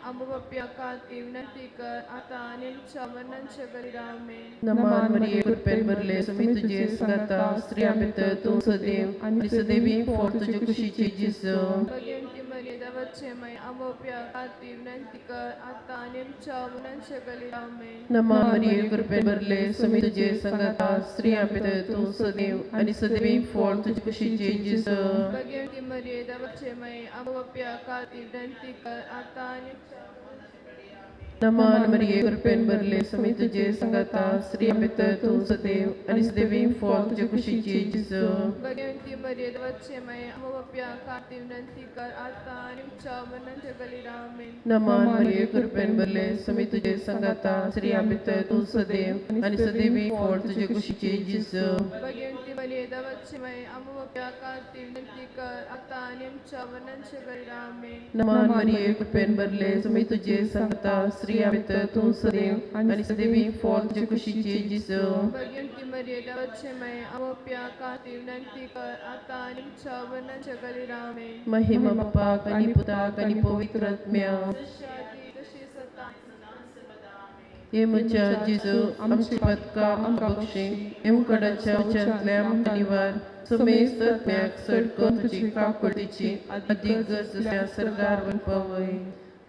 आमकां पापया खातीर विनंती कर आतां आनी आमच्या मरणाच्या घडये. आमेन. नमन मरिये, कृपेन भरले, स्वामी तुझे संगाता, स्त्रियां भितर तूं सदैव आनी सदैवी फळ तुजे कुशीचे जेजू. भगवंती मरिये, देवाचे माय, आमकां पापया खातीर विनंती कर आतां आनी आमच्या मरणाच्या घडये. आमेन. नमन मरिये, कृपेन भरले, स्वामी तुझे संगाता, स्त्रियां भितर तूं सदैव आनी सदैवी फळ तुजे कुशीचे जेजू. भगवंती मरिये, देवाचे माय, आमकां पापया खातीर विनंती कर आतां आनी आमच्या मरणाच्या घडये. नमन मरिये, कृपेन भरले, स्वामी तुझे संगाता, स्त्रियां भितर तूं सदैव आनी सदैवी फळ तुजे कुशीचे जेजू. भगवंती मरिये, देवाचे माय, आमकां पापया खातीर विनंती कर आतां आनी आमच्या मरणाच्या घडये. आमेन. नमन मरिये, कृपेन भरले, स्वामी तुझे संगाता, स्त्रियां भितर तूं सदैव आनी सदैवी फळ तुजे कुशीचे जेजू. भगवंती मरिये, देवाचे माय, आमकां पापया खातीर विनंती कर आतां आनी आमच्या मरणाच्या घडये. आमेन. नमन मरिये, कृपेन भरले, स्वामी तुझे संगाता, स्त्रियां भितर तूं सदैव आनी सदैवी फळ तुजे कुशीचे जेजू. भगवंती मरिये, देवाचे माय, आमकां पापया खातीर विनंती कर आतां आनी आमच्या मरणाच्या घडये. आमेन. महिमा बापाक आनी पुताक आनी पवित्र आत्म्या. जशी आदी तशी सदां सदां सर्वदा. आमेन. हे म्हज्या जेजू, आमची पातकां आमकां बक्षी, येमकडाच्या उच्चांतल्या आमकां निवार, समेस्त आत्म्याक चड करून तुजी काकुळटीची अदीक गरज आसल्या सर्गार व्हरून पावय.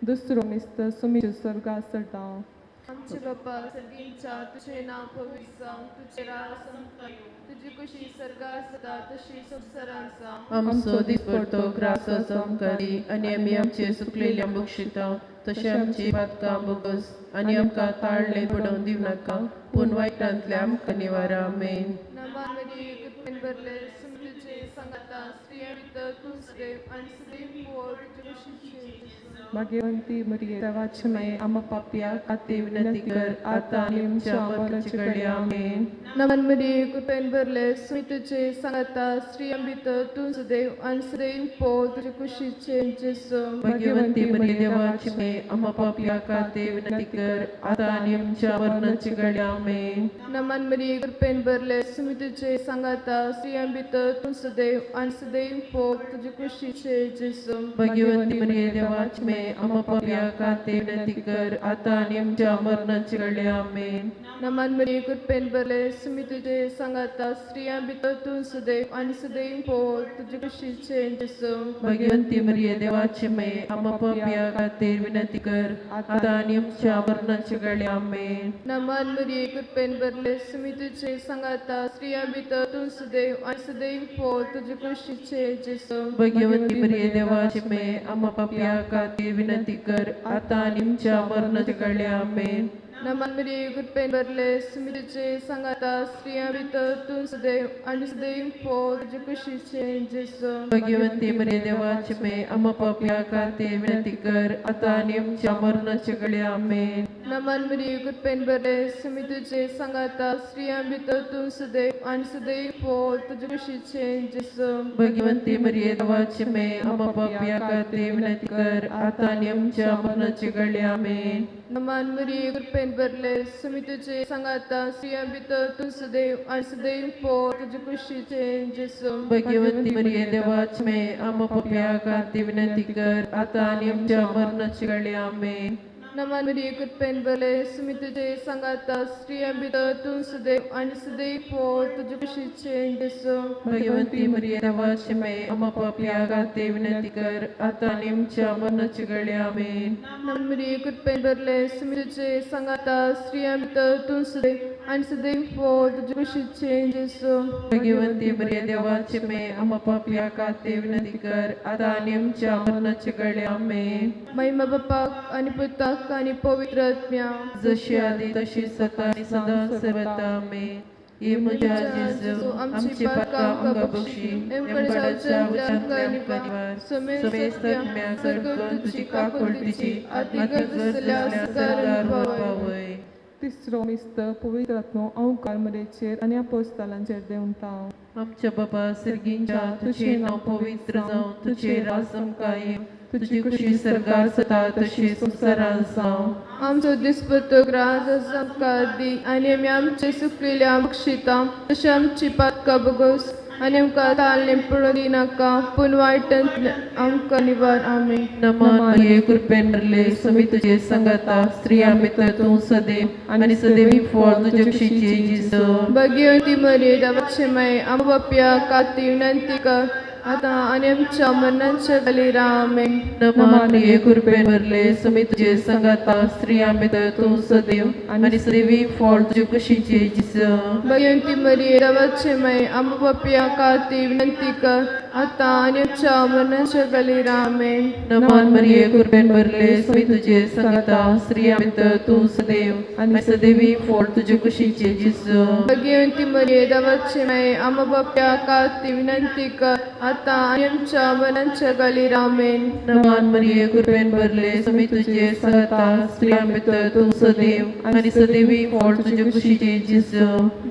दुसरो मिस्त, स्वामीचे स्वर्गार चडता. आमचे बापा सर्गींच्या, तुझे नाव पवित्र जावं, तुझे राज आमकां येवं, तुजी कुशी सर्गार जाता तशी संवसारांत जावं. आमचो दिसपडतो ग्रास आमकां दी आनी आमी आमचे सुकलेल्या बक्षिता तशें आमची पातकां बोगस आनी आमकां ताळणे पडोवन दिवं नाका, पूण वायटांतल्या आमकां निवारा. आमेन. नमन मरिये, कृपेन भरले, स्वामी तुझे संगाता, स्त्रियां भितर तूं सदैव आनी सदैव फळ तुजे कुशीचे जेजू. भाग्यवंती मरिये, देवाची माये, आम्हा पापया खातीर विनंती कर आतां आनी आमच्या मरणाचे घडये. आमेन. नमन मरिये, कृपेन भरले, स्वामी तुझे संगाता, स्त्रियां भितर तूं सदैव आनी सदैव फळ तुजे कुशीचे जेजू. भाग्यवंती मरिये, देवाची माये, आम्हा पापया खातीर विनंती कर आतां आनी आमच्या मरणाचे घडये. आमेन. नमन मरिये, कृपेन भरले, स्वामी तुझे संगाता, स्त्रियां भितर तूं सदैव आनी सदैव फळ तुजे कुशीचे जेजू. भाग्यवंती मरिये, देवाची माये, आम्हा पापया खातीर विनंती कर आतां आनी आमच्या मरणाचे घडये. आमेन. नमन मरिये, कृपेन भरले, स्वामी तुझे संगाता, स्त्रियां भितर तूं सदैव आनी सदैव फळ तुजे कुशीचे जेजू. भाग्यवंती मरिये, देवाची माये, आम्हा पापया खातीर विनंती कर आतां आनी आमच्या मरणाचे घडये. आमेन. नमन मरिये, कृपेन भरले, स्वामी तुझे संगाता, स्त्रियां भितर तूं सदैव आनी सदैव फळ तुजे कुशीचे जेजू. भाग्यवंती मरिये, देवाची माये, आम्हा पापया खातीर विनंती कर आतां आनी आमच्या मरणाचे घडये. आमेन. नमन मरिये, कृपेन भरले, स्वामी तुझे संगाता, स्त्रियां भितर तूं सदैव आनी सदैव फळ तुजे कुशीचे जेजू. भाग्यवंती मरिये, देवाची माये, आम्हा पापया खातीर विनंती कर आतां आनी आमच्या मरणाचे घडये. आमेन. नमन मरिये, कृपेन भरले, स्वामी तुझे संगाता, स्त्रियां भितर तूं सदैव आनी सदैव फळ तुजे कुशीचे जेजू. भाग्यवंती मरिये, देवाची माये, आम्हा पापया खातीर विनंती कर आतां आनी आमच्या मरणाचे घडये. आमेन. नमन मरिये, कृपेन भरले, स्वामी तुझे संगाता, स्त्रियां भितर तूं सदैव आनी सदैव फळ तुजे कुशीचे जेजू. भाग्यवंती मरिये, देवाची माये, आम्हा पापया खातीर विनंती कर आतां आनी आमच्या मरणाचे घडये. आमेन. नमन मरिये, कृपेन भरले, स्वामी तुझे संगाता, स्त्रियां भितर तूं सदैव आनी सदैव फळ तुजे कुशीचे जेजू. भाग्यवंती मरिये, देवाची माये, आम्हा पापया खातीर विनंती कर आतां आनी आमच्या मरणाचे घडये. आमेन. नमन मरिये, कृपेन भरले, स्वामी तुझे संगाता, स्त्रियां भितर तूं सदैव आनी सदैव फळ तुजे कुशीचे जेजू. भाग्यवंती मरिये, देवाची माये, आम्हा पापया खातीर विनंती कर आतां आनी आमच्या मरणाचे घडये. आमेन. महिमा बापाक आनी पुताक आनी पवित्र आत्म्या. जशी आदी तशी सदा आनी सदा सर्वता. आमेन. हे म्हज्या जेजू, आमची पातकां आमकां बक्षी, येमकडाच्या उच्चांतल्या आमकां निवार, समेस्त आत्म्याक चड करून तुजी काकुळटीची अती गरज आसल्या सर्गार पावय. तिसरो मिस्त, पवित्र आत्मो अंकार मरेचेर आनी आपोस्तालांचेर देंवता. आमच्या बाबा सर्गींच्या, तुझे नांव पवित्र जावं, तुझे राज आमकां येवं, तुजी कुशी सर्गार जाता तशी संवसारांत जावं. आमचो दिसपट्टो ग्रास आमकां दी आनी आमी आमचे सुकलेल्या बक्षिता तशें आमची पातकां बगोस आनी आमकां ताळणे पडून दिनाका पूण वायटांतल्यान आमकां निवार. आमेन. नमन मरिये कृपेन भरले स्वामी तुझे संगता स्त्रियां भितर तूं सदैव आनी सदैवी फळ तुजे कुशीचे जेजू. भगिवंती मरिये देवाचे माये आमकां पापया खातीर विनंती कर आतां आनी आमच्या मरणाच्या वेळार. आमेन. नमन मरिये कृपेन भरले स्वामी तुझे संगता स्त्रियां भितर तूं सदैव आनी सदैवी फळ तुजे कुशीचे जेजू. भगिवंती मरिये देवाचे माये आमकां पापया खातीर विनंती कर आतां आनी आमच्या मरणाच्या वेळार. आमेन. नमन मरिये कृपेन भरले स्वामी तुझे संगता स्त्रियां भितर तूं सदैव आनी सदैवी फळ तुजे कुशीचे जेजू. भगिवंती मरिये देवाचे माये आमकां पापया खातीर विनंती कर आतां आनी आमच्या मरणाच्या वेळार. आमेन. नमन मरिये कृपेन भरले स्वामी तुझे संगता स्त्रियां भितर तूं सदैव आनी सदैवी फळ तुजे कुशीचे जेजू.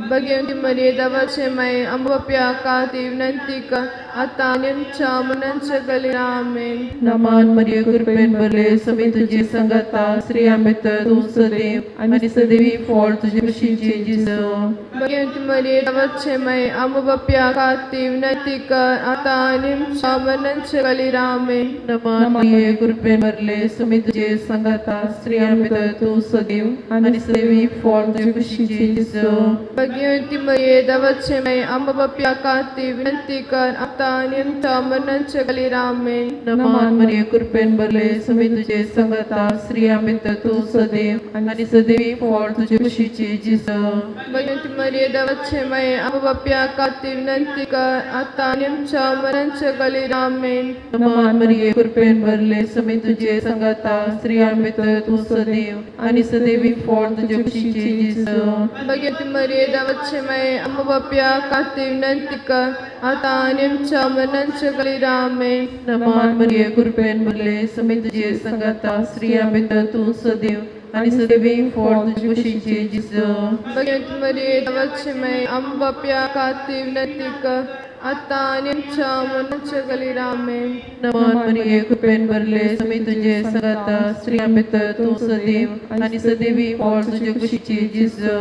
भगिवंती मरिये देवाचे माये आमकां पापया खातीर विनंती कर आतां आनी आमच्या मरणाच्या वेळार. आमेन. नमन मरिये कृपेन भरले स्वामी तुझे संगता स्त्रियां भितर तूं सदैव आनी सदैवी फळ तुजे कुशीचे जेजू. भगिवंती मरिये देवाचे माये आमकां पापया खातीर विनंती कर आतां आनी आमच्या मरणाच्या वेळार. आमेन. नमन मरिये कृपेन भरले स्वामी तुझे संगता स्त्रियां भितर तूं सदैव आनी सदैवी फळ तुजे कुशीचे जेजू. भगिवंती मरिये देवाचे माये आमकां पापया खातीर विनंती कर आतां आनी आमच्या मरणाच्या वेळार. आमेन. नमन मरिये कृपेन भरले स्वामी तुझे संगता स्त्रियां भितर तूं सदैव आनी सदैवी फळ तुजे कुशीचे जेजू. भगिवंती मरिये देवाचे माये आमकां पापया खातीर विनंती कर आतां आनी आमच्या मरणाच्या वेळार. आमेन. नमन मरिये कृपेन भरले स्वामी तुझे संगता स्त्रियां भितर तूं सदैव आनी सदैवी फळ तुजे कुशीचे जेजू. भगिवंती मरिये देवाचे माये आमकां पापया खातीर विनंती कर आतां आनी आमच्या मरणाच्या वेळार. आमेन. नमन मरिये कृपेन भरले स्वामी तुझे संगता स्त्रियां भितर तूं सदैव आनी सदैवी फळ तुजे कुशीचे जेजू. भगिवंती मरिये देवाचे माये आमकां पापया खातीर विनंती कर आतां आनी आमच्या मरणाच्या वेळार. आमेन. नमन मरिये कृपेन भरले स्वामी तुझे संगता स्त्रियां भितर तूं सदैव आनी सदैवी फळ तुजे कुशीचे जेजू.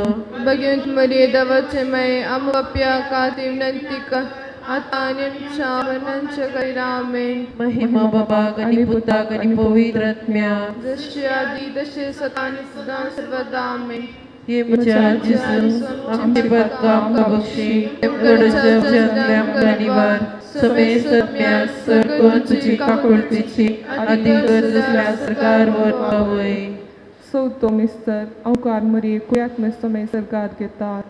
भगिवंती मरिये देवाचे माये आमकां पापया खातीर विनंती कर आतां आनी आमच्या मरणाच्या वेळार. आमेन. महिमा बाबाक आनी पुताक आनी पवित्र आत्म्याक, जशी आदी तशी सदा आनी सदा सर्वदा. आमेन. हे म्हज्या जेजू आमची पातकां आमकां बक्षी गडच्या आमकां निवार समेस्त सरकून तुजी काकुळतीची आदी गरज आसल्यार सरकार वर पावय. चवथो मिस्तर अवकार मरिये कुळ्याक मेस्तोमे सरकार घेतात.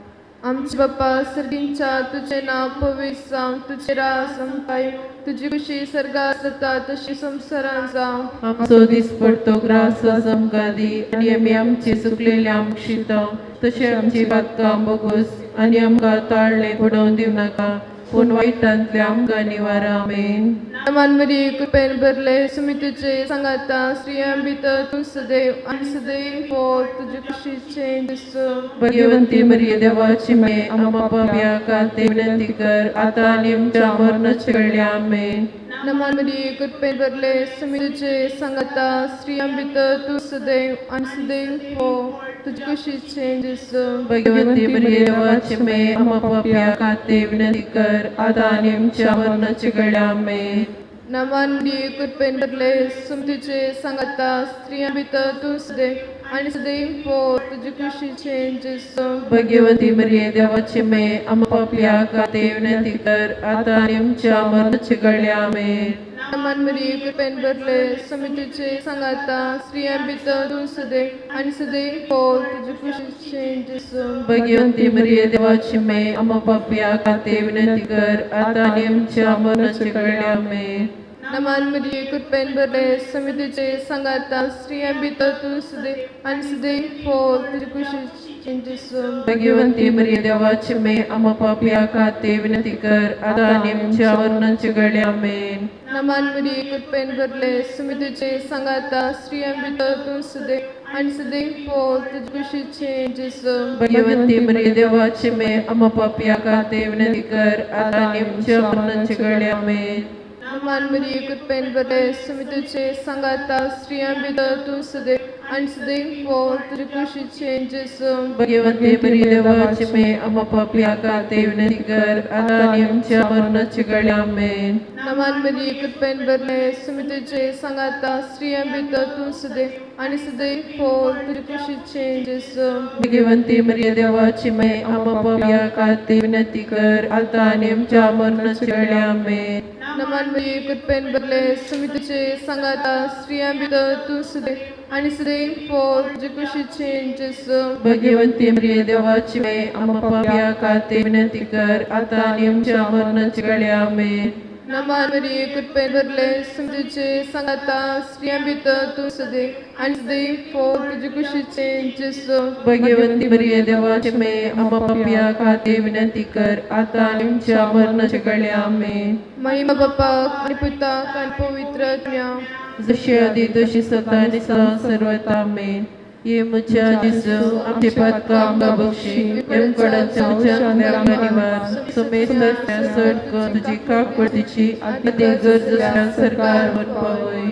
आमचे बाप्पा सर्गींच्या तुझे नाव पवित्र जावं, तुझे राज आमकां येवं, तुजी खुशी सर्गात जाता तशी संवसारांत जावं. आमचो दीस पडतो ग्रास आमकां दी आनी आमी आमचे चुकलेले आमकां शिता तशें आमची पातकां बोगोस आनी आमकां ताळणे पडोवन दिवं नाका पूण वायटांतल्या आमकां निवार. आमेन. नमन मरिये कृपेन भरले स्वामी तुझे सांगाता स्त्रियां भितर तूं सदैव आनी सदैव फळ तुजे कुशीचे जेजू. भगवंती मरिये देवाची माये आम्हा पाप्या खातीर विनंती कर आता आनी आमच्या मरणाच्या वेळी. आमेन. नमन मरिये कृपेन भरले स्वामी तुझे सांगाता स्त्रियां भितर तूं सदैव आनी सदैव फळ तुजे कुशीचे जेजू. भगवंती मरिये देवाची माये आम्हा पाप्या खातीर विनंती कर आता आनी आमच्या मरणाच्या वेळी. आमेन. नमन मरिये कृपेन भरले स्वामी तुझे सांगाता स्त्रियां भितर तूं सदैव आनी सदैव फळ तुजे कुशीचे जेजू. भगवंती मरिये देवाची माये आम्हा पाप्या खातीर विनंती कर आता आनी आमच्या मरणाच्या वेळी. आमेन. नमन मरिये कृपेन भरले स्वामी तुझे सांगाता स्त्रियां भितर तूं सदैव आनी सदैव फळ तुजे कुशीचे जेजू. भगवंती मरिये देवाची माये आम्हा पाप्या खातीर विनंती कर आता आनी आमच्या मरणाच्या वेळी. आमेन. नमन मरिये कृपेन भरले स्वामी तुझे सांगाता स्त्रियां भितर तूं सदैव आनी सदैव फळ तुजे कुशीचे जेजू. भगवंती मरिये देवाची माये आम्हा पाप्या खातीर विनंती कर आता आनी आमच्या मरणाच्या वेळी. आमेन. नमन मरिये कृपेन भरले स्वामी तुझे सांगाता स्त्रियां भितर तूं सदैव आनी सदैव फळ तुजे कुशीचे जेजू. भगवंती मरिये देवाची माये आम्हा पाप्या खातीर विनंती कर आता आनी आमच्या मरणाच्या वेळी. आमेन. नमन मरिये कृपेन भरले स्वामी तुझे सांगाता स्त्रियां भितर तूं सदैव आनी सदैव फळ तुजे कुशीचें जेजू. भगवंते बरी देवाचे मे आम्हा पापया खातीर विनंती कर आता आनी आमच्या मरणाच्या वेळार आमेन. नमान मरिये कृपेन भरले सुमी तुजे सांगाता स्त्रियां भितर तूं सदैव आनी सदैव फळ तुजे कुशीचें जेजू. भगवंती मरिये देवाची मे आम्हा पापया खातीर विनंती कर आता आनी आमच्या मरणाच्या वेळार आमेन. नमान मरिये कृपेन भरले सुमी तुजे सांगाता स्त्रियां भितर तूं सदैव आनी सदैव फळ तुजे कुशीचें जेजू. भगवंती मरिये देवाची मे आम्हा पापया खातीर विनंती कर आता आनी आमच्या मरणाच्या वेळार आमेन. नमान मरिये कृपेन भरले सुमी तुजे सांगाता स्त्रियां भितर तूं सदैव आनी सदैव फळ तुजे कुशीचें जेजू. भगवंती मरिये देवाची मे आम्हा पापया खातीर विनंती कर आता आनी आमच्या मरणाच्या वेळार आमेन. महिमा बापाक आनी पुताक आनी पवित्र आत्म्याक, जशी आदी तशी सदा आनी सदा सर्वथा आमेन. ये म्हज्या जेजू आमचे पातकां आमकां बक्षी येमकडाच्या उच्चांतल्या निवार समेस्त चड कर तुजी काकुळटीची आनी गरज आसल्यार सरकार वर पावय.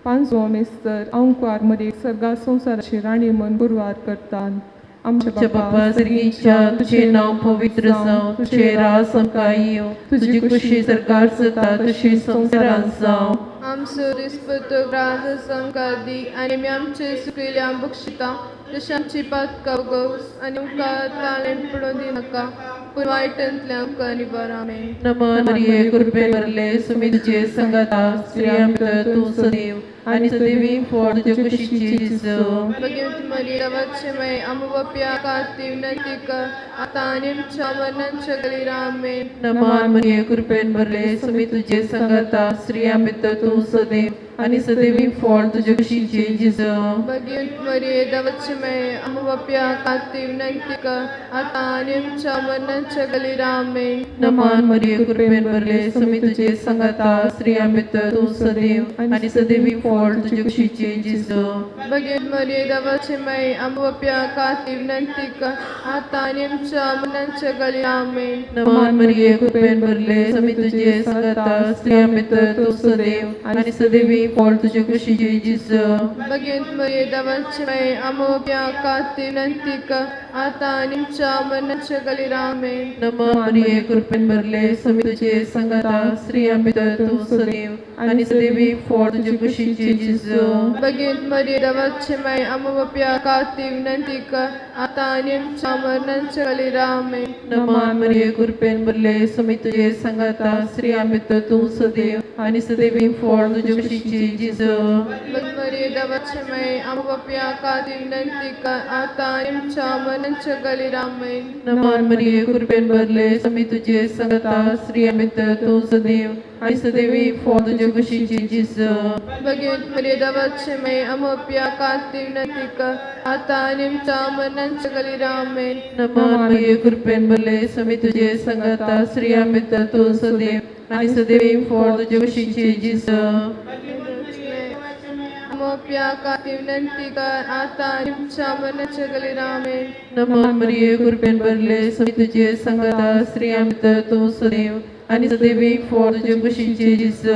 पांचवो मेस्तर अंकुआर मरियेक सर्गा संवसाराची राणी म्हूण गुरवार करतात. आमच्या बापा सर्गीच्या तुझे नांव पवित्र जावं, तुझे राज आमकां येवं, तुजी खुशी सरकार जाता तशी संवसारांत जावं. आमचो दिसपट्टो ग्रास आमकां दी आनी आमी आमचे सुकयल्या बक्षिता तशें आमची पातकां उगोवस आनी आमकां ताळें पडून दिनाका पूण वायटांतल्यान आमकां निवार. आमेन. नमन मरिये कृपेन भरले सुमी तुझे संगाता स्त्रियां भितर तूं सदैव आनी सदैवी फळ तुजे कुशीची जेजू. भगवती मरिये देवाचे माये आमकां पापयां खातीर विनंती कर आतां आनी आमच्या मरणाच्या घडयेर. आमेन. नमन मरिये कृपेन भरले सुमी तुझे संगाता स्त्रियां भितर तूं सदैव आनी सदैवी फळ तुजे कुशीचे जेजू. भगवती मरिये देवाचे माये आमकां पापयां खातीर विनंती कर आतां आनी आमच्या मरणाच्या घडयेर. आमेन. नमन मरिये कृपेन भरले सुमी तुझे संगाता स्त्रियां भितर तूं सदैव आनी सदैवी फळ तुजे कुशीचे जेजू. भगवती मरिये देवाचे माये आमकां पापयां खातीर विनंती कर आतां आनी आमच्या मरणाच्या घडयेर. आमेन. नमन मरिये कृपेन भरले सुमी तुझे संगाता स्त्रियां भितर तूं सदैव आनी सदैवी फळ तुजे कुशीचे जेजू. भगवती मरिये देवाचे माये आमकां पापयां खातीर विनंती कर आतां आनी आमच्या मरणाच्या घडयेर. आमेन. नमन मरिये कृपेन भरले सुमी तुझे संगाता स्त्रियां भितर तूं सदैव आनी सदैवी फळ तुजे कुशीचे जेजू. भगवती मरिये देवाचे माये आमकां पापयां खातीर विनंती कर आतां आनी आमच्या मरणाच्या घडयेर. आमेन. नमन मरिये कृपेन भरले सुमी तुझे संगाता स्त्रियां भितर तूं सदैव आनी सदैवी फळ तुजे कुशीचे जेजू. भगवती मरिये देवाचे माये आमकां पापयां खातीर विनंती कर आतां आनी आमच्या मरणाच्या घडयेर. आमेन. नमन मरिये कृपेन भरले सुमी तुझे संगाता स्त्रियां भितर तूं सदैव आनी सदैवी फळ तुजे कुशीचे जेजू. भगवती मरिये देवाचे माये आमकां पापयां खातीर विनंती कर आतां आनी आमच्या मरणाच्या घडयेर. आमेन. नमन मरिये कृपेन भरले सुमी तुझे संगाता स्त्रियां भितर तूं सदैव आनी सदैवी फळ तुजे कुशीचे जेजू. आमकां पापयां खातीर विनंती कर आतां आनी आमच्या मरणाच्या घडयेर. आमेन. नमन मरिये कृपेन भरले सुमी तुझे संगाता स्त्रियां भितर तूं सदैव आनी सदैवी फळ तुजे कुशीचे जेजू.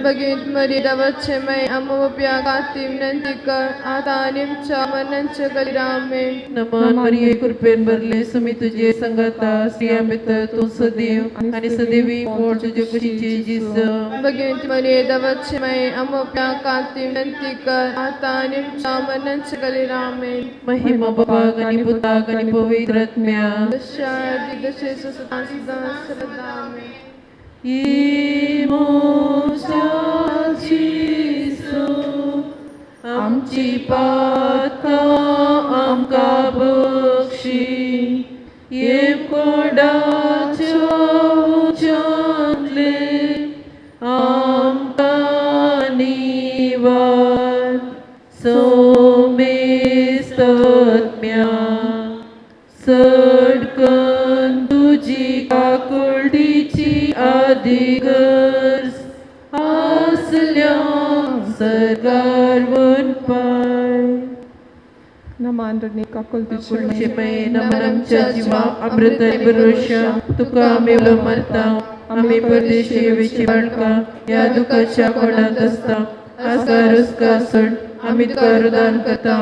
भगवती मरिये देवाचे माये आमकां पापयां खातीर विनंती कर आतां आनी आमच्या मरणाच्या घडयेर. आमेन. नमन मरिये कृपेन भरले सुमी तुझे संगाता स्त्रियां भितर तूं सदैव आनी सदैवी फळ तुजे कुशीचे जेजू. भगवती मरिये देवाचे माये आमकां पापयां खातीर विनंती कर आतां आनी आमच्या मरणाच्या घडयेर. आमेन. महिमा बापाक आनी पुताक आनी पवित्र आत्म्याक, जशा आदी तशें सदां सदां सर्वदा. आमेन. जेजू आमची पातकां आमकां बक्षी येमकोंडाच्या उज्यांतले आमकां निवार सोमेस्त आत्म्या चडकन तुजी काकुळटीची आदी गरज आसल्या सरकार वनपाय. नमान रणी काकुळटीची माये नमन आमच्या जिवा अमृत आनी भरवशा तुका आमी उलो मारता आमी परदेशी वेची बाळकां ह्या दुखाच्या कोणांत आसता आसका रसका सोड आमी तुका रुदान करता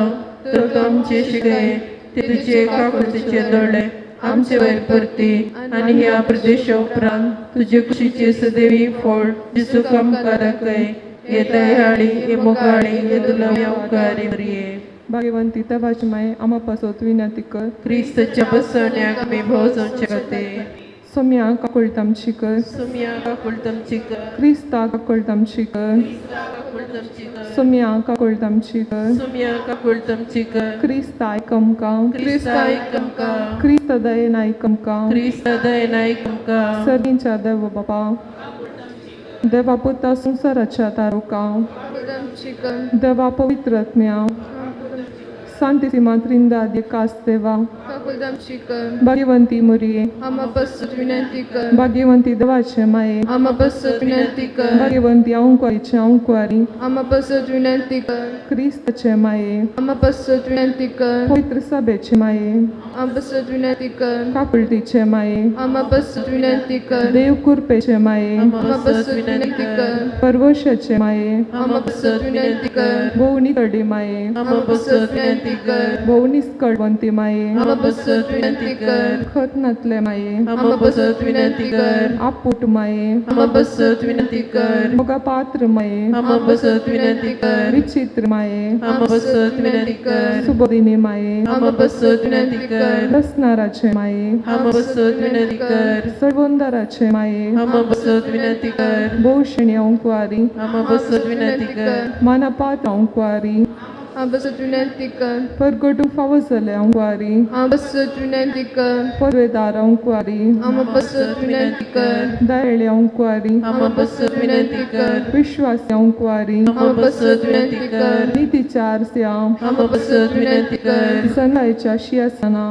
तर तूं आमचे शिकय ते तुजे काकुळतीचे दोळे आमचे वयर परती आनी ह्या प्रदेशा उपरांत तुजे कुशीचे सदैवी फळ जेजूक आमकां दाखय. हे दयाळी हे मोगाळी हे दुलव्या उपकारी मरिये. भाग्यवंती देवाचे माये आमा पासत विनंती कर. क्रिस्ताच्या बसवण्याक आमी भोव जावचे खातीर. सोम्या काकुळट आमची कर. सोम्या काकुळट आमची कर. क्रिस्ता काकुळट आमची कर. सोम्या काकुळट आमची कर. सोम्या काकुळट आमची कर. क्रिस्ता आयक आमकां. क्रिस्ता आयक आमकां. क्रिस्त दयेन आयक आमकां. क्रिस्त दयेन आयक आमकां. सर्गींच्या देव बापा देवा पुता संवसाराच्या तारुका देवा पवित्र आत्म्या सांतिसिमा त्रिंदाद एकास देवा भाग्यवंती मुरये भाग्यवंती देवाचे माये भाग्यवंती अंकुवारीचे अंकुवारी क्रिस्ताचे माये पवित्र सभेचे माये काकुळटीचे माये देव कृपेचे माये परवशाचे माये भोवनी तडी माये भोव निस्कळवंती माये खत नातले माये आपूट माये मोगा पात्र माये विचित्र माये सुबोधिनी माये रसनाराचे माये सळवंदाराचे माये भोवशेणी अंकुवारी मानापात अंकुवारी परगटू फावो जाले अंकुवारी परवेदार अंकुवारी दयाळे अंकुवारी विश्वासी अंकुवारी नितीच्या आरस्या सनायच्या शियासना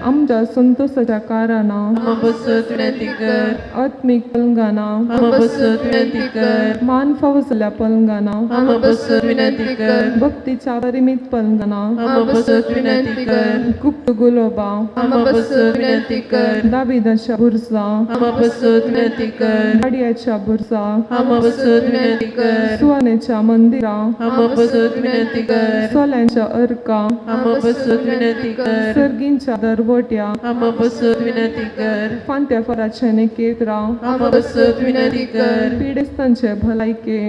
आमच्या संतोषाच्या कारणां आत्मीक पलंगाना मान फावो जाल्या पलंगाना भक्तीच्या परिमित पलंगाना गुप्त गुलोबा दाविदाच्या बुरसा गाडयाच्या बुरसा सुवानेच्या मंदिरा सोल्यांच्या अर्का सर्गींच्या दरवट्या फांत्या फराचे नेकेत्रा पिडेस्तांचे भलायके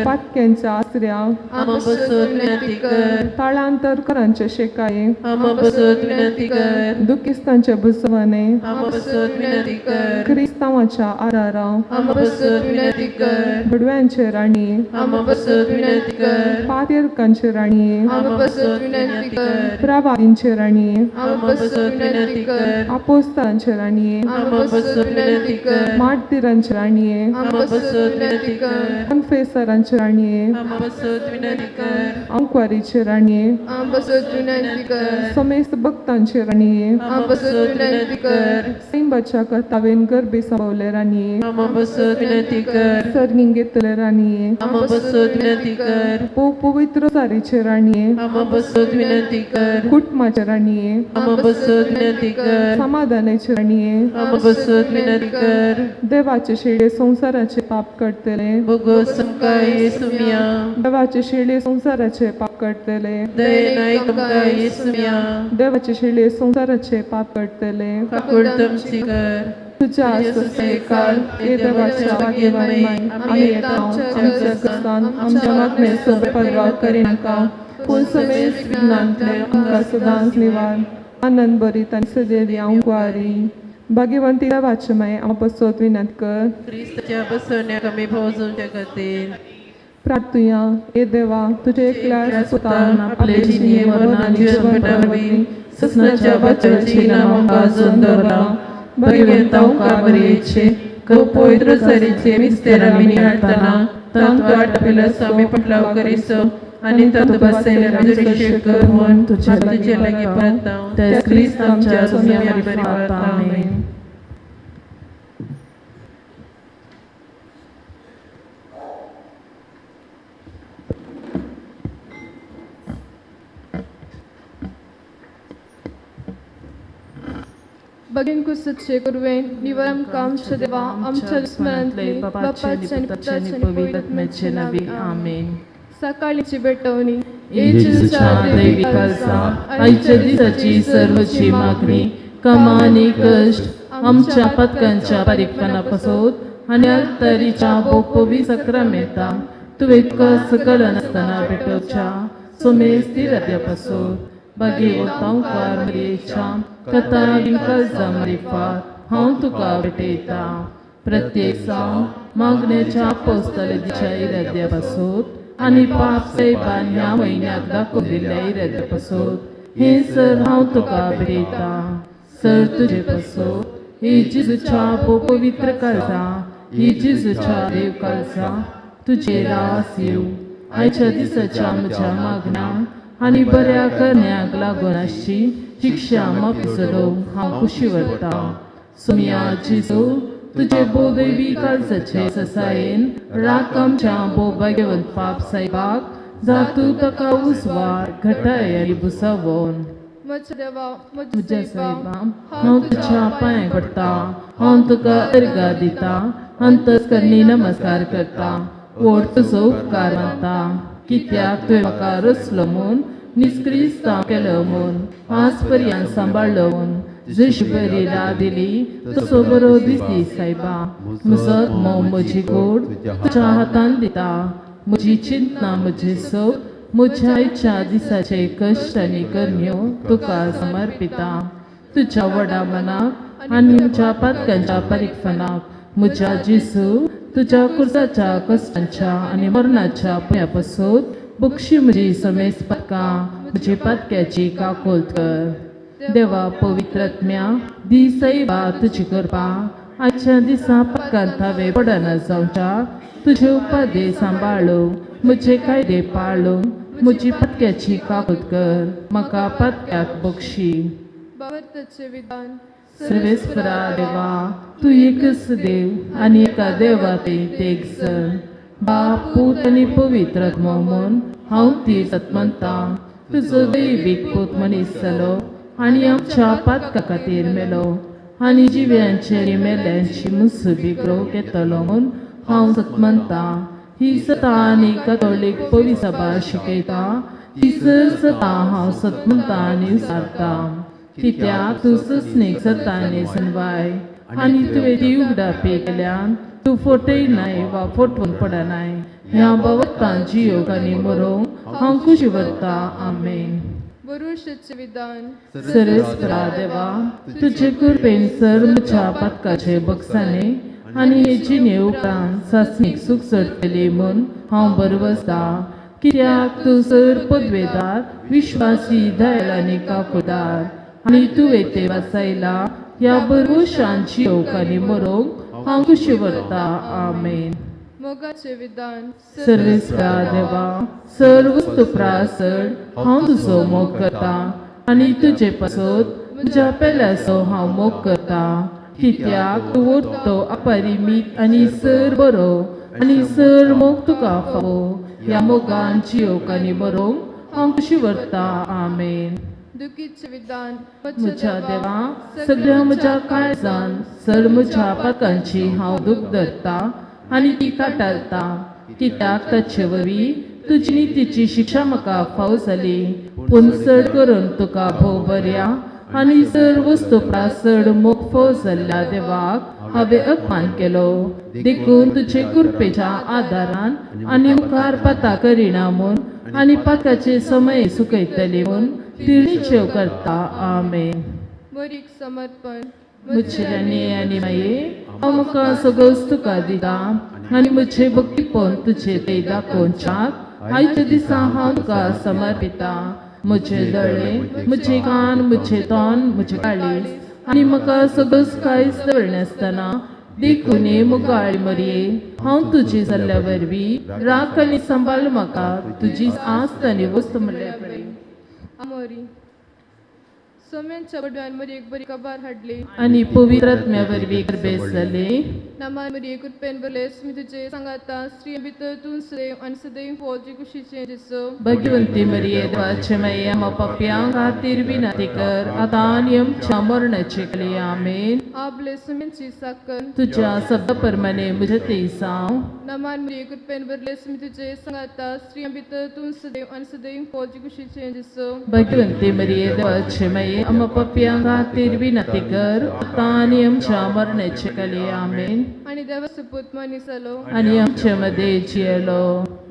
पातक्यांच्या आसऱ्या ताळांतरकरांचे शेकाये दुखिस्तांचे बुजवणे क्रिस्तांवाच्या आरारा भडव्यांचे राणी पातेरकांचे राणी प्रवादींचे राणी आपोस्तांचे राणी मार्तीरांचे राणी कन्फेसरांचे राणी अंकुवारीचे राणी समेस्त भक्तांचे राणी सैंबाच्या कथावेन गर्भी सांबवले राणी सर्गीं घेतले राणी पवित्र सारीचे राणी कुटुंबाचे राणी समाधानाचे राणी देवाचे शेळे संवसाराचे पाप काडटले देवाचे शेळे संवसाराचे पाप काडटले देवाचे शेळे संवसाराचे पाप काडटले. तुझ्या काल हे देवाच्या भाग्यवान माय आमी येता आमच्या गरजान आमच्या मागणे सगळे परवा करिनाका पूण समेस्त विघ्नांतले आमकां सदांच निवार. आनंद भरीत आनी सदैवी अंकुवारी भाग्यवंती देवाचे माय आमकां पासत विनंती कर. क्रिस्ताच्या बसवण्याक आमी भोव जावचे खातीर प्रार्थुया. हे देवा तुझे एकल्या पुतान आपले जिणे मरण आनी जीवन वरवीं ससनाच्या वाचाची इनाम आमकां अजून दवरला. भगवंता उपकार मरियेचे पवित्र सारीचे मिस्तेर आमी नियाळटना तांकां आटपिलो आमी पटलाव करिसो आनी तातूंत बसयले आमचे कर म्हूण तुजे लागीं प्रार्थना त्या क्रिस्त आमच्या सोम्या मार्फत. आमेन. बगीन कुसचे कुरवेन निवर आमकां आमच्या देवा आमच्या दुस्मनांतले बापाचे बापाचे आनी पुताचे आनी पवित्र आत्म्याचे नांवी आमेन. सकाळीची भेटवणी. येशूच्या दैवी काळजा आयच्या दिसाची सर्वची मागणी कामां आनी कश्ट आमच्या पथकांच्या बारीकपणा पासत आनी अल्तरीच्या बोपोवी सक्रामेता तुवें तुका सकल नासतना भेटोवच्या सोमेस तिराद्या पासत भाग्यवतांकार मरियेच्या कथा विंकलजा मारिफात हांव तुका भेटयता. प्रत्येक साव मागण्याच्या पोस्ताले दिच्या इराद्या पासत आनी पाप सायबान ह्या म्हयन्याक दाखोवन दिल्ल्या इराद्या पासत हे सर हांव तुका भेटयता. सर तुजे पासत ही जेजूच्या भोव पवित्र काळजा ही जेजूच्या देव काळजा तुजे रास येवं. आयच्या दिसाच्या म्हज्या मागण्यांक आनी बऱ्या करण्याक लागून आसची शिक्षा माफी चलोवंक हांव खुशी व्हरता. सोमया जेजू तुजे भोवदैवी काळजाचे ससायेन राख आमच्या भोव भाग्यवंत पाप सायबाक जातूं ताका उजवाड घटाय आनी बुसावोन. म्हज्या देवा म्हज्या म्हज्या सायबा सायबा हांव तुज्या पांय पडटा, हांव तुका अर्घा दिता, अंतस्करणी नमस्कार करता, व्हड तुजो उपकार मानता कित्याक तुवें म्हाका रचलो म्हूण निस्क्रिस्तांव केलो म्हूण आज पर्यंत सांबाळ्ळो म्हूण जशी बरी रात दिली तसो बरो दिसती सायबा. म्हजो मोव म्हजी गोड तुज्या हातान दिता, म्हजी चिंतना म्हजें सोब म्हज्या आयच्या दिसाचे कश्ट आनी करण्यो तुका समर्पिता. तुज्या व्हडा मनाक आनी म्हज्या पातकांच्या बारीकपणाक म्हज्या जेजू तुज्या कुर्साच्या कश्टांच्या आनी मरणाच्या पुण्या पासून बक्षी म्हजी समेस पातकां म्हजी पातक्याची काकोल कर. देवा पवित्र आत्म्या दी सायबा तुजी कृपा आजच्या दिसा पातकांत हांवें पडना जावच्या तुजे उपादे सांबाळूंक म्हजे कायदे पाळूंक म्हजी पातक्याची काकूत कर म्हाका पातक्याक बक्षी. बाबर्ताचे विधान. सर्वेस्परा देवा तूं एकच देव आनी एका देवा ते एक सण बाप पूत आनी पवित्र आत्मो म्हूण हांव ती सतमनता. तुजो दैवीक पूत मनीस जालो आनी आमच्या पातका खातीर मेलो आनी जिव्यांची आनी मेल्यांची मुसुबी ग्रोवंक येतलो म्हूण हांव सतमनता. ही सता आनी कथोलीक पविसभा शिकयता ती सर सता हांव सतमनता आनी सारता कित्याक तूं ससनीक सतानी सनवाय आनी तुवें ती उगडापी केल्यान तूं फटय नाय वा फटवून पडनाय. ह्या बाबतान जियोग आनी मरोवंक हांव खुशी वरता. आमेन. बरुशचे विधान. सर्वेस्परा देवा तुजे कृपेन सर म्हज्या पातकाचे बक्षाने आनी हे जिणे उपरांत सासणीक सूख चडटली म्हूण हांव बरवसता कित्याक तूं सर पदवेदार विश्वासी दयाळ आनी काकुदार आनी तुवें ते वासायला ह्या बरवशान जियोवंक आनी मरोवंक हांव खुशी व्हरता. आमेन. मोगाचे विधान. सर्वेस्परा देवा सर वस्तू प्रासड हांव तुजो मोग करता आनी तुजे पासत म्हज्या पेल्याचो हांव मोग करता कित्याक तूं तो अपरिमीत आनी सर बरो आनी सर मोग तुका फावो. ह्या मोगान जियोवंक आनी मरोवंक हांव खुशी व्हरता. आमेन. दुखीचे विधान. म्हज्या देवा सगळ्या म्हज्या काळजान सर म्हज्या पातकांची हांव दूख धरता आनी ती काटालता कित्याक ताचे वरवीं तुजी नितीची शिक्षा म्हाका फाव जाली. पूण चड करून तुका भोव बऱ्या आनी सर वस्तू चड मोग फाव जाल्ल्या देवाक हांवें अपमान केलो. देखून तुजे कृपेच्या आदारान आनी मुखार पाता करिना म्हूण आनी पाताचे समय सुकयतली म्हूण तिरणीच्यो करता. आमेन. मोरीक समर्पण. म्हजे आनी माये हांव म्हाका सगळोच तुका दिता आनी म्हजे भक्तीपण तुजे ते दाखोवच्याक आयच्या दिसा हांव तुका समर्पिता. म्हजे दोळे म्हजे कान म्हजे तोंड म्हजे काळीज आनी म्हाका सगळोच कांयच दवरनासतना देखून मुगाळ मरये हांव तुजी जाल्ल्या वरवीं राख आनी सांबाळ म्हाका तुजी आस्त आनी वस्त म्हणल्यार बरी. आमोरी. सोम्यांच्या बडव्यान मरियेक बरी कबार हाडली आनी पवित्र आत्म्या वरवीं गर्भेस्त जाली. नामान मरिये कृपेन भरले मी तुझे सांगाता स्त्री भितर तूं सदैव आनी सदैव फौजी कुशीचे जेजू. भगवंती मरिये देवाचे माये आम्हा पापयां खातीर विनंती कर आतां आनी आमच्या मरणाचे वेळी. आमेन. आपले सोम्यांची साकर तुज्या शब्दा प्रमाणे म्हजे ते जावं. नामान मरिये कृपेन भरले मी तुझे सांगाता स्त्री भितर तूं सदैव आनी सदैव फौजी कुशीचे जेजू. भगवंती मरिये देवाचे माये आम्हा पापयां खातीर विनंती कर आतां आनी आमच्या मरणाचे वेळी. आमेन. आनी देवाचो पूत मनीस जालो आनी आमचे मदें जियेलो.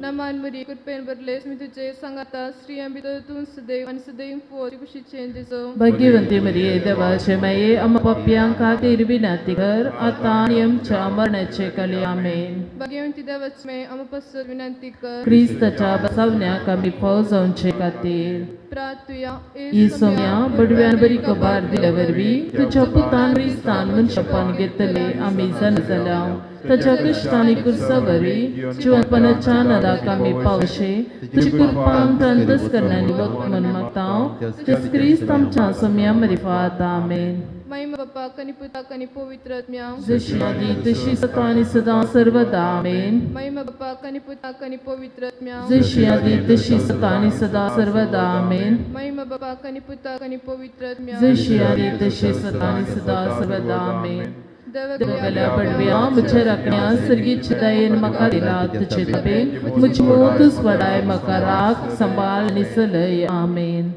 नामान मरिये कृपेन भरले मी तुझे सांगाता स्त्रियां भितर तूं सदैव आनी सदैव फौजी कुशीचे जेजू. भगवंती मरिये देवाचे माये आम्हा पापयां खातीर विनंती कर आतां आनी आमच्या मरणाचे वेळी. आमेन. भाग्यवंती देवाचे माये आम्हा पासत विनंती कर क्रिस्ताच्या बसावण्याक आमी फाव जावचे खातीर. प्रार्थुया. ही सोम्या बडव्यान बरी कबार दिल्या वरवीं तुज्या पुतान क्रिस्तान मनशापण घेतले आमी जाण जाल्या ताच्या कश्टांनी कुर्सा वरवीं जिवनपणाच्या नदाक आमी पावशे तुजी कृपा आमकां अंतस्करणांनी वक्त म्हूण मागता तेच क्रिस्त आमच्या सोम्या मरिफात. आमेन. महिमा बापाक आनी पुताक आनी पवित्र आत्म्या जशी आदी तशी सदां आनी सदां सर्वदा. आमेन. महिमा बापाक आनी पुताक आनी पवित्र आत्म्या जशी आदी तशी सदां आनी सदां सर्वदा. आमेन. महिमा बापाक आनी पुताक आनी पवित्र आत्म्या जशी आदी तशी सदां आनी सदां सर्वदा. आमेन. देवगल्या बडव्या म्हज्या राखण्या सर्गीच्या दयेन म्हाका दिला तुजे ताबेन म्हजी मोतूच वडाय म्हाका राख सांबाळ आनी चलय. आमेन.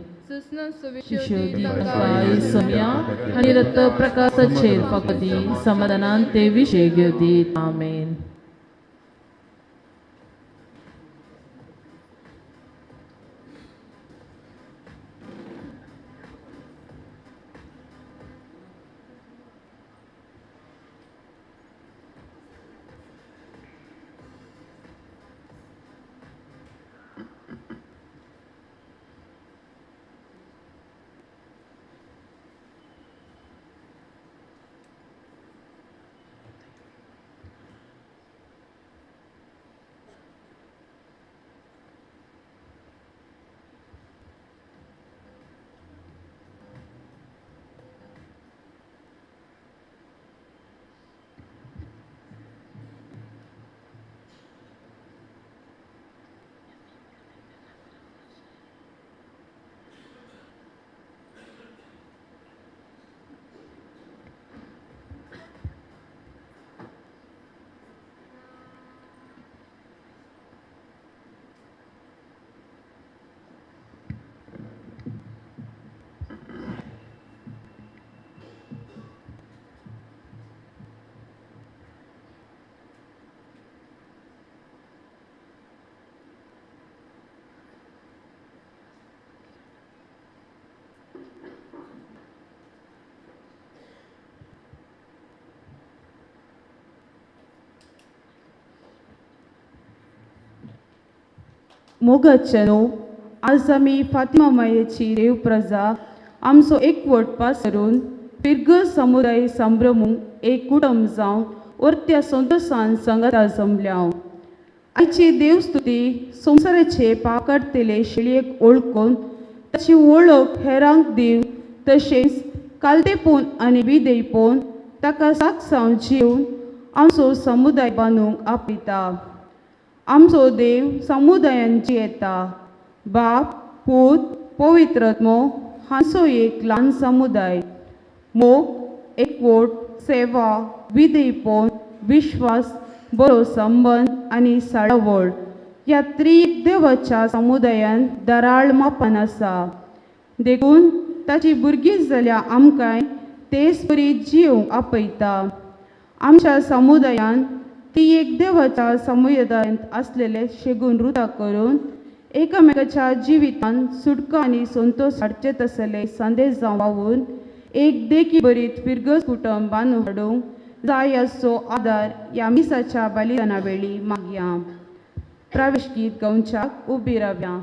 शिशोदी तांकां सोम्या आनी रक्त प्रकाशाचेर फाकदी समाधानान ते विशय घेवदी. आमेन. मोगाचे न्हू आज आमी फातिमा मायेची देव प्रजा आमचो एकवट पासरून फिरग समुदाय संभ्रमूंक एक कुटुंब जावन वर्त्या संतोशान संगता जमल्या. आयची देवस्तुती संवसाराचे पाप काडटले शेळयेक वळखून ताची वळख हेरांक दिवन तशेंच कालतेपून आनी विदेयपून ताका साक्षांव जिवन आमचो समुदाय बांदूंक आपयता. आमचो देव समुदायान जियेता. बाप पूत पवित्र आत्मो हांचो एक ल्हान समुदाय. मोग एकवट सेवा विदेयपण विश्वास बरो संबंद आनी साळावळ ह्या त्रिएक देवाच्या समुदायान दराळ मापान आसा. देखून ताची भुरगीं जाल्यार आमकांय तेच परी जिवंक आपयता. आमच्या समुदायान ती एक देवाच्या समुदायांत आसलेले शेगून रुता करून एकामेकाच्या जिवितांत सुटका आनी संतोश हाडचे तसले संदेश जावन वावून एक देखी बरीत फिरगज कुटुंब बांदून हाडूंक जाय असो आदार ह्या मिसाच्या बलिदाना वेळी मागया. प्रवेश गीत गावच्याक उबी राव्या.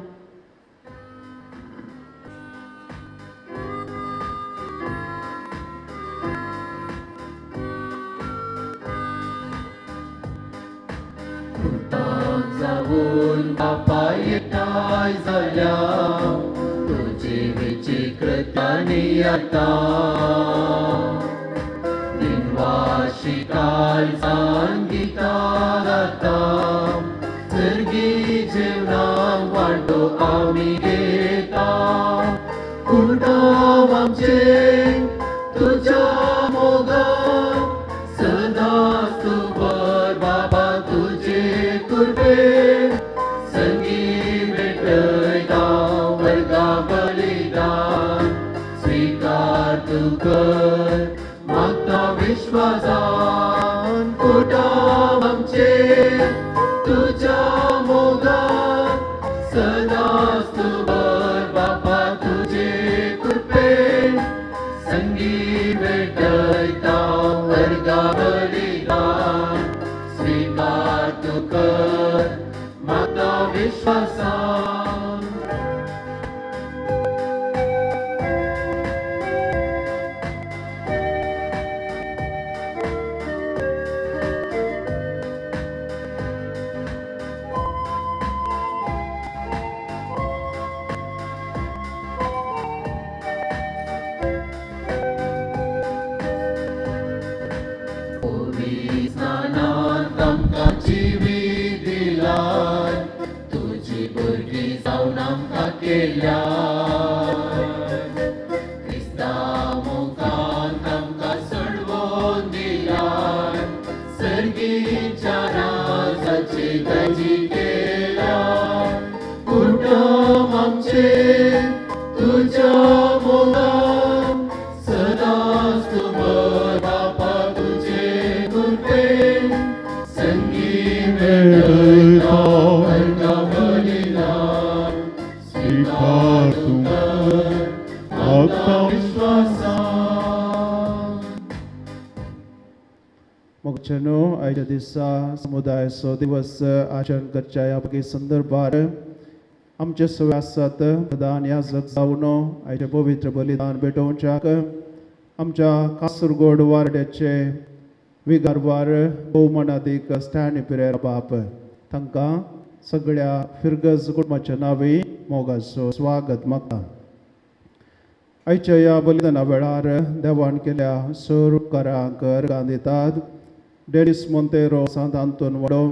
जाऊन बापा एकठांय जाल्या तुजी विचित्रताने आमी आतां दिनवाशी काळजान गितां गाता सर्गी जेवणाक वांटो आमी घेता कुटुंब आमचें तुज्या मोगान सदांच तूं बर बाबा तुजे कृपेन संगी भेटयता वर्गा बलिदान स्विकार तूं कर मागता विश्वासान कुटुंब आमचें तुज्या मोगान सदांच तूं बर बाबा तुजे कृपेन संगी भेटयता वर्गा बलिदान स्विकार तूं कर मागता विश्वासान. स्नानान तांकां जिवीत दिलाय तुजी भुरगीं जावन आमकां केल्या क्रिस्ता मोगान तांकां सोडवून दिलाय सर्गीच्या राजाची गजी केल्या कुटुंब आमचें तुज्या मोगान सदांच तूं बर बापा तुजे कृपेन संगी मेळयता वर्गा बलिदान स्वीकार तूं कर मागता विश्वासान. मोगचेनो आयच्या दिसा समुदायाचो दिवस आचरण करच्या ह्या पगी संदर्भार आमचे सगळे आसात प्रधान याजक जावन आयचे पवित्र बलिदान भेटोवच्याक आमच्या कासरगोड वार्ड्याचे विगारवार भोवमानादीक स्टॅनी पिरेरा बाप तांकां सगळ्या फिरगज कुटुंबाच्या नांवी मोगाचो स्वागत मागता. आयच्या ह्या बलिदाना वेळार देवान केल्या सर उपकारांक अर्गां दितात. डेनिस मोंतेरो सांत आंतोन वाडो,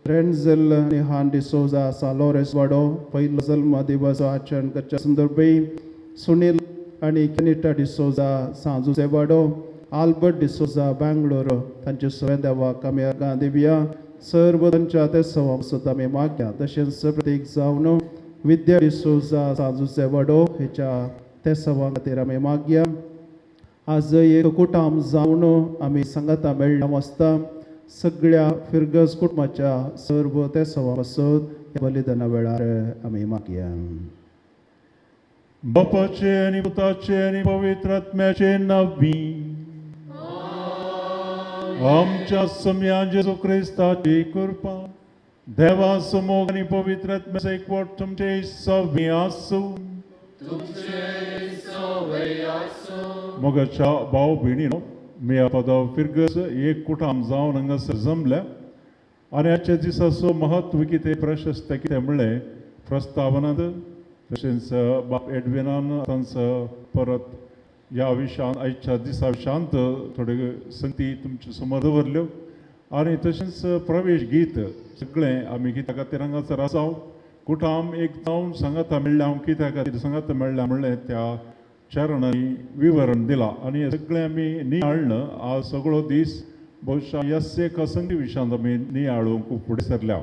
रेंझेल निहान डिसोजा सालोरेस वाडो पयलो जल्म दिवस आचरण करच्या संदर्भी सुनील आनी केनिटा डिसोजा सांजुसे वाडो, आल्बर्ट डिसोजा बेंगलोर तांचे सगळ्या देवाक आमी अर्गां दिवया. सर्व तांच्या ते सवां आमी मागया. तशेंच प्रतीक जावन विद्या डिसोजा सांजुसे वाडो हेच्या ते सवां खातीर आमी मागया. आज एक कुटाम जावन आमी सांगाता मेळ्ळा आसता सगळ्या फिरगज कुटुंबाच्या सर्व ते सवां पासत ह्या बलिदाना वेळार आमी मागया. बापाचे आनी पुताचे आनी पवित्र आत्म्याचे नांवी आमच्या सम्या जेजू क्रिस्ताची कृपा देवाचो मोग आनी पवित्र आत्म्याचो एकवट तुमचे सगळीं आसूं. मोगाच्या भाव भयणीनो मेया पदाव फिरगज एक कुटाम जावन हांगासर जमल्या आनी आजच्या दिसाचो महत्व कितें प्रशस्त कितें म्हणलें प्रस्तावनांत तशेंच बाप एडविनान तांचो परत ह्या विशयान आयच्या दिसा विशयांत थोड्यो संगती तुमचे समोर दवरल्यो आनी तशेंच प्रवेश गीत सगळें आमी कित्या खातीर हांगासर आसा कुटाम एक जावन सांगाता मेळ्ळें हांव कित्या खातीर सांगाता मेळ्ळें म्हणलें त्या चरणांनी विवरण दिलां आनी हें सगळें आमी नियाळ्ळें. आज सगळो दीस बहुशा ह्याच एका संगी विशयांत आमी नियाळूंक फुडें सरल्या.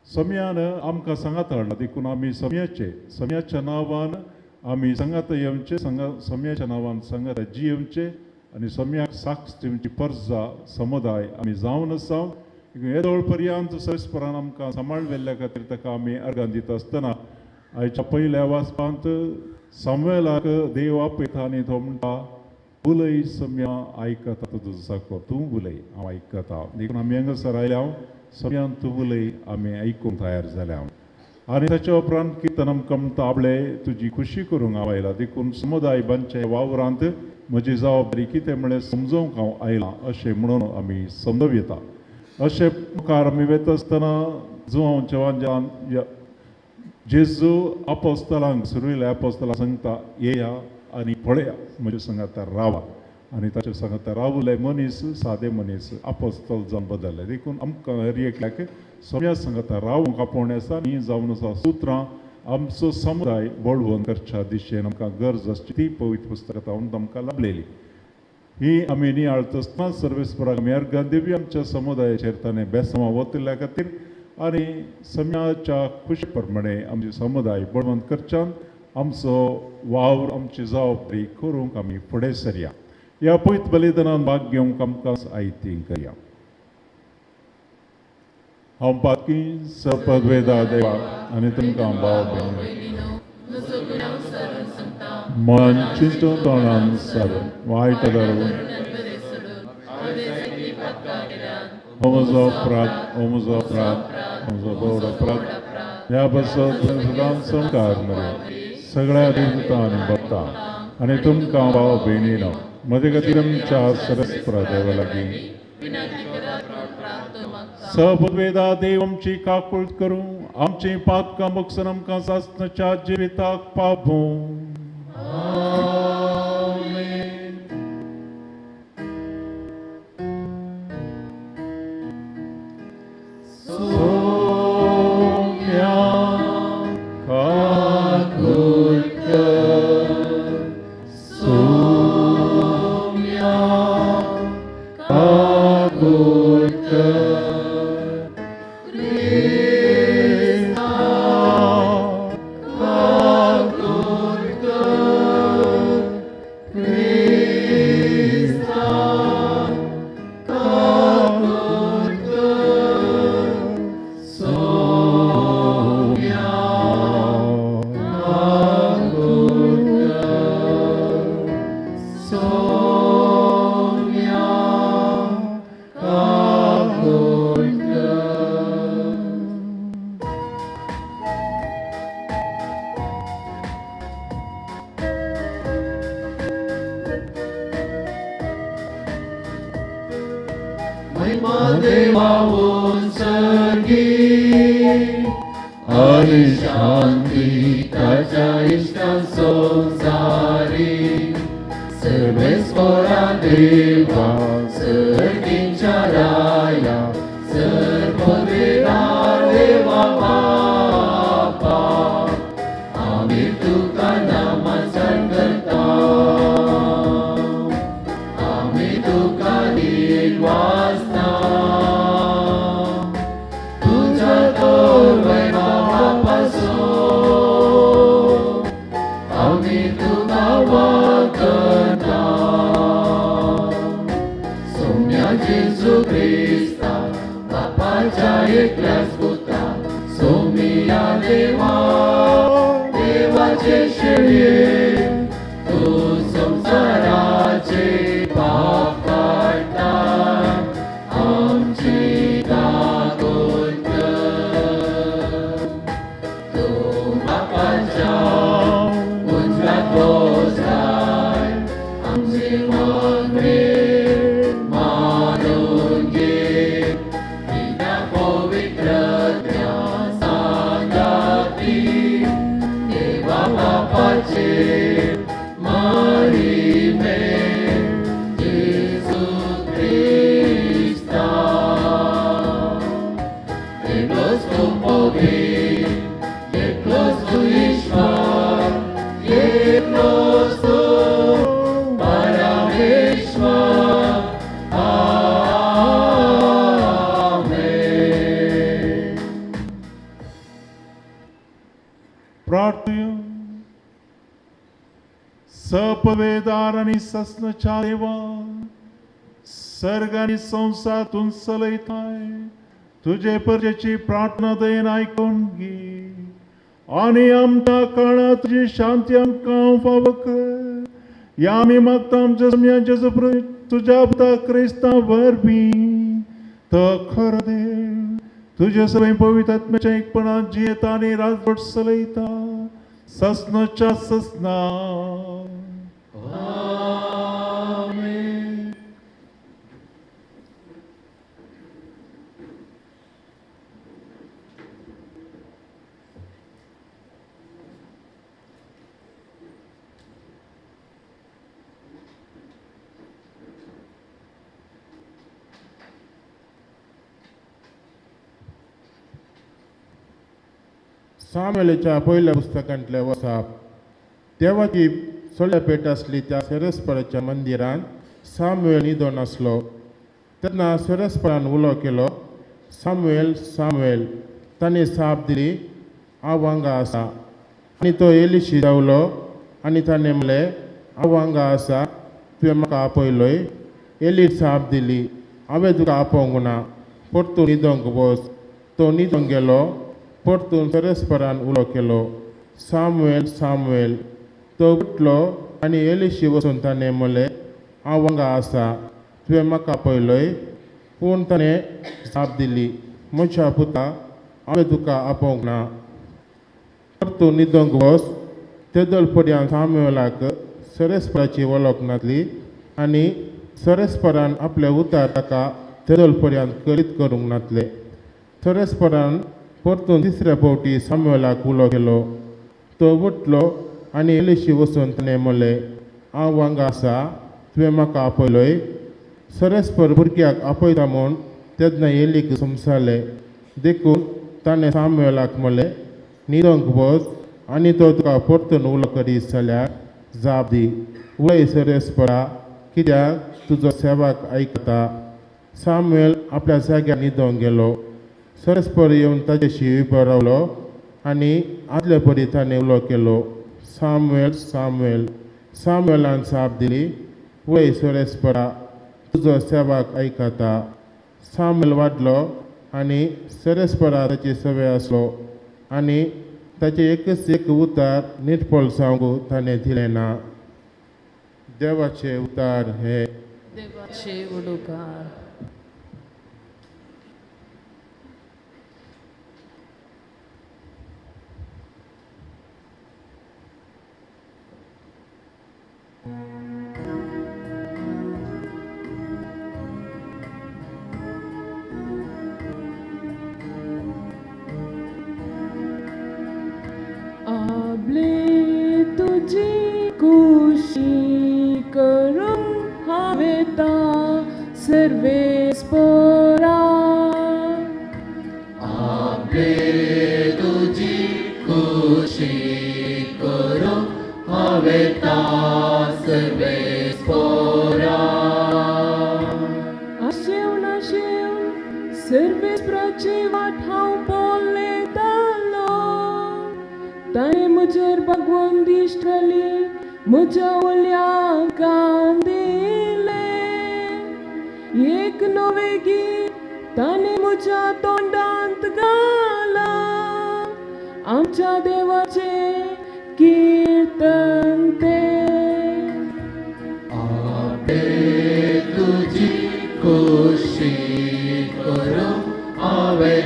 सम्यान आमकां सांगाता हाडला देखून आमी सम्याच्या नांवान आमी सांगाता येवचें, सम्याच्या नांवान सांगाता जियेवचें आनी सम्याक साक्ष दिवची परजा समुदाय आमी जावन आसा. येदोळ पर्यंत सरस्परान आमकां सांबाळ व्हेल्ल्या खातीर ताका आमी अर्गां दिता आसतना आयच्या पयल्या वाचपांत सामुएलाक देव आपयता आनी तो म्हणटा उलय सम्या आयकता तुजो सारको तूं उलय हांव आयकता. देखून आमी हांगासर आयल्या हांव सम्यान तूं उलय आमी आयकूंक तयार जाल्या. आनी ताच्या उपरांत किर्तन आमकां म्हणटा आपले तुजी खुशी करूंक हांव आयला देखून समुदाय बांदच्या वावरांत म्हजी जबाबदारी कितें म्हणलें समजोवंक हांव आयलां अशें म्हणून आमी समजूं येता. अशें मुखार आमी वता आसतना जुवांच्या वांजान जेजू आपोस्तलांक सुरवेल्या आपोस्तलांक सांगता येया आनी पळया म्हज्या सांगाता रावा. आनी ताच्या सांगाता रावले मनीस सादे मनीस आपोस्तल जावन बदलले. देखून आमकां हर एकल्याक सोम्या सांगाता रावूंक आपोवणें आसा. ही जावन आसा सुत्रां आमचो समुदाय बळवंत करच्या दिशेन आमकां गरज आसची ती पवित्र पुस्तकां आमकां लाभलेली. ही आमी नियाळत आसतना सर्वेस्पराक आमी अर्घां दिवया आमच्या समुदायाचेर ताणें बेसांवां वतिल्ल्या खातीर आनी सम्याच्या खुशी प्रमाणे आमचे समुदाय बळवंत करच्यान आमचो वावर आमची जबाबदारी करूंक आमी फुडें सरया. ह्या पवित्र बलिदानान भाग घेवंक आमकां आयती करया. हांव पातकी सपदवेदा देवा आनी तुमकां भाव भयणीनो मन चिंतून तोंडान सारून वायट धरून हो म्हजो अपराध, हो म्हजो अपराध, हो म्हजो भोव अपराध. ह्या पासत सदांच संकार मरे सगळ्या देवता आनी भक्ता आनी तुमकां भाव भयणीनो म्हजे खातीर आमच्या सरस्परा देवा लागीं सपदवेदा देव आमची काकूळ करूं, आमची पातकां बगसून आमकां सासणाच्या जिविताक पावूं. ससनाच्या देवा सर्ग आनी संवसार तूं चलयताय, तुजे परजेची प्रार्थना दयेन आयकून घे आनी आमच्या काळांत तुजी शांती आमकां फावो कर. ह्या आमी मागता आमच्या सम्या जेजू तुज्या पुता क्रिस्ता वरवीं. तो खरो देव तुजे सगळें पवित्र आत्म्याच्या एकपणान जियेता आनी राजवट चलयता ससनाच्या ससना. सामुएलाच्या पयल्या पुस्तकांतलें वसाप. देवाची सोल्यापेट आसली त्या सेरेस्पराच्या मंदिरांत सामुएल न्हिदोन आसलो. तेन्ना सेरेस्परान उलो केलो, सामुएल सामुएल. ताणें साप दिली, हांव हांगा आसा. आनी तो एलिशी धांवलो आनी ताणें म्हणलें, हांव हांगा आसा, तुवें म्हाका आपयलोय. एली साप दिली, हांवें तुका आपोवंक ना, परतून न्हिदोंक वच. तो न्हिदोंक गेलो. परतून सेरेस्परान उलो केलो, सामुएल सामुएल. तो उठलो आनी एलिशी वचून ताणें म्हणलें, हांव हांगा आसा, तुवें म्हाका आपयलोय. पूण ताणें जाप दिली, म्हज्या पुता, हांवें तुका आपोवंक ना, परतून न्हिदोंक वच. तेदोल पर्यंत सामुएलाक सेरेस्पराची वळख नासली आनी सेरेस्परान आपलें उतार ताका तेदोल पर्यंत करीत करूंक नासलें. सेरेस्परान परतून तिसऱ्या फावटी सामुएलाक उलो केलो. तो उठलो आनी एलिशी वचून ताणें म्हणलें, हांव हांगा आसा, तुवें म्हाका आपयलोय. सेरेस्पर भुरग्याक आपयता म्हूण तेन्ना एलीक समजालें. देखून ताणें सामुएलाक म्हणलें, न्हिदोंक वच आनी तो तुका परतून उलो करीत जाल्यार जाप दी, उलय सेरेस्परा, कित्याक तुजो सेवाक आयकता. सामुएल आपल्या जाग्यार न्हिदोंक गेलो. सेरेस्पर येवन ताजेशी उबो रावलो आनी आदले परी ताणें उलो केलो, सामुएल सामुएल. सामुएलान जाप दिली, वय सेरेस्परा, तुजो सेवाक आयकता. सामुएल वाडलो आनी सेरेस्परा ताची सवय आसलो आनी ताचें एकच एक उतार निर्फळ जावंक ताणें दिलें ना. देवाचे उतार हे. देवाचे उडुकार. आपले तुजी खुशी करूं हांवें सर्वेस्परा. आपले तुजी खुशी करूं हांवें सर्वेस्परा. आशेवन आशेवन सर्वेस्पराची वाट हांव पळयतालो. ताणें म्हजेर भगवान दिश्ट घाली, म्हज्या उल्याक कान दिले. एक नवें गीत ताणें म्हज्या तोंडांत घालां, आमच्या देवाचें कीर्तन तें. आपले तुजी खुशी करूं हांवें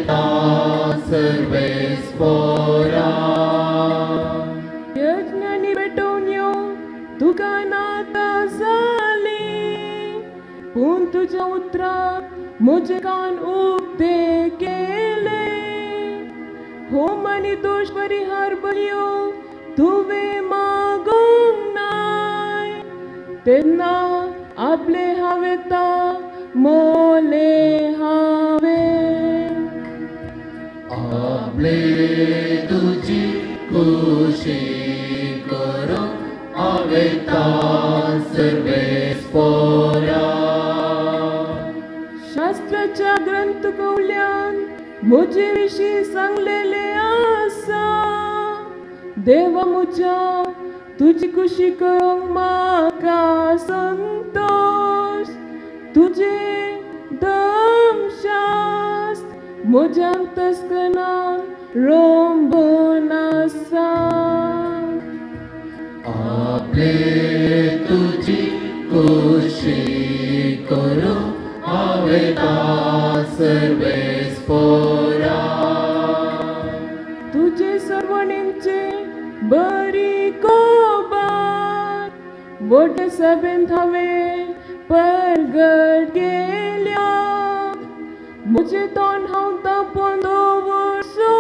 सर्वेस्परा. यज्ञांनी पेटोवन्यो तुका नाका जाली, पूण तुज्या उतराक म्हजे कान उक्ते केले. होम आनी दोश परिहार बलयो तुवें मागूंक नाय, तेन्ना आपले हांवें मोले हांवें. आपले तुजी खुशी करूं हांवें सर्वेस्परा. शास्त्राच्या ग्रंथ कवल्यान म्हजे विशीं सांगलेलें आसा. देवा म्हज्या तुजी खुशी करूंक म्हाका संतोश. तुजें धर्मशास्त्र म्हज्या अंतस्करणान रोंबून आसा. आपले तुजी खुशी करूं हांवें सर्वेस्परा. तुजे सर्वणींचे बरी कोबार व्हडले सभेंत हांवें परगट केल्या. म्हजें तोंड हांव तापोवन दवरचो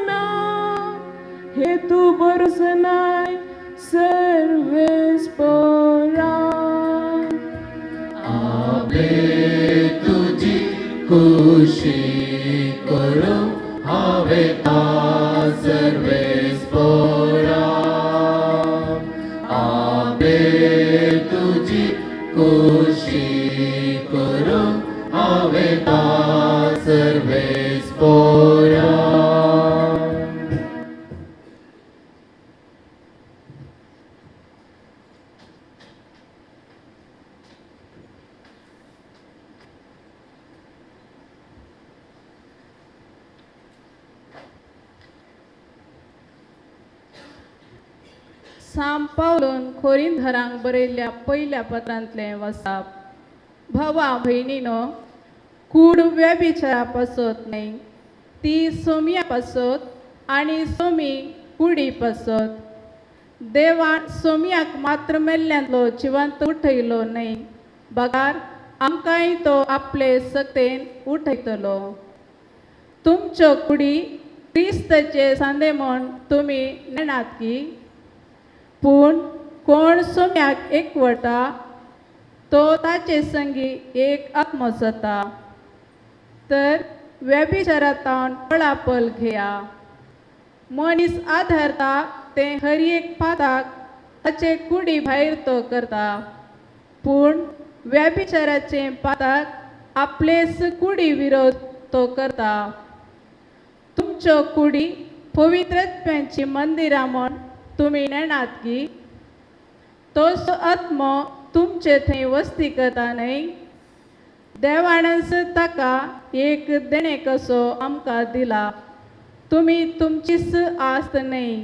ना, हे तूं भरसनाय सर्वेस्परा. आपले तुजी खुशी करूं हांवें सर्वेस्परा. साम पावलून खोरींधरांक बरयल्ल्या पयल्या पत्रांतलें वसाप. भावा भयणीनो, कूड व्यभिचारा पासत न्हय, ती सोमया पासत आनी सोमी कुडी पासत. देवान सोमयाक मात्र मेल्ल्यांतलो जिवंत उठयलो न्हय, बगार आमकांय तो आपले सक्तेन उठयतलो. तुमच्यो कुडी क्रिस्ताचे सांदे म्हूण तुमी नेणात की? पूण कोण सोम्याक एकवटा तो ताचे संगी एक आत्मो जाता. तर व्यभिचारांत पळापल घेया. मनीस आधारता तें हर एक पाताक ताचे कुडी भायर तो करता, पूण व्यभिचाराचें पाताक आपलेच कुडी विरोध तो करता. तुमच्यो कुडी पवित्रत्वांची मंदिरां म्हूण तुमी नेणात की? तोच आत्मो तुमचे थंय वस्ती करता न्हय? देवानच ताका एक देणें कसो आमकां दिला. तुमी तुमचीच आस्त न्हय,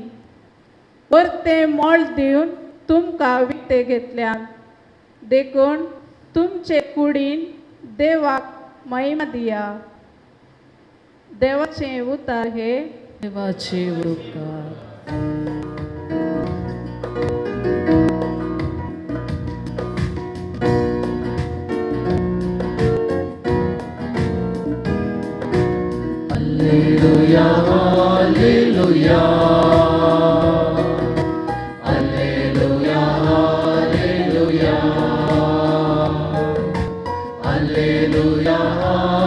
परतें मोल दिवन तुमकां विकतें घेतल्यात. देखून तुमचे कुडीन देवाक महिमा दिया. देवाचें उतार हे देवाचे उपकार. Alleluia, alleluia, alleluia, alleluia, alleluia,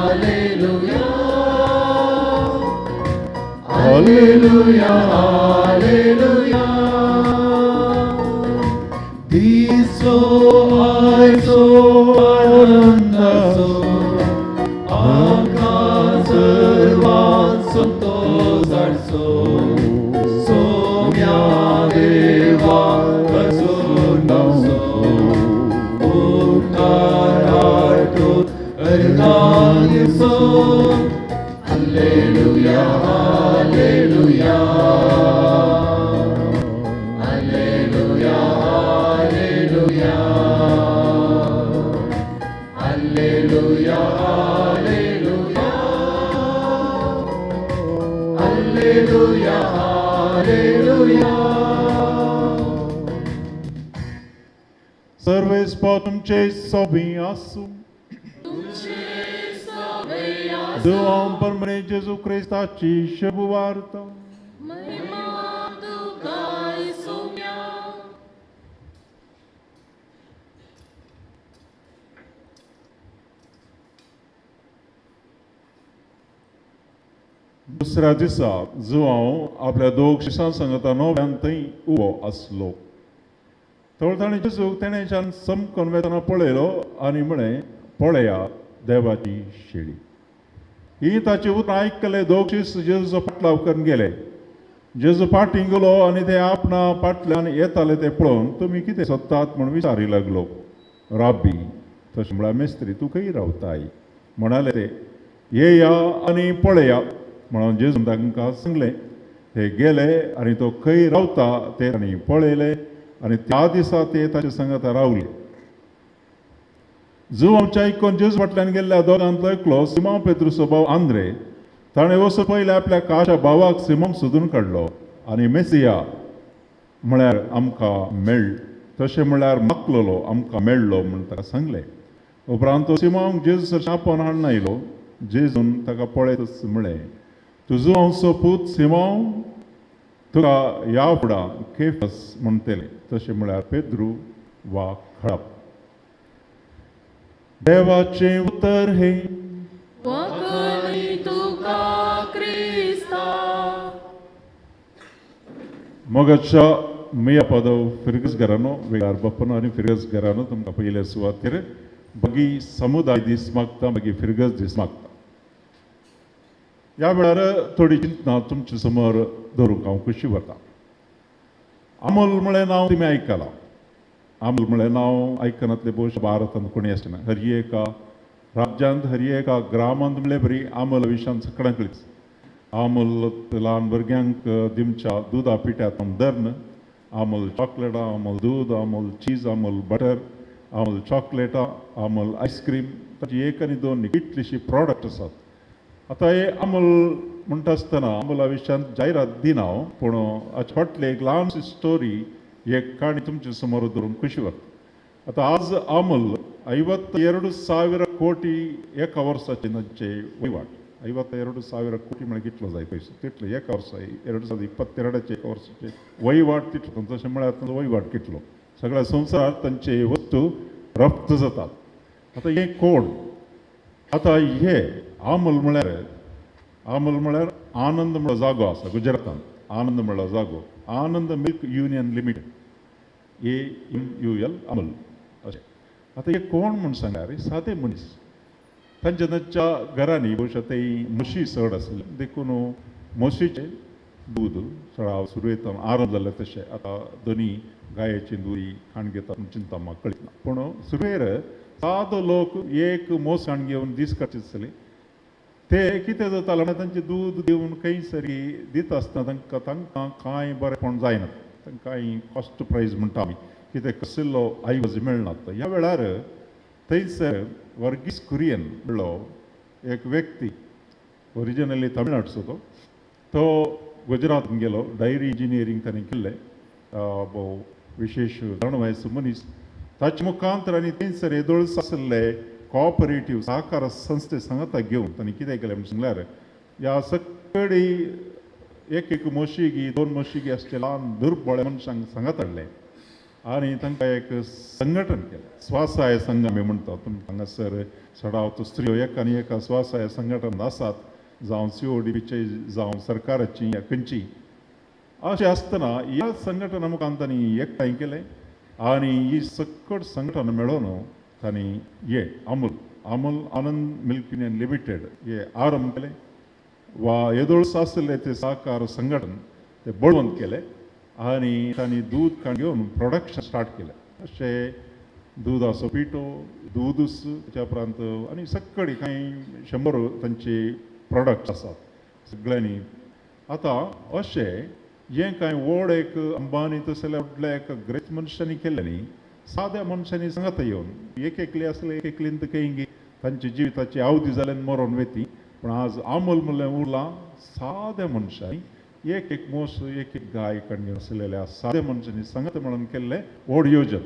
alleluia, alleluia, alleluia. Diso aiso anandaso आकाशवान संतोषासो Saumya देवा कसोनासो उपकाराटो अरनायसो. Alleluia, alleluia, alleluia, alleluia, alleluia, alleluia, alleluia, alleluia. सर्वेस्पो तुमचे सोबी आसूं. देवान परमणे जेजू क्रिस्ताची शुभ वार्ता. दुसऱ्या दिसा जुवांव आपल्या दोग शिसां सांगता नव्यान थंय उबो आसलो. थोडे ताणें जेजूक तेणेच्यान समकून वेतना पळयलो आनी म्हळें, पळया देवाची शेळी. ही ताची उतरां आयकले दोग शीस जेजूचो फाटलाव करून गेले. जेजू फाटीं गेलो आनी ते आपणा फाटल्यान येताले ते पळोवन तुमी कितें सोदतात म्हूण विचारी लागलो. राबी, तशें म्हळ्यार मेस्त्री, तूं खंय रावताय? म्हणाले ते, येया आनी पळया. म्हणून जेजून तांकां सांगलें. ते गेले आनी तो खंय रावता ते तांणी पळयलें आनी त्या दिसा ते ताचे सांगाता रावले. जुवांच्या आयकून जेजू फाटल्यान गेल्ल्या दोगांतलो एकलो सिमांव पेत्रूचो भाव आंद्रे, ताणें वचून पयलें आपल्या काच्या भावाक सिमांव सोदून काडलो आनी मेसिया म्हळ्यार आमकां मेळ, तशें म्हळ्यार माकलोलो आमकां मेळ्ळो म्हूण ताका सांगलें. उपरांत तो सिमांवक जेजू सरशीं आपोवन हाडून आयलो. जेजून ताका पळयतच म्हळें, तुजो हांवचो पूत सिमांव, तुका ह्या फुडां केफस म्हणटले, तशें म्हळ्यार पेद्रू वा खळप. देवाचें उतर हे. मोगाच्या मिया पदव फिरगस घरानो वेगार बाप्पानो आनी फिरगस घरानो, तुमकां पयले सुवातेर बगी समुदाय दीस मागता, मागीर फिरगस दीस मागता. ह्या वेळार थोडी चिंतना तुमचे समोर दवरूंक हांव खुशी वता. अमोल म्हळें नांव तुमी आयकलां. अमोल म्हळें नांव आयकनातलें भोवशा भारतांत कोणी आसना. हर एका राज्यांत हर एका ग्रामांत म्हणल्यार बरी आमल विशयान सगळ्यांक आमल ल्हान भुरग्यांक दिवच्या दुदा पिठ्यांत धरून अमूल चॉकलेटां, अमूल दूद, अमूल चीज, अमूल बटर, अमूल चॉकलेटां, अमूल आयस्क्रीम, ताची एक आनी दोन कितलीशी प्रॉडक्ट आसात. आतां हे अमूल म्हणटा आसतना अमुला विशयांत जायरात दिना हांव, पूण हाचे फाटली एक ल्हानशी स्टोरी, एक काणी तुमचे समोर दवरूंक खुशी वाटता. आतां आज अमूल 52,000 कोटी एका वर्साचे तांचे वहिवाट. 52,000 कोटी म्हळ्यार कितलो जाय पयसो तितलो एका वर्सा, 2022 एका वर्साचे वहिवाट तितलो. तशें म्हळ्यार तांचो वहिवाट कितलो, सगळ्या संवसारांत तांचे वस्तू रफ्त जातात. आतां हें कोण? आतां हे अमूल म्हळ्यार, अमूल म्हळ्यार आनंद म्हणलो जागो आसा गुजरातान, आनंद म्हणलो जागो, Anand milk union limited, AMUL Amul अशें. आतां हे कोण म्हूण सांगल्यार सादे मनीस, तांच्या तांच्या घरांनी भोवशा ते म्हशी चड आसले देखून म्हशीचें दूद चडाव सुरवेत आरंभ जालें तशें. आतां दोनी गायेची दूद खाण घेतात चिंता म्हाका कळना, पूण सुरवेर सादो लोक एक म्हस खाण घेवन दीस काडचे आसले. ते कितें जातालें म्हळ्यार तांचें दूद दिवन खंयसरी दिता आसतना तांकां तांकां कांय बरेंपण जायना, तांकां कांय कॉस्ट प्रायज म्हणटा आमी, कितें कसलो आयवज मेळना. ह्या वेळार थंयसर वर्गीस कुरियन म्हणलो एक व्यक्ती, ओरिजिनली तमिळनाडचो तो, तो गुजरातान गेलो, डायरी इंजिनियरींग ताणें केल्लें, भोव विशेश जाणवायचो मनीस. ताच्या मुखांतर आनी थंयसर येदोळस आशिल्ले कॉपरेटीव सहकार संस्थे सांगाता घेवन ताणें कितें केलें म्हूण सांगल्यार ह्या सगळी एक एक म्हशीगी दोन म्हशीगी आसचे ल्हान दुर्बळ मनशांक सांगात हाडलें आनी तांकां एक संघटन केलें. स्वासहाय संघ आमी म्हणटा, तुमकां हांगासर चडावत स्त्रियो एका आनी एका स्वासहाय संघटन आसात, जावं CODBचे जावं सरकाराची या खंयची. अशें आसतना ह्या संघटना मुखार तांणी एकठांय केलें आनी ही सकट संघटना मेळोवन तांणी हे Amul, Amul Anand milk union limited हे आरंभ केलें वा येदोळस आसलें ते सहकार संघटन ते बळवंत केलें आनी तांणी दूद काण घेवन प्रोडक्शन स्टार्ट केलें. अशें दुदाचो पिठो, दूदच, ताच्या उपरांत आनी सगळी कांय 100 तांचे प्रोडक्ट्स आसात सगळ्यांनी. आतां अशें हें कांय व्हड एक अंबानी तशें जाल्यार व्हडल्या एक ग्रेस्त मनशांनी केल्लें न्ही, साद्या मनशांनी सांगाता येवन एक एकली आसले एक एकलीन तर खंय तांच्या जिविताची अवधी जाल्यान मरोन वेती, पूण आज अमूल म्हणल्यार उरलां साद्या मनशांनी एक एक म्हस एक एक गाय काडून आसलेल्या साद्या मनशांनी सांगाता म्हणून केल्लें व्हड योजन.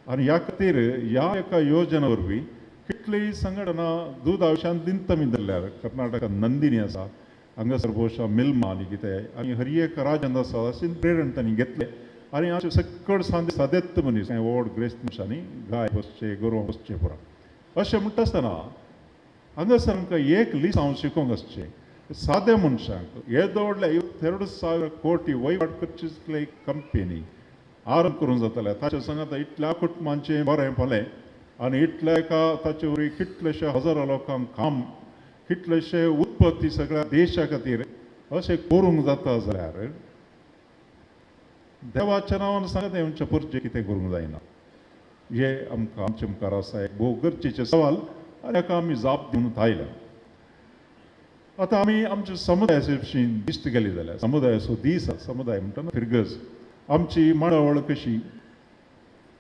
आनी ह्या खातीर ह्या एका योजना वरवीं कितलीय संघटना दुदा विशयांत दिंतमी धरल्यार कर्नाटकांत नंदिनी आसा, हांगासर भोवशा मिल्मा आनी कितें आनी हर एक राज्यांत आसा अशें प्रेरण तांणी घेतलें. आनी अशें सकळ सादे सादेत मनीस कांय व्हड ग्रेस्त मनशांनी गाय बसचे गोरवां बसचे पुरा. अशें म्हणटा आसतना हांगासर आमकां एक लिसांव शिकोवंक आसचें, साद्या मनशांक येदो व्हडल्या 52,000 कोटी वहिवाट करची एक कंपनी आरंभ करूंक जाताले, ताच्या सांगाता इतल्या कुटुंबांचें बरें भलें आनी इतल्या एका ताचे वरवीं कितलेशे हजारो लोकांक काम, कितलेशे उत्पत्ती सगळ्या देशा खातीर अशें करूंक जाता जाल्यार देवाच्या नांवान सांगता आमच्या पुरचें कितें करूंक जायना. हे आमकां आमचे मुखार आसा एक भोव गरजेचें सवाल आनी हाका आमी जाप दिवन आयल्या. आतां आमी आमच्या समुदायाचे विशीं दिश्ट केली जाल्यार समुदायाचो दीस आसा, समुदाय म्हणटा फिरगज, आमची मांडावळ कशी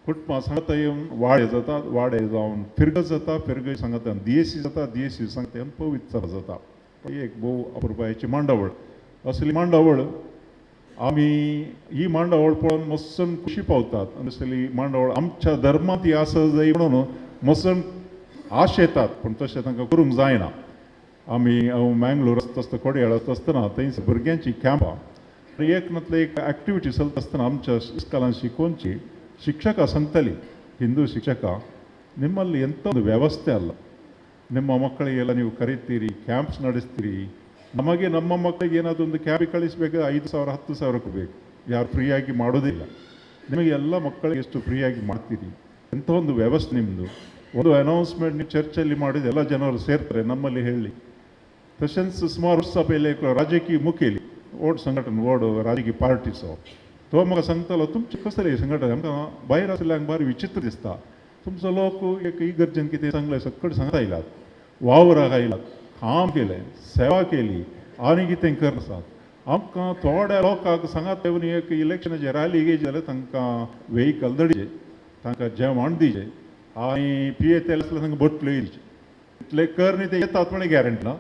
कुटुंबां सांगाता येवन वाडे जातात, वाडे जावन फिरगज जाता, फिरगज सांगाता दियेसी जाता, दियेसी सांगाता येवन पवित्र जाता. ही एक भोव अपुरबायेची मांडावळ. असली मांडावळ आमी ही मांडावळ पळोवन मस्सण खुशी पावतात आनी असली मांडावळ आमच्या धर्मांत ही आसा जाय म्हणून मस्सण आश येतात, पूण तशें तांकां करूंक जायना. आमी हांव मँगलोर आसता आसतना कोडयाळ आसता आसतना थंय भुरग्यांची कॅम्पां एक नातले एक एक्टिविटी चलता आसतना आमच्या इस्कॉलान शिकोवची ಶಿಕ್ಷಕ ಸಂತಲಿ ಹಿಂದೂ ಶಿಕ್ಷಕ ನಿಮ್ಮಲ್ಲಿ ಎಂಥ ಒಂದು ವ್ಯವಸ್ಥೆ ಅಲ್ಲ, ನಿಮ್ಮ ಮಕ್ಕಳಿಗೆಲ್ಲ ನೀವು ಕರೀತೀರಿ, ಕ್ಯಾಂಪ್ಸ್ ನಡೆಸ್ತೀರಿ. ನಮಗೆ ನಮ್ಮ ಮಕ್ಕಳಿಗೆ ಏನಾದರೂ ಒಂದು ಕ್ಯಾಂಪಿಗೆ ಕಳಿಸ್ಬೇಕಾದ್ರೆ 5,000 10,000 ಬೇಕು, ಯಾರು ಫ್ರೀಯಾಗಿ ಮಾಡೋದಿಲ್ಲ. ನಿಮಗೆ ಎಲ್ಲ ಮಕ್ಕಳಿಗೆ ಎಷ್ಟು ಫ್ರೀಯಾಗಿ ಮಾಡ್ತೀರಿ, ಎಂಥ ಒಂದು ವ್ಯವಸ್ಥೆ ನಿಮ್ಮದು. ಒಂದು ಅನೌನ್ಸ್ಮೆಂಟ್ ನೀವು ಚರ್ಚಲ್ಲಿ ಮಾಡಿದ ಎಲ್ಲ ಜನರು ಸೇರ್ತಾರೆ ನಮ್ಮಲ್ಲಿ ಹೇಳಿ. तशेंच सुमार वर्सां पयले एक राजकीय मुखेली व्हड संघटन व्हड राजकीय पार्टीचो तो म्हाका सांगतालो तुमचें कसलें संघटन आमकां भायर आशिल्ल्यांक भारी विचित्र दिसता, तुमचो लोक एक इगर्जेन कितें सांगलें सकट सांगता आयलात, वावराक आयलात, काम केलें, सेवा केली आनी कितें करसात. आमकां थोड्या लोकांक सांगात येवन एक इलेक्शनाचे रॅली घेयची जाल्यार तांकां व्हेकल धाडचे, तांकां जेवण दिवचें आनी पियेतले आसल्यार तांकां बोटल्यो दिवचे. तितले कर न्ही ते येतात म्हळ्यार गॅरंटी ना,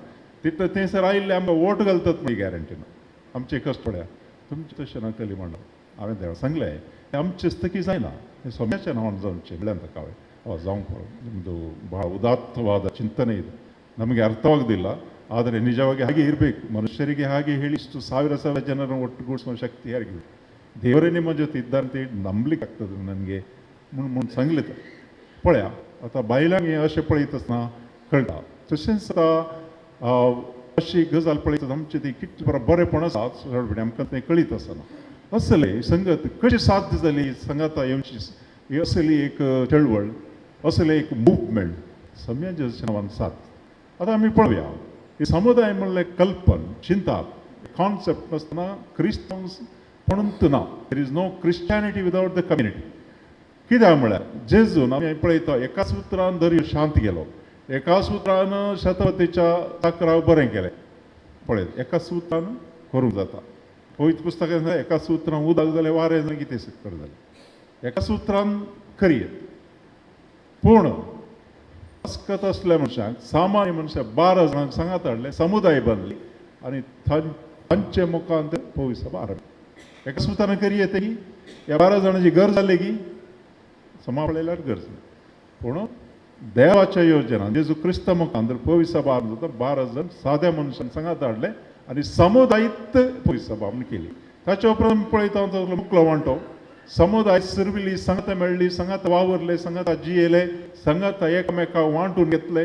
तितले थंयसर आयिल्ले आमकां वोट घालतात म्हळ्यार गॅरंटी ना. आमचे कश्ट पळया तुमचें तशें ना कली म्हणटा हांवें देवा सांगलें आमचें स्तकी जायना, हें सोम्याचें नांवान जावचें म्हळ्यार ताका हांवें जावंक ನಿಮ್ಮದು ಬಹಳ ಉದಾತ್ತವಾದ ಚಿಂತನೆ ಇದು, ನಮಗೆ ಅರ್ಥವಾಗೋದಿಲ್ಲ, ಆದರೆ ನಿಜವಾಗಿ ಹಾಗೆ ಇರಬೇಕು. ಮನುಷ್ಯರಿಗೆ ಹಾಗೆ ಹೇಳಿ ಇಷ್ಟು ಸಾವಿರ ಸಾವಿರ ಜನರನ್ನು ಒಟ್ಟುಗೂಡಿಸುವ ಶಕ್ತಿ ಯಾರಿಗೂ, ದೇವರೇ ನಿಮ್ಮ ಜೊತೆ ಇದ್ದಂತ ನಂಬಲಿಕ್ಕೆ ಆಗ್ತದೆ ನನಗೆ म्हूण सांगलें. पळया आतां बायलांक हें अशें पळयत आसतना कळटा. तशेंच आतां अशी गजाल पळयत आमचें ती कितलें बरेंपण आसा चडपणी आमकां तें कळीत आसना. असले संगत कशी साध्य जाली संगता येवची, ही असली एक चळवळ, असले एक मुवमेंट समाजाच्या नांवान साथ. आतां आमी पळोवया ही समुदाय म्हणल्यार कल्पन, चिंता, कॉन्सेप्ट नासतना क्रिस्तांव म्हणून ना. There is no Christianity without the community. कित्याक म्हळ्यार जेजून आमी पळयता एका सुत्रान दर्यो शांत गेलो, एका सुत्रान शतपथीच्या चाकराक बरें केलें. पळयत एका सुत्रान करूंक जाता. पवित्र पुस्तकान एका सुत्रान उदक जालें, वारें जालें, कितें कर जालें, एका सुत्रान करयेत. पूण अस्कत असल्या मनशांक, सामान्य मनशाक 12 जाणांक सांगात हाडलें, समुदाय बांदली आनी तांचे मुखांत पवित्र सभा आरंभ. एका सुत्रान करयेत की ह्या 12 जाणांची गरज जाली की समा पळयल्यार गरज ना. पूण देवाच्या योजना जेजू क्रिस्ता मुखांत पवित्र सभा आरंभ जाता. 12 जाण साद्या मनशांक सांगात हाडले आनी समुदायीत पवित्र सभा म्हूण केली. ताच्या उपरांत पळयता मुकलो वांटो समुदाय सुरविली, संगता मेळ्ळी, संगता वावरले, संगता जियेले, संगता एकामेका वांटून घेतले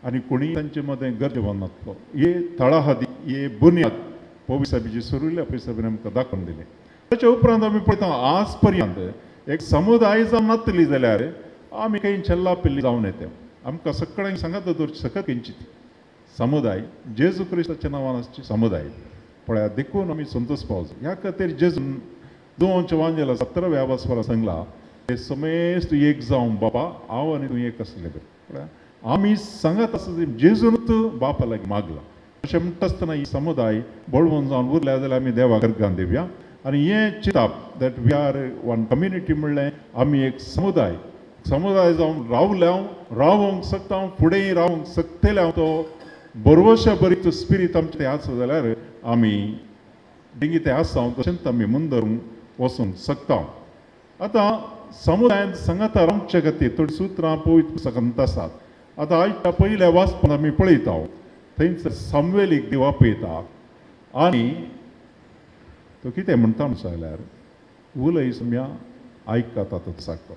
आनी कोणीय तांचे मदें गरजेवन नासलो. हे तळाहादी, हे बुन्याद पवित्र सभेची सुरविल्ल्या पवित्र सभेन आमकां दाखोवन दिलें. ताच्या उपरांत आमी पळयता आज पर्यंत एक समुदाय जावन नातली जाल्यार आमी खंय छल्ला पिल्ली जावन येता. आमकां सगळ्यांक सांगता दवरची सकत खंयची ती समुदाय जेजू क्रिस्ताच्या नांवान आसची समुदाय पळया. देखून आमी संतोष पावचो. ह्या खातीर जेजून दोनच्या वांजेला 17व्या वसपारा सांगला ते समेस्त एक जावं बाबा, हांव आनी तूं एक आसले बरें. पळया आमी सांगत आसा जेजूनच बापा लागीं मागला. अशें म्हणटा आसतना ही समुदाय बळवंत जावन उरल्या जाल्यार आमी देवाक अर्गां दिवया. आनी हें चिंतप that we are one community म्हणलें आमी एक समुदाय, समुदाय जावन रावल्या, रावोंक शकता, फुडें रावंक शकतले. हांव तो बरवशा बरी स्पिरीत आमचें आसा जाल्यार आमी डिंगी तें आसा तशेंच आमी मुंदरून वचूंक शकता. आतां समुदायांत सांगाता रावचे खातीर थोडीं सुत्रां पवित्र पुस्तकांत आसात. आतां आयच्या पयल्या वाचपांत आमी पळयता थंयच सामुएलीक देव आपयता आनी तो कितें म्हणटा म्हण सांगल्यार उलय सम्या आयकता तो साकर.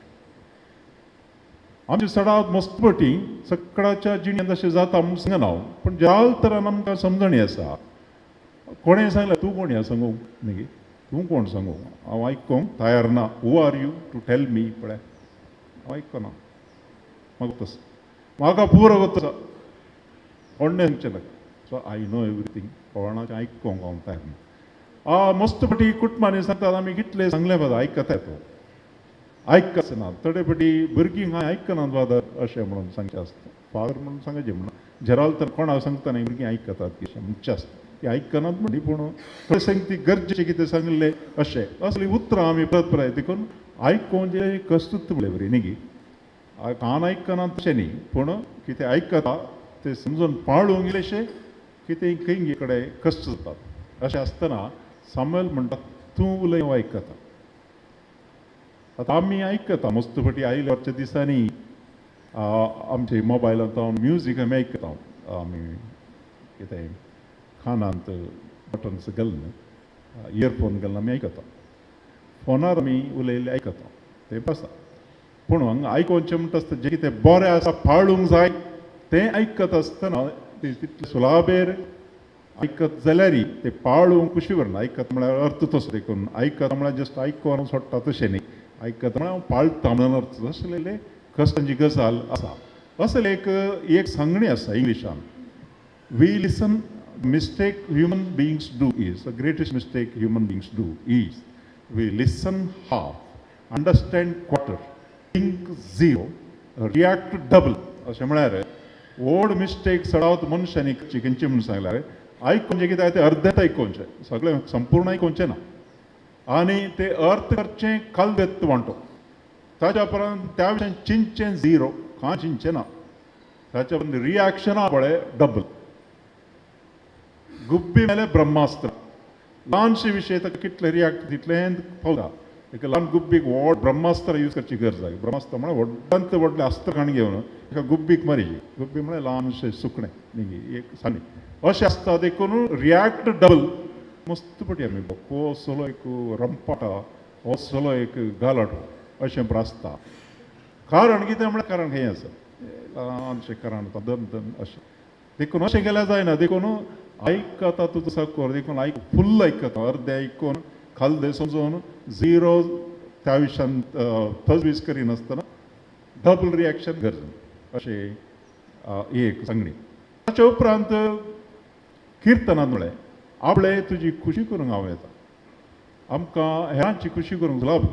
आमचे सडात मस्तपटी सकाळच्या जिणेंत अशें जाता म्हूण सांगना हांव, पूण ज्या तरान आमकां समजणी आसा. कोणें सांगलें तूं कोण ह्या सांगूंक न्ही, तूं कोण सांगू, हांव आयकोंक तयार ना. Who are you to tell me? पळय हांव आयकना, म्हाका तसो म्हाका पुरो वता कोणें सांगचें नाका. सो I know everything, कोणाचें आयकोंक हांव तयार ना. मस्त पटी कुटुंबांनी सांगतात आमी कितलें सांगलें बाबा आयकता तो आयकच ना. थोडे पटी भुरगीं हांवें आयकनात बाबा अशें म्हणून सांगचें आसता. फादर म्हणून सांगचें म्हणून जराल तर कोणाक सांगता न्ही भुरगीं आयकतात की अशें म्हणचें आसता. ती आयकनात म्हणली पूण थोडे सांग ती गरजेचें कितें सांगलें अशें असलीं उतरां आमी परत परत देखून आयकोन जे कस्तूत म्हणलें बरी न्ही, कान आयकनात तशें न्ही, पूण कितें आयकता तें समजून पाळूंक इल्लेशें कितें खंय कडेन कश्ट जातात. अशें आसतना सामुएल म्हणटा तूं उलय हांव आयकता. आतां आमी आयकता मस्त फाटी आयल्या वरच्या दिसांनी आमचे मोबायलांत हांव म्युजीक आमी आयकता. आमी कितें कानांत बटन्स घालून इयरफोन घालून आमी आयकता, फोनार आमी उलयल्ले आयकता, तें आसा. पूण हांगा आयकोवचें म्हणटा आसतना जें कितें बरें आसा पाळूंक जाय तें आयकत आसतना तें तितलें सुलाबेर आयकत जाल्यार तें पाळूंक कुशी व्हरना. आयकत म्हळ्यार अर्थ तसो देखून आयकत म्हळ्यार जस्ट आयकोन सोडटा तशें न्ही, आयकत म्हळ्यार हांव पाळटा म्हणून अर्थ असलेले कश्टांची गजाल आसा. असले एक एक सांगणी आसा इंग्लिशान, we listen mistake human beings do is the greatest mistake human beings do is we listen half, understand quarter, think zero, react double. अशें म्हळ्यार व्हड मिस्टेक चडावत मनशांनी खंयची म्हणून सांगल्यार आयकोवचें कितें तें अर्देंच आयकोवचें, सगळें संपूर्ण आयकोवचें ना आनी ते अर्थ करचें कलदेत वांटो. ताच्या उपरांत त्या विशयान चिंतचें झिरो, कांय चिंतचें ना. ताच्या उपरांत रिएक्शनां पळय डबल. गुब्बी मेले ब्रह्मास्त्र, ल्हानशे विशय ताका कितले रिएक्ट तितलें पावता. एक ल्हान गुब्बीक व्हड ब्रह्मास्त्र यूज करची गरज आसा. ब्रह्मास्त्र म्हळ्यार व्हडांत व्हडलें अस्त्र काण घेवन एका गुब्बीक मारीची. गुब्बी म्हळ्यार ल्हानशें सुकणें न्ही एक सांगली अशें आसता. देखून रिएक्ट डबल मस्त पटी आमी हो असलो एक रंपाटा, हो असलो एक गालाटो अशें आसता. कारण कितें म्हळ्यार कारण हें आसा ल्हानशें कारण दम दम अशें. देखून अशें केल्यार जायना. देखून आयकता तूं तसो कर, देखून आयक फुल्ल आयकता, अर्दें आयकून खालदे समजून झिरो त्या विशयान तजवीज करिनासतना डबल रिएक्शन गरज अशें एक सांगणी. ताच्या उपरांत किर्तनान म्हळें आपले तुजी खुशी करूंक हांव येता, आमकां हेरांची खुशी करूंक लाभ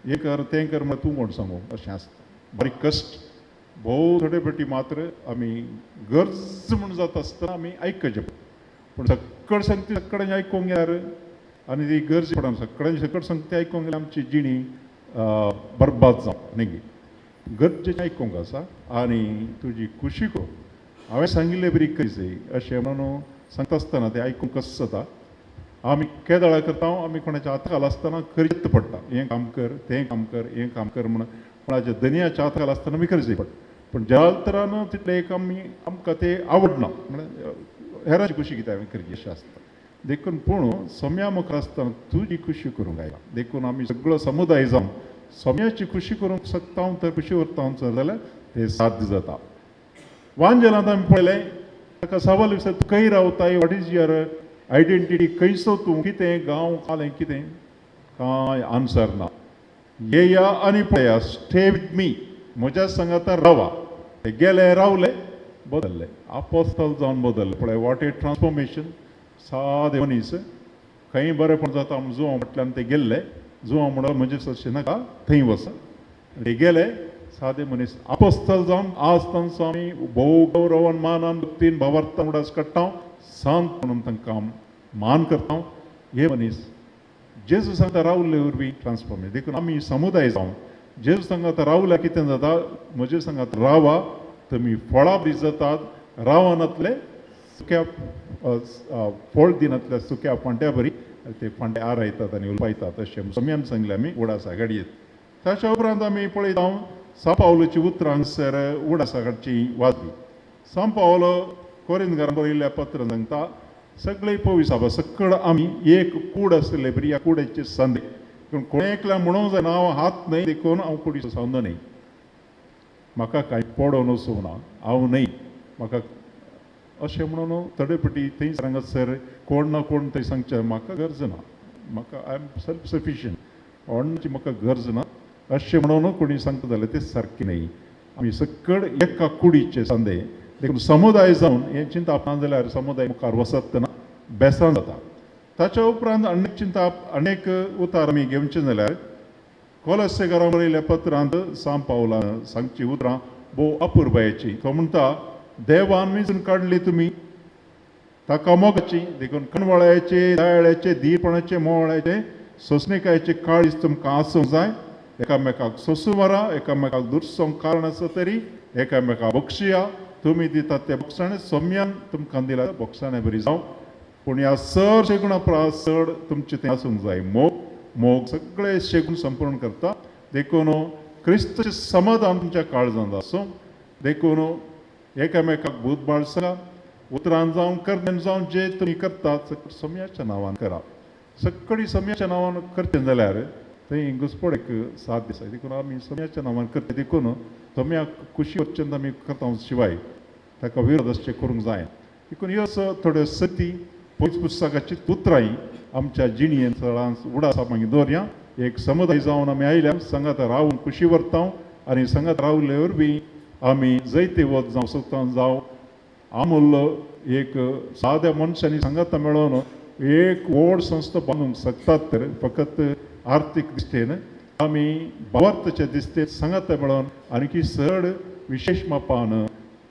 हें कर तें कर म्हळ्यार तूं कोण सांगू अशें आसता. बारीक कश्ट भोव थोडे फावटी मात्र आमी गरज म्हूण जाता आसतना आमी आयकचें, पूण सगळें सांगती सगळ्यांनी आयकूंक गेल्यार आनी ती गरज पडना. सगळ्यांनी सकट सांगती आयकूंक गेल्यार आमची जिणी बरबाद जावं न्ही. गरजेचें आयकूंक आसा आनी तुजी खुशी करूं हांवें सांगिल्ले बरी करी अशें म्हणून सांगता आसतना तें आयकूंक कशें जाता. आमी केदळा करता, आमी कोणाच्या हाता घाल आसतना करचें पडटा, हें काम कर तें काम कर हें काम कर म्हणून कोणाच्या दनयाच्या हाता घाल आसतना आमी करचें पडटा. पूण ज्या तरान तितलें एक आमी आमकां तें आवडना म्हळ्यार हेरांची खुशी कितें हांवें करची अशें आसता. देखून पूण सोम्या मुखार आसतना तुजी खुशी करूंक आयला. देखून आमी सगळो समुदाय जावन सोम्याची खुशी करूंक शकता तर खुशी उरता जाल्यार तें साध्य जाता. वांजेलांत आमी पळयलें ताका सवाल विचार तूं खंय रावताय, what is your identity, खंयचो तूं, कितें गांव खालें कितें, कांय आन्सर ना. येया आनी पळया, स्टे विथ मी, म्हज्या सांगाता रावा. ते गेले रावले बदल्ले, आपोस्तल जावन बदल्ले. पळय what a transformation. सादे मनीस खंय बरेंपण जाता म्हूण जुवां म्हटल्यान ते गेल्ले, जुवां म्हणल्यार म्हजें सदशें नाका थंय वच, ते गेले सादे मनीस आपोस्तल जावन आज तांचो आमी भोव गौरवान मानान भक्तीन भावार्थान उडास काडटा, सांत म्हणून तांकां मान करता. हे मनीस जेजू सांगता रावले वरवीं ट्रान्सफॉर्मेशन. देखून आमी समुदाय जावन जेजू सांगता रावल्या कितें जाता, म्हजे सांगात रावा तुमी फळां बी जातात, रावनातले सुक्या फळ दिनातल्या सुक्या फांट्या बरी ते फांटे आरायतात आनी उलपायतात अशें सम्यान सांगलें आमी उडासा गाडयेत. ताच्या उपरांत आमी पळयता सां पावलोची उतरां हांगसर उडासा काडची वाजली. सां पावलो कोरिंदकारां बरयल्ल्या पत्रान सांगता सगळे पविसाबा सकळ आमी एक कूड आसले बरी ह्या कुडेचे संदे. पूण कोणें एकल्या म्हणूंक जायना हांव हात न्हय देखून हांव कुडीचो संद न्हय, म्हाका कांय पडोवन वचूंक ना, हांव न्हय म्हाका अशें म्हणून थोडे फावटी थंय हांगासर कोण ना कोण थंय सांगचें म्हाका गरज ना, म्हाका I am self sufficient, कोणाची म्हाका गरज ना अशें म्हणून कोणी सांगता जाल्यार तें सारकें न्हय. आमी सकळ एका कुडीचे संदे. देखून समुदाय जावन हें चिंतप ना जाल्यार समुदाय मुखार वचत ना, बेसां जाता. ताच्या उपरांत अनेक चिंतप अनेक उतार आमी घेवचें जाल्यार कोलस्सेकारां बरयल्ल्या पत्रांत सां पावलान सांगची उतरां भोव अपुरबायेची. तो म्हणटा देवान विंचून काडली तुमी ताका मोगाची, देखून कणवळ्याचे दयाळ्याचे धीरपणाचे मोळ्याचे सोंसणिकायेचे काळीज तुमकां आसूंक जाय. एकामेकाक सोंसूं मरा, एकामेकाक दुरसोंक कारण आसा तरी एकामेकाक बक्षिया. तुमी दितात ते बोगसाणे सोम्यान तुमकां दिला बोगसाणे बरी जावं. पूण ह्या चड शेगुणा परस चड तुमचें तें आसूंक जाय मोग. मोग सगळे शेगूण संपूर्ण करता. देखून क्रिस्ताचें समाधान तुमच्या काळजांत आसूं. देखून एकामेकाक भूत बाळसा उतरान जावं करण्यान जावं जे तुमी करतात सोम्याच्या नांवान करा. सगळी सोम्याच्या नांवान करचें जाल्यार थंय घुसपड एक साथ दिसा. देखून आमी सोम्याच्या नांवान करता. देखून सोम्याक खुशी वचचें आमी करता शिवाय ताका विरोध अशें करूंक जाय. देखून ह्यो थोड्यो सती पयस पुस्तकाची उतरां आमच्या जिणेंत सगळ्यां उडासा मागीर दवरया. एक समुदाय जावन आमी आयल्या सांगात रावून खुशी व्हरता आनी सांगात रावले वरवीं आमी जैतिवंत जावं शकता. जावं आमुल्लो एक साद्या मनशांनी सांगाता मेळोवन एक व्हड संस्था बांदूंक शकतात. तर फकत आर्थीक दृश्टीन आमी भावार्थाचे दिश्टीन सांगाता मेळोवन आणखी चड विशेश मापान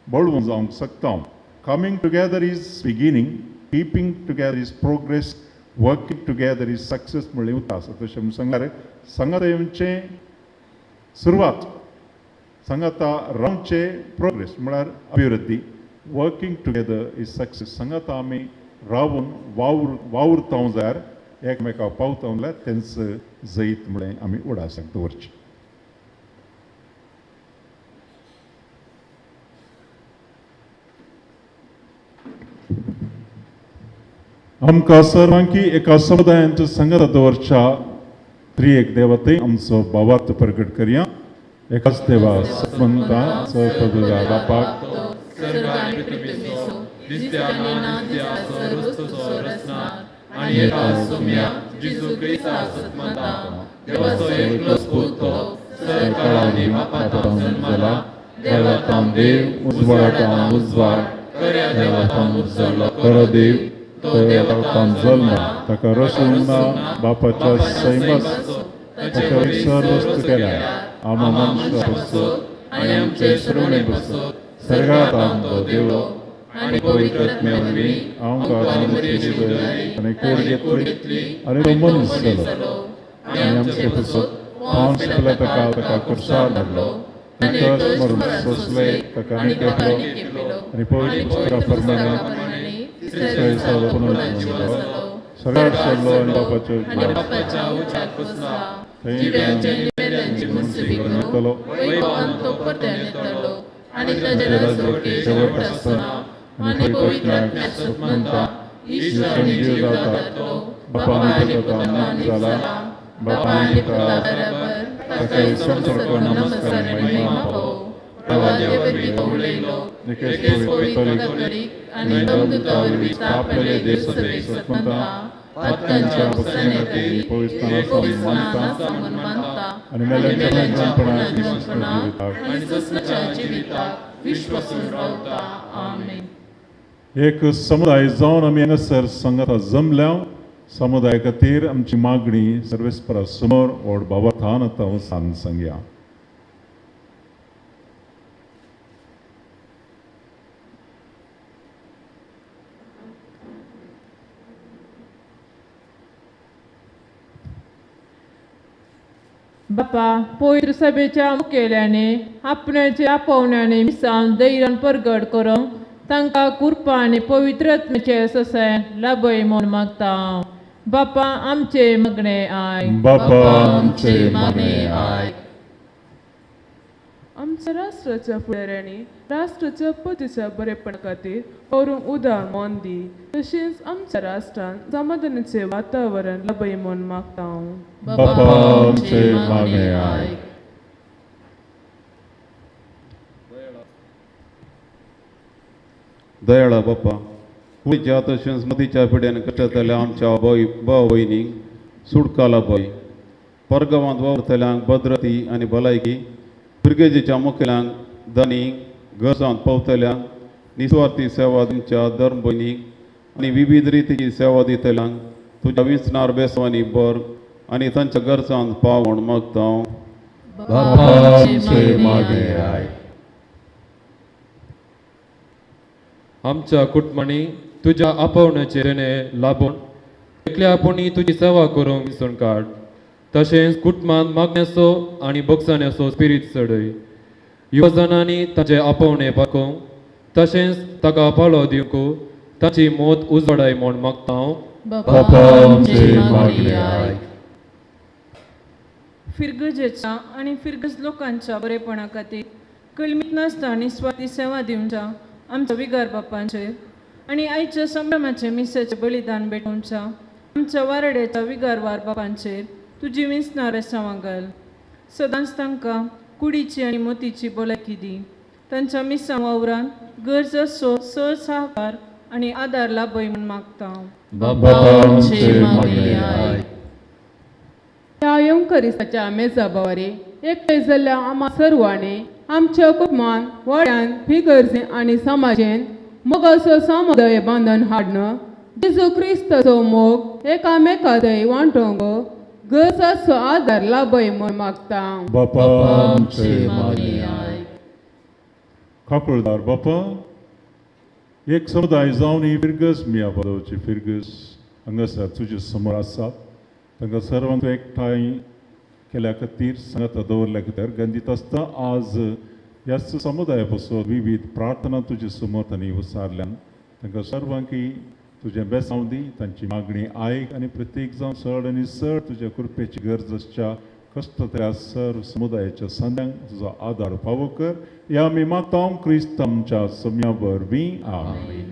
बळवंत जावंक शकता. Coming together is beginning, keeping together is progress, working together is success म्हणलें उतर आसा. तशें म्हूण सांगल्यार सांगाता येवचें सुरवात, सांगाता रावचें प्रोग्रेस म्हळ्यार अभिवृद्धी, वर्किंग टुगेदर is success. सांगाता आमी रावून वावुरता जाल्यार एकमेका पावता जाल्यार तेंच जैत म्हळें आमी उडासाक दवरचें. आमकां सर्वांकी एका समुदायांत संगत दवरच्या त्रिएक देवते आमचो भावार्थ प्रगट करया. एकाच देवा सत्मंता सपदुदा बापाक देव उजवाडातावन उजवाड, देवातावन उजल्लो खरो देव, जल्म ताका रसून ना बापाच्या सैमास ताका सर्वस्तू केल्या आमा मनशा पसत आनी आमचे श्रवणे पसत सर्गात आमचो देव आनी पवित्र आत्म्या वरवीं आमकां आनी कोड घेतली आनी तो मनीस जालो आनी आमचे पसत पांच ताका ताका कुर्सार धाडलो, ताका मरून सोंसले, ताका निकेपलो आनी पवित्र पुस्तका प्रमाणे सगळ्यात सोडलो आनी बापाच्या शेवट आसतना आनी पवित्र जीव जाता बापा आनी पुतान जाला बापा आनी ताका संपर्क नमस्कार महिमा पावो. एक समुदाय जावन आमी हांगासर संगता जमल्या. समुदाय खातीर आमची मागणी सर्वेस्परा समोर व्हड भावार्थान आतां सांग सांगया. बापा पवित्र सभेच्या मुखेल्यानी आपण्याचे आपोवण्यानी मिसांव धैर्यान परगट करूंक तांकां कृपा आनी पवित्र आत्म्याचे ससाय लाभय म्हूण मागता. बापा आमचे मागणे आयक. बापा आमचे मागणे आयक. आमच्या राष्ट्राच्या फुडाऱ्यांनी राष्ट्राच्या पतीच्या बरेपणा खातीर वावरूंक उदार मन दी, तशेंच आमच्या राष्ट्रान समाधानाचें वातावरण लाभय म्हूण मागता. बापा आमचे मागणे आयक. दयाळा बापा, कुडीच्या तशेंच मतीच्या पिड्यान कश्टतल्या आमच्या भाव भयणींक सुटका लाभय. परगांवांत वावुरतल्यांक भद्रती आनी भलायकी, ब्रिगेजीच्या मुखेल्यांक दानी गरजांत पावतल्यांक निस्वार्थी सेवा दिवच्या धर्म भयणींक आनी विविध रितीची सेवा दितल्यांक तुज्या विंचणार बेसवांनी बर आनी तांच्या गरजांत पाव म्हूण मागता. आमच्या कुटुंबांनी तुज्या आपोवण्याचे देणें लाबून एकल्या आपुणी तुजी सेवा करूंक विसरून काड, तशेंच कुटुंबांत मागण्याचो आनी बोगसाण्याचो स्पिरीत चडय. युवजनांनी ताचें आपोवणें पाकोवंक तशेंच ताका पाळो दिवंक ताची मौत उजवाडाय म्हूण मागता. फिरगजेच्या आनी फिरगज लोकांच्या बरेपणा खातीर कलमीत नासता निस्वार्थी सेवा दिवच्या आमच्या विगार बापांचेर आनी आयच्या संभ्रमाचें मिसाचें बलिदान भेटोवच्या आमच्या वारड्याच्या विगारवार बापांचेर तुजी विंचणार बेसांवां घाल. सदांच तांकां कुडीची आनी मोतीची भलायकी दी. तांच्या मिसां वावरान गरज आसो सहज सहकार आनी आदार लाभय म्हूण मागता. ह्या येवकरिसाच्या मेजा बावारी एकठांय जाल्ल्या आमा सर्वांनी आमच्या कुटुंबान वाड्यान फिगर्जे आनी समाजेन मोगाचो समुदाय बांदून हाडन जेजू क्रिस्ताचो मोग एकामेका थंय वांटोवंक गरजाचो आदार लाभय म्हूण मागता. बापा आमचे मागणे आयक. काकुळदार बापा, एक समुदाय जावन ही फिरगज मिया पदवची फिरगज हांगासर तुजे समोर आसा. तांकां सर्वांक एकठांय केल्या खातीर सांगाता दवरल्या खातीर गंदीत आसता. आज ह्या समुदाया पासून विविध प्रार्थना तुजे समोर तांणी उसारल्यान तांकां सर्वांकी तुजें बेसांव दी, तांची मागणी आयक आनी प्रत्येक जावन चड आनी चड तुज्या कृपेची गरज आसच्या कश्ट त्या सर्व समुदायाच्या संद्यांक तुजो आदार फावो कर. ह्या आमी मागता क्रिस्त आमच्या सम्या वरवीं. आमेन.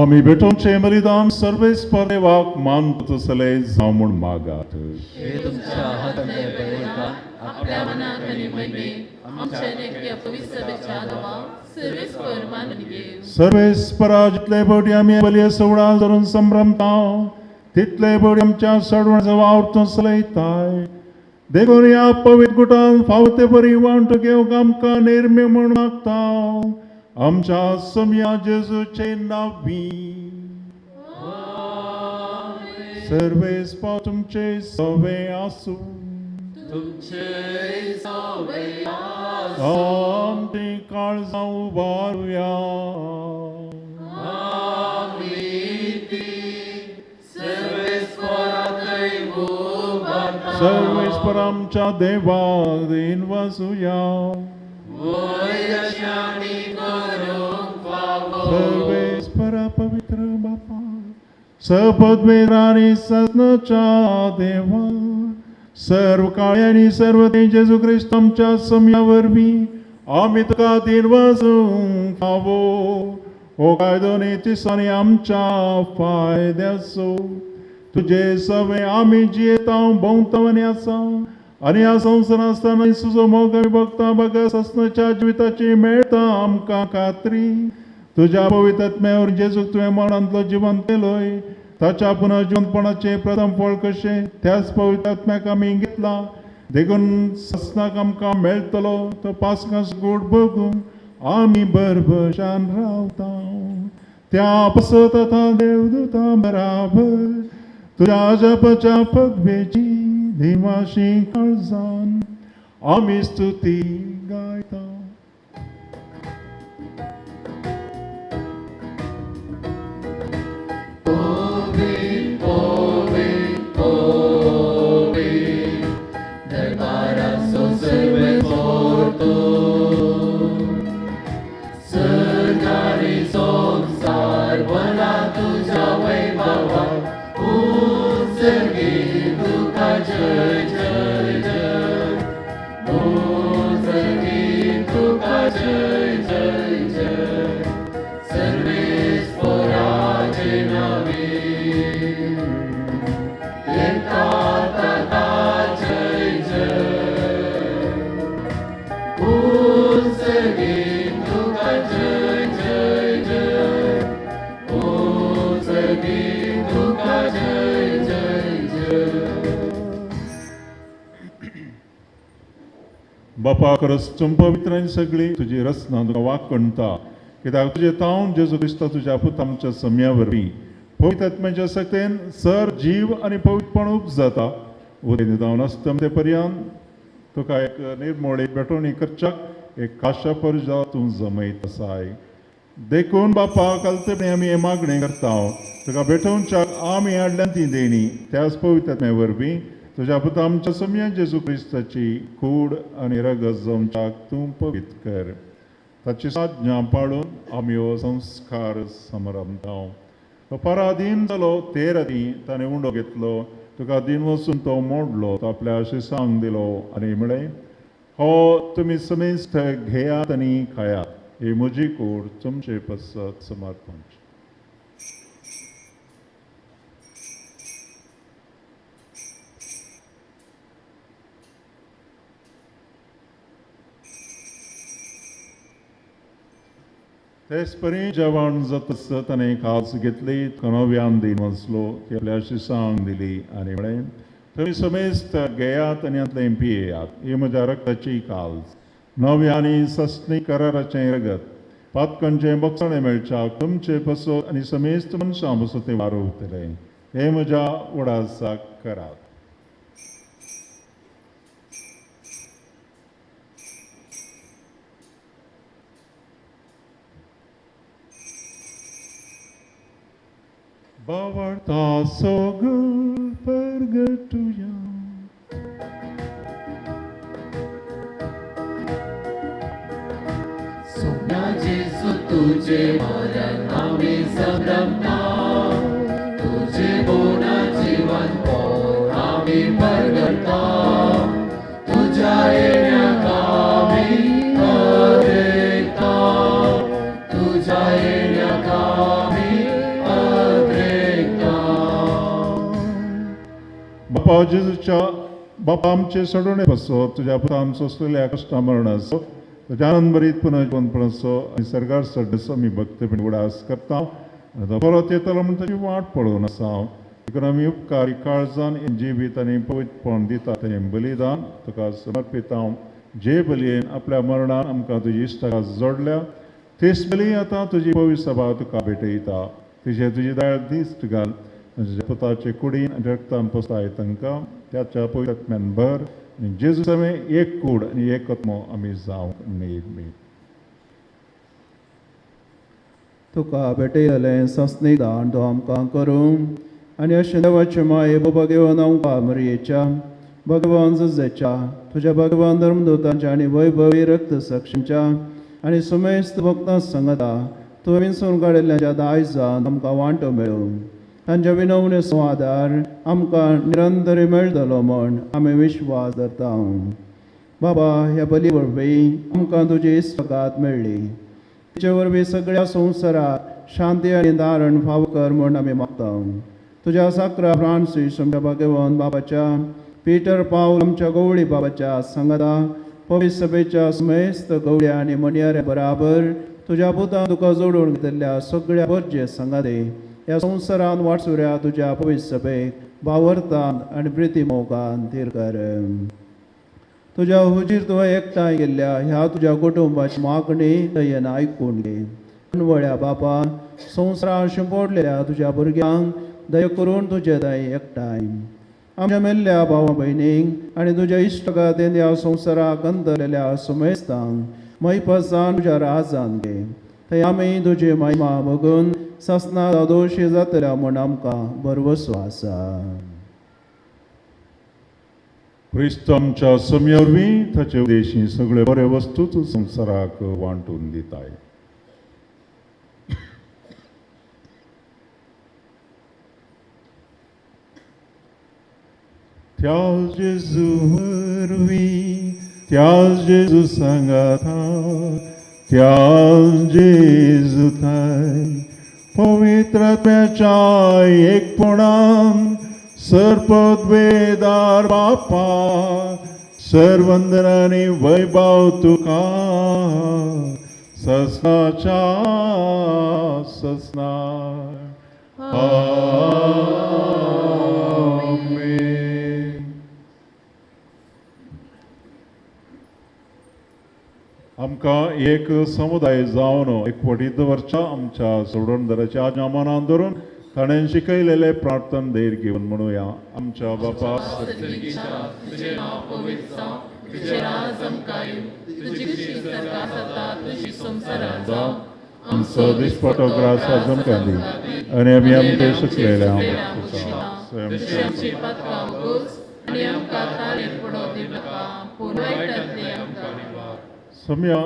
आमी भेटोवचे बलिदान सर्वेस्पर देवाक मानता तसले जावं म्हूण मागात. तुमच्या हातांतलें बलिदान आपल्या मनाक आनी महिमेक आमच्या नेकट्या पवित्र सभेच्या नांवाक सर्वेस्पर मानून घेवं. सर्वेस्परा जितले बडी आमी बलये सवळा धरून संभ्रमता तितले बडी आमच्या सडवणाचो वावर तूं चलयताय. देखून ह्या पवित्र गुटान फावो ते बरी वांटो घेवंक आमकां निर्म्य म्हूण मागता. आमच्या सम्या जेजूचे नांवी. सर्वेस्पर तुमचे सवे आसूं. आमची काळजां उबारुया. सर्वेस्पर आमच्या देवाक दिन वासुया. सर्वेस्परा पवित्र बापा सपदवेरानी सजनाच्या देवा सर्व काळी आनी सर्व जेजू क्रिस्त आमच्या सम्या वरवीं आमी तुका दिन वासूंक फावो. हो कायदो नीती आमच्या फायद्याचो. तुजे सवे आमी जियेता भोंवता आनी आसा आनी ह्या संवसारांत आसतना तुजो मोग आमी भोगता बगर ससनाच्या जिविताची मेळटा आमकां खात्री. तुज्या पवित्र आत्म्या वरवीं जेजूक तुवें मरणांतलो जिवंत केलोय ताच्या पुनर्जिवंतपणाचें प्रथम फळ कशें त्याच पवित्र आत्म्याक आमी घेतला देखून ससनाक आमकां मेळटलो तो पासकास गोड बगून आमी बरबशान रावता. त्या पसत आतां देवदूता बराबर तुज्या जपाच्या पदवेची दिवाशी काळजान आमी स्तुती गायता. बापा खरंच तुम पवित्र आनी सगळी तुजी रचना तुका वाकणटा कित्याक तुजें तावन जेजू क्रिस्ता तुज्या पुता आमच्या सम्या वरवीं पवित्र आत्म्याच्या सक्तेन सर जीव आनी पवित्रपण उपजाता. उदय जावन आसता ते पर्यंत तुका एक निर्मोळी भेटवणी करच्याक एक काशा परजा तूं जमयत आसाय. देखून बापा कालते आमी हें मागणें करता तुका भेटोवच्याक आमी हाडल्यान ती देणी त्याच पवित्र आत्म्या वरवीं तुज्या पुता आमच्या सम्या जेजू क्रिस्ताची कूड आनी रगत जमच्याक तूं पवित्र कर. ताची साज्ञा पाळून आमी हो संस्कार समरमता. तो पराधीन जालो ते राती ताणें उंडो घेतलो तुका दिन वचून तो मोडलो तो आपल्या शिसांक दिलो आनी म्हळें हो तुमी समेस्त घेयात आनी खायात ही म्हजी कूड तुमचे पसत समर्पण. तेच परी जेवण जातच ताणें कास घेतली नव्यान दिन वचलो ती आपल्या शिसांक दिली आनी म्हळें तुमी समेस्त घेयात आनी हातलें पियेयात ही म्हज्या रक्ताची काल्स नव्या आनी सस्नी कराराचें रगत पातकांचें बक्षाणें मेळच्याक तुमचे पसत आनी समेस्त मनशां पसत तें वारोवतलें. हें म्हज्या उडासाक करात. बावडता सोगळ परगटुया. सोम्या जेजू तुझे मरण आमी संभ्रमता तुझे बोना जीवन पोर आमी परगटता तुझ्या येण्याक आमी अद्रेकता तुझ्या येण्याक आमी अद्रेकता. बापा जेजूच्या बापा आमचे सडवणे पसो तुज्या पुतान सोंसलेल्या कश्टा मरणाचो तुज्या आनंदभरीत पुनर्जिवनपणाचो आनी सरकार सड्याचो आमी भक्तपणी उडास करता आनी तो परत येतलो म्हूण ताची वाट पळोवन आसा. देखून आमी उपकारी काळजान जिवीत आनी पवित्रपण दिता तें बलिदान तुका समर्पिता. जे बलयेन आपल्या मरणान आमकां तुजी इश्टाक जोडल्या तेच बली आतां तुजी पवित्र सभा तुका भेटयता. तिचे तुजी दयाळ दीस घाल तुज्या पुताचे कुडीन आनी रक्तान पोसाय तांकां त्याच्या पवित्र आत्म्यान भर आनी जेजू समें एक कूड आनी एक आत्मो आमी जावंक नेमी. तुका भेटयलें सस्नी दान तो आमकां करूं आनी अशें देवाचे माये भगवान आमकां मरियेच्या भगवान जुजेच्या तुज्या भगवान धर्मदूतांच्या आनी वैभवी रक्त साक्षींच्या आनी सुमेस्त भक्तां सांगता तुवें विंचून काडिल्ल्यांच्या दायजान आमकां वांटो मेळूं. तांच्या विनवणेचो आदार आमकां निरंतर मेळटलो म्हूण आमी विश्वास धरता. बाबा, ह्या बली वरवीं आमकां तुजी इश्टागत मेळ्ळी. तिचे वरवीं सगळ्या संवसाराक शांती आनी दारण फाव कर म्हूण आमी मागता. तुज्या साक्रा फ्रांसीस आमच्या भगवान बाबाच्या, पीटर पावल आमच्या गवळी बाबाच्या सांगाता पवित्र सभेच्या समेस्त गवळ्या आनी मणयाऱ्या बराबर तुज्या पुतान तुका जोडून घेतिल्ल्या सगळ्या गरजे सांगाते ह्या संवसारान वाटसुऱ्या तुज्या पवित्र सभेक बावरतान आनी प्रिती मोगान थीर कर. तुज्या हुजीर तुवें एकठांय केल्ल्या ह्या तुज्या कुटुंबाची मागणी दयेन आयकून घे. अनवळ्या बापा, संवसारान शिंपडलेल्या तुज्या भुरग्यांक दया करून तुजे दय एकठांय आमच्या मेल्ल्या भावा भयणींक आनी तुज्या इश्टगातीन ह्या संवसाराक अंतरलेल्या सुमेस्तांक मैपसान तुज्या राजान घे. थंय आमी तुजी महिमा बघून सासणा दोशी जातल्या म्हूण आमकां भरवसो आसा. क्रिस्त आमच्या सम्या वरवीं ताचे उद्देशी सगळे बरे वस्तूच संवसाराक वांटून दिताय. त्या जेजू वरवीं, त्या जेजू सांगाता, त्या जेजू थाय पवित्र आत्म्याच्या एकपणान सर्पद्वेदार बापा सर्वंदनानी वैभव तुका ससनाच्या ससना. आमेन. आमकां एक समुदाय जावन एकवटीत दवरच्या आमच्या सोडणदाराच्या आज्ञा मनान धरून ताणें शिकयलेले प्रार्थन धैर्य घेवन म्हणुया. आमच्या बापा, तुझें नांव पवित्र जावं, तुजें राज आमकां येवं, तुजी खुशी स्वर्गांत जाता तशी संवसारांत जावं. आमचो दिसपटो ग्रास आज आमकां दी आनी आमी आमचे सुकलेले तशी आमची पातकां उगोस आनी आमकां ताळेर पडोवं दिवनाका, पूण वायटांतलें आमकां निवार. सम्या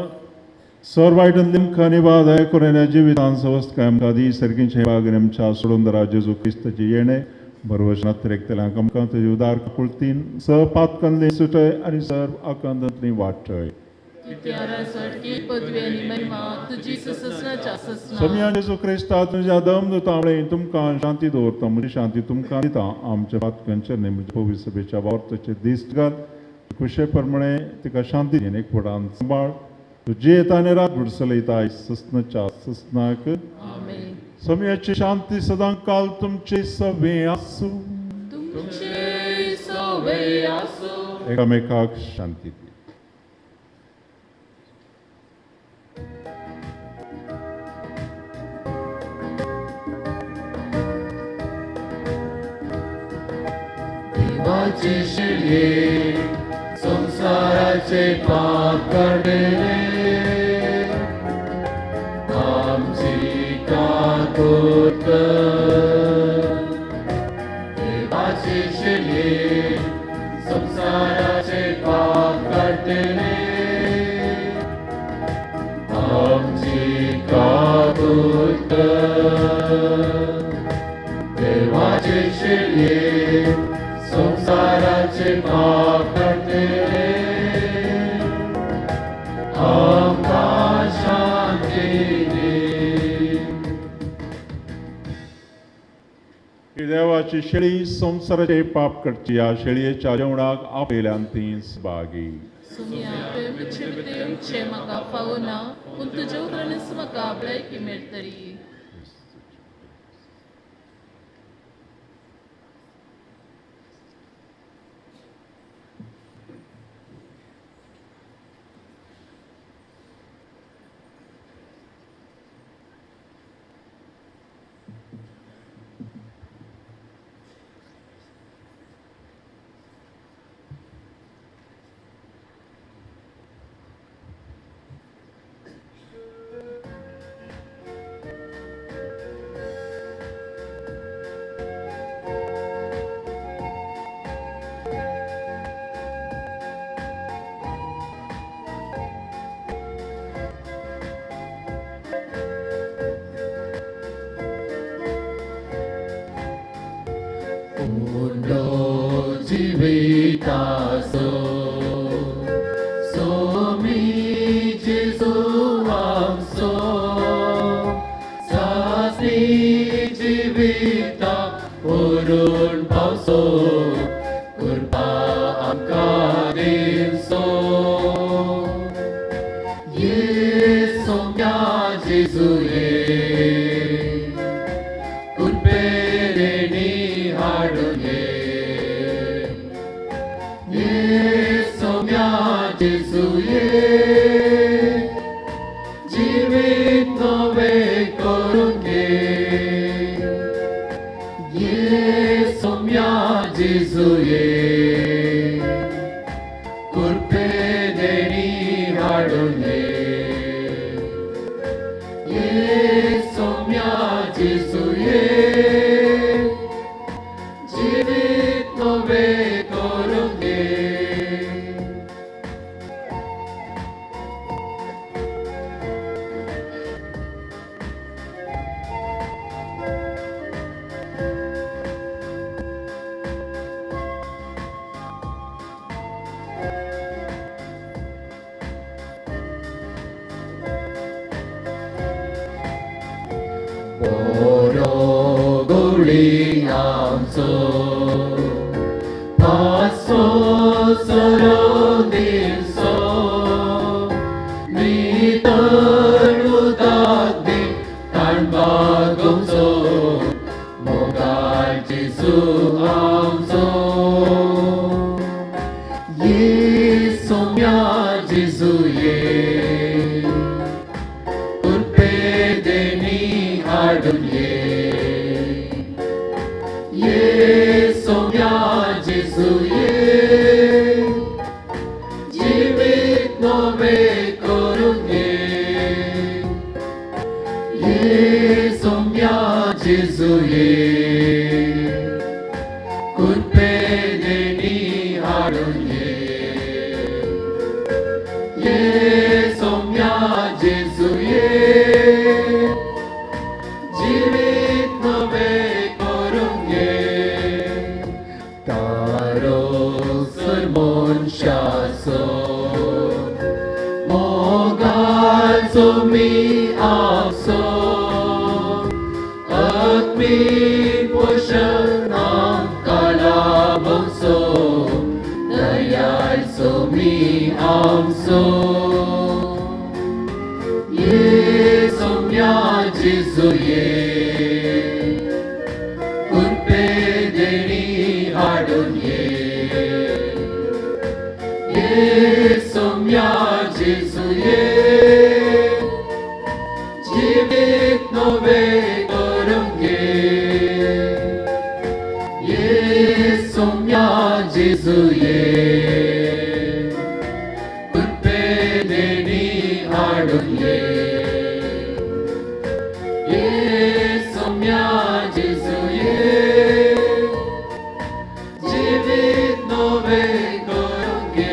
सर वायटांतली आमकां निवार दया करून जिवितान सवस्तकाय आमकां दी. सर्गींचे भाग आमच्या सोडून जेजू क्रिस्ताचें येणें बरोबर नात्रेकतल्यांक आमकां तुजे उदार कुळतीन स पातकांतली सुटय आनी सर आकांतांतली वाटय. सम्या जेजू क्रिस्ता तुज्या दम दुतावळे तुमकां शांती दवरता, म्हजी शांती तुमकां दिता. आमच्या पातकांचेर न्हय म्हज्या पवित्र सभेच्या वावरताचे दीस घाल, खुशे प्रमाणे तिका शांती दीन एकवटान सांबाळ. तुजी येता आनी रात बुडसलयता ससनाच्या ससनाक. समयाची शांती सदां काल तुमचे सवे आसूं. एकामेकाक शांती दी. देवाचे शिरये संसाराचे पाप काडले, आमची काकूत कर. देवाचे शिरये संसाराचे पाप काडले, आमची काकूत कर. देवाचे शिरये संसाराचे पाप काडले, आमकां शांती दी. देवाची शेळी संवसाराचे पाप करची, ह्या शेळयेच्या जेवणाक आपयल्यान ती सहभागी. म्हाका फावना, पूण तुज्या उतरानच म्हाका भलायकी मेळटली. जिविताचो सोमी जेजू आमचो सासणी जिविता व्हरून पावसो कृपा आमकां दिवचो ये सोम्या जेजू ये कृपेरेणी हाडून ये ये सोम्या जेजू ये जिवीत नवें करून घे ये सोम्या जेजू ये कृपेरेणी हाडून ये ये सोम्या जेजू ये जिवीत नवें करून घे. बरो गुळी आमचो पासो सरो दिवचो नितळ उदक दी ताण भागोवचो मोगाळ जेजू आमचो ये सोम्या जेजू ये कृपेदेणी हाडून ये ये सोम्या जेजू ये जिवीत नवें करून घे ये सोम्या जेजू ये कृपेदेणी हाडून ये ये सोम्या जेजू ये जिवीत नवें करून घे तारो सर मनशाचो मोगाचो मी आमचो आत्मीक पोशण आमकां लाभोवचो दयाळचो मी आमचो ये सोम्या जेजू ये कृपेदेणी हाडून ये ये सोम्या जेजू ये जिवीत नवें करून घे ये सोम्या जेजू ये कृपेदेणी हाडून ये ये सोम्या जेजू ये जिवीत नवें करून घे.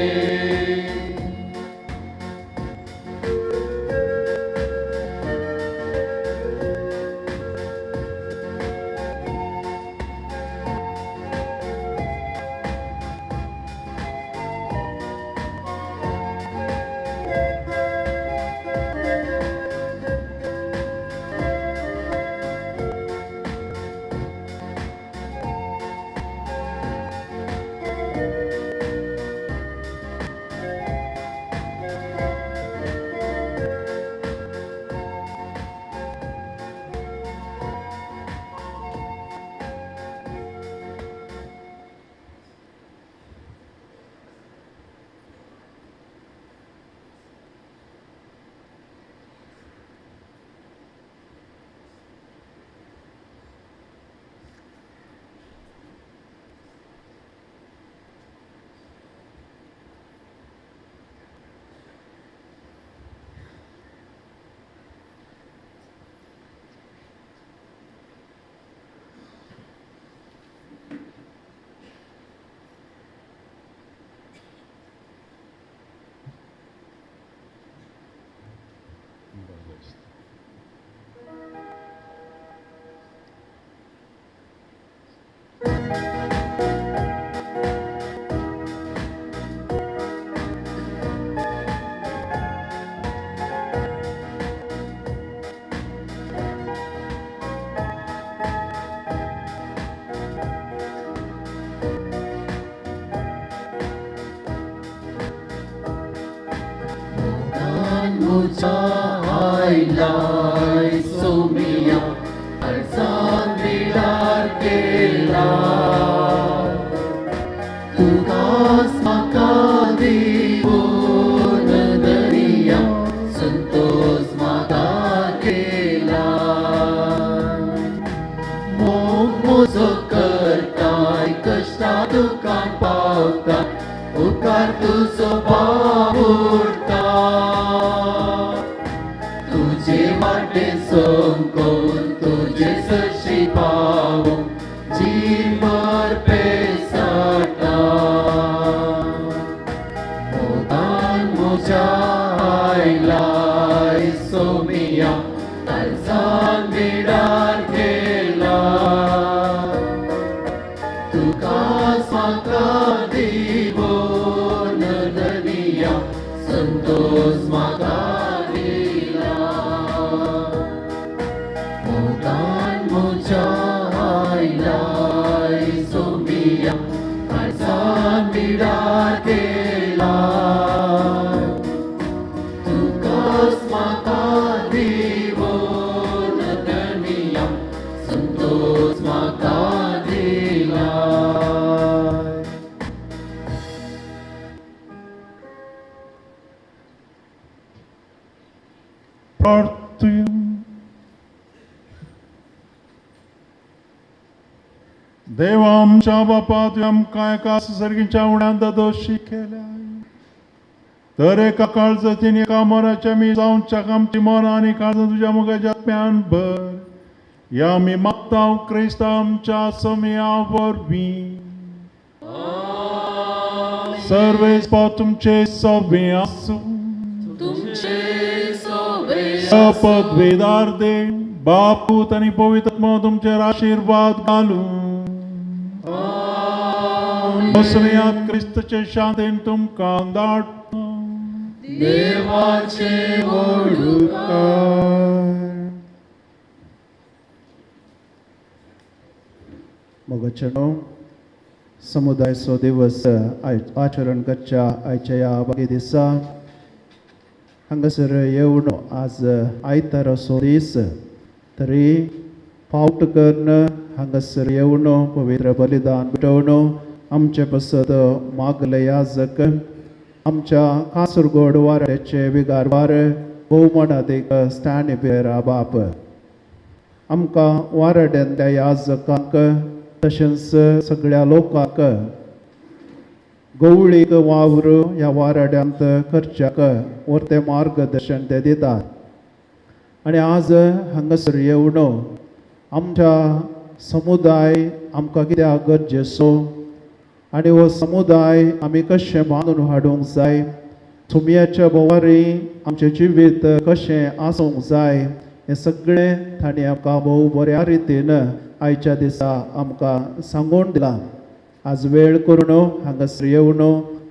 मुझा आयलाय सोमिया काळजान बिडार केला तुकाच म्हाका दिवन दर्या संतोष म्हाका केला मोग म्हजो करताय कश्टा दुकान पावता उपकार तुजो बावुरता तुजे वाटे संकोन तुजे सरशी पावूं जीणभर पेसाटा मोगान म्हज्या आयलाय सोमिया काळजान बिडार केला तुकाच म्हाका दिवन दर्या संतोष म्हाका दिला मोगान म्हज्या आयलाय सोमिया काळजान बिडार केला तुकाच म्हाका दिवन दर्या संतोष म्हाका दिला. प्रार्थुया. देवा आमच्या बापा, तुवें आमकां एका सर्गीच्या उण्यांत दोशी केल्या तर एका काळजाचें एका मनाच्या आमी जावच्याक आमची मनां आनी काळजां तुज्या मुखाच्या आत्म्यान भर. ह्या आमी मागता क्रिस्ता आमच्या सोम्या वरवीं. सर्वेस्पोर तुमचे सवे आसूं. तुमचे सोबे शपथ वेदार देव बाप पूत आनी पवित्र आत्मो तुमचेर आशिर्वाद घालूं. बसवयात क्रिस्तचे शांतीन तुमकां दाट. देवाचे वडुकार. मोगाचेनो समुदायचो दिवस आचरण करच्या आयच्या ह्या बागी दिसा हांगासर येवन आज आयताराचो दीस तरी फावट करून हांगासर येवन पवित्र बलिदान भेटोवन आमचे पसत मागले याजक आमच्या कासरगोड वाऱ्याचे विगारवार भोवमानादीक स्टॅनी पेरा बाप आमकां वाराड्यांतल्या याजकांक तशेंच सगळ्या लोकांक गवळीक वावर ह्या वाराड्यांत करच्याक वरतें मार्गदर्शन ते दितात. आनी आज हांगासर येवन आमच्या समुदाय आमकां कित्याक गरजेचो आनी हो समुदाय आमी कशें बांदून हाडूंक जाय, सुमयाच्या भोंवारी आमचें जिवीत कशें आसूंक जाय हें सगळें तांणी आमकां भोव बऱ्या रितीन आयच्या दिसा आमकां सांगून दिलां. आज वेळ करून हांगासर येवन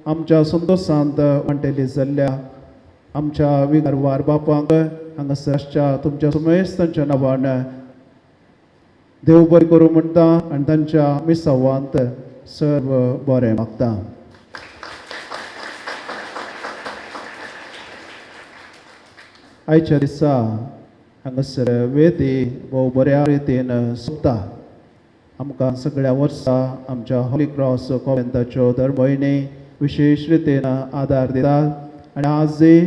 आमच्या संतोशांत वांटेली जाल्ल्या आमच्या विगारवार बापांक हांगासर आसच्या तुमच्या सुमेस्तांच्या नांवान देव बरें करूं म्हणटा आनी तांच्या मिसावांत सर्व बरें मागता. आयच्या दिसा हांगासर वेदी भोव बऱ्या रितीन सोंपता. आमकां सगळ्या वर्सा आमच्या होली क्रॉस कॉन्वेंटाच्यो दर म्हयने विशेश रितीन आदार दितात आनी आजय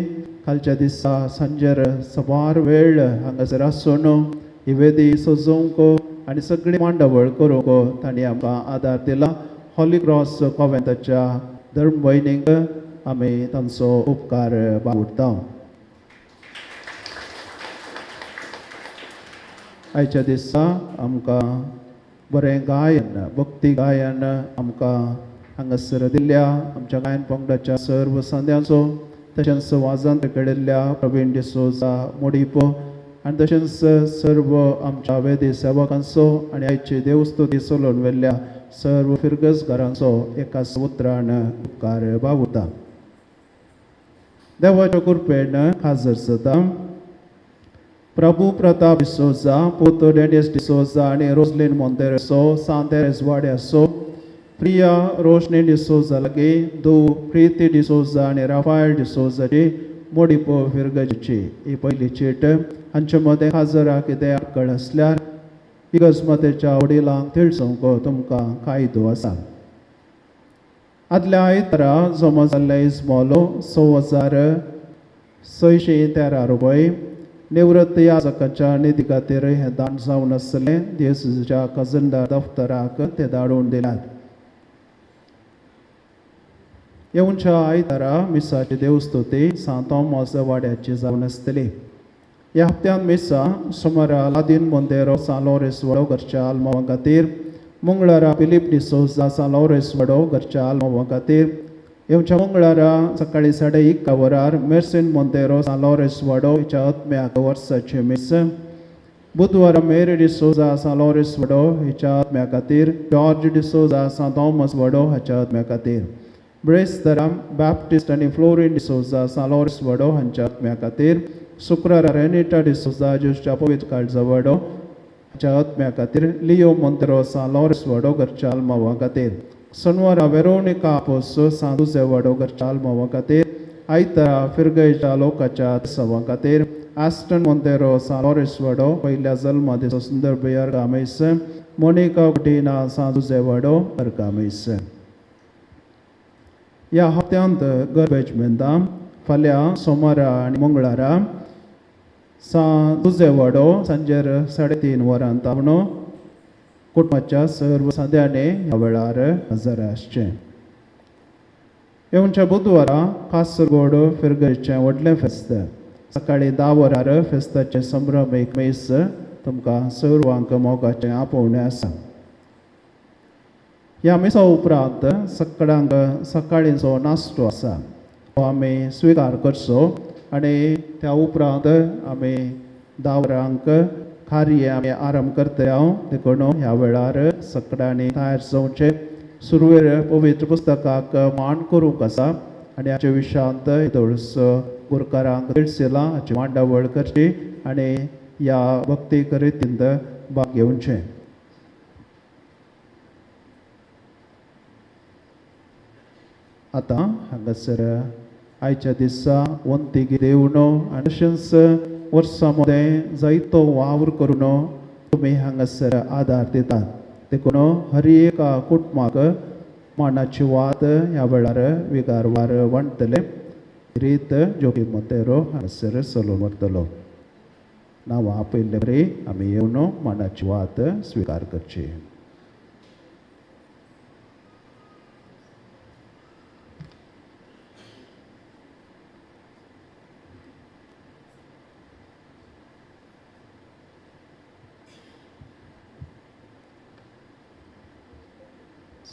कालच्या दिसा सांजेर सवार वेळ हांगासर आसून ही वेदी सजोवंक आनी सगळी मांडावळ करूंक तांणी आमकां आदार दिला. होली क्रॉस कॉन्वेंटाच्या धर्म भयणींक आमी तांचो उपकार बावुरता. आयच्या दिसा आमकां बरें गायन भक्ती गायन आमकां हांगासर दिल्ल्या आमच्या गायन पंगडाच्या सर्व सांद्यांचो तशेंच वाजांत केळिल्ल्या प्रवीण डिसोजा मोडीपो आनी तशेंच सर्व आमच्या वेदी सेवकांचो आनी आयची देवस्तुती चलोवन व्हेल्ल्या सर्व फिरगजगारांचो एका उतरान उपकार बावुरता. देवाच्या कृपेन हाजर जाता प्रभू प्रताप डिसोजा, पोतो डेनिस डिसोजा आनी रोजलीन मोंतेरसो सांतेरेस वाड्यासो प्रिया रोशनी डिसोजा लागीं दो प्रिती डिसोजा आनी राफायल डिसोजाची मोडीपो फिरगजेची ही पयली चीट. हांचे मदें खाजरा कितें आडखळ आसल्यार इगर्ज मातेच्या वडिलांक तिळसोवंक तुमकां कायदो आसा. आदल्या आयतारा जमा जाल्ले इजमोलो 6,613 रुपये निवृत्त याजकाच्या निधी खातीर हें दान जावन आसलें. देसाच्या खजनदार दफ्तराक ते धाडून दिल्यात. येवच्या आयतारा मिसाची देवस्तुती सांत तोमास वाड्याची जावन आसतली. ह्या हप्त्यांत मिसा सोमारा लादीन मोंतेरो सान लॉरेन्स वाडो घरच्या आल्मांवा खातीर, मंगळारा फिलीप डिसोजा सान लॉरेन्स वाडो घरच्या आल्मांवा खातीर, येवच्या मंगळारा सकाळी 11:30 वरार मेर्सिन मोंतेरो सान लॉरेन्स वाडो हिच्या आत्म्याक वर्साचे मीस, बुधवारा मेरी डिसोजा सान लॉरेन्स वाडो हिच्या आत्म्या खातीर, जॉर्ज डिसोजा सान थॉमस वाडो हाच्या आत्म्या खातीर, ब्रेस्तरा बॅप्टिस्ट आनी फ्लोरीन डिसोजा सान लॉरेन्स वाडो हांच्या आत्म्या खातीर, शुक्रारा रेनिटा डिसोजा ज्युस्च्या पवित्र काळजा वाडो हाच्या आत्म्या खातीर, लियो मोंतेरो सान लॉरेन्स वाडो घरच्या आल्मांवा खातीर, सोनवारा वेरोनिका आपोस सान जुझे वाडो घरच्या आल्मांवा खातीर, आयतारा फिरगयच्या लोकाच्या सवां खातीर, आस्टन मोंतेरो सान लॉरेन्स वाडो पयल्या जल्मा दिसा सुंदर अर्गामेस, मोनिका कुटिना सान जुझे वाडो अर्गामेस. ह्या हप्त्यांत गर्बेज मेंदा फाल्यां सोमारा आनी मंगळारा सान जुझे वाडो सांजेर 3:30 वरां तावणो कुटुंबाच्या सर्व साद्यांनी ह्या वेळार हजर आसचें. येवच्या बुधवारा कासरगोड फिरगयचें व्हडलें फेस्त सकाळी 10 वरार फेस्ताचें संभ्रम एक मीस तुमकां सर्वांक मोगाचें आपोवणें आसा. ह्या मिसा उपरांत सकाळांक सकाळींचो नाश्तो आसा, तो आमी स्विकार करचो आनी त्या उपरांत आमी 10 वरांक कार्य आमी आरंभ करतले हांव. देखून ह्या वेळार सगळ्यांनी तयार जावचें. सुरवेर पवित्र पुस्तकाक मान करूंक आसा आनी हाचे विशांत येदोळस गुरकारांक तिळसिलां हाची मांडावळ करची आनी ह्या भक्ती रितींत भाग घेवचें. आतां हांगासर आयच्या दिसा वंतीक देवन आनी तशेंच वर्सां मदें जायतो वावर करून तुमी हांगासर आदार दितात. देखून हर एका कुटुंबाक मानाची वात ह्या वेळार विगार वार वांटतले. रीत जोकी मोंतेरो हांगासर चलोवन व्हरतलो. नांवां आपयल्ले बरी आमी येवन मानाची वात स्विकार करची.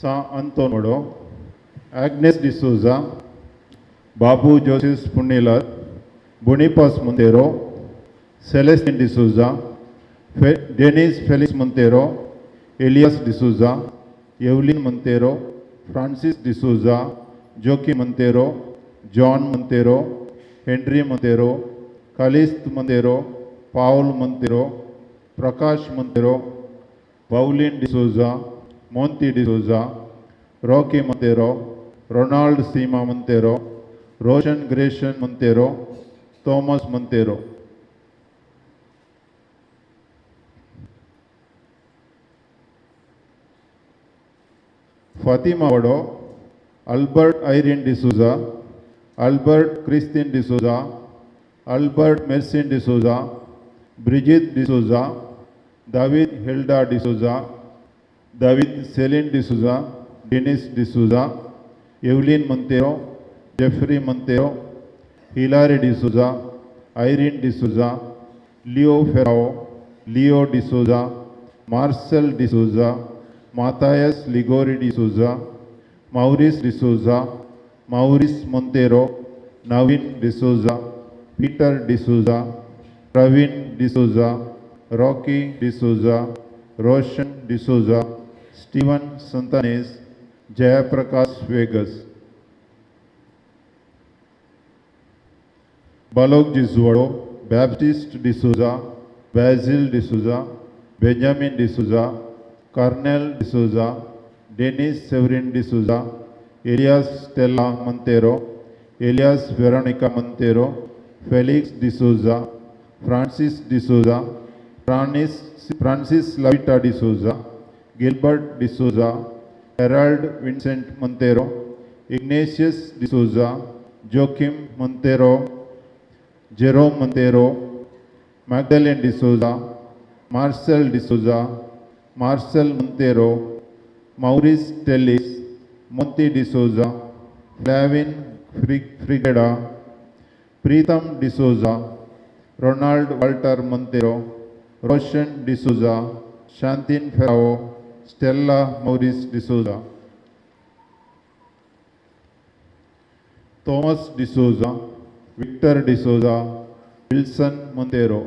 सा अंतोन वडो, Agnes D'Souza, Babu Joseph Punnilath, Boniface Monteiro, Celestine D'Souza, Denis Felix Monteiro, Elias D'Souza, Evelyn Monteiro, Francis D'Souza, Jockey Monteiro, John Monteiro, Henry Monteiro, Calist Monteiro, Paul Monteiro, Prakash Monteiro, Pauline D'Souza, Monty D'Souza, Rocky Monteiro, Ronald Seema Monteiro, Roshan Grayson Monteiro, Thomas Monteiro. Fatima Vado, Albert Irene D'Souza, Albert Christine D'Souza, Albert Mersin D'Souza, Brigitte D'Souza, David Hilda D'Souza, David Celine D'Souza, Dennis D'Souza, Evelyn Monteiro, Jeffrey Monteiro, Hillary D'Souza, Irene D'Souza, Leo Ferrao, Leo D'Souza, Marcel D'Souza, Matthias Ligori D'Souza, Maurice D'Souza, Maurice Monteiro, Navin D'Souza, Peter D'Souza, Praveen D'Souza, Rocky D'Souza, Roshan D'Souza, Steven Santanes, Jayaprakash Vegas. Balok Jisuado, Baptist D'Souza, Basil D'Souza, Benjamin D'Souza, Cornel D'Souza, Dennis Severin D'Souza, Elias Stella Monteiro, Elias Veronica Monteiro, Felix D'Souza, Francis D'Souza, Francis Lavita D'Souza, Gilbert D'Souza, Harold Vincent Monteiro, Ignatius D'Souza, Joachim Monteiro, Jerome Monteiro, Magdalene D'Souza, Marcel D'Souza, Marcel Monteiro, Maurice Tellis, Monty D'Souza, Flavin Frigeda, Preetham D'Souza, Ronald Walter Monteiro, Roshan D'Souza, Shantin Ferrao, Stella Maurice D'Souza, Thomas D'Souza, Victor D'Souza, Wilson Monteiro,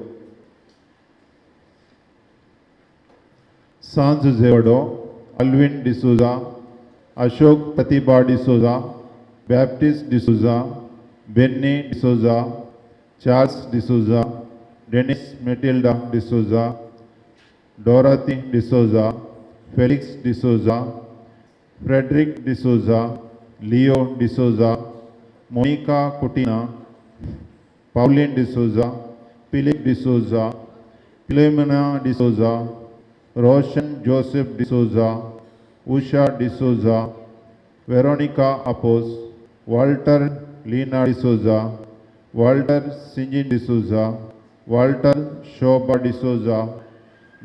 Sanz Zevado, Alvin D'Souza, Ashok Pratibha D'Souza, Baptist D'Souza, Benny D'Souza, Charles D'Souza, Dennis Matilda D'Souza, Dorothy D'Souza, Felix D'Souza, Frederick D'Souza, Leo D'Souza, Monica Coutinho, Pauline D'Souza, Philip D'Souza, Philomena D'Souza, Roshan Joseph D'Souza, Usha D'Souza, Veronica Apos, Walter Lina D'Souza, Walter Sinjin D'Souza, Walter Shobha D'Souza,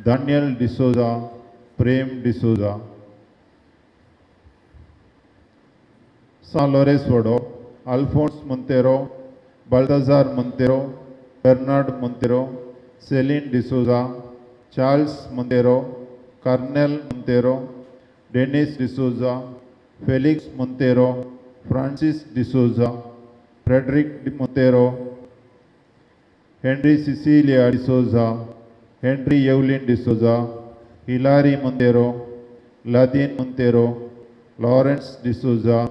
Daniel D'Souza, Prem D'Souza. San Lores Vodo, Alphonse Monteiro, Balthazar Monteiro, Bernard Monteiro, Celine D'Souza, Charles Monteiro, Carnel Monteiro, Dennis D'Souza, Felix Monteiro, Francis D'Souza, Frederick Monteiro, Henry Cecilia D'Souza, Henry Evelyn D'Souza, Hilary Monteiro, Ladin Monteiro, Lawrence D'Souza,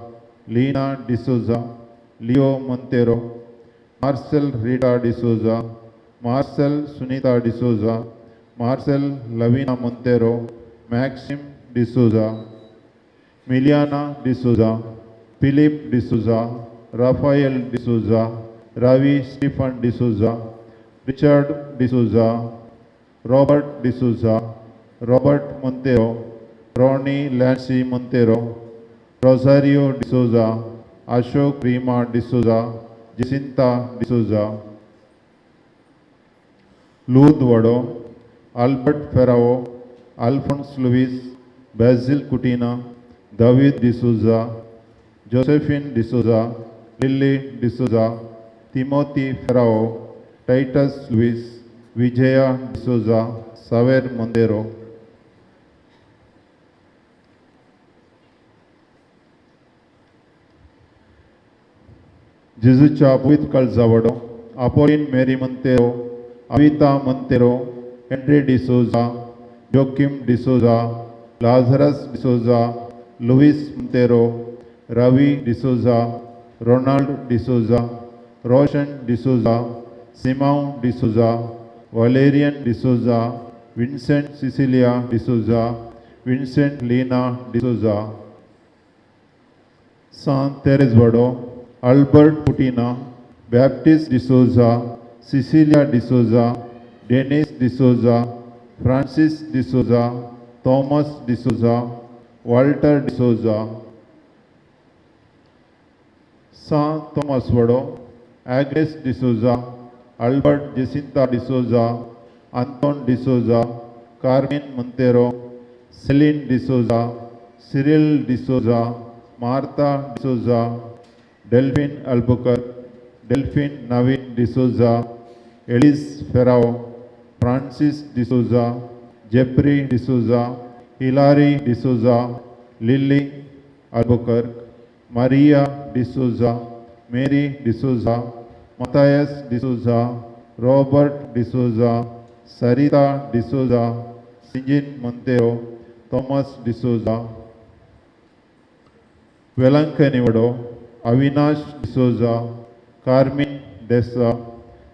Lena D'Souza, Leo Monteiro, Marcel Rita D'Souza, Marcel Sunita D'Souza, Marcel Lavina Monteiro, Maxim D'Souza, Miliana D'Souza, Philip D'Souza, Raphael D'Souza, Ravi Stephen D'Souza, Richard D'Souza, Robert D'Souza, Robert Monteiro, Ronnie Lancy Monteiro, Rosario D'Souza, Ashok Rima D'Souza, Jacinta D'Souza, Lud Vado, Albert Ferrao, Alphonse Luis, Basil Coutinho, David D'Souza, Josephine D'Souza, Lily D'Souza, Timothy Ferrao, Titus Luis, Vijaya D'Souza, Saver Monteiro. Jesucha Puit Kalzavado, Apolline Mary Monteiro, Avita Monteiro, Henry D'Souza, Joachim D'Souza, Lazarus D'Souza, Luis Monteiro, Ravi D'Souza, Ronald D'Souza, Roshan D'Souza, Simão D'Souza, Valerian D'Souza, Vincent Cecilia D'Souza, Vincent Lena D'Souza, San Teres Vado, Albert Putina, Baptist D'Souza, Cecilia D'Souza, Dennis D'Souza, Francis D'Souza, Thomas D'Souza, Walter D'Souza, San Thomas Vado, Agnes D'Souza, Albert Jacinta D'Souza, Anton D'Souza, Carmen Monteiro, Celine D'Souza, Cyril D'Souza, Martha D'Souza, Delphine Albuquerque, Delphine Navin D'Souza, Elise Ferrao, Francis D'Souza, Jeffrey D'Souza, Hilary D'Souza, Lily Albuquerque, Maria D'Souza, Mary D'Souza, Matthias D'Souza, Robert D'Souza, Sarita D'Souza, Sinjin Monteiro, Thomas D'Souza, Velankani Vado, Avinash D'Souza, Carmen Dessa,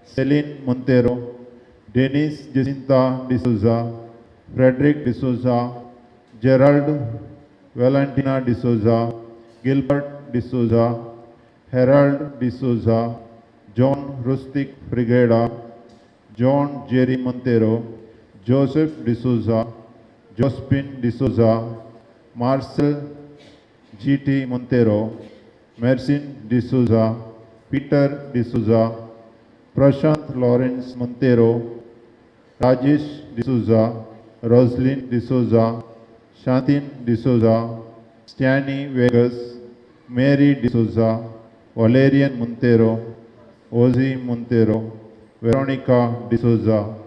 Celine Monteiro, Dennis Jacinta D'Souza, Frederick D'Souza, Gerald Valentina D'Souza, Gilbert D'Souza, Harold D'Souza, John Rustic Frigeda, John Jerry Montero, Joseph D'Souza, Josephine D'Souza, Marcel G.T. Montero, Mercin D'Souza, Peter D'Souza, Prashant Lawrence Montero, Rajesh D'Souza, Roslyn D'Souza, Shantin D'Souza, Stanley Vegas, Mary D'Souza, Valerian Montero, Ozzy Montero, Veronica D'Souza.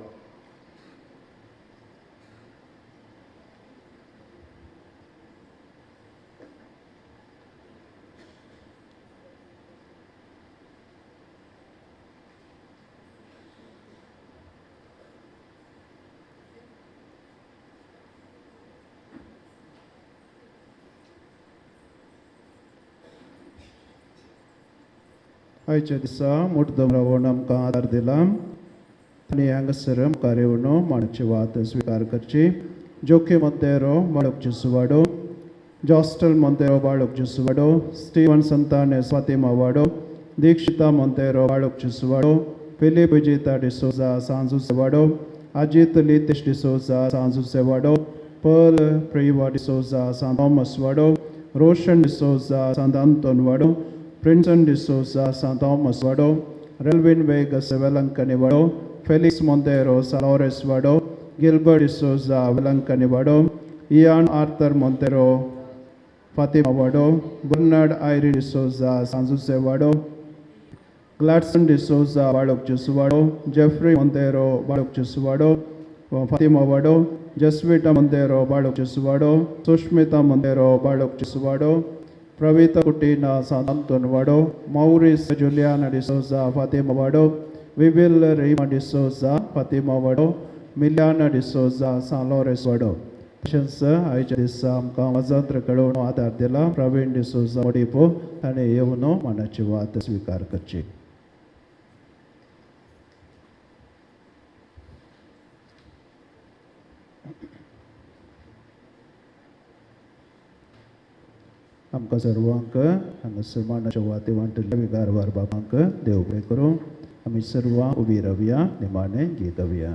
आयच्या दिसा मुठदम रावन आमकां आदार दिला आनी हांगासर मुखार येवन माणची वात स्विकार करची. जोखी मोंतेरो बाळक जुसवाडो, जॉस्टल मोंतेरो बाळक जुसवाडो, स्टीवन संताने स्वातिमा वाडो, दीक्षिता मोंतेरो बाळक जुसवाडो, फिलीप विजेता डिसोजा सांजुसेवाडो, अजीत लितेश डिसोजा सांजुसेवाडो, पर्ल प्रिवा डिसोजा सांत थॉमस वाडो, रोशन डिसोजा सांत अंतोन वाडो, प्रिन्सन डिसोजा सांत थॉमस वाडो, रेल्विन वेगस वेलंकनी वाडो, फेलिक्स मोंतेरो सालोरेस वाडो, गिल्बर्ट डिसोजा वेलंकनी वाडो, इयान आर्थर मोंतेरो फातिमा वाडो, बर्नार्ड आयरी डिसोजा सांजुसे वाडो, ग्लॅडसन डिसोजा बाळक जुसवाडो, जेफ्री मोंतेरो बाळक जुसवाडो फातिमा वाडो, जस्विटा मोंतेरो बाळक जुसवाडो, सुष्मिता मोंतेरो बाळक जुसवाडो, प्रवीता कुटीना सांत अंतोन वाडो, मौरिस जुलियाना डिसोजा फातिमा वाडो, विविल रीमा डिसोजा फातिमा वाडो, मिलियाना डिसोजा सांत लॉरेस वाडो. तशेंच आयच्या दिसा आमकां वाजंत्र कळोवन आदार दिला प्रवीण डिसोजा मोडिपो ताणें येवन मानाची वात स्विकार करची. आमकां सर्वांक हांगासर मानाच्या वाती वांटिल्ल्या विगारवार बाबांक देव बरें करूं. आमी सर्वां उबी रावया, निमाणें गीत गावया.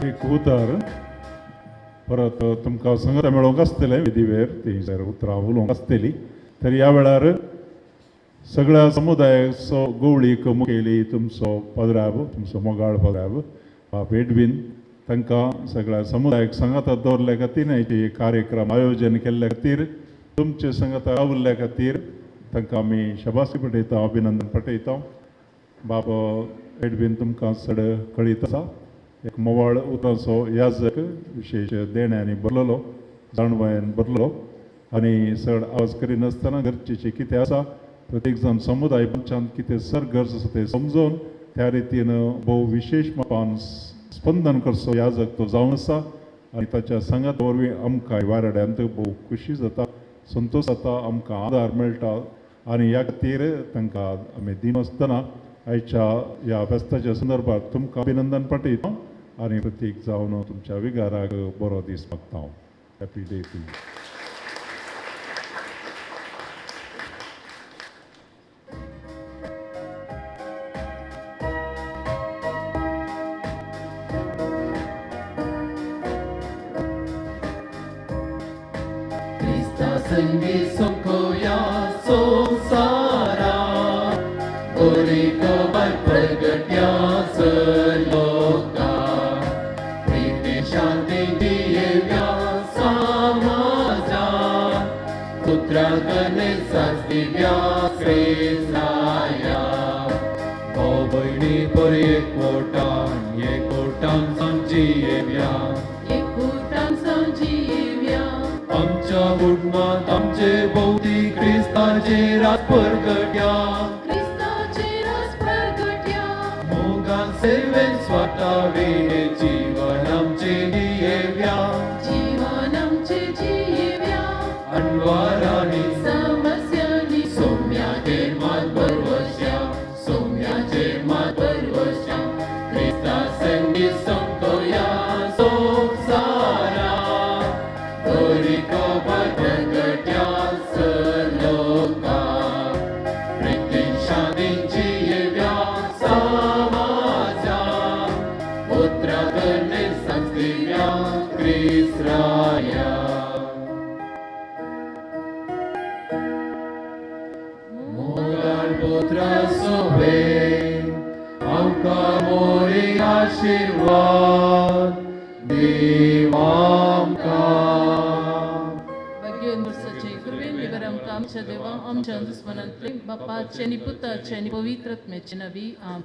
एक उतर परत तुमकां संगता मेळोवंक आसतलें विधीवेर ती जर उतरां उलोवंक आसतली तर ह्या वेळार सगळ्या समुदायाचो गवळीक मुखेली तुमचो पदराब, तुमचो मोगाळ पदराब बाब एडवीन, तांकां सगळ्या समुदायाक सांगाता दवरल्या खातीर आयचे कार्यक्रम आयोजन केल्ल्या खातीर तुमचे सांगाता रावल्ल्या खातीर तांकां आमी शबासी पठयता, अभिनंदन पठयता. बाब एडवीन तुमकां चड कळीत आसा, एक मोवाळ उतरांचो याजक विशेश देण्यांनी भरलेलो, जाणवायेन भरलेलो आनी चड आवाज करिनासतना गरजेचें कितें आसा प्रत्येक जाण समुदाय पंचांत कितें सरगर्ज आसा तें समजून त्या रितीन भोव विशेश मापान स्पंदन करचो याजक तो जावन आसा आनी ताच्या सांगात वरवीं आमकां वारड्यांत भोव खुशी जाता, संतोश जाता, आमकां आदार मेळटा आनी ह्या खातीर तांकां आमी दिनासतना आयच्या ह्या फेस्ताच्या संदर्भात तुमकां अभिनंदन पाठयता आनी प्रत्येक जावन तुमच्या विगाराक बरो दीस मागता. Happy day to you. संगी सुखोया संसारा बरी खबर प्रगट्या लोका प्रीती शांती दिव्या समाजा पुत्रा गणेशास दिव्या श्रेसाया. भाव भयणी पर एकवटान एकवटान समजियेव्या एकवटान समजियेव्या. आमच्या कुटुंबात आमचे भोवती क्रिस्ताचे राज प्रगट्या, क्रिस्ताचे राज प्रगट्या. मोगान सेवेन स्वतावे जीवन आमचे जियेव्या, जीवन आमचे जियेव्या. अनवारांनी समस्यांनी सोम्याचेर मात भरवश्या, सोम्याचेर मात भरवश्या. क्रिस्ता संगी सोंपतोया संवसारा बरी खबर प्रगट्या लोका. करणे सांगतिव्या क्रिस्राया. मोगाळ पुत्रा सोबे आमकां मोरी आशिर्वाद देवामकां. आमच्या देवा आमच्या दुस्मनांतले बापाचे आनी पुताचे आनी पवित्र आत्म्याचे नांवी आमेन.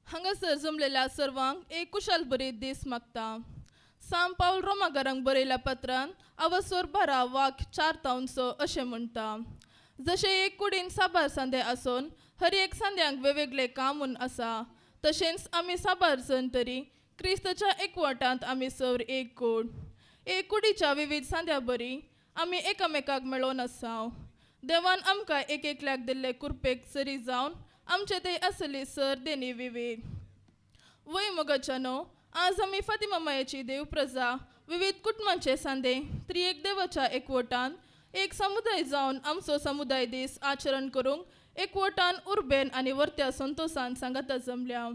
हांगासर जमलेल्या सर्वांक एक कुशाल बरी दीस मागता. सांव पावल रोमागारांक बरयल्या पत्रान अवसर 12 वाक्य 4 तावन 6 अशें म्हणटा, जशें एक कुडीन साबार सांदे आसून हर एक सांद्यांक वेगवेगळे काम म्हूण आसा, तशेंच आमी साबार जण तरी क्रिस्ताच्या एकवटांत आमी सर एक कूड. एक कुडीच्या विविध सांद्या बरी आमी एकामेकाक मेळोवन आसाव. देवान आमकां एक एकल्याक दिल्ले कुरपेक सरी जावन आमचे ते आसली सर देनी विविध. वय मोगाच्यानो, आज आमी फातिमा मायेची देव प्रजा विविध कुटुंबांचे सांदे त्रिएक देवाच्या एकवटान एक समुदाय जावन आमचो समुदाय दीस आचरण करूंक एकवटान उर्बेन आनी वर्त्या संतोसान सांगाता जमल्या.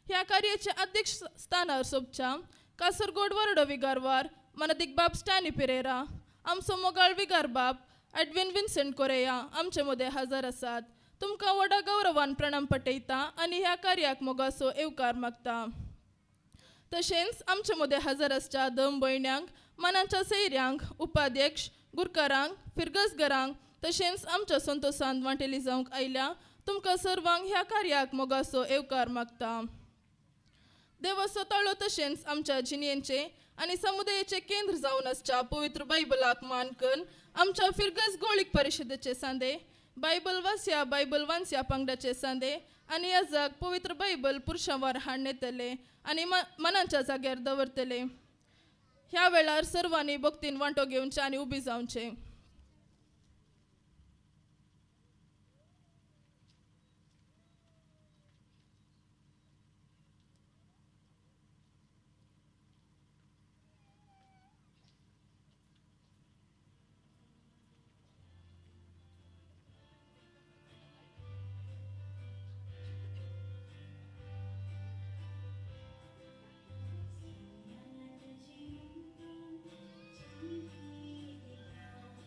ह्या कार्याचे अध्यक्ष स्थानार सोबच्या कासरगोड वरडो विगारवार मनादीक बाब स्टॅनी पिरेरा, आमचो मोगाळ विगार बाब एडविन विन्सेंट कोरेया आमचे मदें हजर आसात. तुमकां व्हडा गौरवान प्रणाम पटयता आनी ह्या कार्याक मोगाचो येवकार मागता. तशेंच आमचे मदें हजर आसच्या दम भयण्यांक, मानाच्या सैऱ्यांक, उपाध्यक्ष गुरकारांक, फिरगजगरांक तशेंच आमच्या संतोसान वांटेली जावंक आयल्या तुमकां सर्वांक ह्या कार्याक मोगाचो येवकार मागता. देवाचो ताळो तशेंच आमच्या जिणेंचें आनी समुदायाचें केंद्र जावन आसच्या पवित्र बायबलाक मान करून आमच्या फिरगज गोळीक परिशदेचे सांदे बायबल वास्या बायबल वांस्या पंगडाचे सांदे आनी ह्या जाग पवित्र बायबल पुरुशांवार हाडणेतले आनी मनाच्या जाग्यार दवरतले. ह्या वेळार सर्वांनी भक्तीन वांटो घेवचें आनी उबी जावचें. Thank you.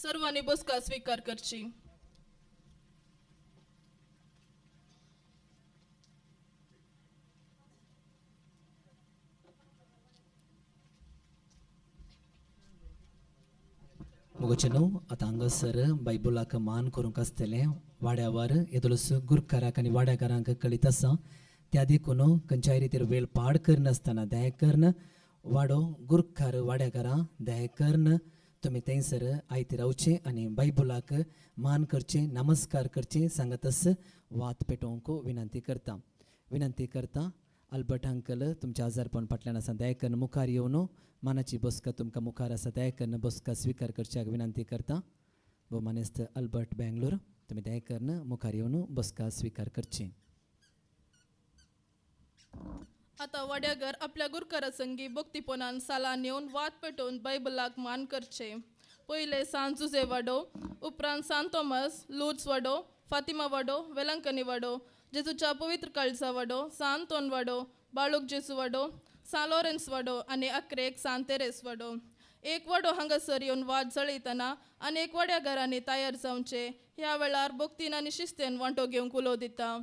सर्वांनी बसका स्वीकार करची. मोगचेनो आतां हांगासर बायबलाक मान करूंक आसतलें वाड्यावर येदोळस गुरकाराक आनी वाड्याकारांक कळीत आसा त्या देखून खंयच्याय रितीर वेळ पाड करनासतना दया करून वाडो गुरकार वाड्याकारां दया करून तुमी थंयसर आयते रावचें आनी बायबलाक मान करचें नमस्कार करचें सांगतस वात पेटोवंक विनंती करता. विनंती करता अल्बर्ट अंकल तुमच्या आजारपण फाटल्यान आसा दया करून मुखार येवन मानाची बसका तुमकां मुखार आसा दया करून बसका स्विकार करच्याक विनंती करता. भोवमानेस्त अल्बर्ट बेंगलोर तुमी दया करून मुखार येवन बसका स्विकार करची. आतां वाड्यागर आपल्या गुरकारा संगी भक्तीपणान सालान येवन वात पेटोवन बायबलाक मान करचे. पयले सान जुजे वाडो, उपरांत सान थॉमस, लुर्ज वाडो, फातिमा वाडो, वेलंकनी वाडो, जेजूच्या पवित्र काळजा वाडो, सान तोन वाडो, बाळूक जेजू वाडो, सान लॉरेन्स वाडो आनी अक्रेक सान तेरेस वाडो. एक वाडो हांगासर येवन वाद जळयतना आनी एक वाड्या घरांनी तयार जावचे. ह्या वेळार भक्तीन आनी शिस्तेन वांटो घेवंक उलो दिता.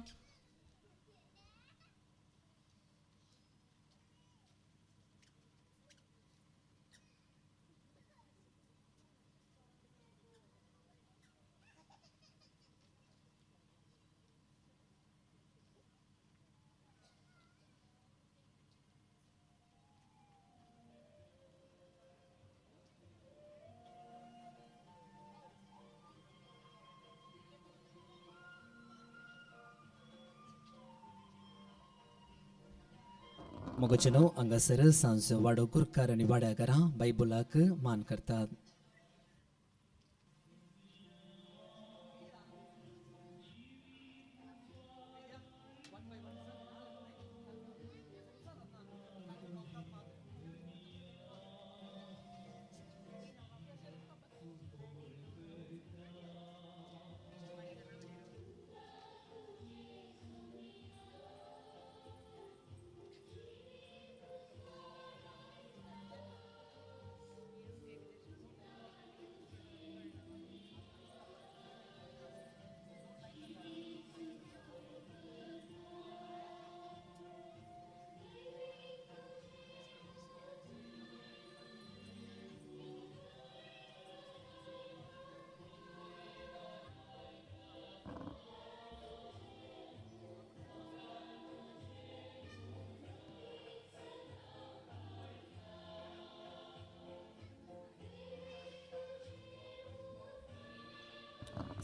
मोगचेनो हांगासर सांजो वाडो गुरकार आनी वाड्याकारां बायबलाक मान करतात.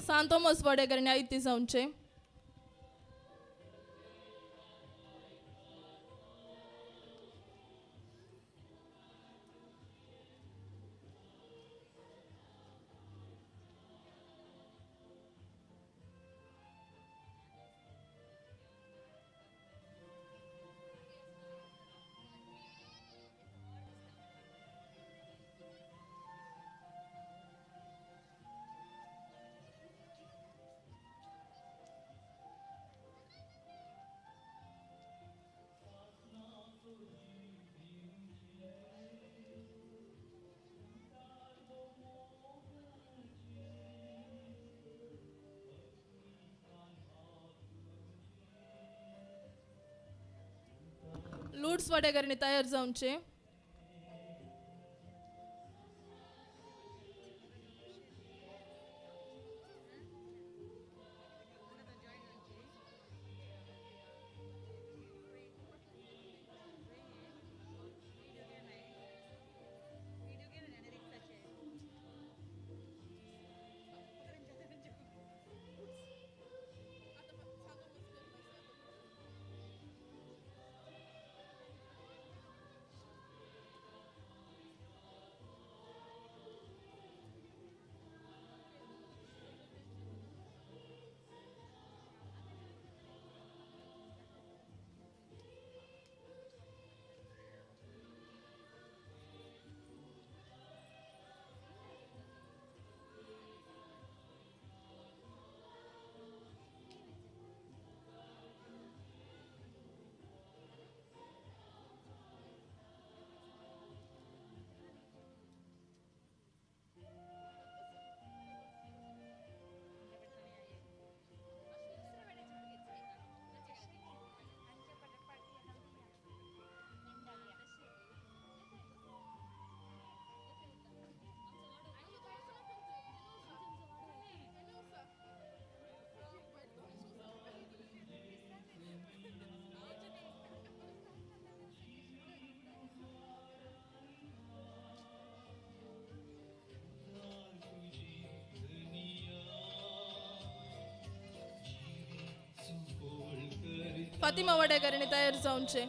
सान थॉमस वाड्याघरांनी आयती जावचे. लुर्ज वाड्याघरांनी तयार जावचे. फातिमा वाडेकारांनी तयार जावचें.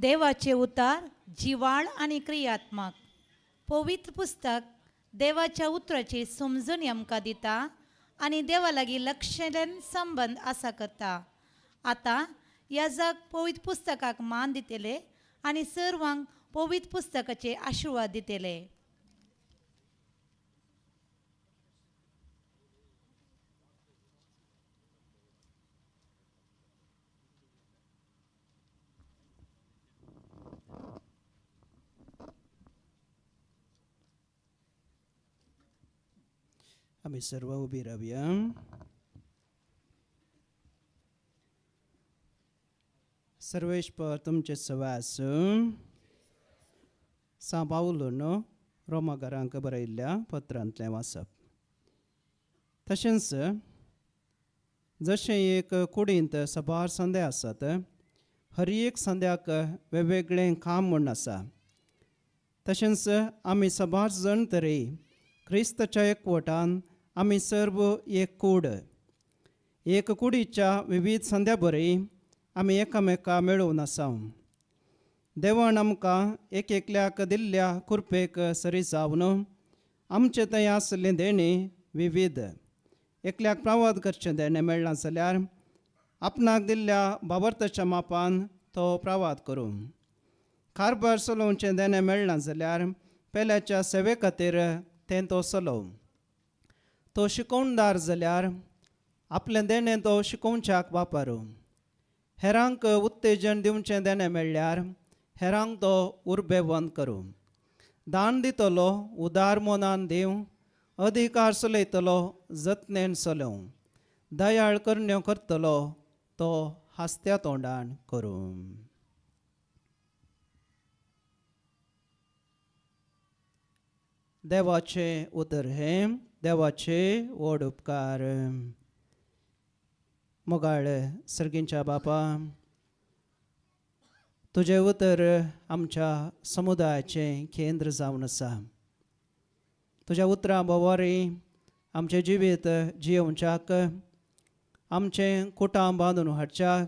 देवाचे उतार जिवाळ आनी क्रियात्मक. पवित्र पुस्तक देवाच्या उतराची समजून आमकां दिता आनी देवा लागीं लक्षण संबंद आसा करता. आतां याजक पवित्र पुस्तकाक मान दितले आनी सर्वांक पवित्र पुस्तकाचे आशिर्वाद दितले. आमी सर्व उबी रावया. सर्वेश्वर तुमचे सवास. सां पावलून रोमागारांक बरयल्ल्या पत्रांतलें वाचप. तशेंच जशें एक कुडींत सबार संध्या आसात, हर एक संध्याक वेगवेगळें काम म्हूण आसा. तशेंच आमी सबार जण तरी क्रिस्ताच्या एकवटान आमी सर्व एक कूड, एक कुडीच्या विविध संध्या बरी आमी एकामेका मेळोवन आसा. देवान आमकां एक एकल्याक दिल्ल्या कृपेक सरी जावन आमचे थंय आसलें देणें विविध. एकल्याक प्रवाद करचें देणें मेळ्ळां जाल्यार आपणाक दिल्ल्या बाबर्थाच्या मापान तो प्रवाद करूं. कारभार चलोवचें देणें मेळ्ळां जाल्यार पेल्याच्या सेवे खातीर तें तो चलोव. तो शिकोवणदार जाल्यार आपलें देणें तो शिकोवच्याक वापरूं. हेरांक उत्तेजन दिवचें देणें मेळ्ळ्यार हेरांक तो उर्बेवंत करूं. दान दितलो उदार मनान दिवं, अधिकार चलयतलो जतनेन चलोवं, दयाळ करण्यो करतलो तो हासत्या तोंडान करूं. देवाचें उतर हें देवाचे व्हड उपकार. मोगाळ सर्गींच्या बापा, तुजें उतर आमच्या समुदायाचें केंद्र जावन आसा. तुज्या उतरां भोंवरी आमचें जिवीत जियोवच्याक, आमचें कुटाम बांदून हाडच्याक,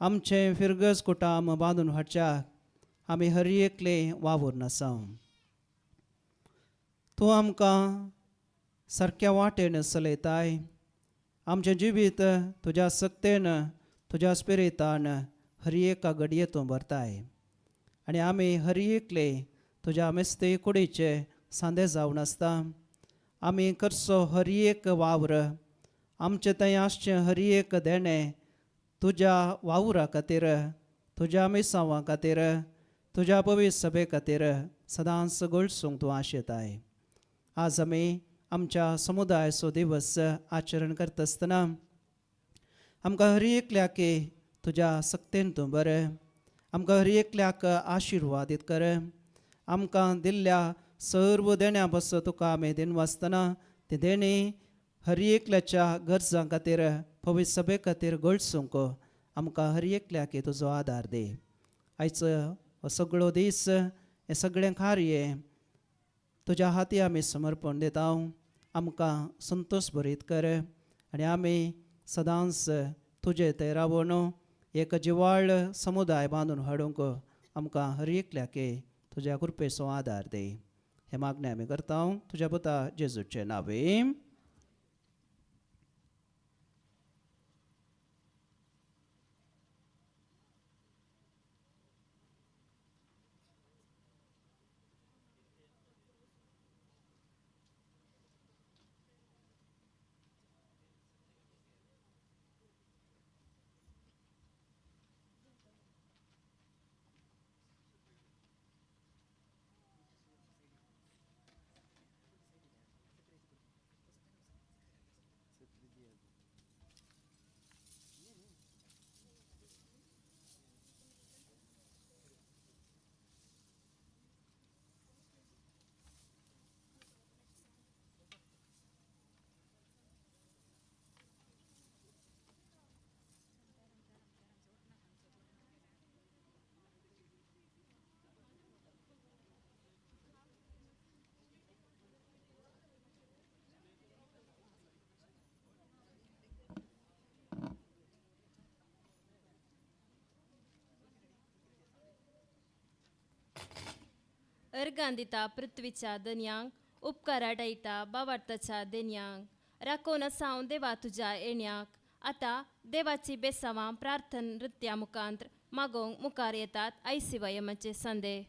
आमचें फिरगज कुटाम बांदून हाडच्याक आमी हर एकले वावुरून आसा. तूं आमकां सारक्या वाटेन चलयताय. आमचें जिवीत तुज्या सक्तेन तुज्या स्पिरितान हर एका घडये तूं भरताय आनी आमी हर एकले तुज्या मेस्ते कुडीचे सांदे जावन आसता. आमी करचो हर एक वावर, आमचें थंय आसचें हर एक देणें तुज्या वावरा खातीर, तुज्या मिसांवा खातीर, तुज्या पवित्र सभे खातीर सदांच गळसूंक तूं आशेताय. आज आमी आमच्या समुदायाचो दिवस आचरण करता आसतना आमकां हर एकल्याक तुज्या सक्तेन तूं बरें, आमकां हर एकल्याक आशिर्वादीत कर. आमकां दिल्ल्या सर्व देण्या पासून तुका आमी दिनवासतना ती देणी हर एकल्याच्या गरजां खातीर पवित्र सभे खातीर गळसूंक आमकां हर एकल्याक तुजो आदार दी. आयचो हो सगळो दीस हें सगळें कार्य तुज्या हाती आमी समर्पण दिता. आमकां संतोश भरीत कर आनी आमी सदांच तुजे थंय रावन एक जिवाळ समुदाय बांदून हाडूंक आमकां हर एकल्याक तुज्या कृपेचो आदार दी. हें मागणें आमी करता तुज्या पुता जेजूचे नांवे. अर्गां दिता पृथ्वीच्या दनयांक उपकाराटायता बावार्थाच्या देणयांक राखोवन आसा हांव देवा तुज्या येण्याक. आतां देवाची बेसावां प्रार्थन नृत्या मुखांत मागोवंक मुखार येतात आयसीवायमाचे संदे.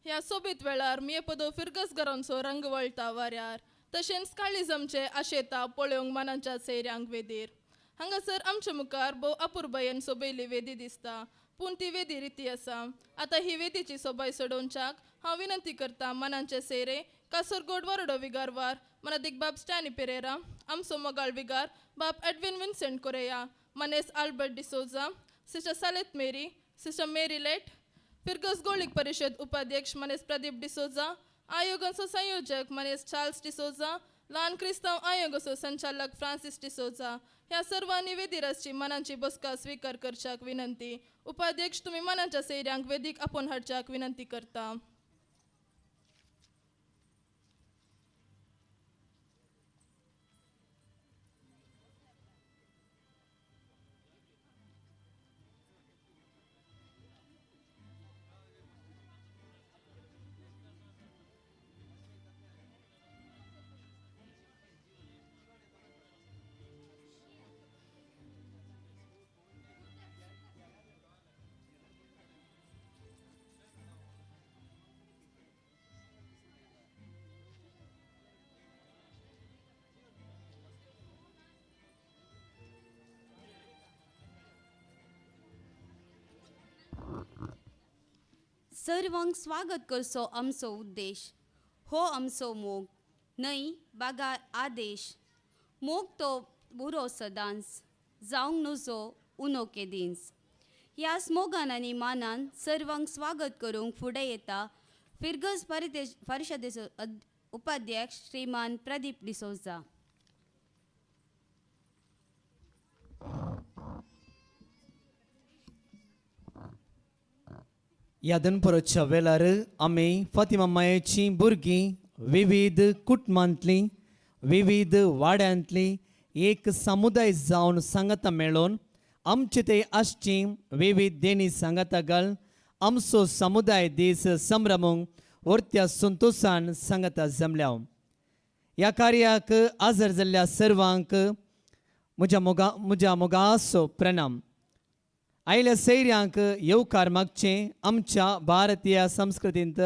ह्या सोबीत वेळार मियेपदो फिरगस घरांचो रंग वळटा वाऱ्यार तशेंच काळीज आमचें आशेता पळोवंक मानाच्या सैऱ्यांक वेदीर. हांगासर आमच्या मुखार भोव अपुरबायेन सोबयली वेदी दिसता, पूण ती वेदी रिती आसा. आतां ही वेदीची सोबाय सोडोवच्याक हांव विनंती करता मानांचे सैरे कासरगोड वरडो विगारवार मनादीक बाब स्टॅनी पेरेरा, आमचो मोगाळ विगार बाब एडविन विन्सेंट कोरेया, मनेस Albert D'Souza, sister Saleth Mary, sister Mary late, Firgaz गोळीक परिशद उपाध्यक्ष मनेस प्रदीप डिसोजा, आयोगाचो संयोजक मनेस चार्ल्स डिसोजा, ल्हान क्रिस्तांव आयोगाचो संचालक फ्रांसीस डिसोजा. ह्या सर्वांनी वेदीराची मनांची बसका स्विकार करच्याक विनंती. उपाध्यक्ष तुमी मनाच्या सैऱ्यांक वेदीक आपोवन हाडच्याक विनंती करता. सर्वांक स्वागत करचो आमचो उद्देश, हो आमचो मोग न्हय बागार आदेश. मोग तो बरो सदांच जावंक नजो उनो केदींच. ह्याच मोगान आनी मानान सर्वांक स्वागत करूंक फुडें येता फिरगज परिशदेचो उपाध्यक्ष श्रीमान प्रदीप डिसोजा. ह्या दनपराच्या वेळार आमी फातिमा मायेचीं भुरगीं विविध कुटुंबांतलीं विविध वाड्यांतलीं एक समुदाय जावन सांगाता मेळोवन आमचे ते आसची विविध देणी सांगाता घाल आमचो समुदाय दीस संभ्रमूंक वर्त्या संतोशान सांगाता जमल्या. ह्या कार्याक आजर जाल्ल्या सर्वांक म्हज्या मोगाचो प्रणाम. आयल्या सैऱ्यांक येवकार मागचें आमच्या भारतीय संस्कृतींत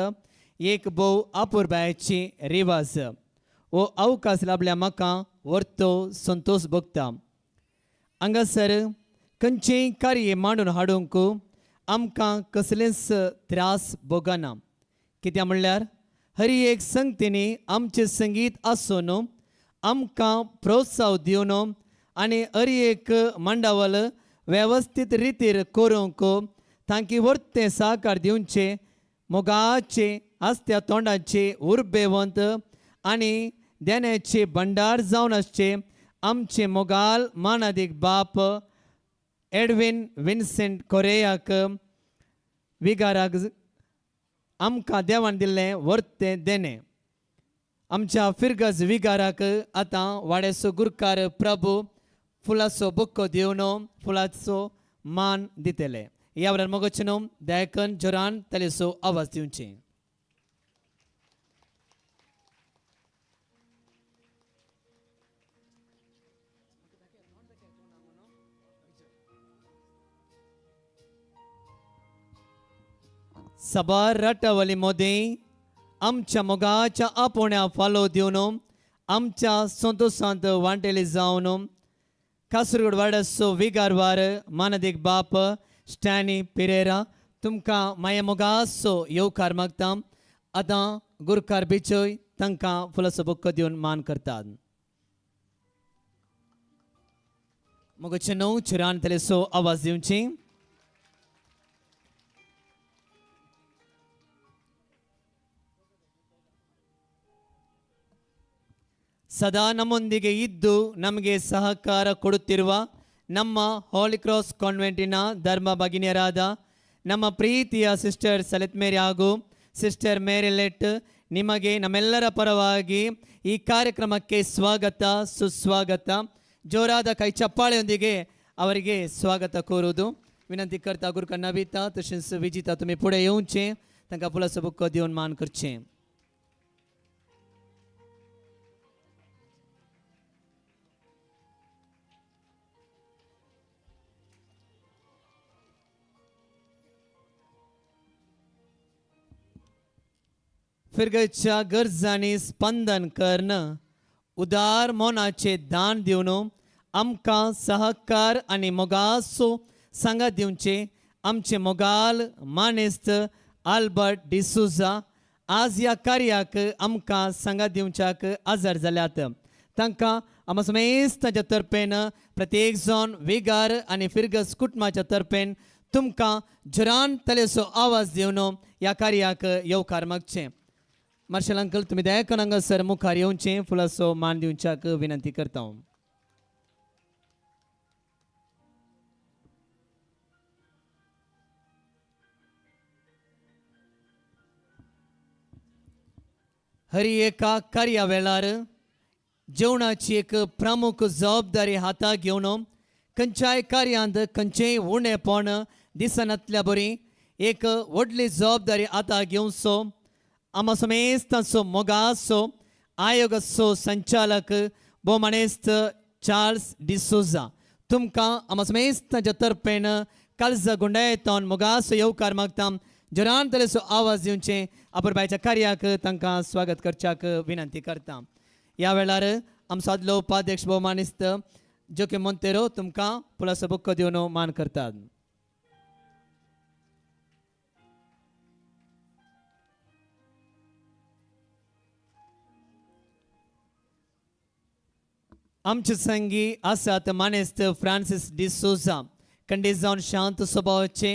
एक भोव अपुरबायेची रिवाज. हो अवकाश लाभल्या म्हाका वर्तो संतोश भोगता. हांगासर खंयचेंय कार्य मांडून हाडूंक आमकां कसलेंच त्रास भोगना. कित्याक म्हणल्यार हर एक संगतींनी आमचें संगीत आसून आमकां प्रोत्साह दिवन आनी हर एक मांडावळ वेवस्थीत रितीर करूंक तांकी वर्तें सहकार दिवचें मोगाचे आस्त्या तोंडाचे उर्बेवंत आनी देण्याचे भंडार जावन आसचे आमचे मोगाल मानादीक बाप एडविन विन्सेंट कोरेयाक विगाराक आमकां देवान दिल्लें वर्तें देणें. आमच्या फिरगज विगाराक आतां वाड्याचो गुरकार प्रभू फुलाचो बुक्को दिवन फुलाचो मान दितले. ह्या वेळार मोगोचें न्हू दयाकन जोरान तालेचो आवाज दिवचे. साबार राटावली मोदें आमच्या मोगाच्या आपोवण्या फालो दिवन आमच्या संतोशांत वांटेली जावन कासरगोड वाड्याचो विगारवार मानदीक बाप स्टॅनी पिरेरा तुमकां माया मोगाचो येवकार मागता. आतां गुरकार बिचोय तांकां फुलाचो बुक्को दिवन मान करतात. मोगाचे णव चिरान तलेसो आवाज दिवची. ಸದಾ ನಮ್ಮೊಂದಿಗೆ ಇದ್ದು ನಮಗೆ ಸಹಕಾರ ಕೊಡುತ್ತಿರುವ ನಮ್ಮ ಹಾಲಿ ಕ್ರಾಸ್ ಕಾನ್ವೆಂಟಿನ ಧರ್ಮ ಭಗಿನಿಯರಾದ ನಮ್ಮ ಪ್ರೀತಿಯ ಸಿಸ್ಟರ್ ಸಲಿತ್ ಮೇರಿ ಹಾಗೂ ಸಿಸ್ಟರ್ ಮೇರಿಲೆಟ್ ನಿಮಗೆ ನಮ್ಮೆಲ್ಲರ ಪರವಾಗಿ ಈ ಕಾರ್ಯಕ್ರಮಕ್ಕೆ ಸ್ವಾಗತ ಸುಸ್ವಾಗತ. ಜೋರಾದ ಕೈ ಚಪ್ಪಾಳೆಯೊಂದಿಗೆ ಅವರಿಗೆ ಸ್ವಾಗತ ಕೋರುವುದು ವಿನಂತಿ करता. गुरुकर नविता तशेंच विजिता तुमी फुडें येवचें, तांकां फुलाचो बुक्को दिवन मान करचें. फिरगच्या गरजांनी स्पंदन कर्ण उदार मनाचे दान दिवन आमकां सहकार आनी मोगाचो सांगात दिवचे आमचे मोगाल मानेस्त आल्बर्ट डिसोजा आज ह्या कार्याक आमकां सांगात दिवच्याक आजार जाल्यात. तांकां आमकां समेस्ताच्या तर्फेन प्रत्येक जाण वेगार आनी फिरगस कुटुंबाच्या तर्फेन तुमकां जोरान तलेचो आवाज दिवन ह्या कार्याक येवकार मागचें. मार्शल अंकल तुमी दया करून हांगासर मुखार येवचें, फुलाचो मान दिवच्याक विनंती करता. हरी एका कार्या वेळार जेवणाची एक प्रमुख जबाबदारी हाता घेवन खंयच्याय कार्यांत खंयचेय उणेपण दिसनातल्या बरी एक व्हडली जबाबदारी हाता घेवचो आमा समेस्तांचो मोगाचो आयोगाचो संचालक भोवमानेस्त चार्ल्स डिसोजा तुमकां आमा समेस्तांच्या तर्फेन काळजा गुंडायतोन मोगाचो येवकार मागता. जोरान तलेचो आवाज दिवचे अपुरबायच्या कार्याक तांकां स्वागत करच्याक विनंती करता. ह्या वेळार आमचो आदलो उपाध्यक्ष भोवमानेस्त जोके मोंतेरो तुमकां फुलाचो बुक्को दिवन मान करतात. आमचे संगी आसात मानेस्त फ्रांसीस डिसोजा खंडीत जावन शांत स्वभावाचे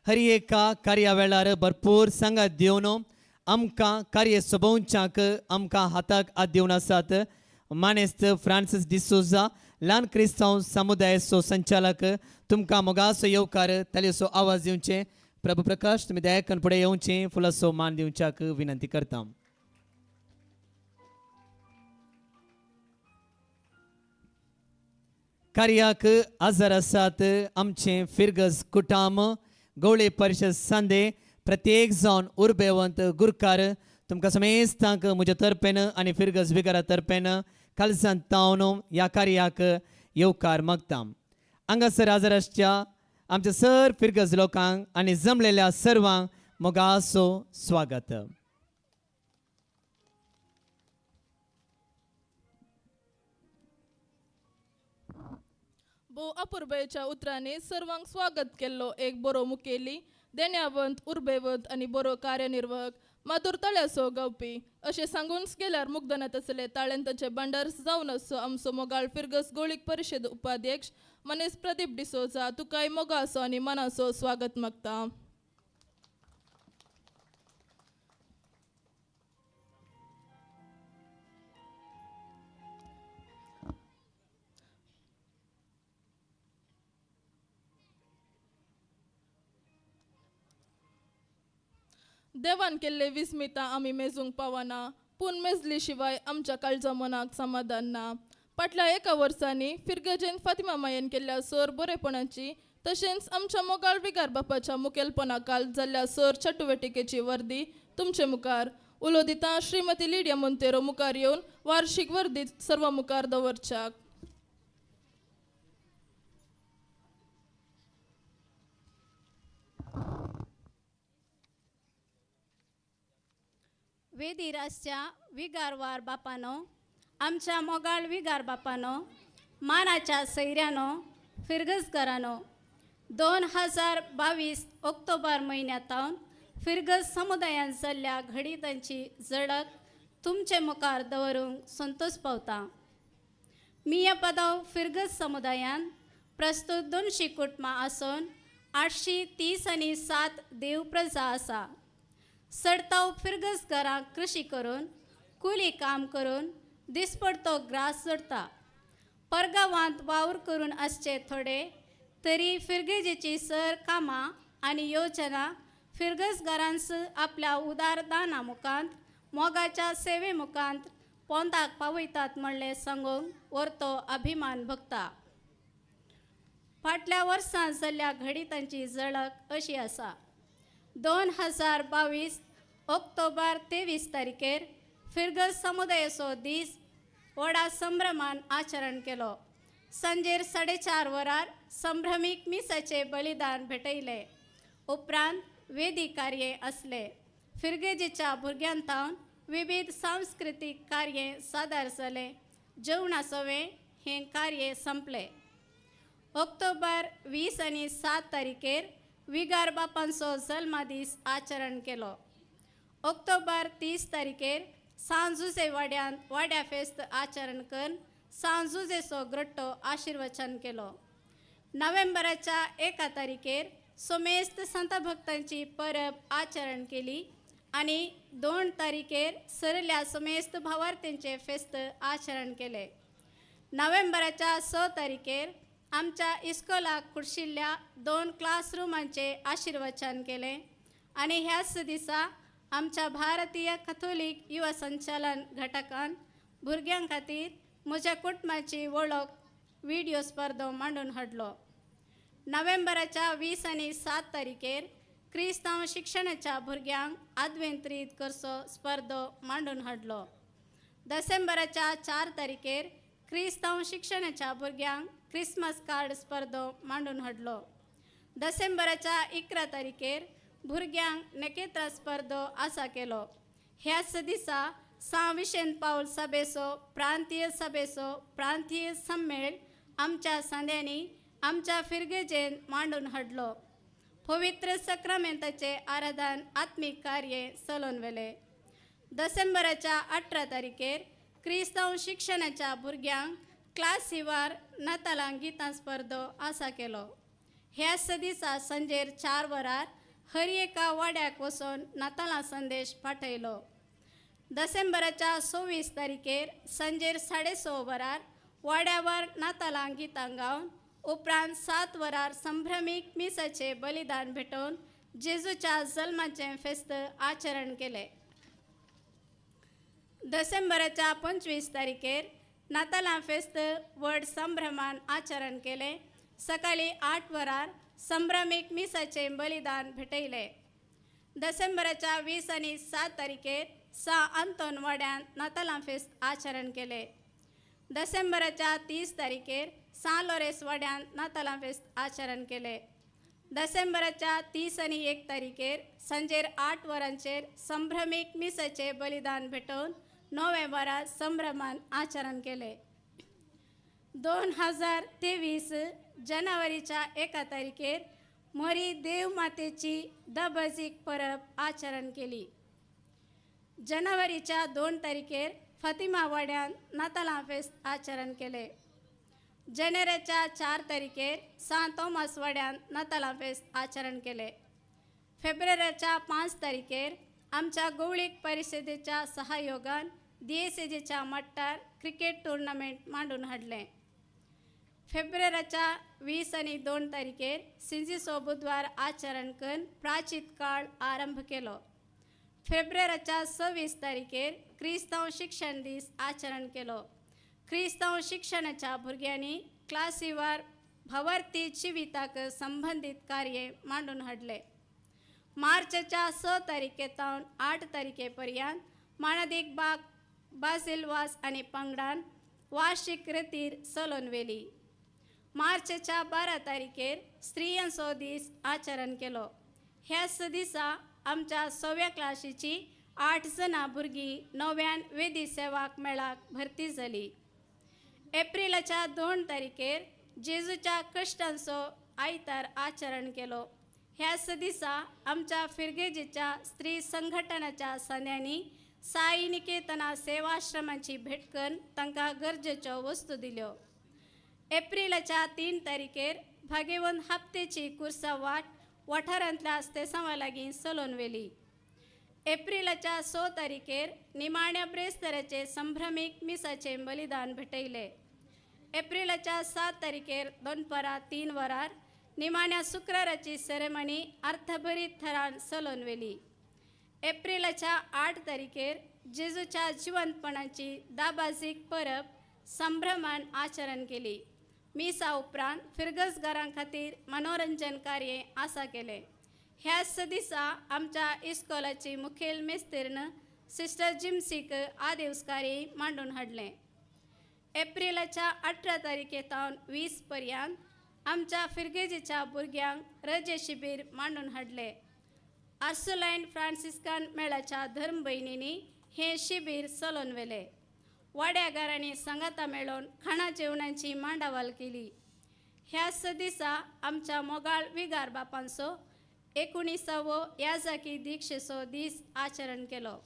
हर एका कार्या वेळार भरपूर सांगात दिवन आमकां कार्य सोबोवच्याक आमकां हाताक हात दिवन आसात. मानेस्त फ्रांसीस डिसोजा ल्हान क्रिस्तांव समुदायाचो संचालक तुमकां मोगाचो येवकार तालेचो आवाज दिवचे. प्रभू प्रकाश तुमी दया करून फुडें येवचें, फुलाचो मान दिवच्याक विनंती करता. कार्याक आजार आसात आमचें फिरगज कुटाम गवळे परिशद सांदे प्रत्येक जावन उर्बेवंत गुरकार तुमकां समेस्तांक म्हज्या तर्फेन आनी फिरगज विगारा तर्फेन कालसान तावन ह्या कार्याक येवकार मागता. हांगासर आजार आसच्या आमच्या सर फिरगज लोकांक आनी जमलेल्या सर्वांक मोगाचो स्वागत. भोव अपुरबायेच्या उतरांनी सर्वांक स्वागत केल्लो एक बरो मुखेली देण्यावंत उर्बेवंत आनी बरो कार्यनिर्वाहक माधुर तळ्याचो गावपी अशें सांगून गेल्यार मुग्धनात आसले ताळेंताचे भांडार जावन आसचो आमचो मोगाळ फिरगस गोळीक परिशद उपाध्यक्ष मनीस प्रदीप डिसोजा तुकाय मोगाचो आनी मनाचो स्वागत मागता. देवान केल्ले विस्मिता आमी मेजूंक पावना पूण मेजली शिवाय आमच्या काळजा मनाक समाधान ना. फाटल्या एका वर्सांनी फिरगजेन फातिमा मायेन केल्ल्या सर बरेपणाची तशेंच आमच्या मोगाळ विगार बापाच्या मुखेलपणाकाल जाल्ल्या सर चटुवटिकेची वर्दी तुमचे मुखार उलो दिता श्रीमती लिडिया मोंतेरो मुखार येवन वार्षिक वर्दी सर्व मुखार दवरच्याक. वेदीर आसच्या विगारवार बापानो, आमच्या मोगाळ विगार बापानो, मानाच्या सैऱ्यानो, फिरगजकारानो, 2022 ऑक्टोबर म्हयन्यांत फिरगज समुदायान जाल्ल्या घडितांची झडक तुमचे मुखार दवरूंक संतोश पावता. मिया पदाव फिरगज समुदायान प्रस्तुत 200 कुटुंबां आसून 830 आनी 7 देव प्रजा आसा. चडताव फिरगज घरां कृशी करून, कुली काम करून दिसपडतो ग्रास जोडटा. परगांवांत वावर करून आसचे थोडे तरी फिरगजेची सर कामां आनी योजना फिरगज घरांस आपल्या उदार दाना मुखांत, मोगाच्या सेवे मुखांत पोंदाक पावयतात म्हणलें सांगूंक वर्तो अभिमान भोगता. फाटल्या वर्सां जाल्ल्या घडितांची झळक अशी आसा. 2022 ऑक्टोबर 23 तारखेर फिरगज समुदायाचो दीस व्हडा संभ्रमान आचरण केलो. सांजेर 4:30 वरार संभ्रमीक मिसाचे बलिदान भेटयले. उपरांत वेदी कार्य आसले. फिरगेजीच्या भुरग्यांतावन विविध सांस्कृतीक कार्य सादर जालें. जेवणा सवें हें कार्य संपलें. ऑक्टोबर 20 आनी 7 तारखेर विगार बापांचो जल्मदीस आचरण केलो. ऑक्टोबर 30 तारखेर सांजुजे वाड्यांत वाड्या फेस्त आचरण करून सांजुजेचो ग्रट्टो आशिर्वचन केलो. नोव्हेंबराच्या 1 तारखेर सोमेस्त संतभक्तांची परब आचरण केली आनी 2 तारखेर सरल्या सोमेस्त भावार्थींचे फेस्त आचरण केले. नोव्हेंबराच्या 6 तारखेर आमच्या इस्कोलाक कुर्शिल्ल्या 2 क्लासरुमांचे आशिर्वचन केले आनी ह्याच दिसा आमच्या भारतीय कथोलीक युवा संचालन घटकान भुरग्यां खातीर म्हज्या कुटुंबाची वळख व्हिडियो स्पर्धो मांडून हाडलो. नोव्हेंबराच्या 20 आनी 7 तारखेर क्रिस्तांव शिक्षणाच्या भुरग्यांक आदवेंत्रीत करचो स्पर्धो मांडून हाडलो. डिसेंबराच्या 4 तारखेर क्रिस्तांव शिक्षणाच्या भुरग्यांक क्रिसमस कार्ड स्पर्धो मांडून हाडलो. डिसेंबराच्या 11 तारखेर भुरग्यांक नखेत्रा स्पर्धो आसा केलो. ह्याच दिसा सां विशेन पावल सभेचो प्रांतीय सभेचो प्रांतीय सम्मेळ आमच्या सांद्यांनी आमच्या फिरगेजेन मांडून हाडलो. पवित्र सक्रामेंताचे आराधन आत्मीक कार्य चलोवन व्हेलें. डिसेंबराच्या 18 तारखेर क्रिस्तांव शिक्षणाच्या भुरग्यांक क्लासीवार नातालां गितां स्पर्धो आसा केलो. ह्याच दिसा सांजेर 4 वरार हर एका वाड्याक वचून नातालां संदेश पाठयलो. डिसेंबराच्या 26 तारखेर सांजेर 6:30 वरार वाड्यावर नातालां गितां गावन उपरांत 7 वरार संभ्रमीक मिसाचे बलिदान भेटोवन जेजूच्या जल्माचें फेस्त आचरण केलें. डिसेंबराच्या 25 तारखेर नातालां फेस्त व्हड संभ्रमान आचरण केलें. सकाळी 8 वरार संभ्रमीक मिसाचे बलिदान भेटयलें. डिसेंबराच्या 20 आनी 7 तारखेर सां आंतोन वाड्यांत नातालां फेस्त आचरण केलें. डिसेंबराच्या 30 तारखेर सां लोरेस वाड्यांत नातालां फेस्त आचरण केलें. डिसेंबराच्या 30 आनी 1 तारखेर सांजेर 8 वरांचेर संभ्रमीक मिसाचे बलिदान भेटोवन 9 वरां संभ्रमान आचरण केलें. 2023 जानेवारीच्या 1 तारखेर मोरी देवमातेची दबाजीक परब आचरण केली. जानेवारीच्या 2 तारखेर फातिमा वाड्यांत नातालां फेस्त आचरण केलें. जानेवारीच्या 4 तारखेर सां तोमास वाड्यांत नातालां फेस्त आचरण केलें. फेब्रुवारीच्या 5 तारखेर आमच्या गवळीक परिशदेच्या सहयोगान दियेसेजेच्या मट्टार क्रिकेट टुर्नामेंट मांडून हाडलें. फेब्रुवारीच्या 20 आनी 2 तारखेर सिंजीचो बुधवार आचरण करून प्राचीत काळ आरंभ केलो. फेब्रुवारीच्या 26 तारखेर क्रिस्तांव शिक्षण दीस आचरण केलो. क्रिस्तांव शिक्षणाच्या भुरग्यांनी क्लासीवार भावार्थी जिविताक संबंदीत कार्य मांडून हाडले. मार्चच्या 6 तारखेतावन 8 तारखे पर्यंत मानादीक बाग बाजील वास आनी पंगडान वार्षिक रतीर चलोवन व्हेली. मार्चच्या 12 तारखेर स्त्रियांचो दीस आचरण केलो. ह्याच दिसा आमच्या 6व्या क्लासीची 8 जाणां भुरगीं नव्यान वेदी सेवाक मेळाक भरती जाली. एप्रिलाच्या 2 तारखेर जेजूच्या कश्टांचो आयतार आचरण केलो. ह्याच दिसा आमच्या फिरगेजीच्या स्त्री संघटनाच्या सांद्यांनी साई निकेतना सेवाश्रमाची भेट करून तांकां गरजेच्यो वस्तू दिल्यो. एप्रिलाच्या 3 तारखेर भागेवन हप्तेची कुर्सा वाट वाठारांतल्या स्तेसांवा लागीं चलोवन व्हेली. एप्रिलाच्या 6 तारखेर निमाण्या ब्रेस्तराचे संभ्रमीक मिसाचे बलिदान भेटयले. एप्रिलाच्या 7 तारखेर दनपरां 3 वरार निमाण्या शुक्राराची सेरेमनी अर्थभरीत थरान चलोवन व्हेली. एप्रिलाच्या 8 तारखेर जेजूच्या जिवंतपणाची दाबाजीक परब संभ्रमान आचरण केली. मिसा उपरांत फिरगजगारां खातीर मनोरंजन कार्य आसा केलें. ह्याच दिसा आमच्या इस्कोलाची मुखेल मेस्तीर्ण सिस्टर जिम्सीक आदेवस कार्य मांडून हाडलें. एप्रिलाच्या 18 तारखे सावन 20 पर्यंत आमच्या फिरगेजीच्या भुरग्यांक रजे शिबीर मांडून हाडले. आर्सुलायन फ्रांसिस्कान मेळाच्या धर्मभयणींनी हें शिबीर चलोवन व्हेलें. वाड्यागारांनी सांगाता मेळोवन खाणा जेवणाची मांडावळ केली. ह्याच दिसा आमच्या मोगाळ विगार बापांचो 19वो याजाकी दीक्षेचो दीस आचरण केलो.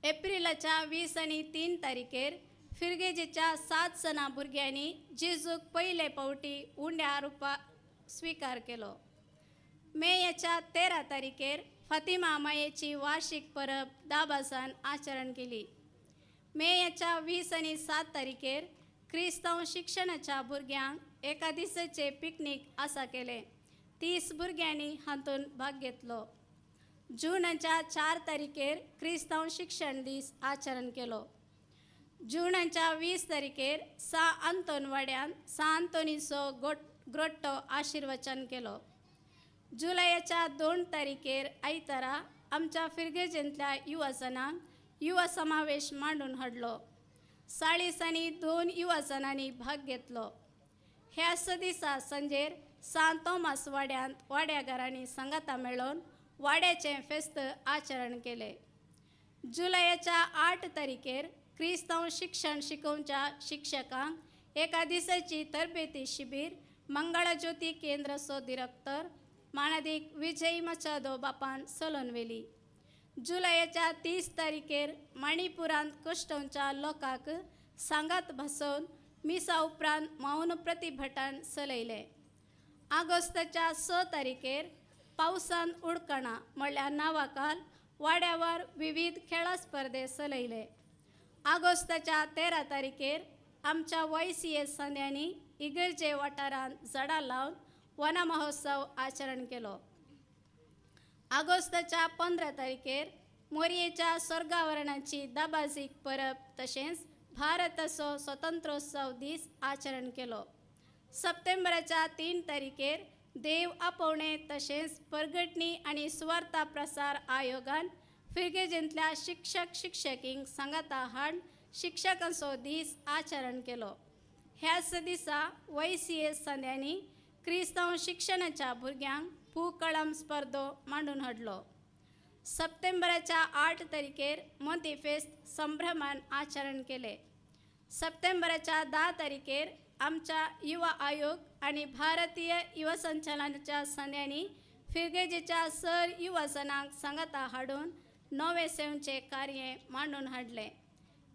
एप्रिलाच्या 20 आनी 3 तारखेर फिरगेजीच्या 7 जाणां भुरग्यांनी जेजूक पयले फावटी उंड्या रुपा स्विकार केलो. मेयाच्या 13 तारखेर फातिमा मायेची वार्षिक परब दाबासान आचरण केली. मेयाच्या 20 आनी 7 तारखेर क्रिस्तांव शिक्षणाच्या भुरग्यांक एका दिसाचे पिकनीक आसा केलें. 30 भुरग्यांनी हातूंत भाग घेतलो. जूनाच्या 4 तारखेर क्रिस्तांव शिक्षण दीस आचरण केलो. जूनाच्या 20 तारखेर सा आंतोन वाड्यान सा आंतोनीचो ग्रोट्टो आशिर्वचन केलो. जुलयाच्या 2 तारखेर आयतारा आमच्या फिरगेजेंतल्या युवाजनांक युवा समावेश मांडून हाडलो. 40 आनी 2 युवाजनांनी भाग घेतलो. ह्याच दिसा संजेर सांत तोमास वाड्यांत वाड्याघरांनी सांगाता मेळोवन वाड्याचें फेस्त आचरण केलें. जुलयाच्या 8 तारखेर क्रिस्तांव शिक्षण शिकोवच्या शिक्षकांक एका दिसाची तरबेती शिबीर मंगळज्योती केंद्राचो डिरेक्टर मानादीक विजय मचादो बापान चलोवन व्हेली. जुलयाच्या 30 तारखेर मणिपुरांत कश्टोंच्या लोकांक सांगात भासोवन मिसा उपरांत मौन प्रतिभटन चलयलें. ऑगस्टाच्या 6 तारखेर पावसान उडकणा म्हणल्यार नांवाखाल वाड्यावर विविध खेळा स्पर्धे चलयले. ऑगस्टाच्या 13 तारखेर आमच्या YCS संद्यांनी इगर्जे वाठारांत झाडां लावन वना महोत्सव आचरण केलो. ऑगस्टाच्या 15 तारखेर मोरयेच्या स्वर्गावरणाची दाबाजीक परब तशेंच भारताचो स्वतंत्रोत्सव दीस आचरण केलो. सप्टेंबराच्या 3 तारखेर देव आपोवणे तशेंच परगटणी आनी सुवार्ता प्रसार आयोगान फिरगेजेंतल्या शिक्षक शिक्षकींक सांगाता हाड शिक्षकांचो दीस आचरण केलो. ह्याच दिसा YCS संद्यांनी क्रिस्तांव शिक्षणाच्या भुरग्यांक पूकळम स्पर्धो मांडून हाडलो. सप्टेंबराच्या 8 तारखेर मोंती फेस्त संभ्रमान आचरण केले. सप्टेंबराच्या 10 तारखेर आमच्या युवा आयोग आनी भारतीय युवा संचालनाच्या संद्यांनी फिरगेजीच्या सर युवाजनांक सांगाता हाडून नवे सेवचे कार्य मांडून हाडलें.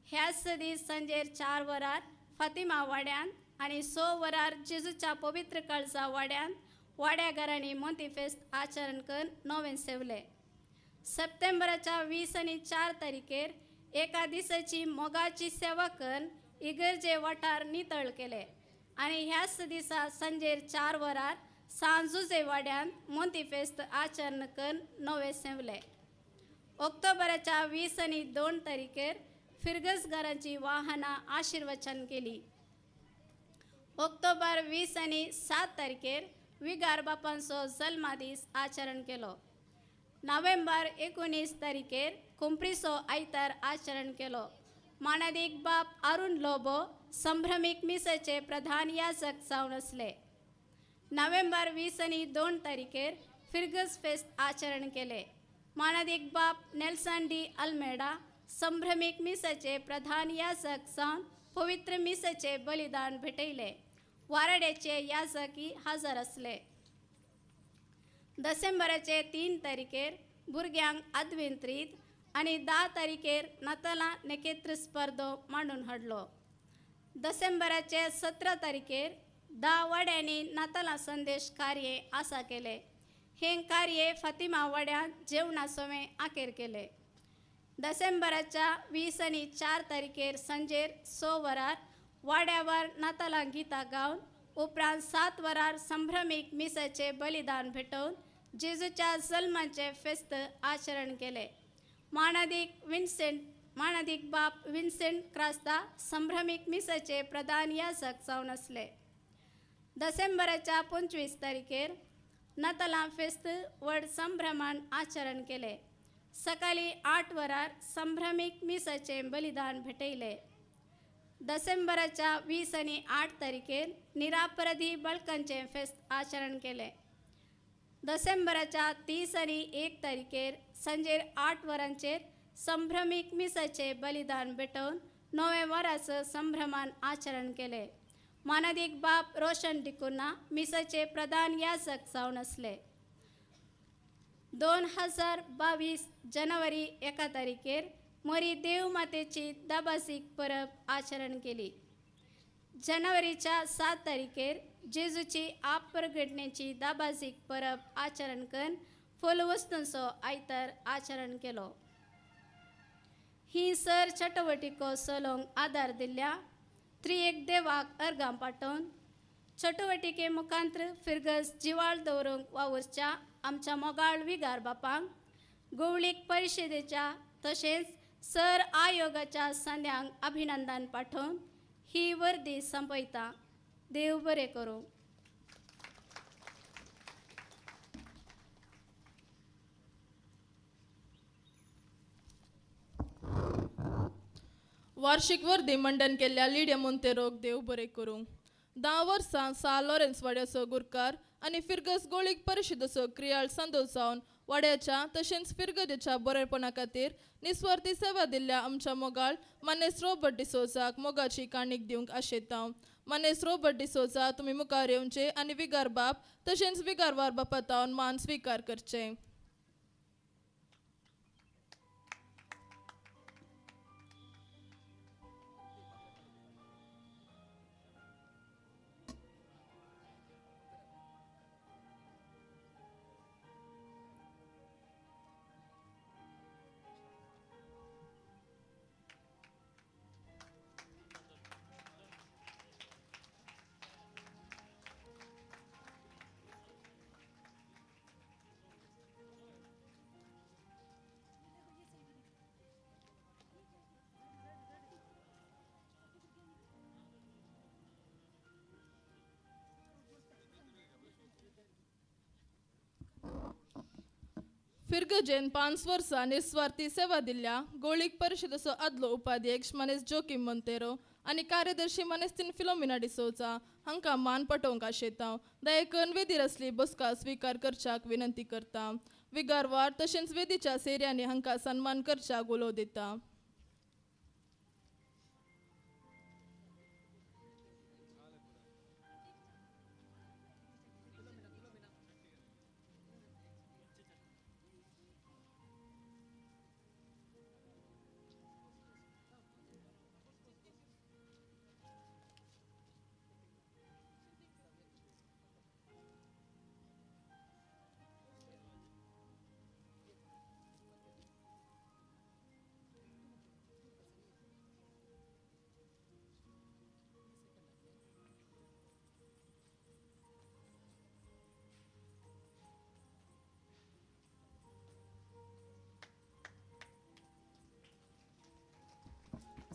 ह्याच दीस संजेर 4 वरार फातिमा वाड्यान आनी 6 वरार जेजूच्या पवित्र काळजा वाड्यान वाड्याघरांनी मोंती फेस्त आचरण करून नवें सेवले. सप्टेंबराच्या 20 आनी 4 तारखेर एका दिसाची मोगाची सेवा करून इगर्जे वाठार नितळ केले आनी ह्याच दिसा संजेर 4 वरार सांजुजे वाड्यान मोंती फेस्त आचरण करून नवे सेवले. ऑक्टोबराच्या 20 आनी 2 तारखेर फिरगजगारांची वाहनां आशिर्वचन केली. ऑक्टोबर 20 आनी 7 तारखेर विगार बापांचो जल्मादीस आचरण केलो. नोव्हेंबर 19 तारखेर कुंप्रीचो आयतार आचरण केलो. मानादीक बाप अरुण लोबो संभ्रमीक मिसाचे प्रधान याजक जावन आसले. नोव्हेंबर 20 आनी 2 तारखेर फिरगज फेस्त आचरण केले. मानादीक बाप नेल्सन डी अल्मेडा संभ्रमीक मिसाचे प्रधान याजक जावन पवित्र मिसाचे बलिदान भेटयले. वाराड्याचे याजकी हजर आसले. डिसेंबराचे 3 तारखेर भुरग्यांक आदवेंत्रीत आनी 10 तारखेर नातालां नेकेत्र स्पर्धो मांडून हाडलो. डिसेंबराचे 17 तारखेर 10 वाड्यांनी नातालां संदेश कार्य आसा केले. हें कार्य फातिमा वाड्यांत जेवणा सवें आखेर केले. डिसेंबराच्या 20 आनी 4 तारखेर सांजेर 6 वरार वाड्यावर नातालां गितां गावन उपरांत 7 वरार संभ्रमीक मिसाचे बलिदान भेटोवन जेजूच्या जल्माचें फेस्त आचरण केले. मानादीक बाप विन्सेंट क्रास्ता संभ्रमीक मिसाचे प्रधान याजक जावन आसले. डिसेंबराच्या 25 तारखेर नातालां फेस्त व्हड संभ्रमान आचरण केले. सकाळी 8 वरार संभ्रमीक मिसाचे बलिदान भेटयले. डिसेंबराच्या 20 आनी 8 तारखेर निरापराधी बळकांचे फेस्त आचरण केले. डिसेंबराच्या 30 आनी 1 तारखेर सांजेर 8 वरांचेर संभ्रमीक मिसाचे बलिदान भेटोवन 9 वरांचो संभ्रमान आचरण केले. मानादीक बाप रोशन डिकुन्हा मिसाचे प्रधान याजक जावन आसले. 2022 जानेवारी 1 तारखेर मरी देव मातेची दाबासीक परब आचरण केली. जानेवारीच्या 7 तारखेर जेजूची आप प्रगटण्याची दाबासीक परब आचरण करून फुलवस्तूंचो आयतार आचरण केलो. ही सर चटवटिको चलोवंक आदार दिल्ल्या त्रिएक देवाक अर्गां पाठोवन चटवटिके मुखांत्र फिरगज जिवाळ दवरूंक वावुरच्या आमच्या मोगाळ विगार बापांक गोवळीक परिशदेच्या तशेंच सर आयोगाच्या संद्यांक अभिनंदन पाठोवन ही वर्दी संपयता. देव बरें करूं. वार्षिक वर्दी मंडन केल्ल्या लिडिया मोंतेरोक देव बरें करूं. 10 वर्सां सा लॉरेन्स वाड्याचो गुरकार आनी फिरगस गोळीक परिशदेचो क्रियाळ संदो जावन वाड्याच्या तशेंच फिरगदेच्या बरेपणा खातीर निस्वार्थी सेवा दिल्ल्या आमच्या मोगाळ मानेस रॉबर्ट डिसोजाक मोगाची काणीक दिवंक आशेता. मानेस रॉबर्ट डिसोजा तुमी मुखार येवचे आनी विगार बाप तशेंच विगारवार बापा तावन मान स्विकार करचे. फिरगजेन 5 वर्सां निस्वार्थी सेवा दिल्ल्या गोळीक परिशदेचो आदलो उपाध्यक्ष मानेस जोकीम मोंतेरो आनी कार्यदर्शी मानेस्तीन फिलोमिना डिसोजा हांकां मान पटोवंक आशेता. दयेकन वेदीर आसली बसका स्विकार करच्याक विनंती करता. विगारवार तशेंच वेदीच्या सेऱ्यांनी हांकां सन्मान करच्याक उलो दिता.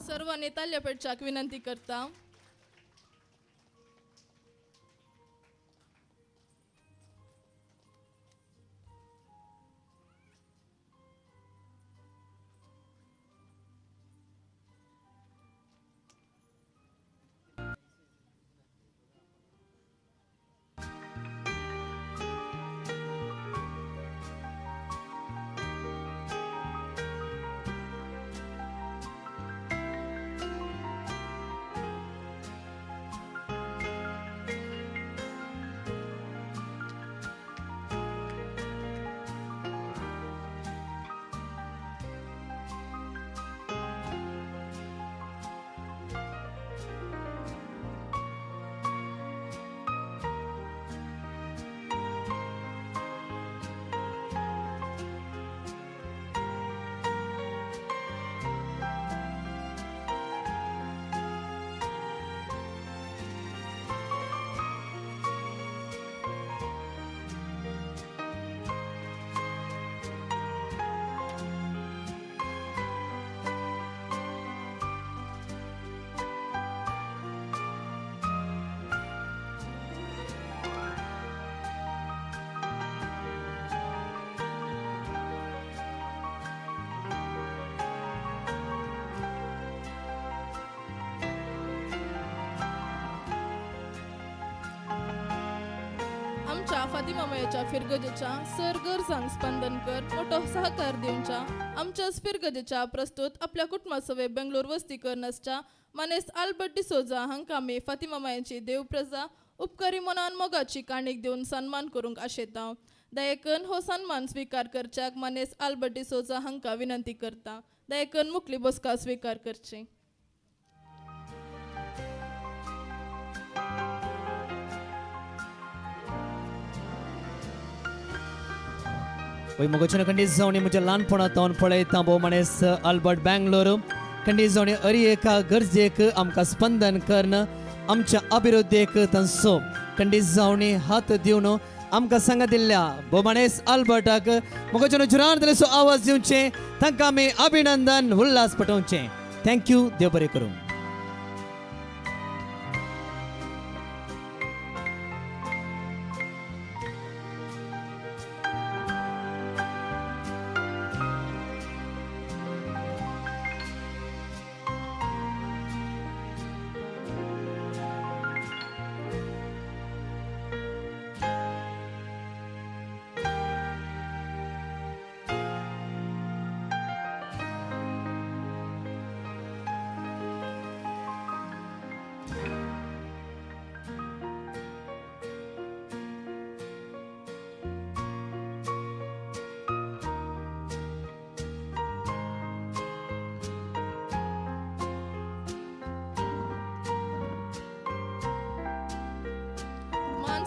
सर्वांनी ताल्यपेटच्याक विनंती करता. आमच्या फातिमा मायेच्या फिरगजेच्या सर गरजांक स्पंदन कर मोठो सहकार दिवच्या आमच्याच फिरगजेच्या प्रस्तुत आपल्या कुटुंबा सवे बेंगलोर वस्ती करनासच्या मानेस आल्बर्ट डिसोजा हांकां आमी फातिमा मायेची देवप्रजा उपकारी मनान मोगाची काणीक दिवन सन्मान करूंक आशेता. दयेकन हो सन्मान स्विकार करच्याक मानेस आल्बर्ट डिसोजा हांकां विनंती करता. दयेकन मुकली बसका स्विकार करची. वय मोगोचें खंडीत जावणी म्हज्या ल्हानपणांत पळयता भोव मानेस आल्बर्ट बँगलोर खंडीत जावणी अरी एका गरजेक आमकां स्पंदन करून आमच्या अभिवृद्धीक तांचो खंडीत जावणी हात दिवन आमकां सांगा दिल्ल्या भोव मानेस आल्बर्टाक मोगोचें जुरान आवाज दिवचे, तांकां आमी अभिनंदन उल्हास पटोवचें. Thank you, देव बरें करूं.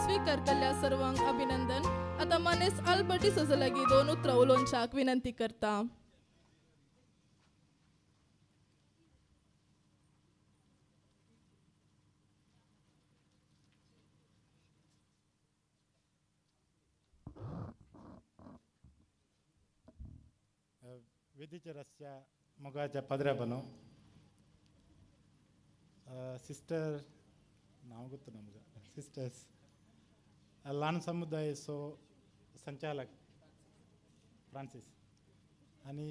स्वीकार केल्ल्या सर्वांक अभिनंदन. आतां मानेस आल्बर्ट डिसोजा लागीं दोन उतरां उलोवच्याक विनंती करता. वेदीचेर आसच्या मोगाच्या पाद्र्या बनो सिस्टर नांव गुत्त ना म्हजें सिस्टर्स ल्हान समुदायाचो संचालक फ्रांसीस आनी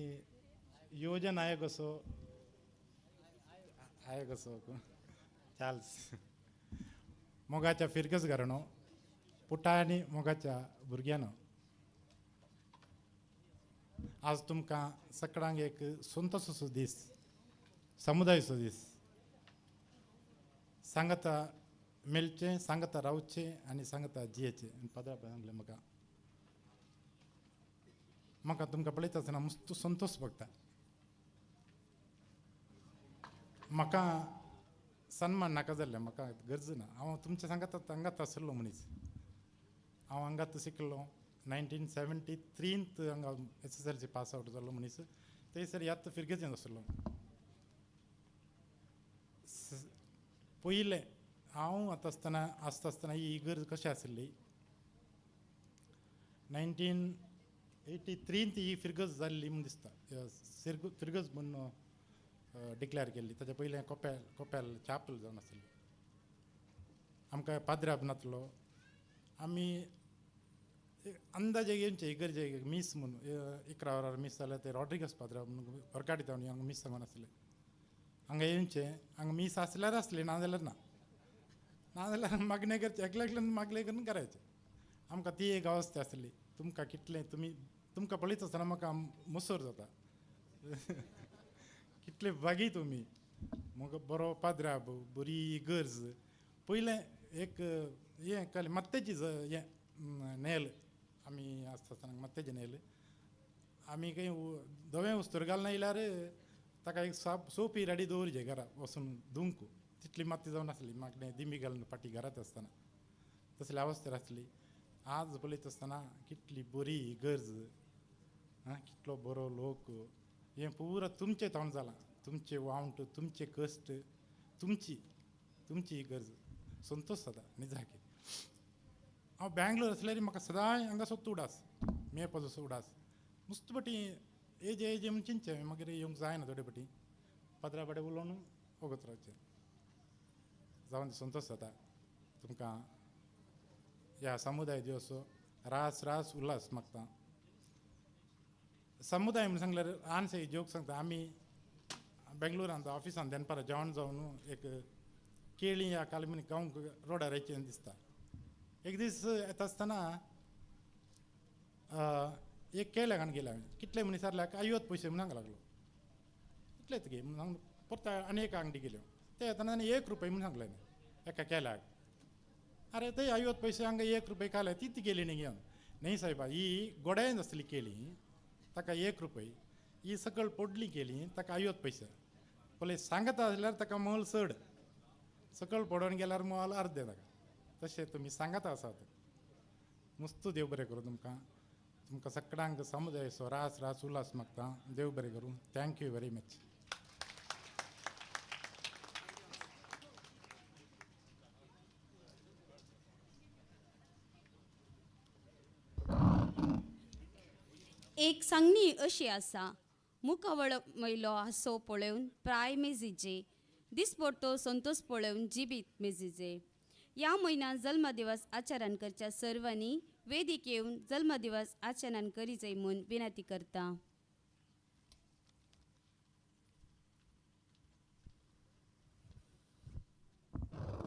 युवजन आयोग असो आयोग असो चार्ल्स मोगाच्या फिरगस घराणो पुटा आनी मोगाच्या भुरग्यांनो आज तुमकां सगळ्यांक एक संतोषाचो दीस, समुदायाचो दीस. सांगता मेळचें, सांगता रावचें आनी सांगता जियेचें. आनी पाद्रा सांगलें म्हाका म्हाका तुमकां पळयता आसतना मस्त संतोष भोगता. म्हाका सन्मान नाका जाल्लें, म्हाका गरज ना. हांव तुमच्या सांगात हांगात आशिल्लो मनीस. हांव हांगात शिकलो. 1973 हांगा SSLC pass out जाल्लो मनीस. थंयसर याद फिरगेजेन आशिल्लो. पयलें हांव आतां आसतना आसता आसतना ही इगर्ज कशी आशिल्ली 1983 ही फिरगज जाल्ली म्हूण दिसता. फिरगज म्हूण डिक्लेअर केल्ली. ताच्या पयलें कोपेल कोपेल चापल जावन आशिल्ली. आमकां पाद्राब नातलो. आमी अंदाजे येवचे इगर्जे मीस म्हूण 11 वरार मीस जाल्यार ते रॉड्रिगस पाद्राब म्हूण वरकाटी जावन हांगा मीस सांगून आसले. हांगा येवचें, हांगा मीस आसल्यार आसलें, ना जाल्यार ना, ना जाल्यार मागणें करचें, एकले एकल्यान मागलें करून करायचें. आमकां ती एक अवस्था आसली. तुमकां कितलें तुमी तुमकां पळयता आसतना म्हाका मुसर जाता. कितले भागी तुमी, म्हाका बरो पाद्राब, बरी इगर्ज. पयलें एक हें कळ्ळें मात्तेची हें नेल आमी आसता आसतना मात्तेचें नेल आमी खंय धवें उस्तूर घालना येयल्यार ताका एक सोपी रेडी दवरचे घरा वचून धुवंक. तितली माती जावन आसली मागणें दिंबी घालून फाटीं घरांत आसतना तसली अवस्था आसली. आज पळयता आसतना कितली बरी इगर्ज, आं कितलो बरो लोक. हें पुरा तुमचें तोंड जालां, तुमचें वावंट, तुमचें कश्ट, तुमची तुमची इगर्ज. संतोश जाता निजाकी. हांव बेंगलोर आसल्यार म्हाका सदांय हांगा सोदता उडास, मेळपाचो उडास. मस्त पटी एज एज म्हूण चिंतचें, मागीर येवंक जायना थोडे पटी पाद्रा बाडे उलोवन वगत रावचें. जावन संतोश जाता तुमकां ह्या समुदाय दिवसो रास रास उल्हास मागता. समुदाय म्हूण सांगल्यार ल्हानशे जोक सांगता. आमी बेंगलोरांत ऑफिसान दनपारां जेवण जावन एक केळी ह्या कालमिनी गांवक रोडार येचें दिसता. एक दीस येता आसतना एक केल्या घाण गेल्या हांवें कितले म्हण विचारल्यार आयोत पयशे म्हणून सांगूंक लागलो इतलेच गे म्हणून परत आनी एक आंगडी गेल्यो ते येतना आनी 1 रुपये म्हणून सांगले एका केल्याक. अरे ते आयोत पयशे हांगा 1 रुपये खाले ती ती गेली न्ही घेवन. न्ही सायबा ही गोड्यान आसली केली ताका 1 रुपये, ही सकयल पोडली केली ताका आयोत पयशे. पळय सांगता आसल्यार ताका मोल चड, सकयल पडोवन गेल्यार मोल अर्दे ताका. तशें तुमी सांगता आसात. मस्त देव बरें करूं तुमकां, तुमकां सगळ्यांक समुदायचो रास रास उल्हास मागता. देव बरें करूं. Thank you very much. एक सांगणी अशी आसा, मुखावळ मैलो हांसो पळोवन प्राय मेजिजे, दिसपडतो संतोष पळोवन जिबीत मेजिजे. ह्या म्हयन्यांत जल्मदिवस आचरण करच्या सर्वांनी वेदीक येवन जल्मदिवस आचरण करीजय म्हूण विनंती करता.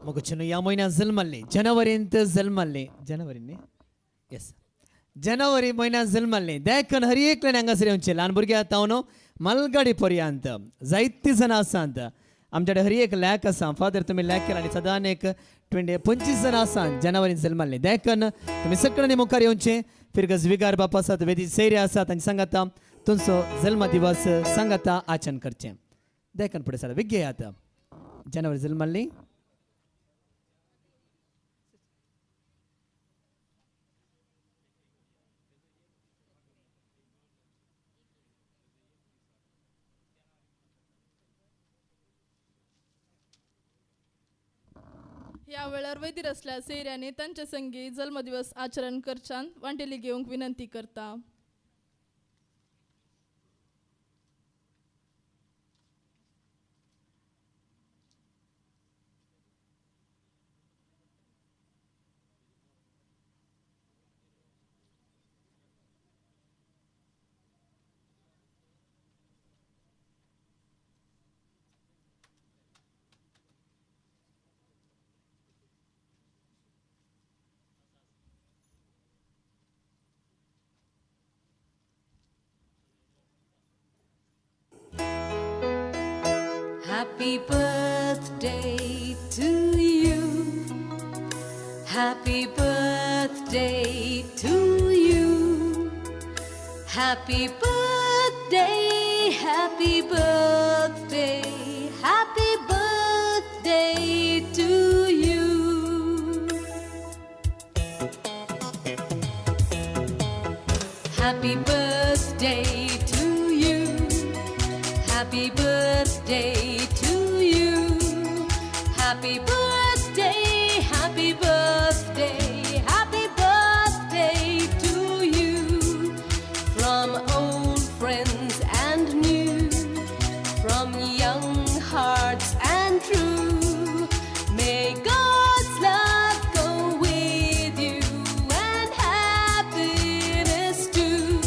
मोगचेनो ह्या म्हयन्यांत जल्मल्ले, जनवरींत जल्मल्ले, जनवरी न्ही, येस जनवरी म्हयन्यांत जल्मल्ले देखून हर एकल्यान हांगासर येवचें. ल्हान भुरग्यां तावन मालगाडी पर्यंत जायतीं जाणां आसात. आमच्या हर एक लॅक आसा. फादर तुमी लॅक केला आनी सदांच एक 20-25 जाणां आसात जनवरीन जल्मल्ले. देखून तुमी सगळ्यांनी मुखार येवचें. फिरगज विगार बाप आसात, वेदी सैरे आसात आनी सांगाता तुमचो जल्म दिवस सांगाता आचरण करचें. देखून फुडें सर विज्ञात जनवरी जल्मल्ली. ह्या वेळार वैदीर असल्या सैऱ्यांनी तांचे संगी जल्मदिवस आचरण करच्यान वांटेली घेवंक विनंती करता. Happy birthday to you. Happy birthday to you. Happy birthday, happy birthday, happy birthday to you. Happy birthday to you. Happy birthday to you. Happy birthday, happy birthday, happy birthday to you. From old friends and new, from young hearts and true. May God's love go with you and happiness too.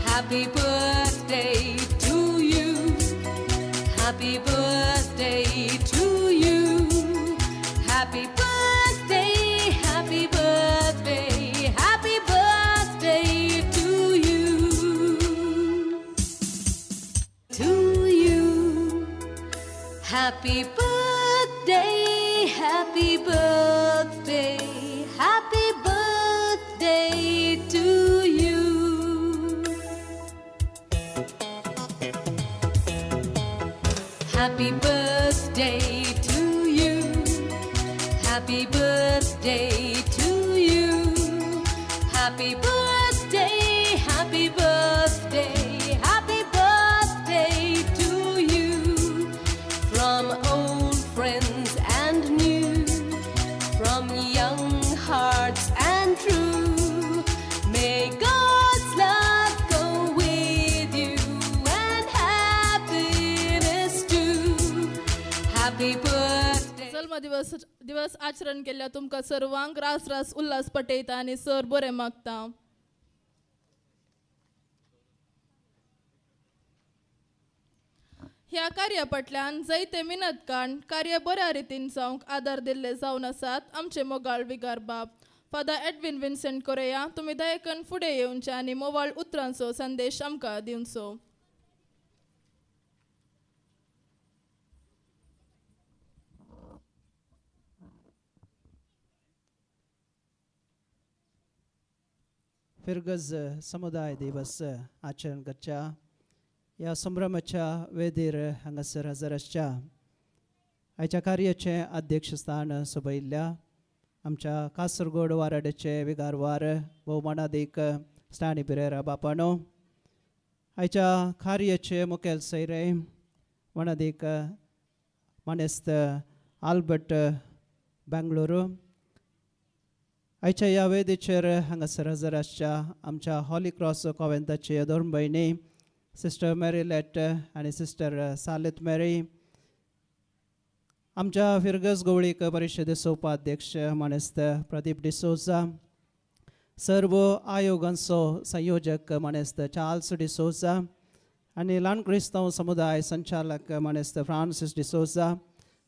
Happy birthday to you. Happy birthday to you. Happy birthday, happy birthday, happy birthday to you. To you. Happy birthday, happy birthday, happy birthday to you. Happy birthday to you. Happy birthday to you. Happy birthday, happy birthday, happy birthday to you. From old friends and new, from young hearts and true. May God's love go with you and happiness too. Happy birthday. जल्मदिवस दिवस आचरण केल्ल्या तुमकां सर्वांक रास रास उल्हास पटयता आनी sir बरें मागता. ह्या कार्या फाटल्यान जायते मिनत काण कार्य बऱ्या रितीन जावंक आदार दिल्ले जावन आसात आमचे मोगाळ विगार बाब. फादर एडविन विन्सेंट कोरेया, तुमी दयेकन फुडें येवचे आनी मोवाळ उतरांचो संदेश आमकां दिवचो. फिरगज समुदाय दिवस आचरण करच्या ह्या संभ्रमाच्या वेदीर हांगासर हजर आसच्या आयच्या कार्याचें अध्यक्षस्थान सोबयिल्ल्या आमच्या कासरगोड वाराड्याचे विगारवार भोवमानादीक स्टॅनी पिरेरा बापानो, आयच्या कार्याचे मुखेल सैरे मानादीक मानेस्त आल्बर्ट बेंगळुरू, आयच्या ह्या वेदीचेर हांगासर हजर आसच्या आमच्या हॉली क्रॉस कॉवेंताचे दोन भयणी सिस्टर मॅरीलेट आनी सिस्टर सालेत मॅरी, आमच्या फिरगज गवळीक परिशदेचो उपाध्यक्ष मानेस्त प्रदीप डिसोजा, सर्व आयोगांचो संयोजक मानेस्त चार्ल्स डिसोजा आनी ल्हान क्रिस्तांव समुदाय संचालक मानेस्त फ्रांसीस डिसोजा,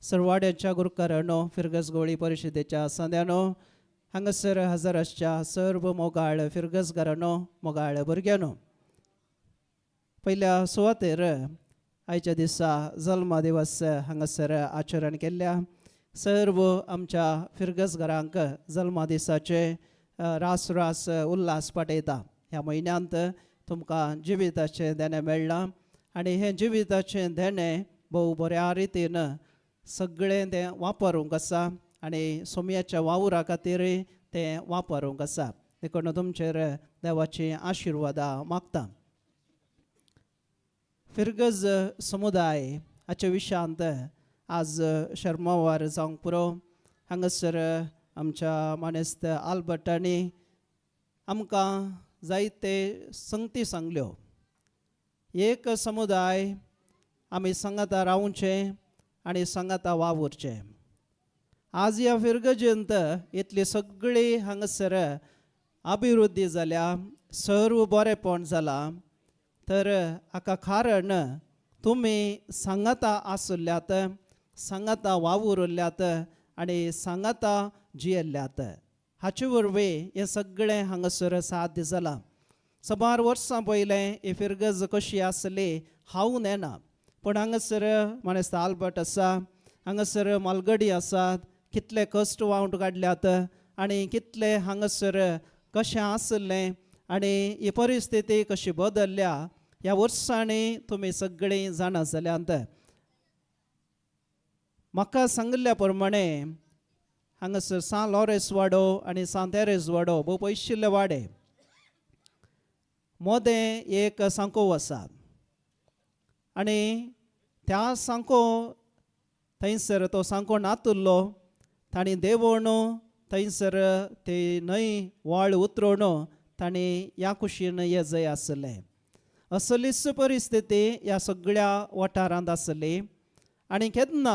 सरवाड्याच्या गुरुकारांनो, फिरगज गवळी परिशदेच्या संद्यानो, हांगासर हजर आसच्या सर्व मोगाळ फिरगजगारांनो, मोगाळ भुरग्यांनो, पयल्या सुवातेर आयच्या दिसा जल्मा दिवस हांगासर आचरण केल्ल्या सर्व आमच्या फिरगजगारांक जल्मा दिसाचे रास रास उल्हास पाठयता. ह्या म्हयन्यांत तुमकां जिविताचें देणें मेळ्ळां आनी हें जिविताचें देणें भोव बऱ्या रितीन सगळें तें वापरूंक आसा आनी सोमयाच्या वावरा खातीरय तें वापरूंक आसा. देखून तुमचेर देवाची आशिर्वादां मागता. फिरगज समुदाय हाच्या विशयांत आज शर्मावार जावंक पुरो. हांगासर आमच्या मानेस्त आल्बर्टांनी आमकां जायते संगती सांगल्यो. एक समुदाय आमी सांगाता रावचें आनी सांगाता वावुरचें. आज ह्या फिरगजेंत इतली सगळी हांगासर अभिवृद्धी जाल्या, सर्व बरेपण जालां, तर हाका कारण तुमी सांगाता आसुल्ल्यात, सांगाता वावुरल्यात आनी सांगाता जियेल्ल्यात. हाचे वरवीं हें सगळें हांगासर साध्य जालां. सुमार वर्सां पयलें ही फिरगज कशी आसली हांव नेना, पूण हांगासर मानेस्त आल्बर्ट आसा, हांगासर मालगडी आसात, कितले कश्ट वावट काडल्यात आनी कितले हांगासर कशें आसलें आनी ही परिस्थिती कशी बदलल्या ह्या वर्सांनी तुमी सगळीं जाणा जाल्यांत. म्हाका सांगिल्ल्या प्रमाणे हांगासर सांत लॉरेस वाडो आनी सांत तेरेज वाडो भोव पयशिल्ले वाडे, मोदें एक सांको आसा आनी त्या सांको थंयसर तो सांको नातुल्लो, तांणी देवण थंयसर ते न्हंय व्हाळ उतरोवन तांणी ह्या कुशीन ये जय आसलें. असलीच परिस्थिती ह्या सगळ्या वाठारांत आसली आनी केन्ना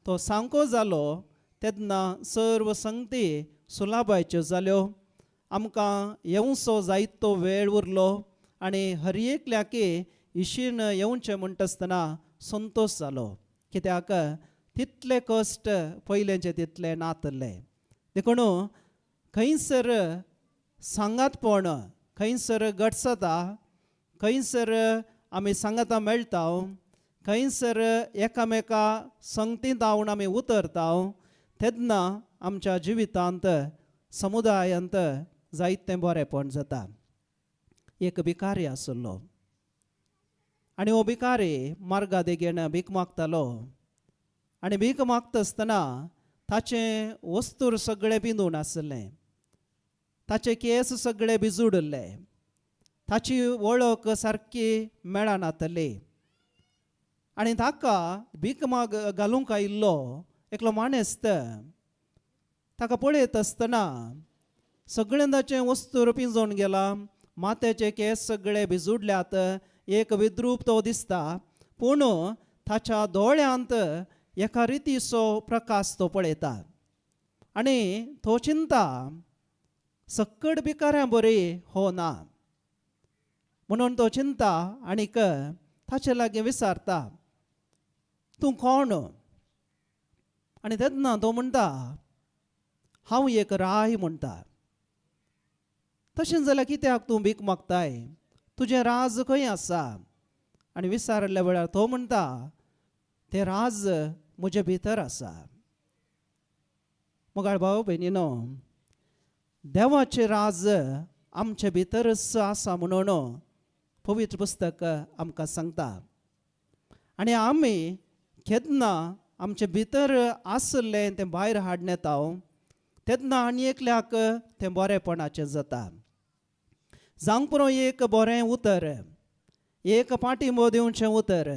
तो सांको जालो तेन्ना सर्व संगती सुलाबायच्यो जाल्यो. आमकां येवचो जायतो वेळ उरलो आनी हर एकल्याकी इशीन येवचें म्हणटा आसतना संतोश जालो, कित्याक तितले कश्ट पयलेंचे तितले नातले. देखून खंयसर सांगातपण, खंयसर घटसता, खंयसर आमी सांगाता मेळटा, खंयसर एकामेका संगतींत हांव आमी उतरता तेन्ना आमच्या जिवितांत समुदायांत जायतें बरेपण जाता. एक भिकारी आसलो आनी हो भिकारी मार्गा देगेन भीक मागतालो आनी भीक मागता आसतना ताचें वस्तूर सगळें पिंदून आसलें, ताचे केंस सगळे भिजुडिल्ले, ताची वळख सारकी मेळनातली आनी ताका भीक माग घालूंक आयिल्लो एकलो मानेस्त ताका पळयत आसतना सगळें ताचें वस्तूर पिंजोवन गेलां, माथ्याचे केंस सगळे भिजुडल्यात, एक विद्रूप तो दिसता, पूण ताच्या दोळ्यांत एका रितीचो प्रकाश तो पळयता आनी तो चिंता सक्कड भिकाऱ्यां बरी हो ना म्हणून तो चिंता आनीक ताचे लागीं विचारता तूं कोण? आनी तेन्ना तो म्हणटा हांव एक राय म्हणटा. तशें जाल्यार कित्याक तूं भीक मागताय, तुजें राज खंय आसा? आनी विचारल्या वेळार तो म्हणटा तें राज म्हजे भितर आसा. मोगाळ भाव भयणीनो, देवाचें राज आमचे भितरच आसा म्हणून पवित्र पुस्तक आमकां सांगता. आनी आमी केन्ना आमचे भितर आसलें तें भायर हाडून येता तेन्ना आनी एकल्याक तें बरेपणाचें जाता. जावंक पुरो एक बरें उतर, एक पाठिंबो दिवचें उतर,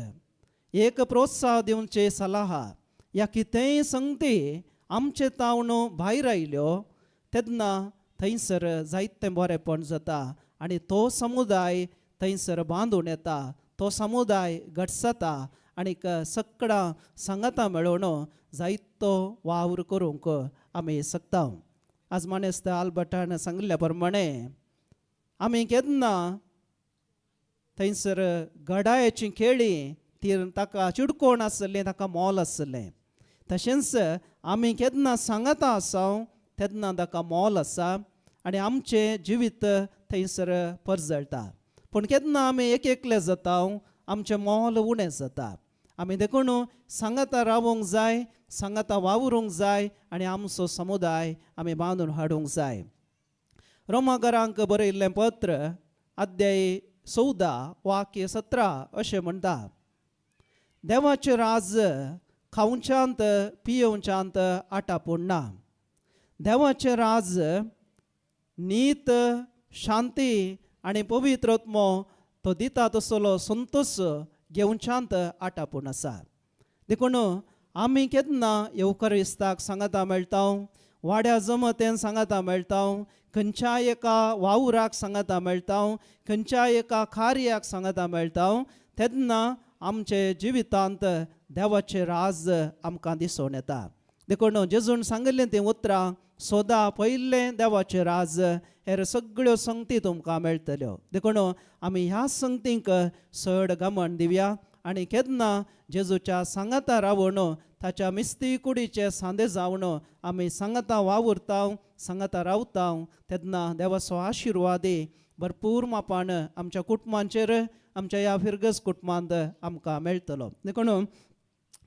एक प्रोत्साह दिवचें सलाह या कितेंय संगती आमचे तावन भायर आयल्यो तेन्ना थंयसर जायतें बरेपण जाता आनी तो समुदाय थंयसर बांदून येता, तो समुदाय घटसता आनीक सगळां सांगाता मेळोवन जायतो वावर करूंक आमी शकता. आज मानेस्त आल्बर्टान सांगिल्ल्या प्रमाणे आमी केन्ना थंयसर गडायेची खेळी ती ताका चिडकोण आसलें, ताका मोल आसलें. तशेंच आमी केन्ना सांगाता आसा तेन्ना ताका मोल आसा आनी आमचें जिवीत थंयसर परजळटा. पूण केन्ना आमी एक एकले जाता आमचें मोल उणें जाता. आमी देखून सांगाता रावूंक जाय, सांगाता वावरूंक जाय आनी आमचो समुदाय आमी बांदून हाडूंक जाय. रोमागरांक बरयल्लें पत्र अध्याय 14 वाक्य 17 अशें म्हणटा, देवाचें राज खावच्यांत पियोवच्यांत आटापूण ना. देवाचें राज नीत, शांती आनी पवित्रत्मो तो दिता तसलो संतोश घेवच्यांत आटापूण आसा. देखून आमी केन्ना येवकरिस्ताक सांगाता मेळटा, वाड्या जमतेन सांगाता मेळटा, खंयच्या एका वावराक सांगाता मेळटा, खंयच्या एका कार्याक सांगाता मेळटा तेन्ना आमचे जिवितांत देवाचें राज आमकां दिसून येता. देखून जेजून सांगिल्लें तीं उतरां सोदा पयलें देवाचें राज, हेर सगळ्यो संगती तुमकां मेळटल्यो. देखून आमी ह्या संगतींक चड गमन दिवया आनी केन्ना जेजूच्या सांगाता रावून ताच्या मिस्ती कुडीचे सांदे जावन आमी सांगाता वावुरता, सांगाता रावता तेन्ना देवाचो आशिर्वादी भरपूर मापान आमच्या कुटुंबांचेर, आमच्या ह्या फिरगज कुटुंबांत आमकां मेळटलो. देखून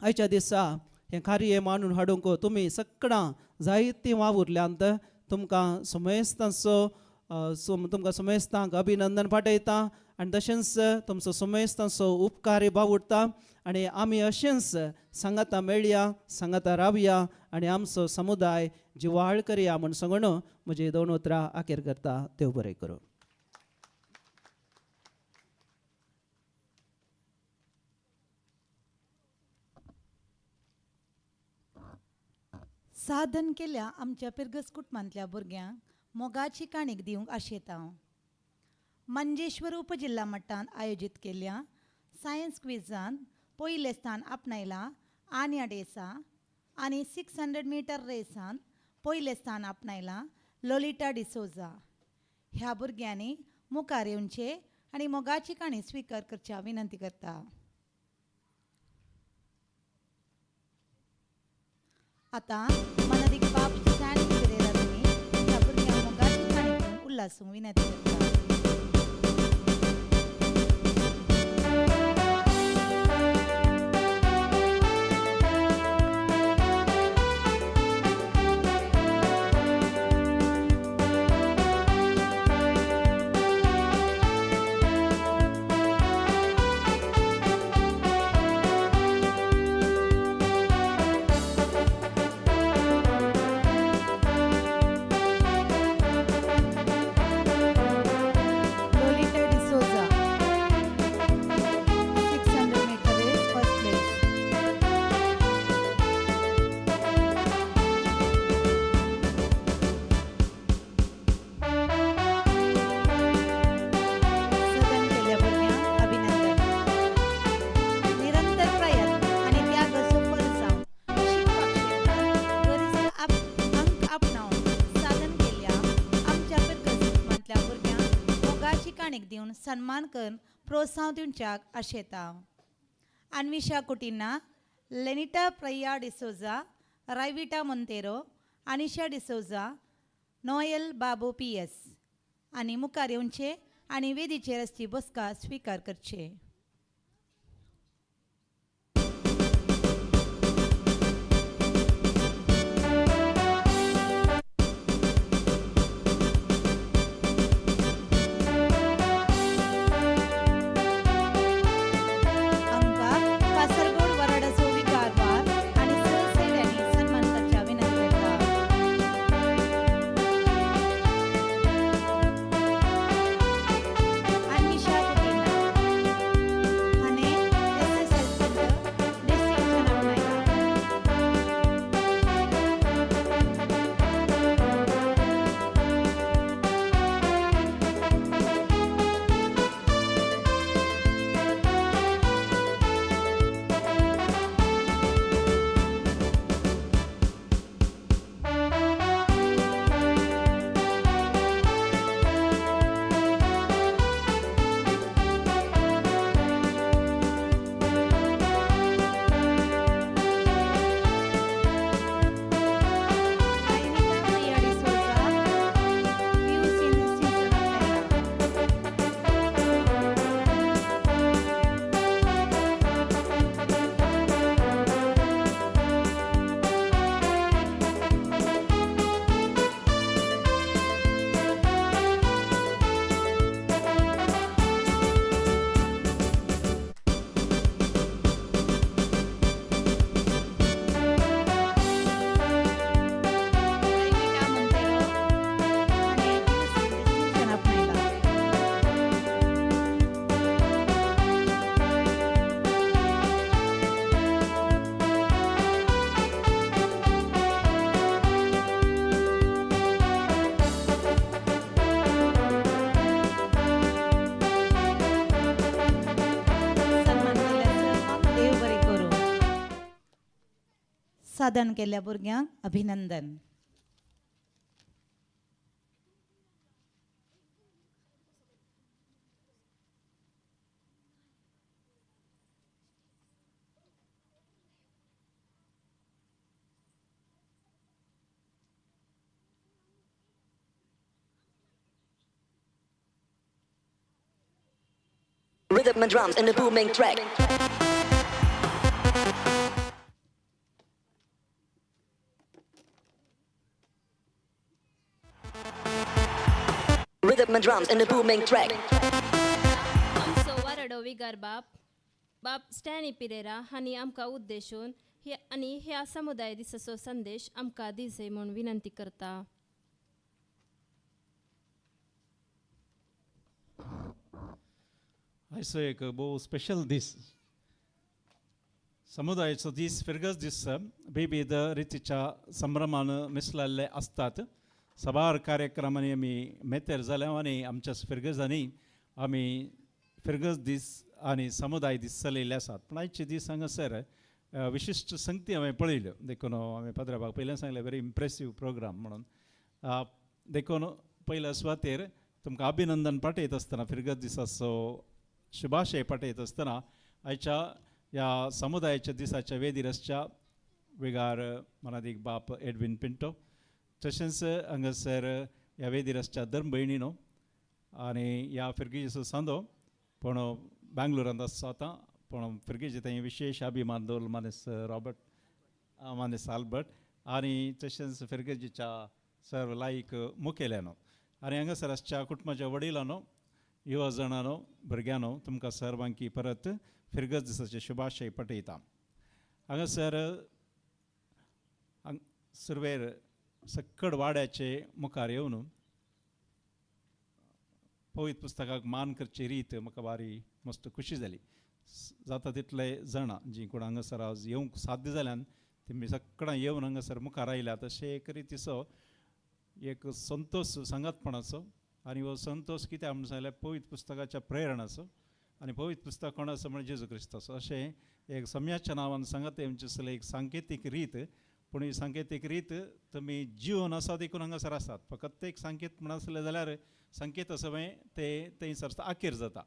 आयच्या दिसा हें कार्य मांडून हाडूंक तुमी सगळां जायतीं वावुरल्यांत, तुमकां समेस्तांचो तुमकां समेस्तांक अभिनंदन पाठयता आनी तशेंच तुमचो समेस्तांचो उपकार बावुडटा. आनी आमी अशेंच सांगाता मेळया, सांगाता रावया आनी आमचो समुदाय जिवाळ करया म्हूण सांगून म्हजी दोन उतरां अखेर करता. देव बरें करूं. साधन केल्या आमच्या पिरगस कुटुंबांतल्या भुरग्यांक मोगाची काणीक दिवंक आशेता. मंजेश्वर उपजिल्हा मट्टान आयोजीत केल्ल्या सायन्स क्विजान पयलें स्थान आपणायलां आन्या डेसा आनी 600 मिटर रेसान पयलें स्थान आपणायलां लोलिटा डिसोजा. ह्या भुरग्यांनी मुखार येवचें आनी मोगाची काणी स्विकार करच्या विनंती करता. आतां मनादीक बाब स्टॅनली फेरेरा तुमी ह्या भुरग्यांक मोगाची काणी दिवन उल्हासूंक विनंती करता. सन्मान करून प्रोत्साहन दिवच्याक आशेता. Anvisha Coutinho, Lenita Priya D'Souza, Raivita Monteiro, Anisha D'Souza, Noel Babu PS. आनी मुखार येवचे आनी वेदीचेर आसची बसका स्विकार करचे. साधन केल्ल्या भुरग्यांक अभिनंदन. Rhythm and drums in the booming track. Rhythm and drums in the booming track. आमचो वारडो विगार बाप बाप स्टॅनी पिरेरा हांणी आमकां उद्देशून आनी ह्या समुदाय दिसाचो संदेश आमकां दिवचो म्हूण विनंती करता. आयचो एक भोव स्पेशल दीस, समुदायाचो दीस, फिरगज दीस विविध रितीच्या संभ्रमान मिसळिल्ले आसतात. साबार कार्यक्रमांनी आमी मेतेर जाल्या आनी आमच्या फिरगजांनी आमी फिरगज दीस आनी समुदाय दीस चलयल्ले आसात. पूण आयचे दीस हांगासर विशिश्ट संगती हांवें पळयल्यो, देखून हांवें पाद्राबाक पयल्यान सांगलें व्हेरी इम्प्रेसीव प्रोग्राम म्हणून. देखून पयल्या सुवातेर तुमकां अभिनंदन पाठयत आसतना, फिरगज दिसाचो शुभाशय पाठयत आसतना आयच्या ह्या समुदायाच्या दिसाच्या वेदीर आसच्या विगार मनादीक बाप एडवीन पिंटो, तशेंच हांगासर ह्या वेदीर आसच्या धर्म भयणीनो आनी ह्या फिरगेजीचो सांदो पूण बेंगलोरांत आसचो आतां, पूण फिरगेजी थंय विशेश अभिमान दवरलो मानेस रॉबर्ट मानेस आल्बर्ट आनी तशेंच फिरगेजीच्या सर्व लायक मुखेल्यानो आनी हांगासर आसच्या कुटुंबाच्या वडिलांनो, युवा जाणांनो, भुरग्यांनो, तुमकां सर्वांकी परत फिरगज दिसाचे शुभाशय पाठयता. हांगासर सुरवेर सक्कड वाड्याचे मुखार येवन पवित्र पुस्तकाक मान करची रीत म्हाका बारी मस्त खुशी जाली. जाता तितले जाणां जीं कोण हांगासर आज येवंक साध्य जाल्यान तेमी सगळ्यां येवन हांगासर मुखार आयल्यात. अशें एक रितीचो एक संतोश सांगातपणाचो आनी हो संतोश कित्याक म्हणून सांगल्यार पवित्र पुस्तकाच्या प्रेरणाचो आनी पवित्र पुस्तक कोणाचो म्हणजे जेजू क्रिस्ताचो अशें एक सम्याच्या नांवान सांगता आमचें एक सांकेतीक रीत. पूण ही सांकेतीक रीत तुमी जिवन आसा देखून हांगासर आसात. फकत एक सांकेत म्हण आसलें जाल्यार संकेत आसा पळय ते थंयसर आखेर जाता,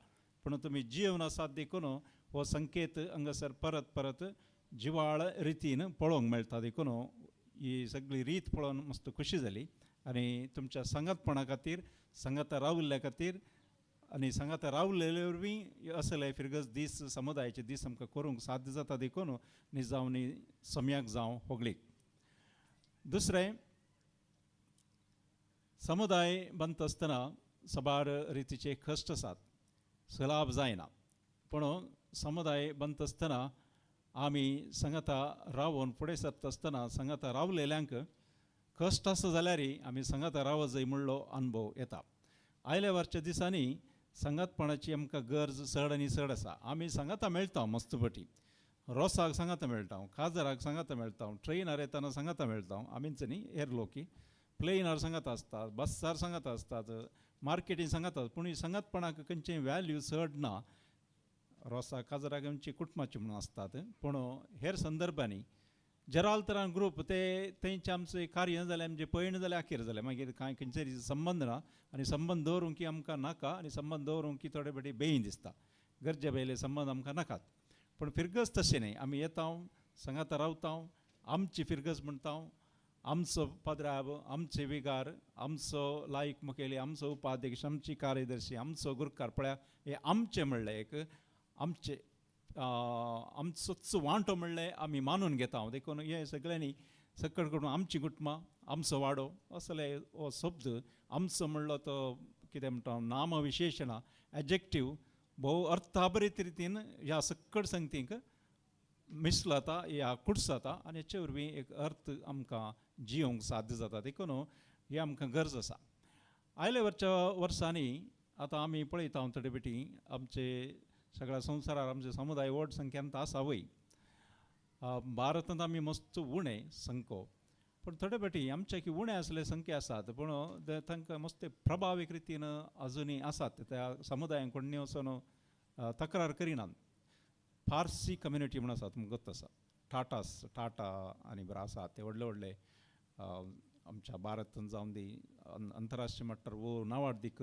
पूण तुमी जिवन आसात देखून हो संकेत हांगासर परत परत जिवाळ रितीन पळोवंक मेळटा. देखून ही सगळी रीत पळोवन मस्त खुशी जाली आनी तुमच्या सांगातपणा खातीर, सांगाता रावल्ल्या खातीर आनी सांगाता रावलेले वरवीं असले फिरगज दीस समुदायाचे दीस आमकां करूंक साध्य जाता देखून निजांव नी सम्याक जावं होगळीक. दुसरें, समुदाय बांदता आसतना साबार रितीचे कश्ट आसात, सलाब जायना, पूण समुदाय बांदता आसतना आमी सांगाता रावून फुडें सरता आसतना सांगाता रावलेल्यांक कश्ट आसा जाल्यार आमी सांगाता रावत जाय म्हणलो अनुभव येता. आयल्या वरच्या दिसांनी सांगातपणाची आमकां गरज चड आनी चड आसा. आमी सांगाता मेळटा मस्तपटी, रोसाक सांगाता मेळटा, काजराक सांगाता मेळटा, ट्रेनार येतना सांगाता मेळटा, आमीच न्ही हेर लोकी प्लेनार सांगाता आसतात, बसार सांगाता आसतात, मार्केटीन सांगाता, पूण सांगातपणाक खंयचें वॅल्यू चड ना. रोसा काजराक आमची कुटुंबाची म्हणून आसतात, पूण हेर संदर्भांनी जराल तरान ग्रूप ते तेंचे आमचें कार्य जालें, आमचें पयण जालें, आखीर जालें, मागीर कांय खंयचे संबंद ना आनी संबंद दवरूंक की आमकां नाका आनी संबंद दवरूंक की थोडे फावटी बेयी दिसता, गरजे भायले संबंद आमकां नाकात. पूण फिरगज तशें न्ही, आमी येता सांगाता रावता, आमची फिरगज म्हणटा, आमचो पद्राब, आमचे विगार, आमचो लायक मुखेली, आमचो उपाध्यक्ष, आमची कार्यदर्शी, आमचो गुरकार, पळया हे आमचें म्हणलें एक आमचें आमचोच वांटो म्हणलें आमी मानून घेता. देखून हे सगळ्यांनी सकळ करून आमची कुटुंबां, आमचो वाडो असले हो शब्द आमचो म्हणलो तो कितें म्हणटा नामविशेशणां एडजेक्टीव भोव अर्थाभरीत रितीन ह्या सकळ संगतींक मिसलता ह्या कुडसता आनी हेचे वरवीं एक अर्थ आमकां जियोंक साध्य जाता. देखून ही आमकां गरज आसा. आयल्या वरच्या वर्सांनी आतां आमी पळयता थोडे बेटी आमचे सगळ्या संवसारार आमचे समुदाय व्हड संख्यान आसा वय, भारतांत आमी मस्त उणें संको, पूण थोडे फावटी आमचे की उणें आसले संख्या आसात, पूण तांकां मस्त प्रभावीक रितीन अजुनूय आसात. त्या समुदायांक कोण वचून तक्रार करिनात. फार्सी कम्युनिटी म्हूण आसा, तुमकां गोत्त आसा, टाटास, टाटा आनी बरें आसात ते व्हडले व्हडले आमच्या भारतांत जावन दी अंतरराष्ट्रीय मट्टार वो नावाडदीक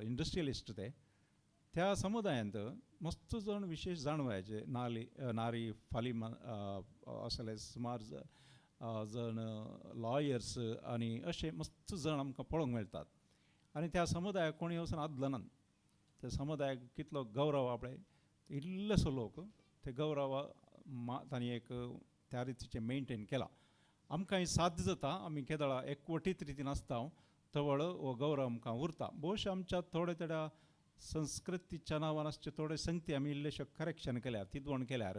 इंडस्ट्रियलिस्ट ते त्या समुदायांत मस्त जाण विशेश जाणवायचे नाली नारी फाली असले सुमार जण लॉयर्स आनी अशे मस्त जाण आमकां पळोवंक मेळटात. आनी त्या समुदायाक कोणी वचून आदलनात, त्या समुदायाक कितलो गौरव आपले इल्लेसो लोक ते गौरव तांणी एक त्या रितीचें मेनटेन केला. आमकां साध्य जाता, आमी केदळा एकवटीत रितीन आसता तवळ हो गौरव आमकां उरता. भोवशा आमच्या थोड्या थोड्या संस्कृतीच्या नांवान आसचे थोडे संगती आमी इल्लेशे करेक्शन केल्यार, तिदवण केल्यार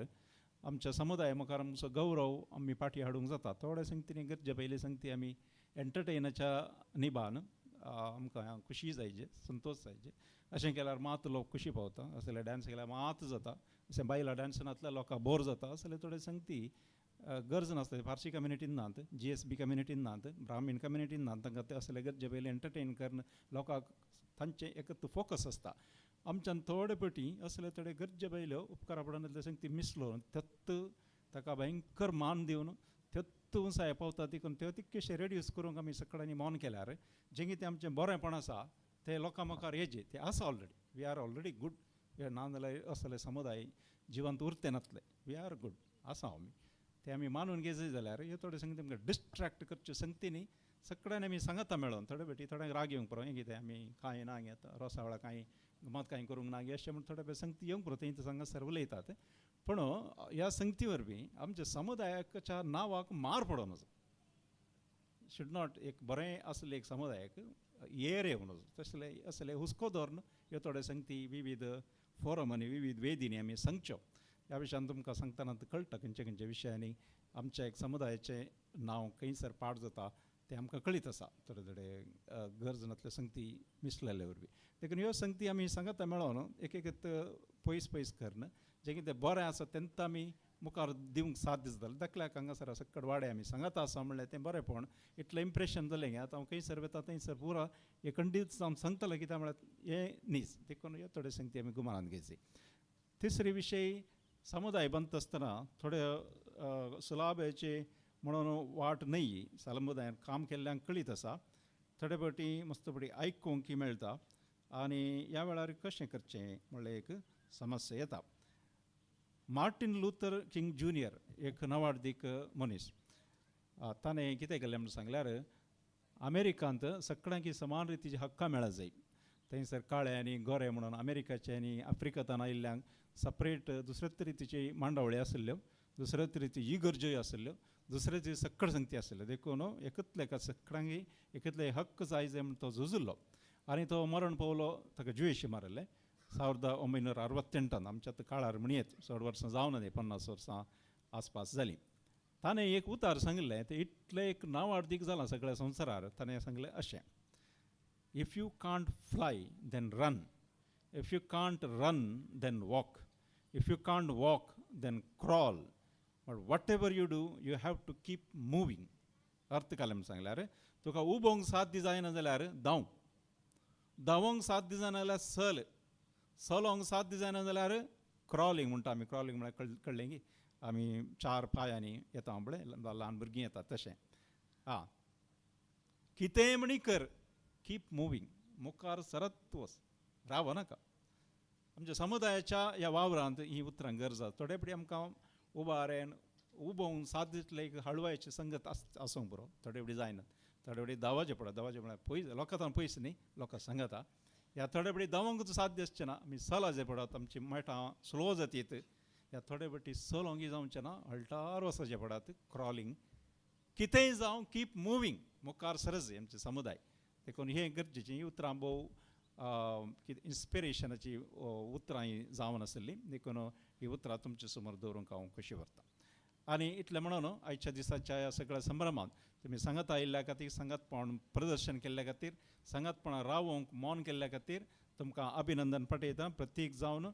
आमच्या समुदाया मुखार आमचो गौरव आमी फाटीं हाडूंक जाता. थोड्या संगतींनी गरजे पयली संगती आमी एंटरटेनाच्या निबान आमकां खुशी जायचे, संतोश जायचे, अशें केल्यार मात लोक खुशी पावता, असले डांस केल्यार मात जाता, अशें बायलां डांस नासल्यार लोकांक बोर जाता, असले थोडे संगती गरज नासता. फार्सी कम्युनिटीन नात, GSB कम्युनिटीन नात, ब्राह्मीण कम्युनिटीन नात, तांकां ते असले गरजे पयलीं एंटरटेन करून लोकांक तांचें एकत फोकस आसता. आमच्यान थोडे पटी असले थोडे गरजे पयल्यो उपकारा पडनासले संगती मिसलो त्यात ताका भयंकर मान दिवन त्यात उंचाय पावता देखून त्यो तितकेशे रेड्यूस करूंक आमी सगळ्यांनी मौन केल्यार जें कितें आमचें बरेंपण आसा तें लोकां मुखार येजे, तें आसा already, we are already good. ना जाल्यार असले समुदाय जिवंत उरते नासले, we are good आसा आमी, ते आमी मानून घेयचे जाल्यार ह्यो थोड्यो संगती आमकां डिस्ट्रेक्ट करच्यो संगती न्ही. सगळ्यांनी आमी सांगाता मेळोन थोडे बेटी थोड्यांक राग येवंक पुरो, हें कितें आमी कांय ना घेता रोसा वेळार कांय गमत कांय करूंक ना अशें म्हण थोडे संगती येवंक पुरो, थंय हांगासर उलयतात. पूण ह्या संगती वरवीं आमच्या समुदायाच्या नांवाक मार पडोन वचो, should not एक बरें आसलें एक समुदायाक येर येवन वचो, तसले असले हुस्को दवरून ह्यो थोड्यो संगती विविध फोरम आनी विविध वेदींनी आमी सांगच्यो. ह्या विशयान तुमकां सांगतना कळटा खंयच्या खंयच्या विशयांनी आमच्या एक समुदायाचें नांव खंयसर पाड जाता तें आमकां कळीत आसा, थोडे थोडे गरज नासल्यो संगती मिसलेले वरवीं. देखून ह्यो संगती आमी सांगाता मेळोन एक एक पयस पयस करून जें कितें बरें आसा तेंकां आमी मुखार दिवंक साध्य जातालें. धाकल्याक हांगासर सक्कड वाडे आमी सांगाता आसा म्हणल्यार तें बरेंपण इतलें इम्प्रेशन जालें आतां हांव खंयसर वता थंयसर पुरा हे खंडीत जावन सांगतलें कित्याक म्हळ्यार हें न्हीच. देखून ह्यो थोड्यो संगती आमी गुमानांत घेयची. तिसरी विशय, समुदाय बांदता आसतना थोड्यो सुलाभेचे म्हणून वाट न्हय, समुदायान काम केल्ल्यांक कळीत आसा, थोडे फावटी मस्त फावटी आयकूंक मेळटा आनी ह्या वेळार कशें करचें म्हणल्यार एक समस्या येता. मार्टीन लुथर किंग ज्युनियर एक नावाडदीक मनीस, ताणें कितें केलें म्हणून सांगल्यार अमेरिकांत सगळ्यांकी समान रितीची हक्कां मेळा जाय. थंयसर काळे आनी गोरे म्हणून अमेरिकाचे आनी आफ्रिकतान आयिल्ल्यांक सपरेट दुसरेच रितीची मांडावळी आशिल्ल्यो, दुसरेच रितीची इगर्ज्योय आशिल्ल्यो, दुसरेच सक्कड संगती आशिल्ल्यो. देखून एकतले सगळ्यांकी एकतले हक्क जाय जाय म्हण तो झुजुल्लो आनी तो मरण पावलो. ताका जुवेशी मारिल्लें 1968 आमच्या काळार म्हणयेत, चड वर्सां जावना न्ही, 50 वर्सां आसपास जालीं. ताणें एक उतार सांगिल्लें, तें इतलें एक नांवार्दीक जालां सगळ्या संवसारार. ताणें सांगलें अशें, if you can't fly then run, if you can't run then walk, if you can't walk then crawl, but whatever you do you have to keep moving. अर्थ कालें म्हूण सांगल्यार तुका उबोंक साथ जायना जाल्यार धांव, धांवोंक साथ जायना जाल्यार सल, सलोंक साथ जायना जाल्यार क्रॉलिंग म्हणटा आमी. क्रॉलिंग म्हळ्यार कळ्ळें की आमी 4 पांयांनी येता पळय, ल्हान भुरगीं येतात तशें. आं, कितेंय म्हणी कर, कीप मुवींग, मुखार सरत वच, राव नाका. आमच्या समुदायाच्या ह्या वावरांत ही उतरां गरज आसा. थोडे फावटी आमकां उबारेन उबोवन साथ दितले एक हळवायची संगत आसूंक पुरो, थोडे फावटी जायना, थोडे फावटी धांवाचें पडटा. धांवाचें म्हळ्यार पयस लोकां पयस न्ही, लोकां सांगता. ह्या थोडे फावटी धांवंक साथ दिसचें ना, आमी सलाचें पडत, आमची मेटां स्लो जातीत. ह्या थोडे फावटी सलोंगी जावचें ना, हळटार वचचें पडत, क्रॉलिंग. कितेंय जावं कीप मुवींग, मुखार सरज आमचें समुदाय. देखून हें गरजेचें. ही उतरां भोव कितें इन्स्पिरेशनाची उतरां ही जावन आशिल्लीं. देखून ही उतरां तुमचे समोर दवरूंक हांव खोशी भरतां. आनी इतलें म्हणून आयच्या दिसाच्या ह्या सगळ्या संभ्रमांत तुमी सांगात आयिल्ल्या खातीर, सांगातपण प्रदर्शन केल्ल्या खातीर, सांगातपणां रावोवंक मौन केल्ल्या खातीर तुमकां अभिनंदन पाठयता. प्रत्येक जावन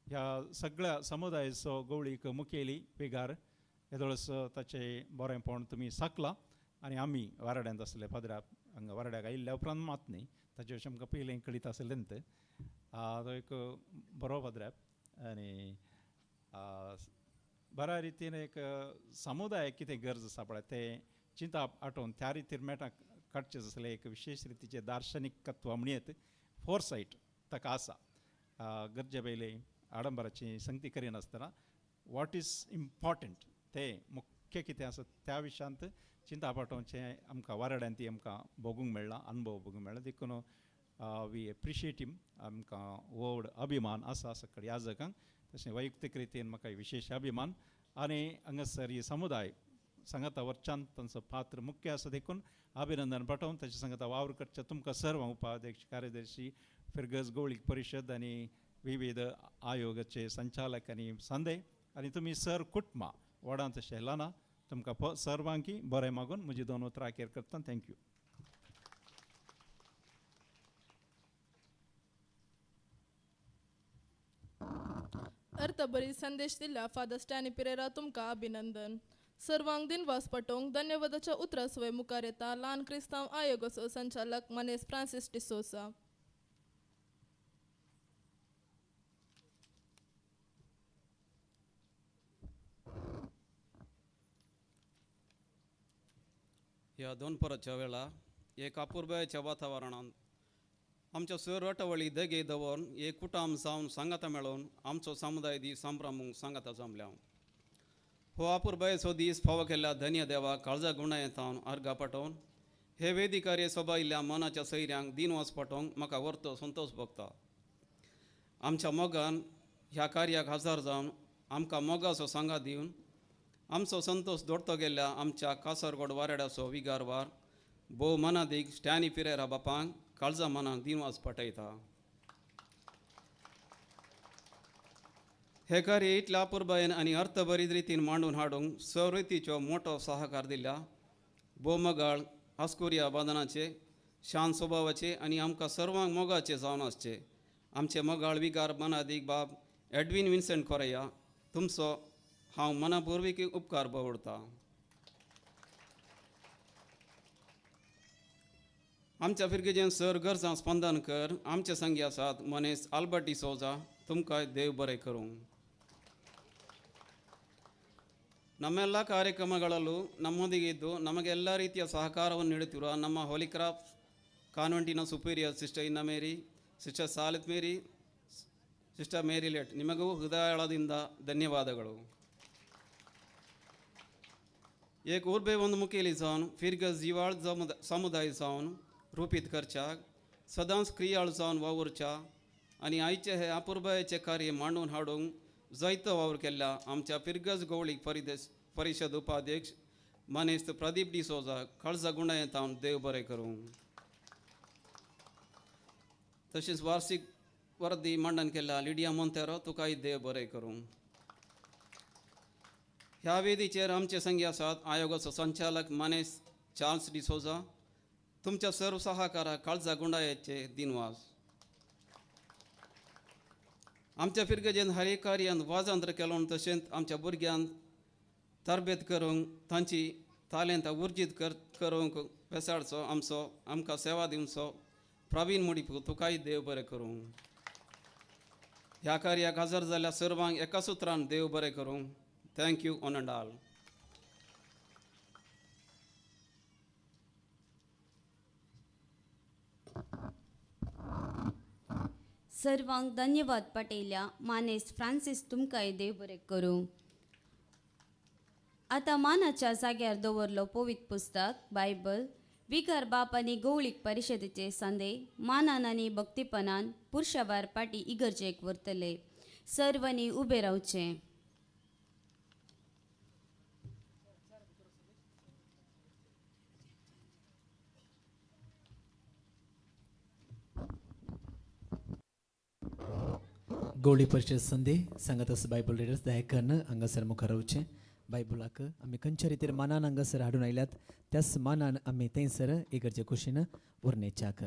ह्या सगळ्या समुदायाचो गवळीक मुखेली विगार येदोळस ताचें बरेंपण तुमी साकलां. आनी आमी वाराड्यांत आसले फादरा हांगा वाराड्याक आयिल्ल्या उपरांत मात न्ही, ताचे विशीं आमकां पयलीं कळीत आसलें. तो एक बरो फादराप आनी बऱ्या रितीन एक समुदायाक कितें गरज आसा पळय तें चिंताप आठोवन त्या रितीर मेटां काडचें आसलें. एक विशेश रितीचें दार्शनिकत्व म्हणयेत, फोरसायट ताका आसा. गरजे पयलीं आडंबराची संगती करिनासतना what is important तें मुख्य कितें आसा त्या विशयांत चिंता पाठोवचें आमकां वाराड्यान ती आमकां भोगूंक मेळ्ळां, अनुभव भोगूंक मेळ्ळा. देखून वी एप्रिशिएट हिम. आमकां व्हड अभिमान आसा सगळ्या याजकांक, तशें वैयक्तीक रितीन म्हाका विशेश अभिमान. आनी हांगासर ही समुदाय सांगाता वरच्यान तांचो पात्र मुख्य आसा, देखून अभिनंदन पाठोवन ताचे सांगाता वावर करचें तुमकां सर्व उपाध्यक्ष, कार्यदर्शी, फिरगज गवळीक परिशद आनी विविध आयोगाचे संचालक आनी संदे आनी तुमी सर कुटुंबां व्हडां तशें ल्हानां तुमकां सर्वांकी बरें मागून म्हजी 2 उतरां अखेर करता. Thank you. अर्थभरीत संदेश दिल्या फादर स्टॅनी पिरेरा तुमकां अभिनंदन. सर्वांक दिनवास पटोवंक धन्यवादाच्या उतरां सवय मुखार येता ल्हान क्रिस्तांव आयोगाचो संचालक मनेस फ्रांसीस डिसोसा. ह्या दोनपराच्या वेळा एक अपुरबायेच्या वातावरणांत आमच्या सर रटावळी दगे दवरून एक कुटाम जावन सांगाता मेळोवन आमचो समुदाय दीस संभ्रमूंक सांगाता जमल्या. हो अपुरबायेचो दीस फावो केल्ल्या धन्य देवा काळजा गुणायेंत अर्घा पाठोवन हे वेदिकार्य सोबायिल्ल्या मनाच्या सैऱ्यांक दिनवास पाठोवंक म्हाका वर्तो संतोश भोगता. आमच्या मोगान ह्या कार्याक हजर जावन आमकां मोगाचो सांगात दिवन आमचो संतोश दोडतो गेल्ल्या आमच्या कासरगोड वाराड्याचो विगारवार भोव मनादीक स्टॅनी पिरेरा बापांक काळजा मनाक दिनवास पाठयता. हे कार्य इतल्या अपुरबायेन आनी अर्थभरीत रितीन मांडून हाडूंक सवृत्तीचो मोटो सहकार दिल्या भोवमगाळ आस्कुरिया बांदनाचे शांत स्वभावाचे आनी आमकां सर्वांक मोगाचे जावन आसचे आमचे मोगाळ विगार मनादीक बाब एडवीन विन्सेंट कोरया तुमचो हांव मनापुर्वीक उपकार बवडता. आमच्या फिरगेजेन सर गरजां स्पंदन कर आमचे संगी आसात मनेस आल्बर्ट डिसोजा तुमकां देव बरें करूं. ನಮ್ಮೆಲ್ಲ ಕಾರ್ಯಕ್ರಮಗಳಲ್ಲೂ ನಮ್ಮೊಂದಿಗೆ ಇದ್ದು ನಮಗೆಲ್ಲ ರೀತಿಯ ಸಹಕಾರವನ್ನು ನೀಡುತ್ತಿರುವ ನಮ್ಮ ಹೋಲಿ craft ಕಾನ್ವೆಂಟಿನ superior sister Inna Mary, sister Salith Mary, sister Marylet ನಿಮಗೂ ಹೃದಯದಿಂದ ಧನ್ಯವಾದಗಳು. एक उर्बेवंत मुखेली जावन फिरगज जिवाळ समुदाय जावन रुपीत करच्याक सदांच क्रियाळ जावन वावुरच्या आनी आयचे हे अपुरबायेचें कार्य मांडून हाडूंक जायतो वावर केल्ल्या आमच्या फिरगज गवळीक परिशद उपाध्यक्ष मानेस्त प्रदीप डिसोजा काळजा गुणायेंत हांव देव बरें करूं. तशेंच वार्षिक वर्दी मांडण केल्या लिडिया मोंतेरो तुकाय देव बरें करूं. ह्या वेदीचेर आमचे संगी आसात आयोगाचो संचालक मानेस्त चार्ल्स डिसोजा. तुमच्या सर्व सहाकारा काळजा गुंडायेचे दिनवास. आमच्या फिरगजेन हर एक कार्यान वाजांत्र केलो तशेंच आमच्या भुरग्यांक तरबेत करूंक तांची तालेंत उर्जीत करूंक पेसाडचो आमचो आमकां सेवा दिवचो प्रवीण मुडीप तुकाय देव बरें करूं. ह्या कार्याक हजर जाल्ल्या सर्वांक एका सुत्रान देव बरें करूं. Thank you one and all. सर्वांक धन्यवाद पटेल्या मानेस फ्रांसीस तुमकांय देव बरें करूं. आतां मानाच्या जाग्यार दवरलो पवित्र पुस्तक बायबल विकार बाप आनी गवळीक परिशदेचे संदे मानान आनी भक्तीपणान पुरशाबार पाटी इगर्जेक व्हरतले. सर्वांनी उबें रावचें. गोळी परिशद संदे सांगत आसा बायबल रिडर्स दया करून हांगासर मुखार रावचें. बायबलाक आमी खंयच्या रितीर मानान हांगासर हाडून आयल्यात त्याच मानान आमी थंयसर इगर्जे कुशीन उरनेच्याक.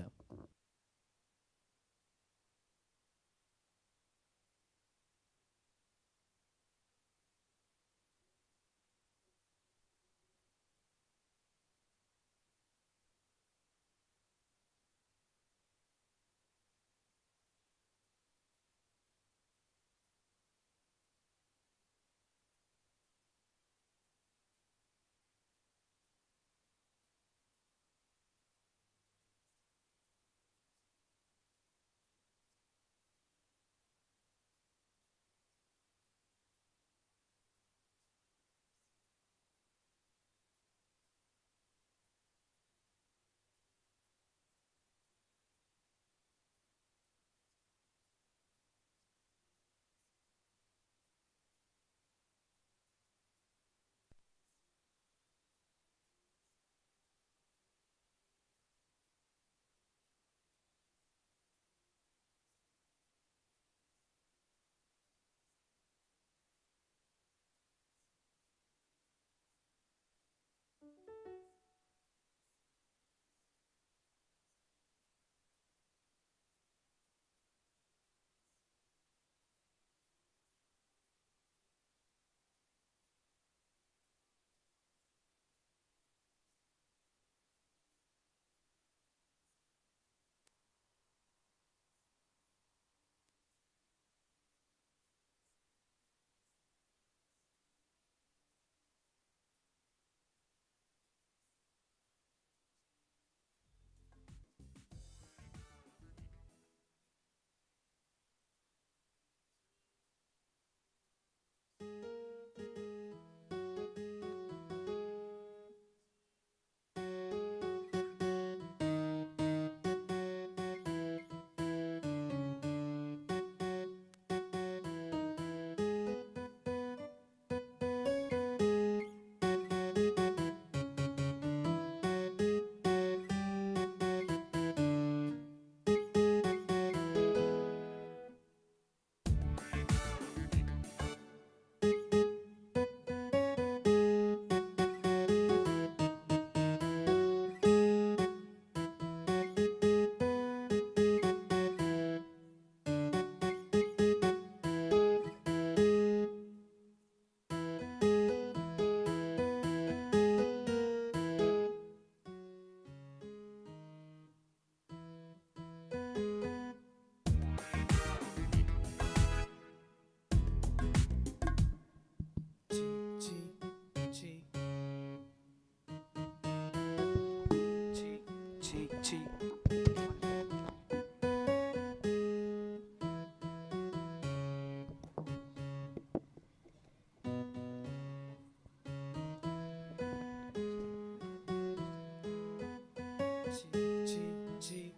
Chi, chi, chi,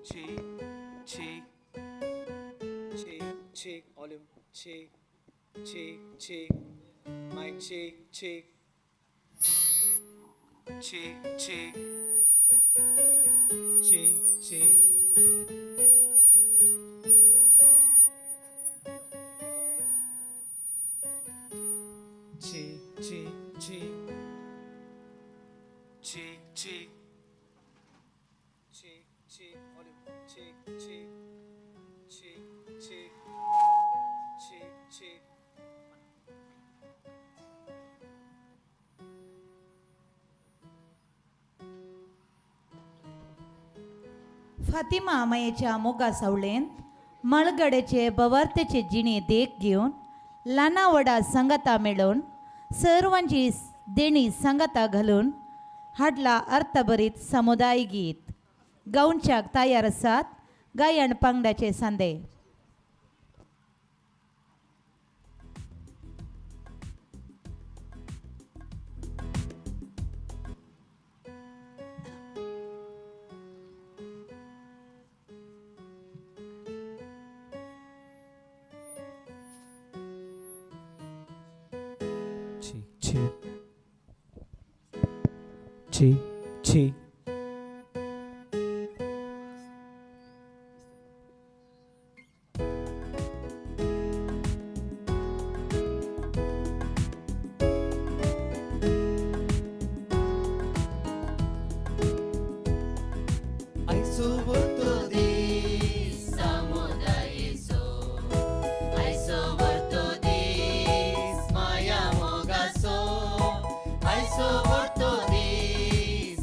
chi, chi, chi, chi, volume, chi, chi, chi, mic, chi, chi, chi, chi, chi, chi. Chi, chi, chi, chi, chi, chi, chi, volume, chi, chi, chi, chi, chi, chi. Fatima मायेच्या मोगा सावळेंत मळगडेचे बवार्तेचे जिणे देख घेवन ल्हाना व्हडा संगता मेळोवन सर्वांची देणी संगता घालून हाडला अर्थभरीत समुदाय गीत गावच्याक तयार आसात गायन पांगड्याचे सांदे. Chi, chi, chi, chi. I so vorto di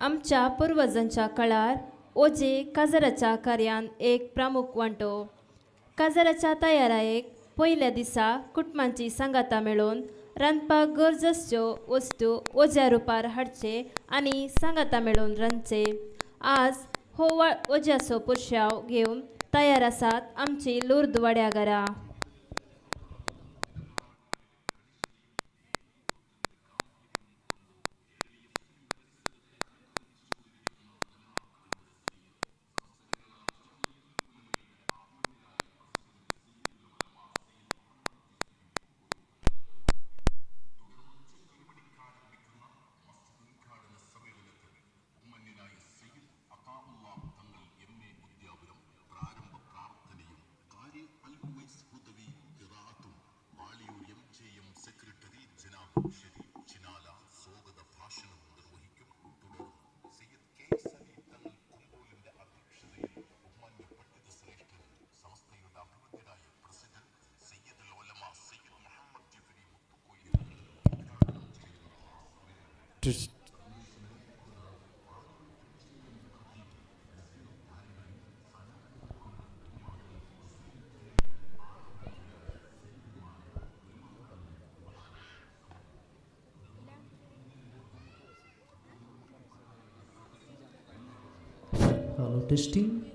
आमच्या पुर्वजांच्या काळार ओजे काजाराच्या कार्यान एक प्रमुख वांटो. काजाराच्या तयारायेक पयल्या दिसा कुटुंबांची सांगाता मेळोवन रांदपाक गरज आसच्यो वस्तू ओज्या रुपार हाडचे आनी सांगाता मेळोवन रांदचे. आज हो ओज्याचो पुरशाव घेवन तयार आसात आमची लुर्द वाड्याघरां. Hello, testing.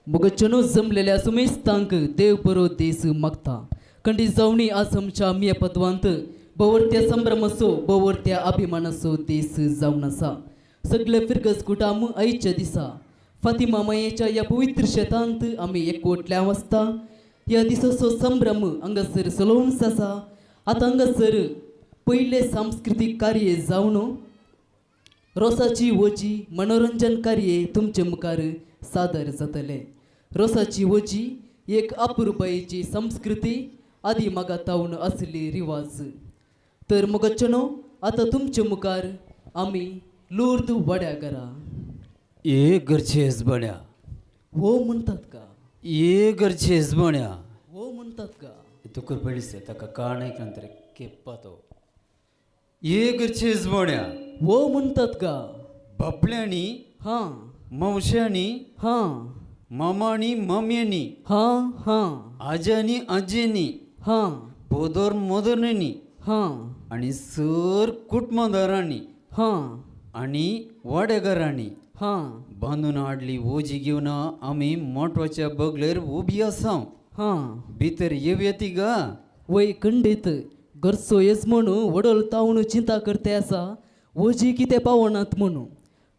मुगचनो जमलेल्या सुमेस्तांक देव बरो देस मागता. कंडी जावणी आज आमच्या मिया पदवांत बवरत्या संभ्रमाचो बवरत्या अभिमानाचो देस जावन आसा. सगळे फिरगस कुटाम आयच्या दिसा फातिमा मायेच्या ह्या पवित्र शेतांत आमी एकवटल्या वाचता. ह्या दिसाचो संभ्रम हांगासर चलोवन आसा. आतां हांगासर पयलें सांस्कृतीक कार्य जावन रोसाची वजी मनोरंजन कार्य तुमचे मुखार सादर जातले. रोसाची वजी एक अपुरबायेची संस्कृती आदी मागातावन असली रिवाज. तर मगचनो आतां तुमचे मुखार आमी लुर्द वाड्याघरा. ये घरचे हेजबण्या हो म्हणतात का, ये घरचे हेजबण्या हो म्हणतात का, तुकर पडलीस ताका काण नंतर केप्पा तो. ये घरचे हेजबण्या हो म्हणतात का, बापल्यांनी हां, मावश्यांनी हां, मामांनी मामयांनी हां हां, आज्यांनी आजयेंनी हां, बोदोर मोदोरणींनी हां, आनी सर कुटुंबदारांनी हां, आनी वाडेकारांनी हां बांदून हाडली ओजी घेवन आमी मोटवाच्या बगलेर उबी आसा. हां, भितर येवया ती गा. वय खंडीत घरचो येजमण वडल तावन चिंता करते आसा ओजी कितें पावनात म्हणून.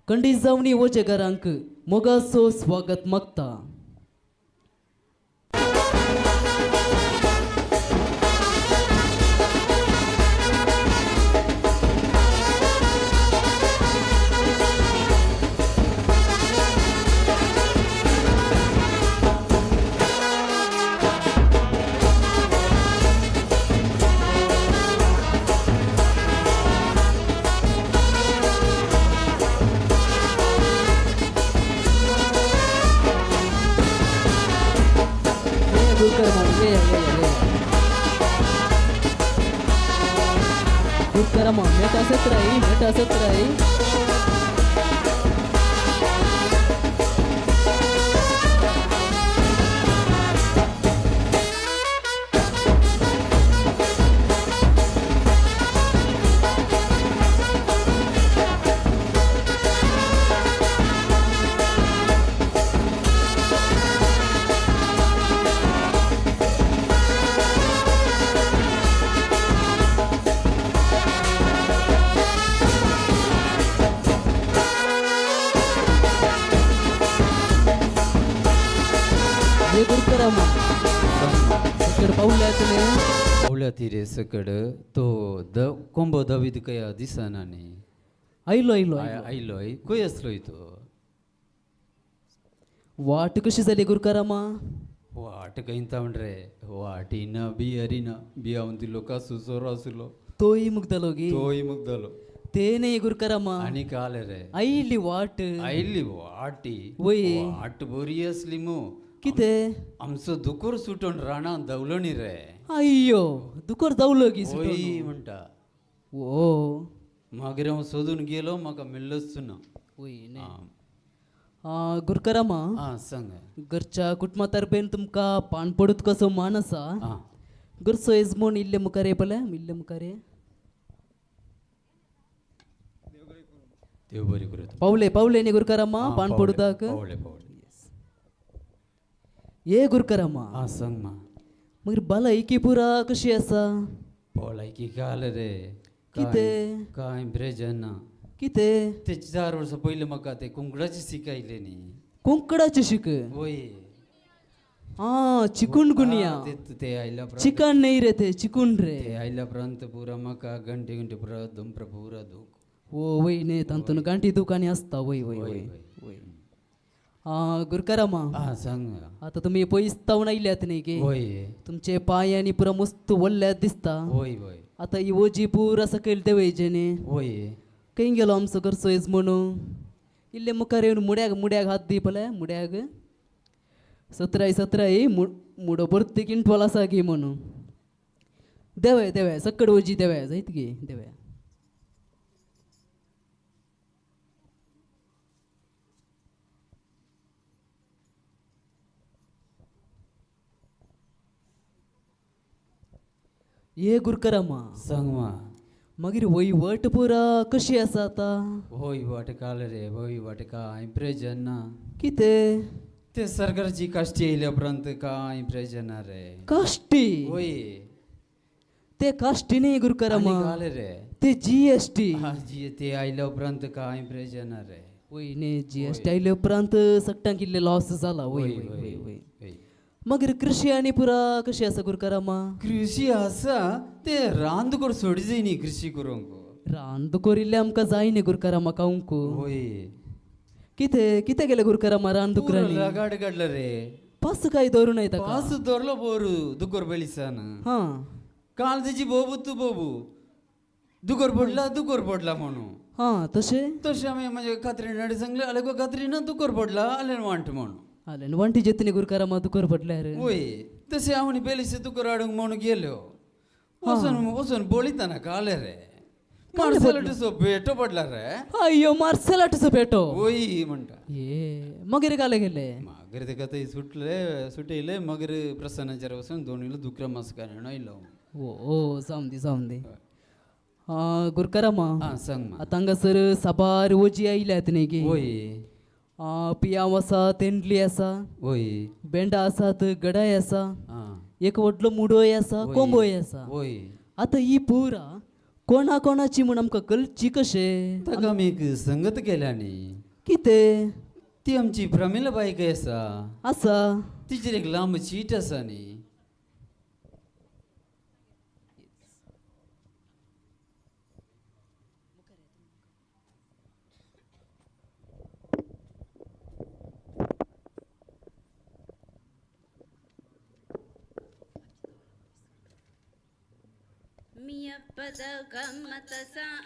कंडी जावणी वजेगारांक मोगाचो स्वागत मागता. मेटा सत्राई. गुरकारामा सकड पावल्यात न्ही पावल्या ती रे सकड तो the कोंबो दावीद कया दिसना न्ही. आयलो आयलो आयलो खंय आसलो तो? वाट कशी जाली गुरकारामा? वाट खंयता म्हण रे, वाट येना बियारी ना, बियावन दिलो कासू सोरो आसलो तोय मुगदलो गे, तोय मुगदलो ते न्ही गुरकारामा. आनी काल रे आयली वाट, आयली वाटी वय वाट बरी आसली मू. कितें आमचो दुकोर सुटून रानां धांवलो न्ही रे. अय्यो दुकोर धांवलो गी वय म्हणटा. ओ मागीर हांव सोदून गेलो, म्हाका मेळ्ळोच ना. वय न्ही गुरकारामा. आं सांग. घरच्या कुटुंबा तर्फेन तुमकां पान पडूत कसो मान आसा. घरचो येजमोण इल्ले मुखार ये पळय, इल्ले मुखार ये. देव बरी करूं. पावले पावले न्ही गुरकारामा पान पडुताक? पावले पावले. ये गुरकारामा. आं सांग मा. मागीर भलायकी पुरा कशी आसा? भलायकी काल रे कितें कांय ब्रेजन ना. कितें ते 4 वर्सां पयलीं म्हाका ते कुंकडाची शीक आयले न्ही. कुंकडाची शीक? वय. आं चिकून गुनिया. ते आयल्या चिकन न्ही रे, ते चिकून रे. ते आयल्या उपरांत पुरा म्हाका घंटे घंटे पुरा दमप्रा पुरा दूख. ओ वय न्ही तातूंत गांठी दूख आनी आसता. वय वय वय वय. आं गुरकारामा. आं सांग. आतां तुमी पयस तावन आयल्यात न्ही गे? वय. तुमचे पांय आनी पुरा मस्त वल्ल्यात दिसता. वय वय. आतां ही वजी पुरा सकयल देंवयचें न्ही. वय. खंय गेलो आमचो घरचो येजमोणू? इल्ले मुखार येवन मुड्याक मुड्याक हात दी पळय, मुड्याक. सतराय सतराय मुडो परती किंटवाल आसा गी म्हणून. देवय देवय सकड वजी देवय जायत गे देवय. ये गुरकारामा. सांग मा. मागीर वयवट पुरा कशी आसा आतां? वयवट काल रे, वयवट कांय प्रयोजन ना. कितें ते सरकाराची काश्टी येयल्या उपरांत कांय प्रयोजन ना रे. काश्टी? वय. ते काश्टी न्ही गुरकारामा, काल रे ते GST. जी ते आयल्या उपरांत कांय प्रयोजन ना रे. वय न्ही GST आयल्या उपरांत सगळ्यांक इल्ले लॉस जाला. वय वय वय वय. मागीर कृषी आनी पुरा कशी आसा गुरकारामा? कृषी आसा ते रान दुकोर सोडी जाय न्ही कृषी करूंक. रान दुकोर इल्लें आमकां जाय न्ही गुरकारामा खावंक. वय. कितें कितें केलें गुरकारामा रान दुकरांनी? लगाड काडलो रे. पास काय दवरूं नाय ताका? पास दवरलो बोरू दुकोर बेलिसान. हां. काल तेजी बोबू तूं बोबू दुकोर पडला दुकोर पडला म्हणून. हां तशें तशें आमी म्हणजे कात्रीन हाडी सांगलें, आले गो कात्रीन दुकोर पडला आलेन वांट म्हणून. आलेन वांटी जेतनी गुरकारामा दुकोर पडल्यार? वय. तशें हांव बेलिसे दुकोर हाडूंक म्हणून गेल्यो, वचून वचून पळयतना काले रे मार्सेलाटूचो पेटो पडला रे. अय्यो मार्सेलाटूचो पेटो? वय म्हणटा. ये मागीर काले गेले? मागीर तेका थंय सुटले सुटयले. मागीर प्रसन्नाचेर वचून दोन दुकरा मास कारण आयलो. ओ जावं दी जावं दी. गुरकारामा. आं सांग मा. आतां हांगासर साबार वजी आयल्यात न्ही गे? वय. पियांव आसा, तेंडली आसा, वय, बेंडा आसात, गडाय आसा, एक व्हडलो मुडोय आसा, कोंबोय आसा. वय. आतां ही पुरा कोणा कोणाची म्हूण आमकां कळची कशें? ताका आमी एक संगत केल्या न्ही. कितें? ती आमची प्रमिला बाई खंय आसा? आसा. तिचेर एक लांब चीट आसा न्ही.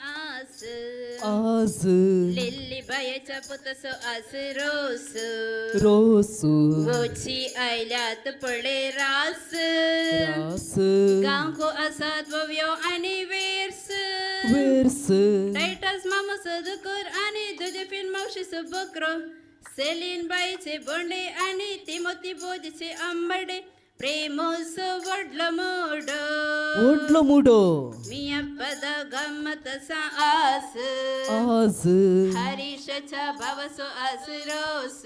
आस आस लिल्ली बायेच्या पुतसो आस रोस रोस गोची आयल्यात पडे रास रास गांवको आसात वव्यो आनी वेर्स वेर्स टायटस मामसो दुकर आनी जोजेफिन मावशीचो बकरो सेलीन बाईचे बोंडे आनी तिमोती बोजीचे आंबडे प्रेमोसो व्हडलो मोडो व्हडलो मुडो मिया पद गम्मत सा आस आस हरीश बायच्या भावासो आस रोस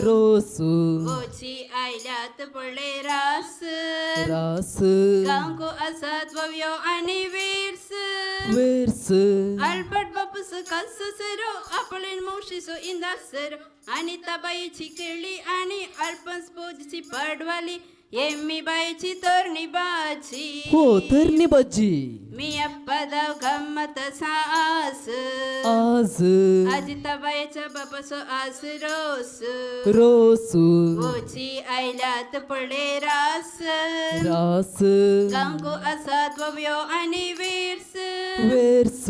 रोसू गोची आयल्यात पडले रास रास गांवको आसात वव्यो आनी वेर्स वेर्स अल्बर्ट बापूस कासरो आपलेन मावशीसो इंदासर अनिताबाईची केळी आणि अल्पन्स बोजची पाडवाली एम्मी बाईची तरणी बाजी हो तरणी बाजी मी अप्पा गम्मत सास आज अजिताबाईच्या बापासो आस रोस रोसू गोची आयल्यात पडले रास रास गांवको आसात वव्यो आणि वेर्स वेर्स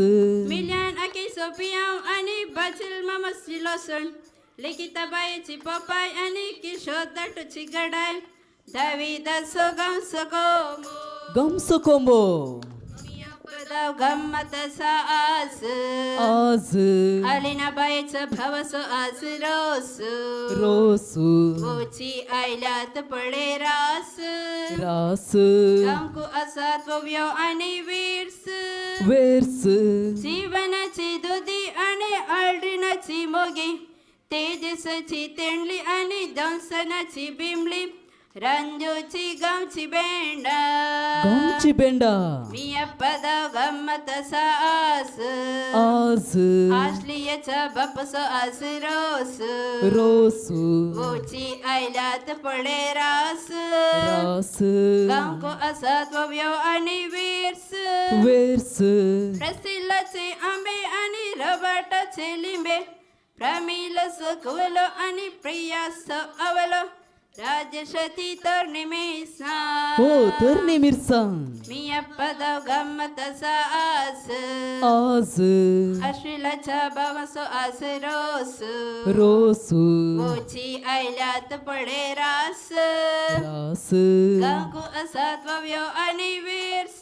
मिल्यान आकेसो पियाव आणि बाजील मामाची लसण लेखिताबाईची पपाय आणि किशोर दाटूची गडाय दाविदासो गांवसो कोंबो गांवसो कोंबो गम्मत सास आज अलिनाबाईचा भावासो आस रोस रोसू गोची आयल्यात पडले रास रास गांवको आसात वव्यो आणि वेर्स वेर्स जीवनाची दुदी आणि अल्ड्रिनाची मोगी तेजसची तेंडली आणि जॉन्सनाची बिमली रंजूची गावची बेंडा गावची बेंडा मी अप्पा गम्मत सास आज आश्लियाचा बापसो आस रोस रोसू गोची आयल्यात पडले रास रास गांवको आसात वव्यो आणि वेर्स वेर्स प्रसिल्लाचे आंबे आणि रबाटाचे लिंबे प्रमिलसो कुवलो आणि प्रियासो अवलो राजशती तरणी मिरसांग हो तरणी मिरसांग मी अप्पा गम्मत सास आज अश्विलाच्या बाबासो आस रोस रोसू गोची आयल्यात पडे रास रास गांवको आसात वव्यो आणि वेर्स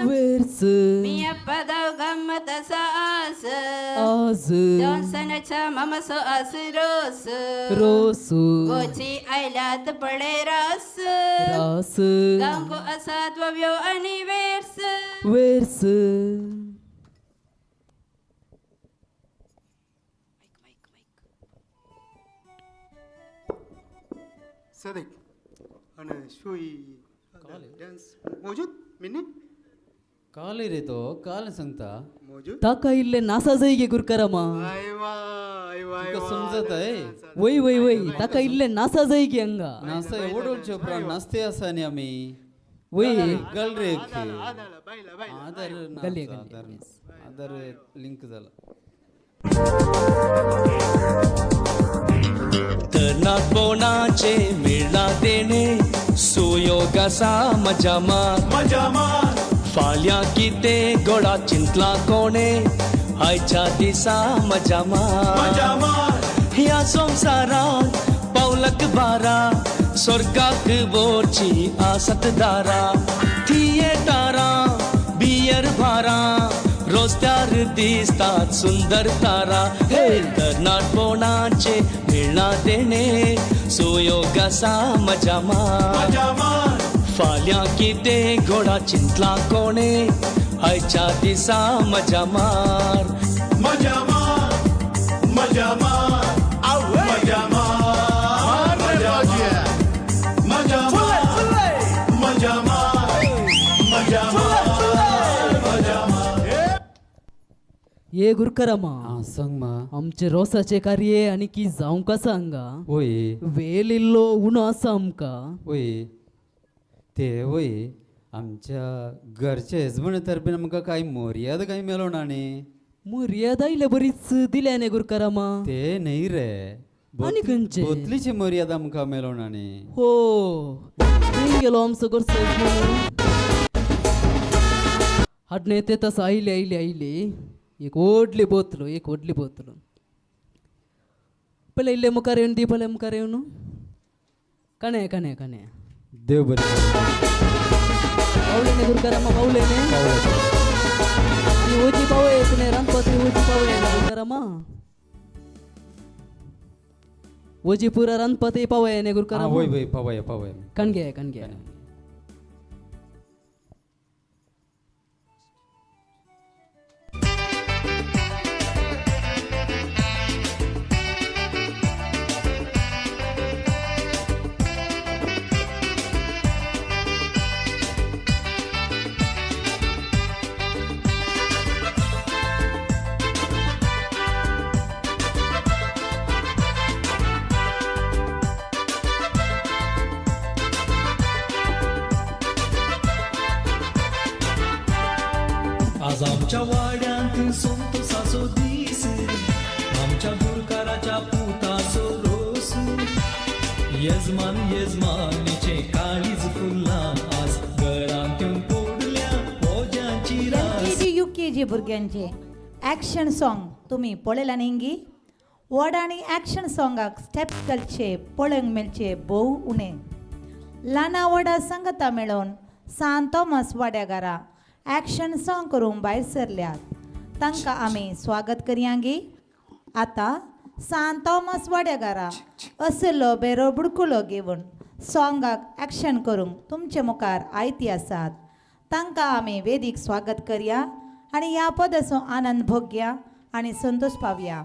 वेर्स मी अप्पा गम्मत सास आज जॉन्सनाच्या मामासो आस रोस रोसू गोची आयल्यात पडे रास रास गांवको आसात वव्यो आणि वेर्स वेर्स صديق انا شوي डांस موجود मिनी काल रे तो काल सांगता موجود ताका इल्ले नासा जाई गुरकरमा तुका समजत आहे वय वय वय ताका इल्ले नासा जाई की अंगा नासा एवढोलचे उपरांत नाचते आसा न्ही आमी वय गल रे आदर गल्ले आदर लिंक जाला तरणाटपणाचे मेळ्ळा तेणे सुयोग आसा मजा मार मजा मार फाल्यां कितें गोडा चिंतला कोणे आयच्या दिसा मजा मार मजा मार ह्या संवसारांत पावलक बारा स्वर्गाक वरची आसत दारा थिएटरां बियर बारां रस्त्यार दिसतात सुंदर तारा हे तरणाटपणाचे मेळ्ळा तेणे सुयोग आसा मजा मार फाल्यां कितें गोडा चिंतला कोणे आयच्या दिसा मजा मार मजा मार मजा मार मजा मार मजा मार मजा मार मजा मार मजा मार. ये गुरकरमा सांग मा आमचे रोसाचे कार्य आनी की जावंक आसा हांगा वय वेल इल्लो उणो आसा आमकां वय ते वय आमच्या घरचे येजमाने तर्फेन आमकां कांय मर्यादा कांय मेलो ना न्ही मर्यादा इल्ले बरीच दिल्या न्ही गुरकरमा ते न्ही रे आनी खंयचे बोतलीची मर्यादा आमकां मेलो ना न्ही हो खंय गेलो आमचो घरचो येजमान हाडणे ते तसो आयले आयले आयले एक व्हडली बोतल एक व्हडली बोतल पळय इल्ले मुखार येवन दी पळय मुखार येवन काणे काणे काणे देव बरें पावले न्ही गुरकरामा पावले न्ही ती वची पावय तुवें रांदपा ती वची पावय गुरकरामा वची पुरा रांदपा ती पावय न्ही गुरकरामा वय वय पावय पावय कणगे कणगे आमच्या वाड्यांत संतोसाचो दीस, आमच्या गुरकाराच्या पुताचो रोस. येजमान येजमानीचे काळीज फुल्लां आज घरांत येवन पडल्या पोज्यांची रास. L K G U K G भुरग्यांचे ॲक्शन सॉंग तुमी पळयलां न्ही? व्हड आनी ॲक्शन सॉंगाक स्टेप घालचे पळोवंक मेळचे भोव उणें. ल्हाना व्हडा संगता मेळोवन सान थॉमस वाड्यागारा ॲक्शन सॉंग करूंक भायर सरल्यात. तांकां आमी स्वागत करया गी. आतां सान थॉमस वाड्यागारा असलो बेरो बुडकुलो घेवन सॉंगाक ॲक्शन करूंक तुमचे मुखार आयती आसात. तांकां आमी वेदीक स्वागत करया आनी ह्या पदाचो आनंद भोगया आनी संतोश पावया.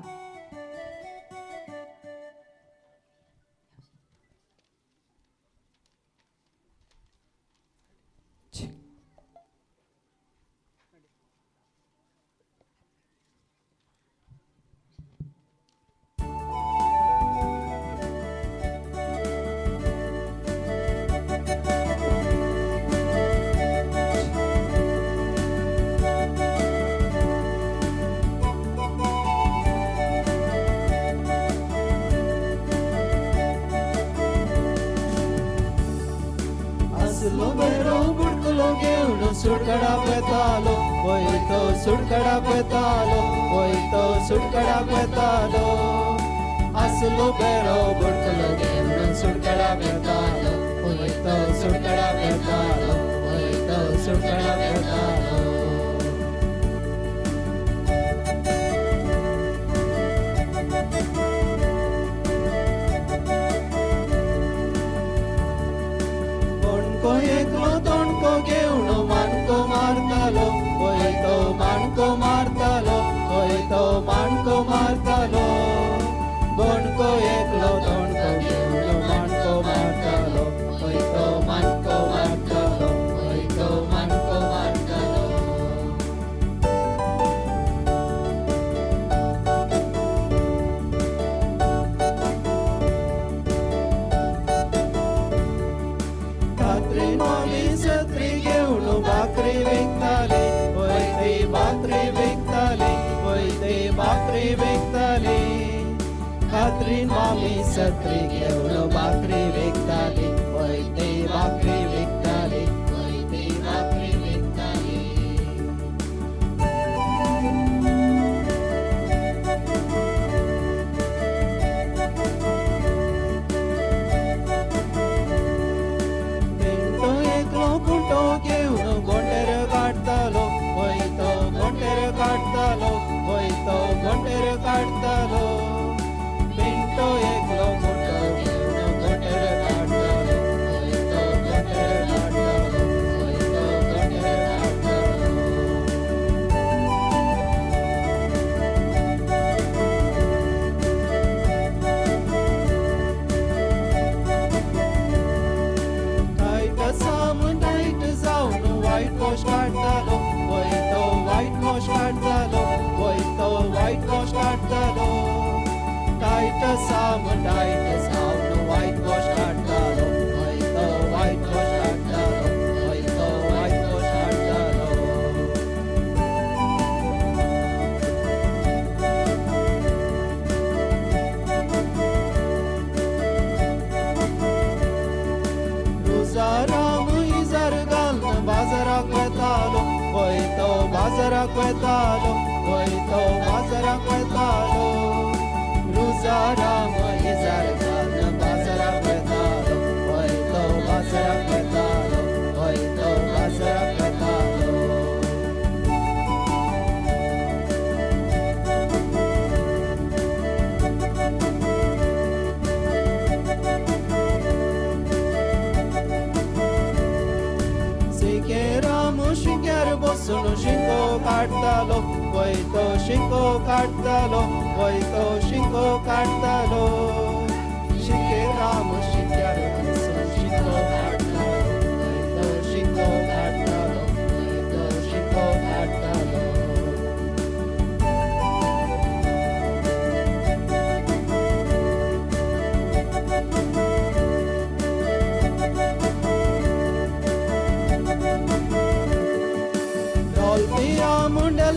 असलो बरो बुडकुलो घेवन सुटकडा पेतालो, वय तो सुटकडा पेतालो, वय तो सुटकडा पेतालो. असलो बरो बुडकुलो घेवन सुटकडा पेतालो, वय तो सुटकडा पेतालो, वय तो सुटकडा पेतालो. कोणको एकलो तोणको घेवन माणको मारतालो, वय तो माणको मारतालो, वय तो माणको मारतालो. कोणको एकलो तोणको घेवन माणको मारतालो, वय तो माणको मारतालो, वय तो माणको मारतालो. कात्री मामी सत्री घेवन भाकरी विकताली, वय ती भाकरी विकताली, वय ती भाकरी विकताली. कात्री मामी सत्री घेवन भाकरी विकताली, वय ती भाकरी विकताली, वय ती भाकरी विकताली. पिंटो एकलो कुंटो घेवन गोंटेर काडटालो, वय तो गोंटेर काडटालो, वय तो गोंटेर काडटालो. पिंटो एकलो कुंटो घेवन गोंटेर काडटालो, वय तो गोंटेर काडटालो, वय तो गोंटेर काडटालो. टायट साम टायट जावन वायट वॉश काडटालो, वय तो वायट वॉश काडटालो, वय तो वायट वॉश काडटालो. टायट साम टायट जावन वायट वॉश काडटालो, वय तो वायट वॉश काडटालो, वय तो वायट वॉश काडटालो. रोजाराम इजार घालून बाजाराक वेतालो, वय तो बाजाराक वेतालो, वय तो बाजाराक वेतालो. रोजाराम इजार घालून बाजाराक वेतालो, वय तो बाजाराक वेतालो, वय तो बाजाराक वेतालो. सिकेराम शिंग्यार बसून शिंको काडटालो, वय तो शिंको काडटालो, वय तो शिंको काडटालो. शिकेराम शिंग्यार बसून शिंको काडटालो, वय तो शिंको काडटालो, वय तो शिंको काडटालो. डॉल्फिया मुंडल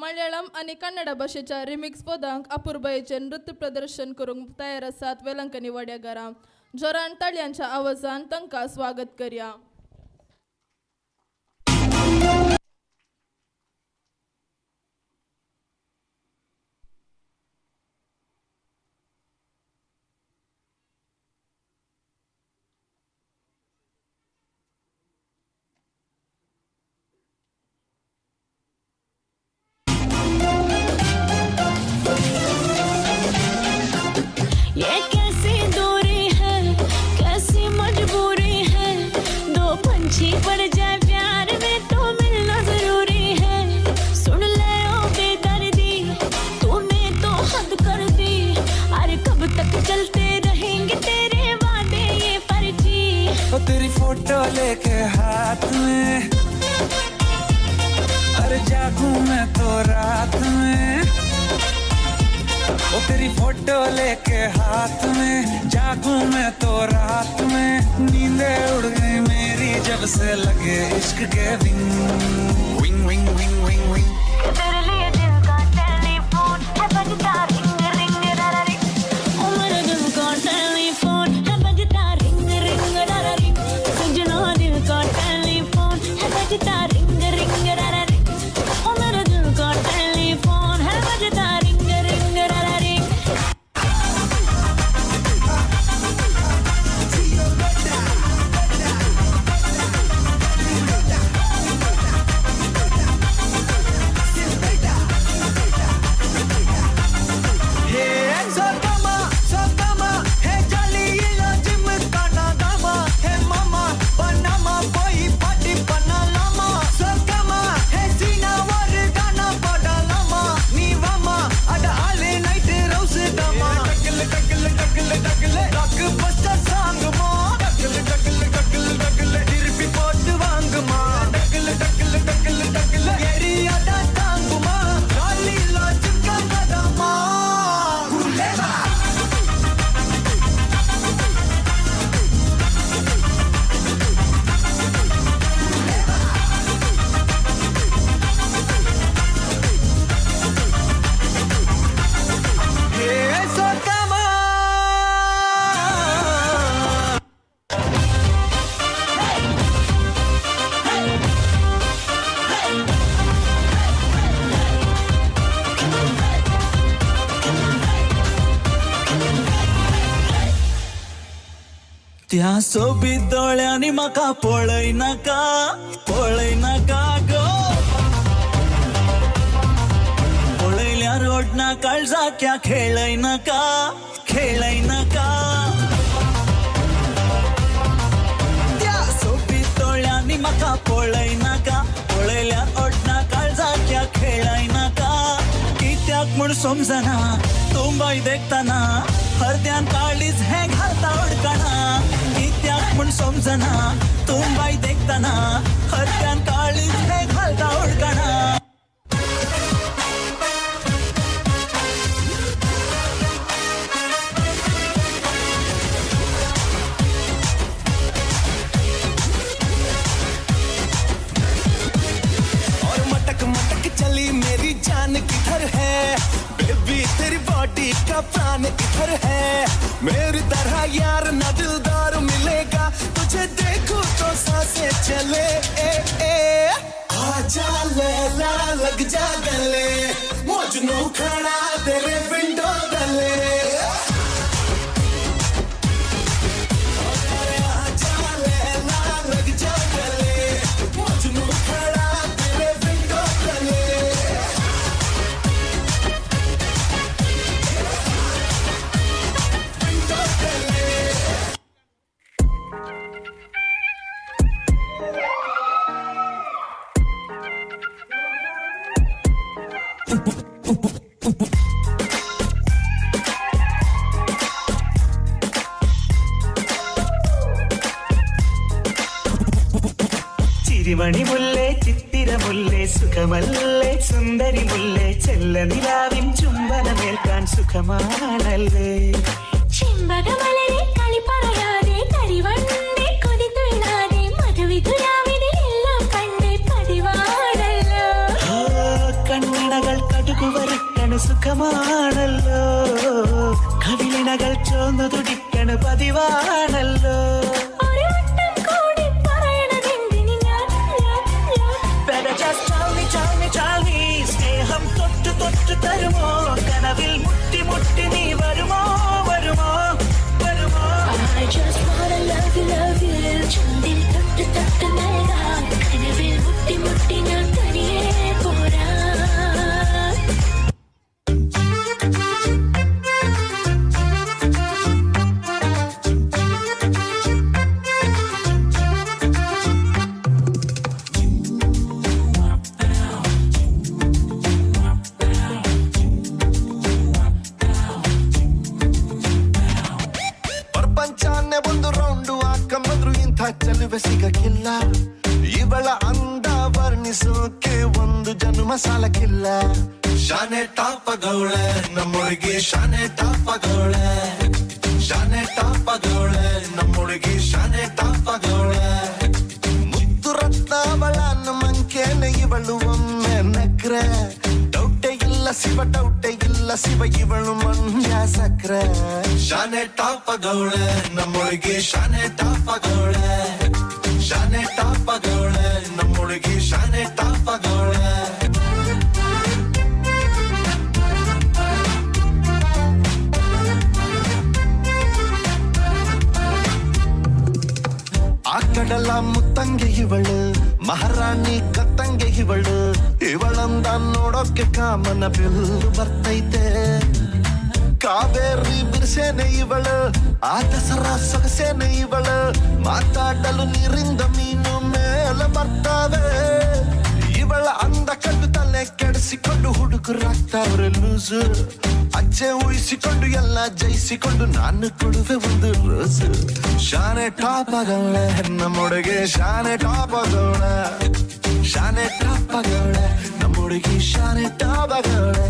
मल्याळम आनी कन्नड भाशेच्या रिमिक्स पदांक अपुरबायेचें नृत्य प्रदर्शन करूंक तयार आसात वेलंकनी वाड्यागारां. जोरान ताळयांच्या आवाजान तांकां स्वागत करया. ये कैसी दूरी है, कैसी मजबूरी है, दो पंछी पड़ जाए प्यार में तो मिलना जरूरी है। सुन ले ओ बेदर्दी, तूने तो हद कर दी, अरे कब तक चलते रहेंगे तेरे वादे ये फर्जी। ओ तेरी फोटो लेके हाथ में, अरे जागूं मैं तो रात में। ओ तेरी फोटो लेके हाथ में, जागूं मैं तो रात में। नींदे उड़ गई मेरी जब से लगे इश्क K wing wing wing wing wing wing. तेरे लिए दिल का टेलीफोन है बजता रिंग रिंग रा रिंग। ओ मेरे दिल का टेलीफोन है बजता रिंग रिंग रा रिंग। सजना दिल का टेलीफोन है बजता रिंग रिंग रा रिंग। ओ मेरे दिल का टेलीफोन है बजता रिंग रिंग रा रिंग। त्या सोबीत दोळ्यांनी म्हाका पळय नाका, पळय नाका गो। पळयल्यार ओडना काळजाक्या खेळय नाका, खेळय नाका। त्या सोबीत दोळ्यांनी म्हाका पळय नाका, पळयल्यार ओडना काळजाक्या खेळय नाका। कित्याक म्हूण समजना तूं बाय देखतना, हरद्यान काळीज हें घालता उडकणा। कित्याक म्हूण समजना तूं बाय देखतना, हरद्यान काळीज हें घालता उडकणा। और मटक मटक चली मेरी जान किधर है, बेबी तेरी बॉडी का प्राण इधर है। मेरी तरह यार ना दिलदार मिलेगा, तुझे देखूं तो सांसें चले। ए ए आजा लैला लग जा गले, मजनू खड़ा तेरे विंडो तले। आजा लैला लग जा गले, मजनू खड़ा तेरे विंडो तले। ചിരിമണി മുല്ലേ ചിത്തിര മുല്ലേ സുഖമല്ലേ സുന്ദരി മുല്ലേ ചെല്ല നിലാവിൻ ചുംബനമേൽക്കാൻ സുഖമാണല്ലേ. ചെമ്പകമലരെ കളി പറയാതെ കരിവണ്ടേ കൊതി തുള്ളാതെ മധുവിധുരാവിനെല്ലാം കണ്ടേ പതിവാണല്ലോ. കണ്ണടകൾ സുഖമാണല്ലോ കവിളിണകൾ ചോന്നു തുടിക്കണ പതിവാണല്ലോ സ്നേഹം തൊട്ടു തൊട്ടു തരുമോ കനവിൽ മുട്ടി മുട്ടി നീ വരുമോ വരുമോ വരുമോ I just wanna love you, love you. ചുണ്ടിൽ തൊട്ട് തൊട്ട് നൽകാം കനവിൽ മുട്ടി മുട്ടി ഞാൻ തനിയെ പോരാ. ಪ್ರಪಂಚನೇ ಒಂದು ರೌಂಡು ಹಾಕಂಬಂದ್ರು ಇಂಥ ಚೆಲುವೆ ಸಿಗಕ್ಕಿಲ್ಲ ಇವಳ ಅಂದ ವರ್ಣಿಸೋಕೆ ಒಂದು ಜನ್ಮ ಸಾಲಕ್ಕಿಲ್ಲ ಶಾನೆ ಟಾಪಗೌಳೆ ನಮ್ಮುಡುಗಿ ಶಾನೆ ಟಾಪಗೌಳೆ ಶಾನೆ ಟಾಪಗೌಳೆ ನಮ್ಮುಡುಗಿ ಶಾನೆ ಟಾಪಗೌಳೆ ಮುತ್ತು ರತ್ನಾವಳ ನಮ್ಮಂಕೇನೆ ಇವಳು ಒಮ್ಮೆ ನಕ್ರೆ ಡೌಟೆ ಇಲ್ಲ ಶಿವ ಡೌಟೆ ಇಲ್ಲ ಶಿವ ಇವಳು ಮಂಡ್ಯ ಸಕ್ರೆ ಶಾನೆ ಟಾಪಗೌಳೆ ನಮ್ಮುಡುಗಿ ಶಾನೆ ಟಾಪಗೌಳೆ ಶಾನೆ ಟಾಪಗೌಳೆ ನಮ್ಮುಡುಗಿ ಶಾನೆ ಟಾಪಗೌಳೆ. ಆ ಕಡಲ ಮುತ್ತಂಗೆ ಇವಳು ಮಹಾರಾಣಿ ಕತ್ತಂಗೆ ಇವಳು ಇವಳಂದ ನೋಡೋಕೆ ಕಾಮನ ಬಿಲ್ಲು ಬರ್ತೈತೆ ಕಾವೇರಿ ಬಿರ್ಸೇನೆ ಇವಳು ಆ ದಸರಾ ಸೊಗಸೇನೆ ಇವಳು ಮಾತಾಡಲು ನೀರಿಂದ ಮೀನು ಮೇಲೆ ಬರ್ತಾವೆ ಇವಳ ಅಂದ ಕಂಡು ತಲೆ ಕೆಡಿಸಿಕೊಂಡು ಹುಡುಗರಾಗ್ತಾವ್ರೆ ಲೂಸು ಅಜ್ಜೆ ಊಹಿಸಿಕೊಂಡು ಎಲ್ಲ ಜಯಿಸಿಕೊಂಡು ನಾನು ಕೊಡುವೆ ಒಂದು ರೋಸು ಶಾನೆ ಟಾಪ್ ಆಗವಳೆ ನಮ್ಮೊಡಗೆ ಶಾನೆ ಟಾಪ್ ಆಗವಳೆ ಶಾನೆ ಟಾಪ್ ಆಗವಳೆ ನಮ್ಮೊಡಗಿ ಶಾನೆ ಟಾಪ್ ಆಗವಳೆ.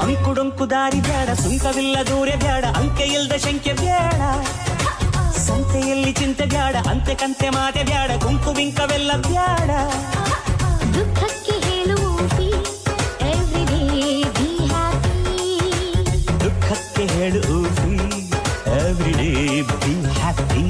ಅಂಕುಡೊಂಕು ದಾರಿ ಬೇಡ ಸುಂಕವಿಲ್ಲ ದೂರ ಬೇಡ ಅಂಕೆ ಇಲ್ದ ಶಂಕೆ ಬೇಡ ಸಂತೆಯಲ್ಲಿ ಚಿಂತೆ ಬೇಡ ಅಂತೆ ಕಂತೆ ಮಾತೆ ಬೇಡ ಕುಂಕು ಬಿಂಕವೆಲ್ಲ ಬೇಡ ದುಃಖಕ್ಕೆ ಹೇಳು every day be happy ದುಃಖಕ್ಕೆ ಹೇಳು every day be happy.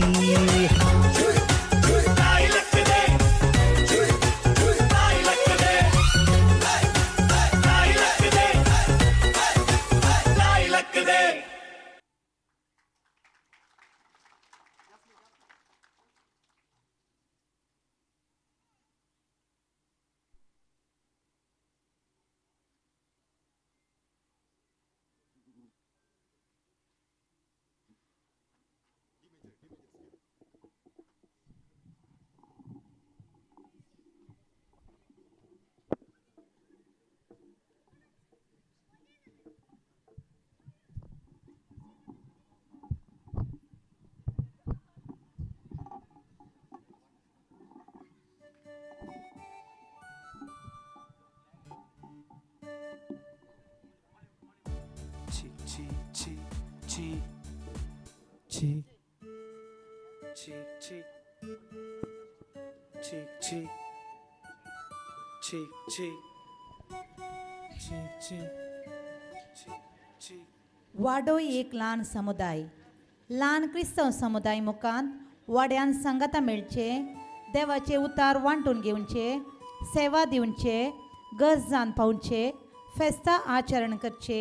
Chi chi chi chi chi chi chi chi chi chi chi chi chi chi. वाडो एक ल्हान समुदाय ल्हान क्रिस्तांव समुदाय मुखांत वाड्यान सांगाता मेळचे देवाचे उतार वांटून घेवचे सेवा दिवचे गरज जावन पावचे फेस्तां आचरण करचे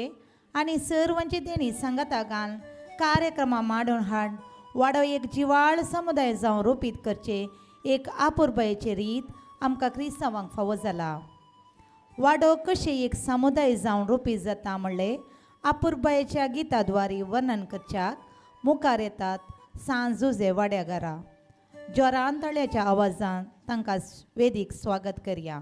आनी सर्वांची देणी सांगाता घालून कार्यक्रमां मांडून हाड वाडो एक जिवाळ समुदाय जावन रोपीत करचे एक आपुरबायेची रीत आमकां क्रिस्तांवांक फावो जाला. वाडो कशें एक समुदाय जावन रोपीत जाता म्हणलें आपुरबायेच्या गिताद्वारी वर्णन करच्याक मुखार येतात सांज जुजे वाड्याघरा. जोरान ताळ्याच्या आवाजान तांकां वेदीक स्वागत करया.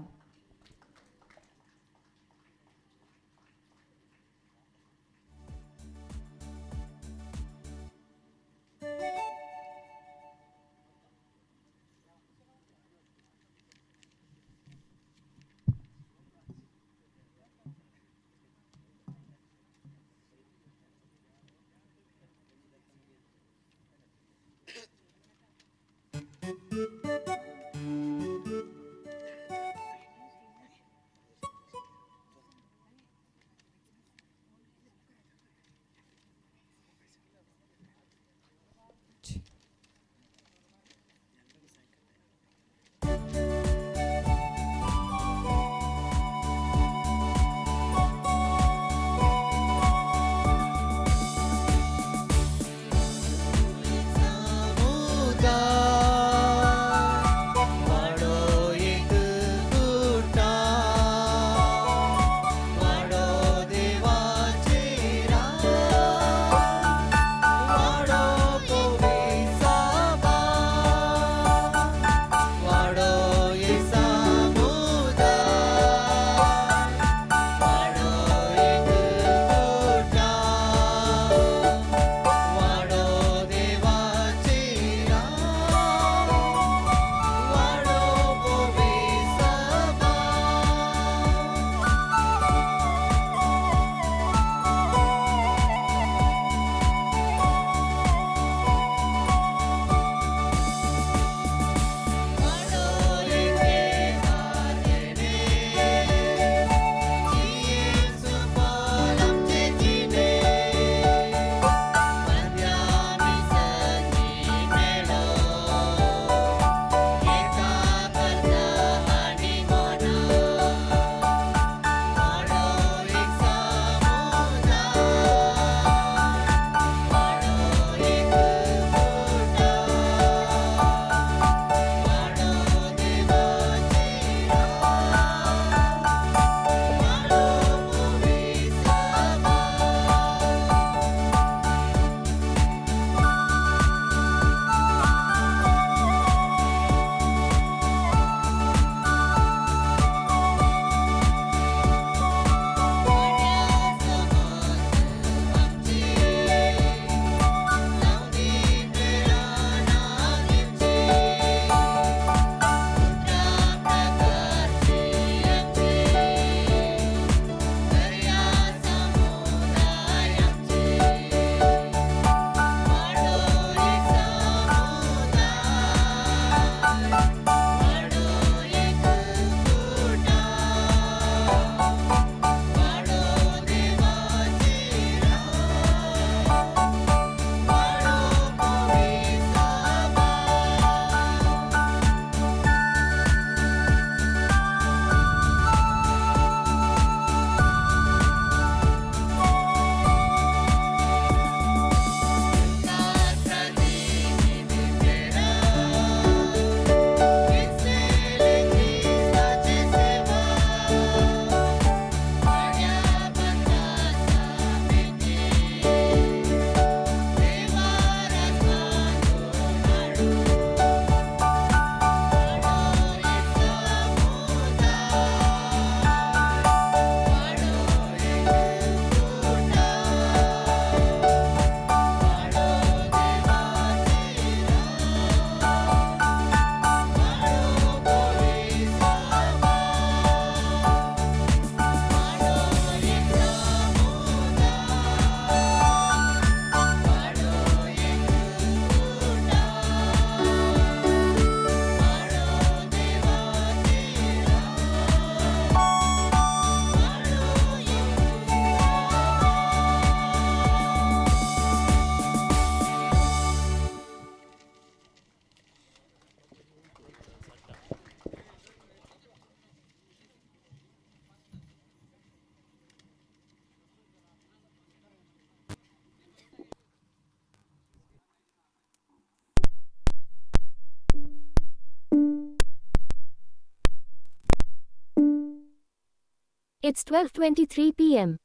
It's 12:23 p.m.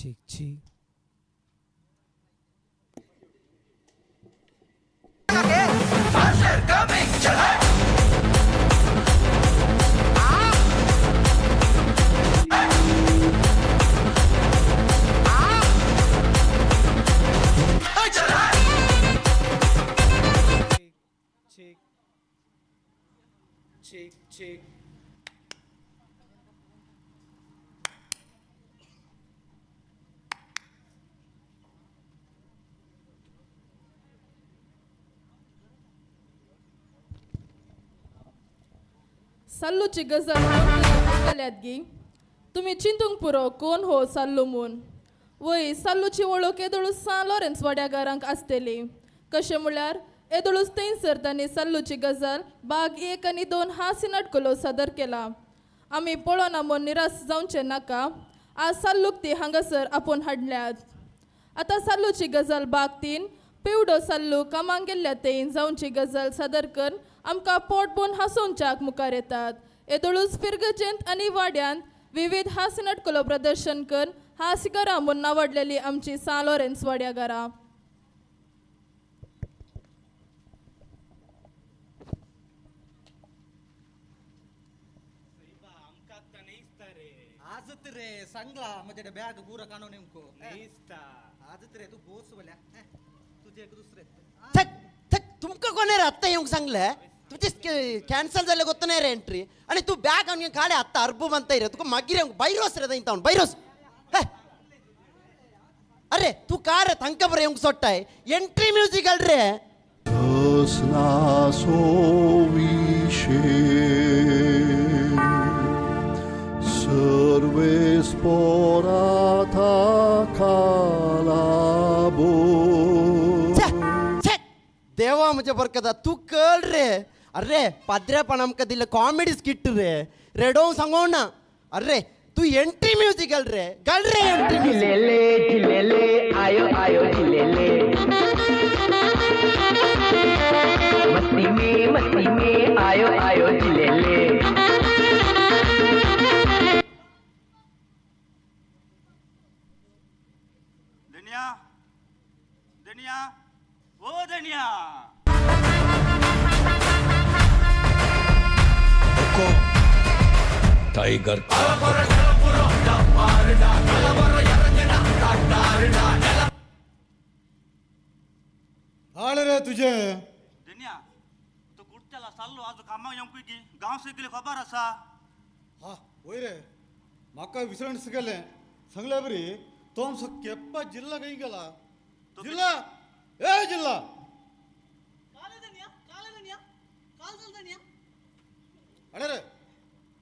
Check, check. Check, check, check. साल्लूची गजाल आयकल्यात गी तुमी चिंतूंक पुरो कोण हो साल्लू म्हूण. वय साल्लूची वळख येदोळूच सान लॉरेन्स वाड्यागारांक आसतली. कशें म्हळ्यार येदोळूच थंयसर तांणी साल्लूची गजाल बाग 1 आनी 2 हास्य नाटकुलो सादर केला. आमी पळोवना म्हूण निराश जावचें नाका. आज साल्लूक ती हांगासर आपोवन हाडल्यात. आतां साल्लूची गजाल बाग 3 पिवडो साल्लू कामाक गेल्ल्या तेन जावची गजाल सादर कर आमकां पोट बोन हांसोवच्याक मुखार येतात. येदोळूच फिरगजेंत आनी वाड्यांत विविध हास्य नाटकुलो प्रदर्शन कर हास्यघरां म्हूण नावाडलेली आमची सान लॉरेन्स वाड्याघरां. आजत रे सांगला म्हजे बॅग पुरा काणो नेमको आजत रे तू बोस बोल्या तुझे एक दुसरे तुमकां कोण रे आत्तां येवंक सांगलें तुझे कॅन्सल जाल्ले गोत्त नाही रे एंट्री आनी तूं बॅग आनी काडे आत्तां अर्बू म्हणताय रे तुका मागीर येवंक बैरोस रे थंय बैरोस. अरे तूं का रे तांकां बरें येवंक सोडटाय एंट्री म्युजिकल रे. देवा म्हज्या बरकता तूं कळ रे. अरे पाद्र्यापण आमकां दिलें कॉमेडी स्किट रे रेडोवंक सांगो ना. अरे तूं एंट्री म्युजिकल रे घाल रे एंट्री. झिलेले झिलेले आयो आयो झिलेले मस्ती में आयो आयो झिलेले. धनिया धनिया ओ धनिया टाइगर हाड रे तुझे धनिया तू कुर्त्याला चाललो आज कामाक येवंक की गांव सगळे खबर आसा. हा वय रे म्हाका विसरण गेलें सांगल्या बरी तो आमचो केप्पा जिल्ला खंय गेला. जिल्ला ए जिल्ला अरे रे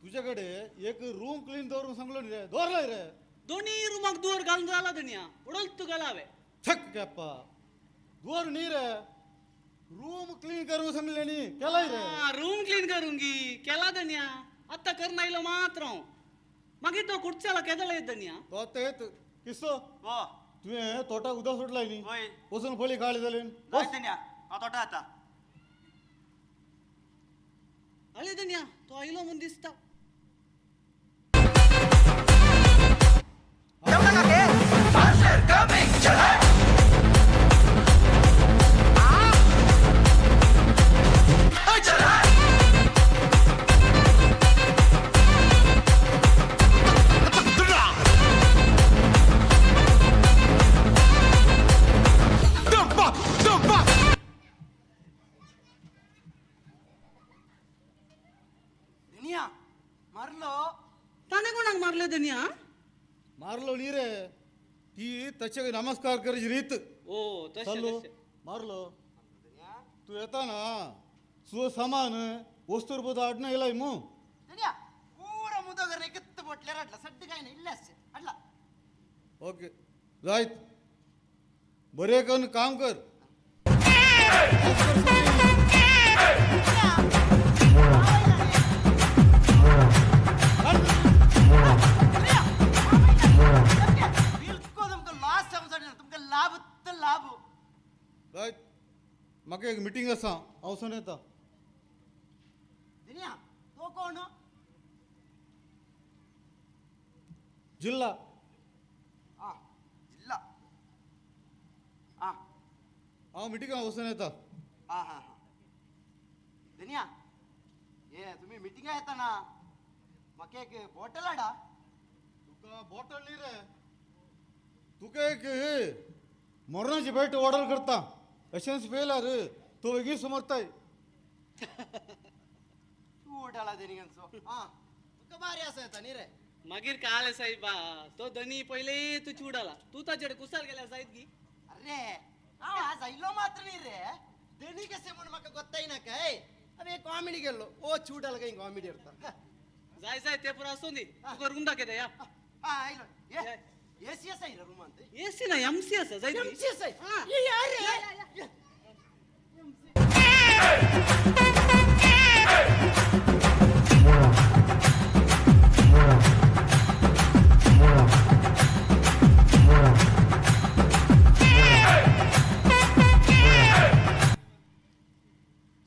तुझ्याकडे एक रूम क्लीन दवरूंक सांगलो न्ही रे दवरलाय रे. दोन्ही रुमाक दुवर घालून जाला धनिया उडोल तुका लावे छक केप्पा दुवर न्ही रे रूम क्लीन करूंक सांगले न्ही केलाय रे. रूम क्लीन करूंगी केला धनिया आत्तां करना आयलो मात्र हांव मागीर तो कुडच्याला केदळ येत धनिया. तो तेच किस्सो तुवें तोटाक उदक सोडलाय न्ही वचून पळय काळी जाली. धनिया हांव तोटा येता. अरे धनिया तो आयलो म्हूण दिसता. ताणें कोणाक मारलें धनिया? मारलो न्ही रे ती तशें नमस्कार करची रीत. ओ तशें मारलो तूं येता ना सुव सामान वस्तूर बोध हाडना येयलाय मू. पूरा मुदगर एकत्त बोटल्यार हाडला सड्ड काय ना इल्लें हाडला. ओके जायत बरें करून काम कर. बिलकुल तुमकां लॉस जावंक तुमकां लाभ लाभ. रायट म्हाका एक मिटींग आसा हांव वचून येता. धनिया तो कोण? जिल्ला. आं हांव मिटिंगाक वचून येता. हां हां हां धनिया, ये तुम्ही मिटिंगा येताना म्हाका एक बॉटल हाडा. तुका बॉटल न्ही रे, तुका एक मरणाची भेट ऑर्डर करता. अशेंच फेल रे तो वेगळी समजताय. तूं उडाला धनियांचो. हां तुका बारी आसा येता न्ही रे. मागीर काल साहेबा तो धनी पयले तू चुडाला, तू ताचेर कुसाल गेल्या जायत गी. अरे हांव आज आयलो मात्र न्ही रे, धनी कशें म्हूण म्हाका गोत्ताय काय. अरे कॉमेडी गेल्लो ओ चुडाला काय कॉमेडी करता. जाय जाय ते पुरो आसूं दी, तुका रूम दाखयता या. हां आयलो. एसी आसा रे रुमांत? एसी ना एमसी आसा. जाय एमसी आसा. ये या रे.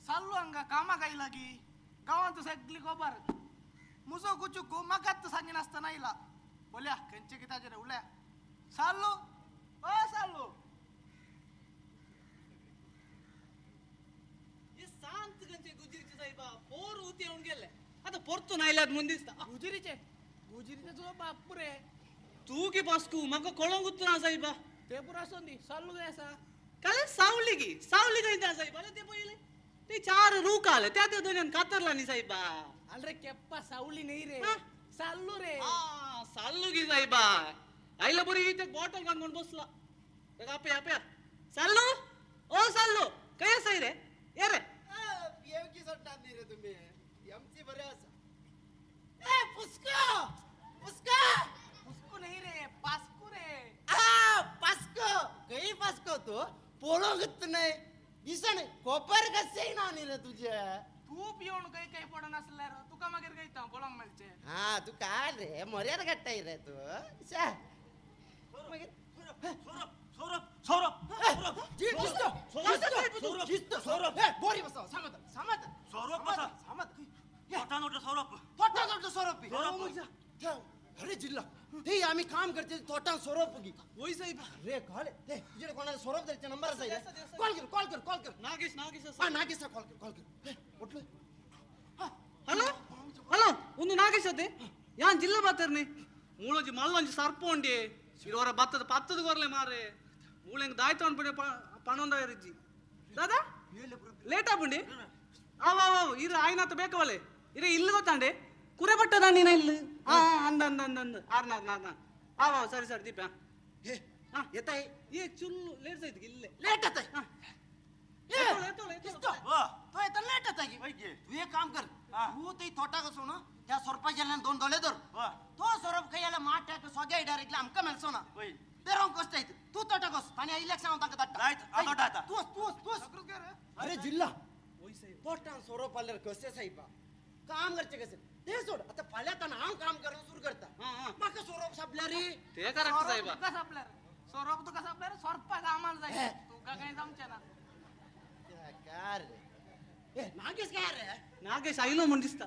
साल्लो हांगा कामाक आयला की गांवांत सगळी खबर मुजो गुचुको म्हाकाच सांगिनासतना आयला. बोल्या खंयचे कित्याचेर उलया. साल्लो ओ साल्लो, हे सांत खंयचे गुजरीचे साहेबा पोर उती येवन गेले, आतां परतून आयल्यात म्हूण दिसता. गुजरीचे गुजरीचे तुजो बाप रे. तूं की पास्कू म्हाका कळोंकूच ना साहेबा. ते पुरो आसून दी. साल्लू खंय आसा? काल सावली गी, सावली खंय त्या साहेबा. ते पयले ते चार रूख आले त्या त्या दोन्यान कातरला न्ही साहेबा. अरे केप्पा सावली न्ही रे, साल्लू रे. साल्लू गी साहेबा आयला बरी ते बॉटल घालून बसला. ताका आपया आपया. साल्लू ओ साल्लू खंय आसाय रे? ये रे. एमकी सोडटात न्ही रे तुमी, एमसी बरें आसा. ए पुस्को पुस्को पुस्को न्ही रे, पास्को रे. आ पास्को खंय पास्को तूं पळोवंकच न्हय दिसना कोपर कशें ना न्ही रे तुजें. तूं पिवन खंय खंय पडनासल्यार तुका मागीर खंय पळोवंक मेळचें. हां तूं काल रे मोऱ्यार काडटाय रे तूं. मागीर सौरभ सौरभ सौरभ बोरी बसा सामत सामत सौरभ बसा सामत थोटा नोट सौरभ थोटा नोट सौरभ. अरे जिल्हा ते आम्ही काम करते तोटा सौरभ गी. वय साहेब. अरे काल ते तुझ्याकडे कोणाला सौरभ द्यायचा नंबर असायचा. कॉल कर कॉल कर कॉल कर. नागेश नागेश. हां नागेश कॉल कर कॉल कर. उठलो. हॅलो हॅलो ಒಂದು ನಾಗೇಶ್ ಅದೇ ಯಾನ್ ಜಿಲ್ಲಾ ಬಾತರ್ನಿ ಮೂಳೊಂಜಿ ಮಲ್ಲೊಂಜಿ ಸರ್ಪ ಉಂಡೆ ಇರೋರ ಬತ್ತದ ಪತ್ತದ ಕೊರ್ಲೆ ಮಾರೆ ಮೂಳೆಂಗ್ ದಾಯ್ತ ಅನ್ಬಿಡಿ ಪಣೊಂದ ಇಜ್ಜಿ ದಾದಾ ಲೇಟ್ ಆಪುಂಡಿ. ಆವ್ ಆವ್ ಆವ್ ಇರು ಆಯ್ನಾತ ಬೇಕವಲೆ ಇರೆ ಇಲ್ಲಿ ಗೊತ್ತಾಂಡೆ ಕುರೆ ಬಟ್ಟದ ನೀನ ಇಲ್ಲಿ. ಹಾ ಅಂದ ಅಂದ ಅಂದ ಅಂದ ಆರ್ನ ಆರ್ನ ಆರ್ನ. ಆವ್ ಆವ್ ಸರಿ ಸರಿ ದೀಪ. ಎತ್ತಾಯಿ ಏ ಚುಲ್ಲು ಲೇಟ್ ಆಯ್ತು ಇಲ್ಲೇ ಲೇಟ್ ಆತಾಯಿ. लेट आता तू एक काम कर, तू ते थोटा कसो ना त्या सोरपाच्या दोन दोले धर. तो सोरप खंय माठ सोग्या डायरेक्टली आमकां मेळचो ना. बेरोंक कष्ट आयत तू तोटा कस आनी इलेक्शन हांव तांकां धाडटा. तूं तूं तूं. अरे जिल्हा तोटान सोरोप आल्यार कशें साहेबा काम करचें कशें ते सोड. आतां फाल्यां ताण हांव काम करूंक सुरू करता. म्हाका सोरोप सापल्यार रे. ते करेक्ट साहेबा. तुका सापल्यार सोरोप तुका सापल्यार सोरपाक आमाल जाय, तुका कांय जमचें ना. काय रे ए नागेश काय रे? नागेश आयलो म्हूण दिसता.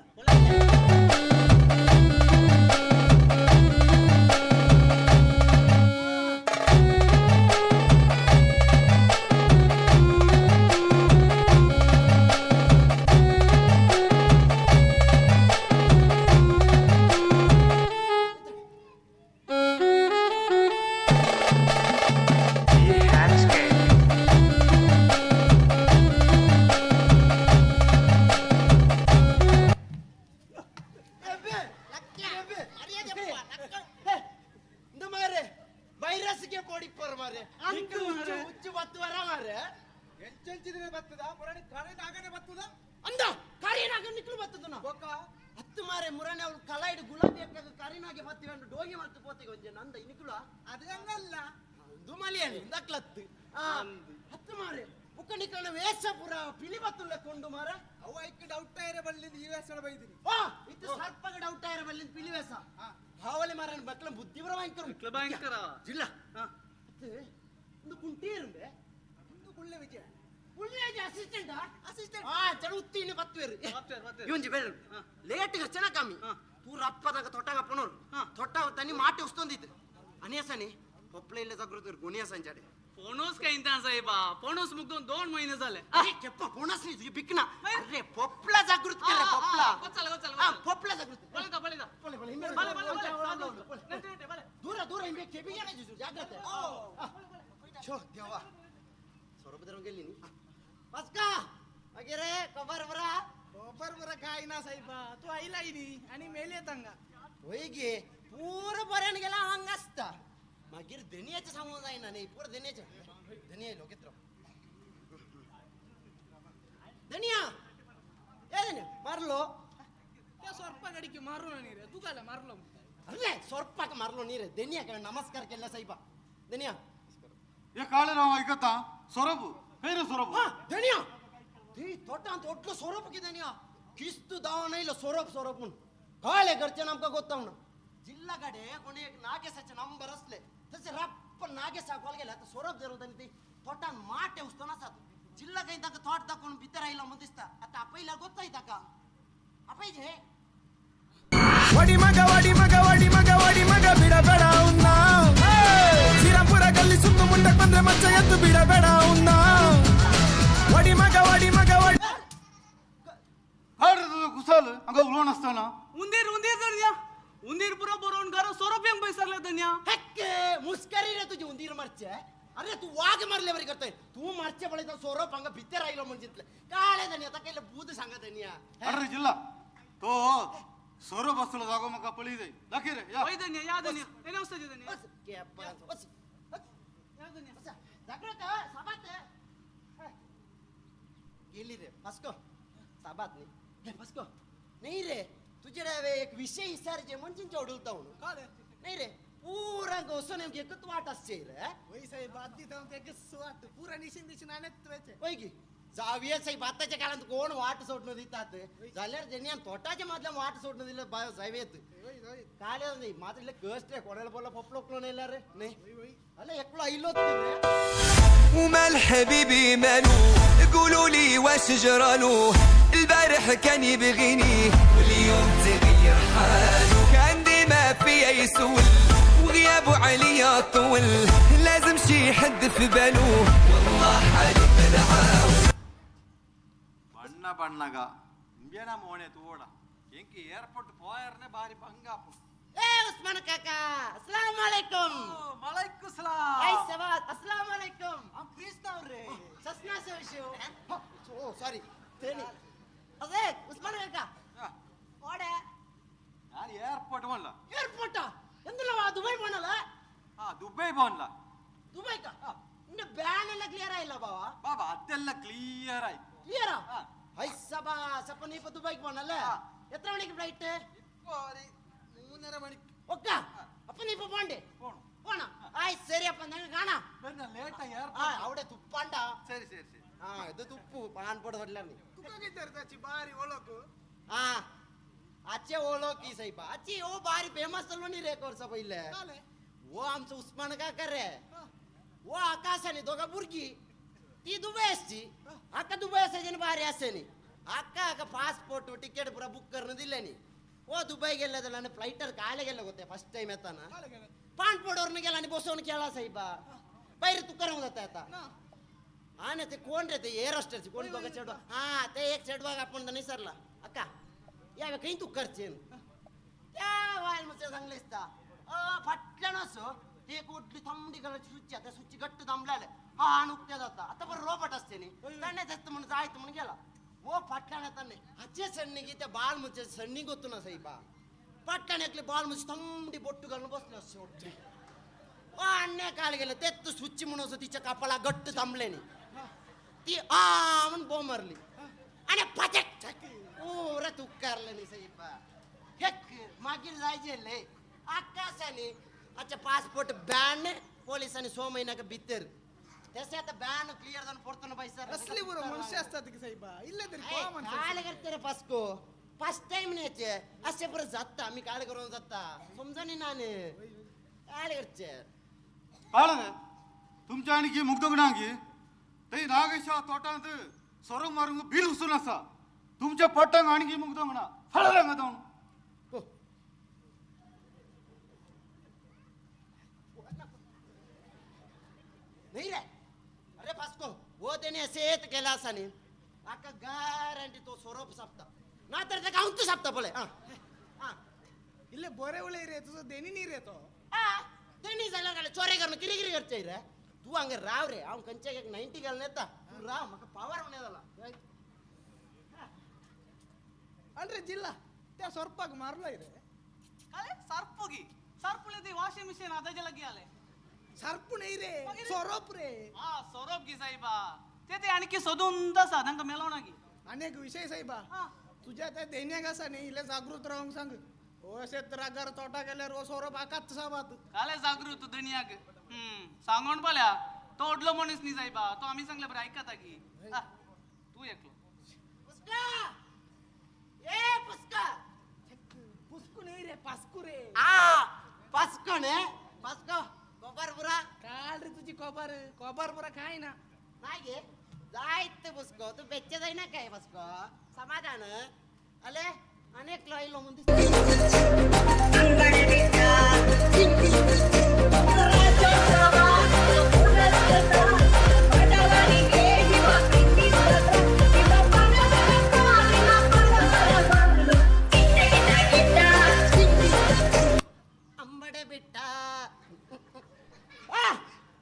ಲೇಟ್ ಖರ್ಚನ ಕಮ್ಮಿ ಪೂರ ಅಪ್ಪದಾಗ ತೊಟ್ಟಾಗ ಅಪ್ಪನವ್ರು ತೊಟ್ಟ ತನ್ನಿ ಮಾಟಿ ಉಸ್ತೊಂದಿತ್ತು ಅನಿಯಸನಿ ಪೊಪ್ಲೆ ಇಲ್ಲ ಜಾಗೃತಿ ಗುಣಿಯಸಂಚಾಡೆ पोणोस काय इंता साहेबा, पोणोस मुगदून 2 महिने झाले. अरे केप्पा पोणस नाही तुझी बिकना. अरे पोपला जागृत कर रे, पोपला. चल चल. हा पोपला जागृत. बोले दा बोले दा. बोले बोले. बोले बोले बोले बोले. दूर दूर इंबे केबी या नाही जागृत. छो देवा सरोब धरून गेली नी पास्का वगैरे कबर बरा कबर बरा काय ना साहेबा, तू आईला नी आणि मेले तांगा होय गे पूर बऱ्यान गेला हांगा आसता. मागीर धनियाचें सांगूंक जायना न्ही, पूर धनियाचें धनिया येयलो घेतलो धनिया ए धनिया मारलो त्या सोरपा गाडीक मारू ना न्ही रे, तूं काय मारलो? अरे सोरपाक मारलो न्ही रे, धनिया काय नमस्कार केला साहेबा. धनिया हे काळे राव ऐकता सोरप खंय रे सोरप? हा धनिया ती तोटांत ओटलो सोरोप की धनिया किस्तू दावा येयलो सोरोप सोरोप म्हूण कळ्ळें घरच्यान आमकां गोत्ता म्हणून. जिल्ला कडेन कोणी एक नागेशाचे नंबर आसले तशें रप्प नागेशा कॉल गेले. आतां सोरोप जर वता न्ही ती तोटान माटे उस्तोन आसात. जिल्ला खंय ताका तोट दाखोवन भितर आयलो म्हूण दिसता. आतां आपयल्यार गोत्ताय ताका आपयचे. ವಡಿ ಮಗ ವಡಿ ಮಗ ವಡಿ ಮಗ ವಡಿ ಮಗ ಬಿಡಬೇಡ ಅವ್ನ, ಶ್ರೀರಾಮ್ಪುರ ಗಲ್ಲಿ ಸುಮ್ಮ ಮುಂದಕ್ಕೆ ಬಂದ್ರೆ ಮಚ್ಚ ಎದ್ದು ಬಿಡಬೇಡ ಅವ್ನ. ವಡಿ ಮಗ ವಡಿ ಮಗ ವಡಿ ಕುಸಾಲ್ ಹಂಗ ಉಲೋಣ ಆಸ್ತಾನ. ಉಂದೀರ್ ಉಂದೀರ್ धन्या, उंदीर पुरो बरोवन घरा सोरोप येवंक पयसरले धन्या. हेक्के मुस्करी रे तुजी उंदीर मारचे. अरे तू वाघ मारले बरी करतोय, तू मारचे पळयता सोरोप हांगा भितर आयलो म्हण चिंतले. काळे धन्या ताका इल्लें बूद सांगा धन्या. अरे जिल्ला तो सोरोप आसलो जागो म्हाका पळय जाय दाखय रे. या धन्या या धन्या येणे वचता धन्या. वच या धन्या जागृत साबात गेली रे फास्को साबात न्ही हे फास्को नाही रे. तुझे रे एक विषय विचारचे म्हण चिंचे उडलता म्हणून नाही रे. पुरा वचून एकच वाट आसचे रे. वय साहेब आदी थावन एकच वाट पुरा निशीन दिशीन आनेच वयचे. वय की जावया साहेब आतांच्या काळांत कोण वाट सोडून दितात जाल्यार तेणी तोटाच्या मदल्यान वाट सोडून दिले साहेब येत काले नाही मात्र इल्ले कष्ट रे कोणाला बोला पोपलो येयल्यार रे न्ही जाल्यार एकलो आयलोच रे. ومال حبيبي مالو قولوا لي واش جرالو، البارح كان يبغيني واليوم تغير حاله، كان ديما فيا يسول وغيابه عليا طول، لازم شي حد في باله والله حالي منعاو. ಬಣ್ಣ ಬಣ್ಣಗ ಇಂಬೇನ ಮೋಣೆ ತೋಡ ಎಂಕಿ ಏರ್ಪೋರ್ಟ್ ಪೋಯರ್ನೆ ಬಾರಿ ಬಂಗಾಪು. ಏ ಉಸ್ಮಾನ್ ಕಾಕಾ ಅಸ್ಸಲಾಮು ಅಲೈಕುಂ. ವಲೈಕುಂ ಸಲಾಂ. I ಸವಾತ್ ಅಸ್ಸಲಾಮು ಅಲೈಕುಂ. I'm ಕ್ರಿಸ್ತವ್ ರೇ ಸಸ್ನಾ ಸವಿಶು. ಓ ಸಾರಿ ತೇನಿ ಅದೇ ಉಸ್ಮಾನ್ ಕಾಕಾ ಓಡೆ ನಾನು ಏರ್ಪೋರ್ಟ್ ಹೋನ್ಲ. ಏರ್ಪೋರ್ಟ್ ಎಂದಲ್ಲ ದುಬೈ போனல? ಹಾ ದುಬೈ போನ್ಲ. ದುಬೈ ಕಾ ಇನ್ನು ಬ್ಯಾನ್ ಎಲ್ಲ ಕ್ಲಿಯರ್ ಆಯಿಲ್ಲ ಬಾವಾ? ಬಾಬಾ ಅದೆಲ್ಲ ಕ್ಲಿಯರ್ ಆಯ್ತು. ಕ್ಲಿಯರ್ I ಸಬಾ ಸಪ್ಪ ನೀ ದುಬೈಗೆ போனல? എത്ര മണിക്ക് ഫ്ലൈറ്റ്? ഇപ്പോ ഒരു 3:30 മണിക്ക്. ഒക്ക അപ്പൊ നീ ഇപ്പൊ പോണ്ടേ? പോണോ? ആയ് ശരി അപ്പൊ ഞങ്ങൾ കാണാം. ലേറ്റ് ആയി ആ അവിടെ തുപ്പാണ്ട. ശരി ശരി ശരി. ആ ഇത് തുപ്പു പാൻപോട് തൊടലാണ്. तुका कितें ताची बारी ओळख? ആ आचे ओळख की साहेब आची ओ बारी फेमस जालो न्ही रे एक वर्सा पयले. ओ आमचो उस्मान काका रे, ओ आकाशानी दोगा भुरगीं ती दुबय आसची. आका दुबय आसाची आनी बारी आसा न्ही. आका आका पासपोर्ट टिकेट पुरा बुक करून दिले न्ही. ओ दुबय गेल्ले जाल्यार आनी फ्लायटार काले गेल्ले गो ते फर्स्ट टायम येताना पाणपोड व्हरून गेला आनी बसोवन केला साहेबा. भायर तुकाराम जाता आतां. हा ना ते कोण रे ते एअर होस्टेस कोण दोगा चेडवा. हा ते एक चेडवाक आपूण निसरला अक्का या खंय तूं करचें त्या बायल मातशें सांगलें दिसता फाटल्यान असो एक उडली थंडी कलरची सुची आतां सुची घट्ट दामलेले हा आनी उक्तें जाता. आतां बरो रोबोट आसचे न्ही ताणें तेच म्हण जायत म्हण गेला. ओ फाटल्यान येता न्ही हाचे सण्णी त्या बाल म्हणजे सण्णी गोत्तू ना साहेबा. फाटल्यान एकले बाल म्हणजे थंडी बोट्टू घालून बसले अशें उडले. ओ आण्णे काळ गेले तेच सुची म्हणून असो तिच्या कपाळा घट्ट थांबले न्ही ती आ म्हण बोंब मारली आनी पाचक पुरा तुकारले न्ही साहेबा. हेक मागीर जायचे आकाशानी अच्छा पासपोर्ट बॅन पोलिसांनी 6 महिन्याक भितर तशें आतां बॅन क्लियर जावन परतून पयसर असली पुरो मनुष्य असतात की साहेबा इल्ले तरी कोण माणसं काळे करते रे फास्को फर्स्ट टाइम न्याचे अशें पुरो जाता आमी काळे करून जाता समजनी ना न्ही काळे करचे. ಕಾಳದೆ तुमच्या आणखी मुग्धगुणांगी तै नागेशा तोटांत सोरो मारूंक बिल उसून आसा तुमच्या पट्टांक आणखी मुग्धगुणा फळांग जावन. नाही रे. अरे पास्को हो तेणे अशेंच केला आसा न्ही, आका गॅरंटी तो सोरोप सापता ना तर ताका हांव तूं सापता पळय. आं इल्ले बरे उलय रे, तुजो देणी न्ही रे तो. देणी जाल्यार घाले चोरे करून कितें कितें करचें रे. तूं हांगा राव रे, हांव खंयच्या एक 90 घालून येता. तूं राव, म्हाका पावर उणें जाला. अरे जिल्ला त्या सोरपाक मारलोय रे. अरे सर्प गी सर्पले वॉशिंग मशीन आताच्या लगी आले. सर्प नाही रे, सोरोप रे. हा सोरोप गी साहेबा, ते ते आणखी सोदून आसा तांकां मेलोना गी. आनी एक विशय साहेबा, तुज्या त्या देण्याक आसा न्ही, इल्लें जागृत रावंक सांग. हो अशें रागार तोटा गेल्यार हो सोरोप आकात साबात. काले जागृत दणयाक सांगोन पळया, तो ओडलो मनीस न्ही साहेबा, तो आमी सांगले बरें आयकता की. तूं एकलो. पुस्का ए पुस्का. पुस्कू न्ही रे, पास्कू रे. आ पास्को न्ही, पास्को कोबार पुरा. काल रे तुजी कोबार कोबार पुरा काय ना. ना गे जायत पुस्को, तूं बेच्चे जायना काय पास्को. समाधान अले अनेक आयलो म्हूण दिसता. अंबडे बिट्टा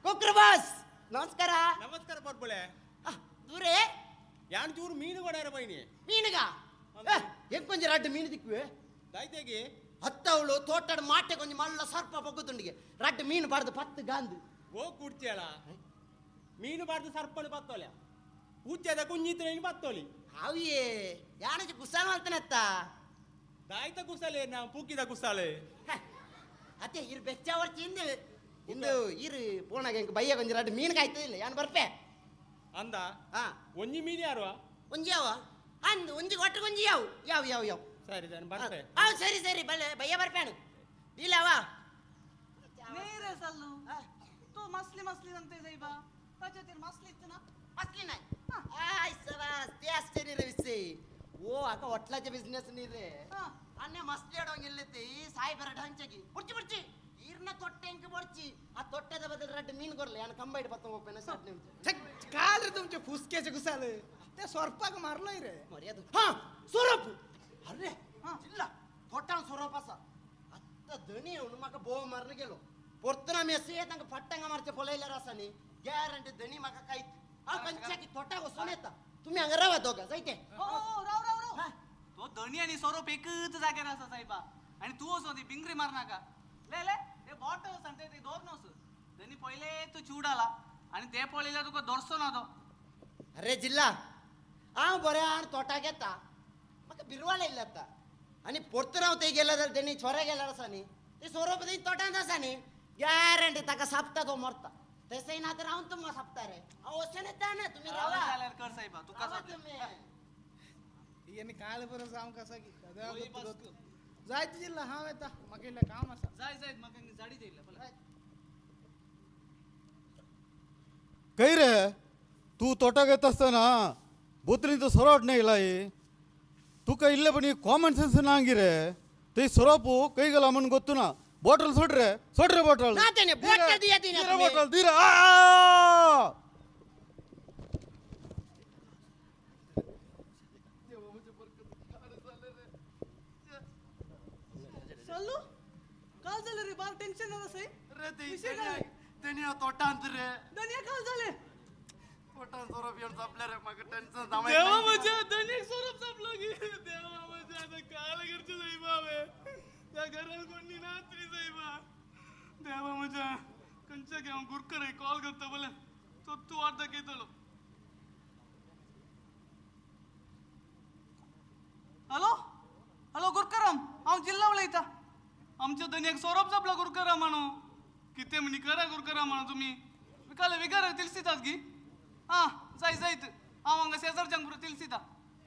कुक्रबास ನಮಸ್ಕಾರ. ನಮಸ್ಕಾರ ಪರ್ಪುಳೆ. ದೂರೇ ಯಾನ್ ಚೂರು ಮೀನು ಕೊಡಾರ ಬೈನಿ. ಮೀನುಗ ಎಂಕ್ ಕೊಂಚ ರಡ್ಡ್ ಮೀನು ದಿಕ್ಕುವೆ ದಾಯ್ತೆಗೆ. ಹತ್ತವಳು ತೋಟದ ಮಾಟೆ ಕೊಂಚ ಮಲ್ಲ ಸರ್ಪ ಬೊಗ್ಗುದುಂಡಿಗೆ ರಡ್ಡ್ ಮೀನು ಬಾರ್ದು 10 ಗಾಂದು. ಓ ಕುಡ್ಚೇಳ ಮೀನು ಬಾರ್ದು ಸರ್ಪಣ ಪತ್ತೋಲೆ ಪೂಜೆದ ಕುಂಜಿತ್ರ ಪತ್ತೋಲಿ. ಅವಿಯೇ ಯಾನಜಿ ಕುಸಾಲ ಮಾಡ್ತಾನತ್ತ. ದಾಯ್ತ ಕುಸಾಲೆ ನಾ ಪೂಕಿದ ಕುಸಾಲೆ. ಅತ್ತೆ ಇರು ಬೆಚ್ಚ ವರ್ಚಿ ಇಂದು ಇಂದು ಇರು ಪೋಣಾಗ ಎಂಕ್ ಬಯ್ಯ ಕೊಂಚ ರಡ್ಡ್ ಮೀನು ಕಾಯ್ತದಿಲ್ಲ ಯಾನ್ ಬರ್ಪೆ ಅಂದ. ಒಂಜಿ ಮೀನು ಯಾರು ಒಂಜಿ ಯಾವ ಅಂದ್ ಒಂಜಿ ಕೊಟ್ಟರೆ ಒಂಜಿ ಯಾವ ಯಾವ ಯಾವ ಯಾವ. ಸರಿ ನಾನು ಬರ್ಪೆ. ಹಾಂ ಸರಿ ಸರಿ ಬಲ್ಲೆ ಬಯ್ಯ ಬರ್ಪೇನು ಇಲ್ಲವಾ. ನೇರೆ ಸಲ್ಲು ತೂ ಮಸ್ಲಿ ಮಸ್ಲಿ ಅಂತೆ ಸಾಯ್ಬಾ, ಪಚತಿರ್ ಮಸ್ಲಿ ಇತ್ತನ ಮಸ್ಲಿ ನಾಯ್. ಆಯ್ ಸವಾಸ್ ಜಾಸ್ತಿ ನೀರೆ ವಿಸಿ. ಓ ಅಕ್ಕ ಒಟ್ಲಾಚೆ ಬಿಸ್ನೆಸ್ ನೀರೆ. ಅನ್ನೆ ಮಸ್ಲಿ ಆಡೋಂಗಿಲ್ಲತ್ತೆ ಈ ಸಾಯ್ಬರ ಢಂಚಗಿ ಬುರ್ಚಿ ಬುರ್ಚಿ ಈರ್ನ ತೊಟ್ಟೆ ಎಂಕ್ ಬೊರ್ಚಿ. ಆ ತೊಟ್ಟೆದ ಬದಲು ರಡ್ಡ್ ಮೀನು ಕೊರ್ಲೆ ಯಾನ್ ಕಂಬೈಡ್ ಬತ್ತ ಹೋಗ್ಪೇನೆ ಸಟ್ ನಿಮಿಷ. ಕಾಲ್ರಿ ತುಮಚೆ ಫುಸ್ಕೆಚೆ ಗುಸಾಲು ते सोरपाक मारलोय रे. मर्याद हा सोरोप. अरे ಇಲ್ಲ ತೊಟ್ಟಾಣ ಸೊರೋಪ आसा. ಅತ್ತ ದಣಿ ಅವನು म्हाका बोव मारून गेलो. परतून आमी अशें तांकां फट्टांगा मारचे पळयल्यार आसा न्ही गॅरंटी दणी म्हाका कांयच. हांव खंयच्या तोटाक वचून येता, तुमी हांगा रावा दोगां जायते. राव राव राव, तो दणी आनी सोरोप एकच जाग्यार आसा साहेबा, आनी तूं वचोन ती बिंगरी मारनाका. ले ले ते बॉटल सांगते ते दवर न्हू. दणी पयले तूं चिवडाला आनी ते पळयल्यार तुका दरसो ना तो. अरे जिल्ला हांव बऱ्यान तोटाक येता, म्हाका बिरवाल येयल्ले आतां. आनी परतून हांव थंय गेलो जाल्यार तेणी चोरे गेल्यार आसा न्ही ते सोरोप थंय तोटांत आसा न्ही गॅरंटी ताका सापता तो मरता. तशें ना तर हांव तुमकां सापता रे. हांव वचून येता ना, तुमी रावा. कर साहेबा तुका तुमी आनी काल बरो जावंक आसा की जायत जिल्ला. हांव येता, म्हाका इल्लें काम आसा. जाय जायत म्हाका जाडी येयल्लें पळय. ಕೈ ರೇ तू तोटाक येता आसतना बोतलींत सोरोप नाही तुका इल्ले पण कॉमन सेन्स नांगी रे. ते सोरोप ಕೈ गेला म्हणून ಗೊತ್ತು ना. ಬಾಟಲ್ ಸೊಡ್ರೆ ಸೊಡ್ರೆ ಬಾಟಲ್ ಬಾಟಲ್ ದೀರ. ಸಲ್ಲು ಕಾಲ್ झालं रे, बार टेन्शन आलं सई. दनिया तोटा अंतर रे. दनिया काल झाले तोटान सोरोप येऊन संपले रे, म्हाका टेन्शन. देवा म्हज्या दनियाक सोरोप संपलो की. देवा म्हज्या आतां काल करचें सायबा हांवें. त्या घरान कोण नाच रे सायबा. देवा म्हज्या खंयच्या हांव गुरकर कॉल करता पळय, तो तूं वाट दाखयतलो. हॅलो हॅलो गुरकराम, हांव जिल्ला उलयता. आमच्या दनियाक सोरोप जापला गुरकराम म्हणू. कितें म्हणी करा गुरकराम म्हणू तुमी विकाले विकार तिलसितात गी. हां जाय जायत हांव हांगा शेजारच्यांक पुरो तिलसिता.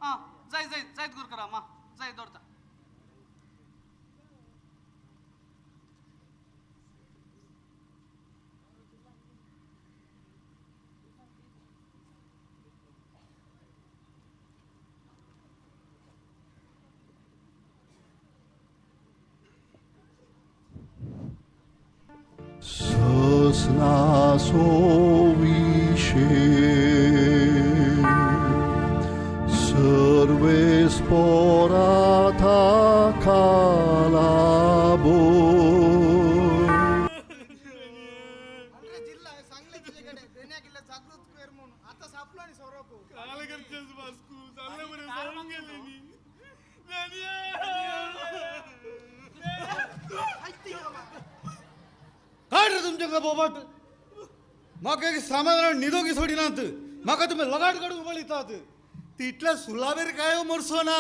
हां जाय जायत जायत गुरकराम. हां जाय दवरता. Sosna sovitan ಸರ್ವೇಸ್ಪೋರಾಥ ಕಾಲಾಬೋ. काय रे तुमच्या बोबाट, म्हाका एक समाधान निदोगी सोडिनात, म्हाका तुमी लगाट काडून वळितात. तितल्या सुलाबेर काय मरसो ना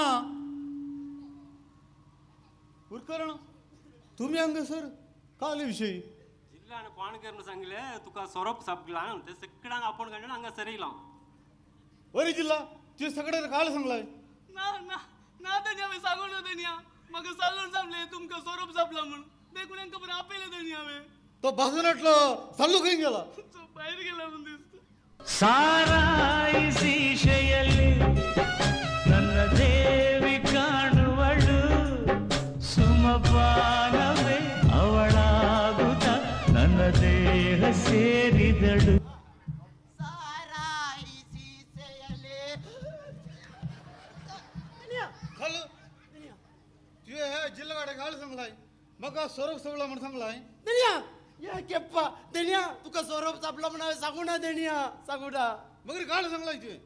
उरकरण तुमी हांगासर काले विशयी जिल्ल्यान कोण करून सांगले तुका सोरोप सापला ते सगळ्यांक आपोवन काडून हांगा सर येयला. वरी जिल्ला तुवें सगळ्यांक काल सांगलाय. ना ना ना तेणी हांवें सांगून ना तेणी, म्हाका सांगून सांगलें तुमकां सोरोप सापला म्हूण, देखून हांकां बरें आपयलें तेणी हांवें. तो बाजूनाटलो चालू खंय गेला? तो भायर गेला म्हूण दिसता. ಸಾರಾಯಿ ಸೀಶೆಯಲ್ಲಿ ನನ್ನ ದೇವಿ ಕಾಣುವಳು, ಸುಮಪಾನವೇ ಅವಳಾಗುತ್ತ ನನ್ನ ದೇಹ ಸೇರಿದಳು. खाल तुवें हे जिल्ला गाडे काल सांगलाय, म्हाका सोरोप सोडला म्हूण सांगलाय. देणया या केप्पा देणया तुका सोरोप सापला म्हण हांवें सांगू ना देणया, सांगू ना. मगीर काल सांगलाय तुवें?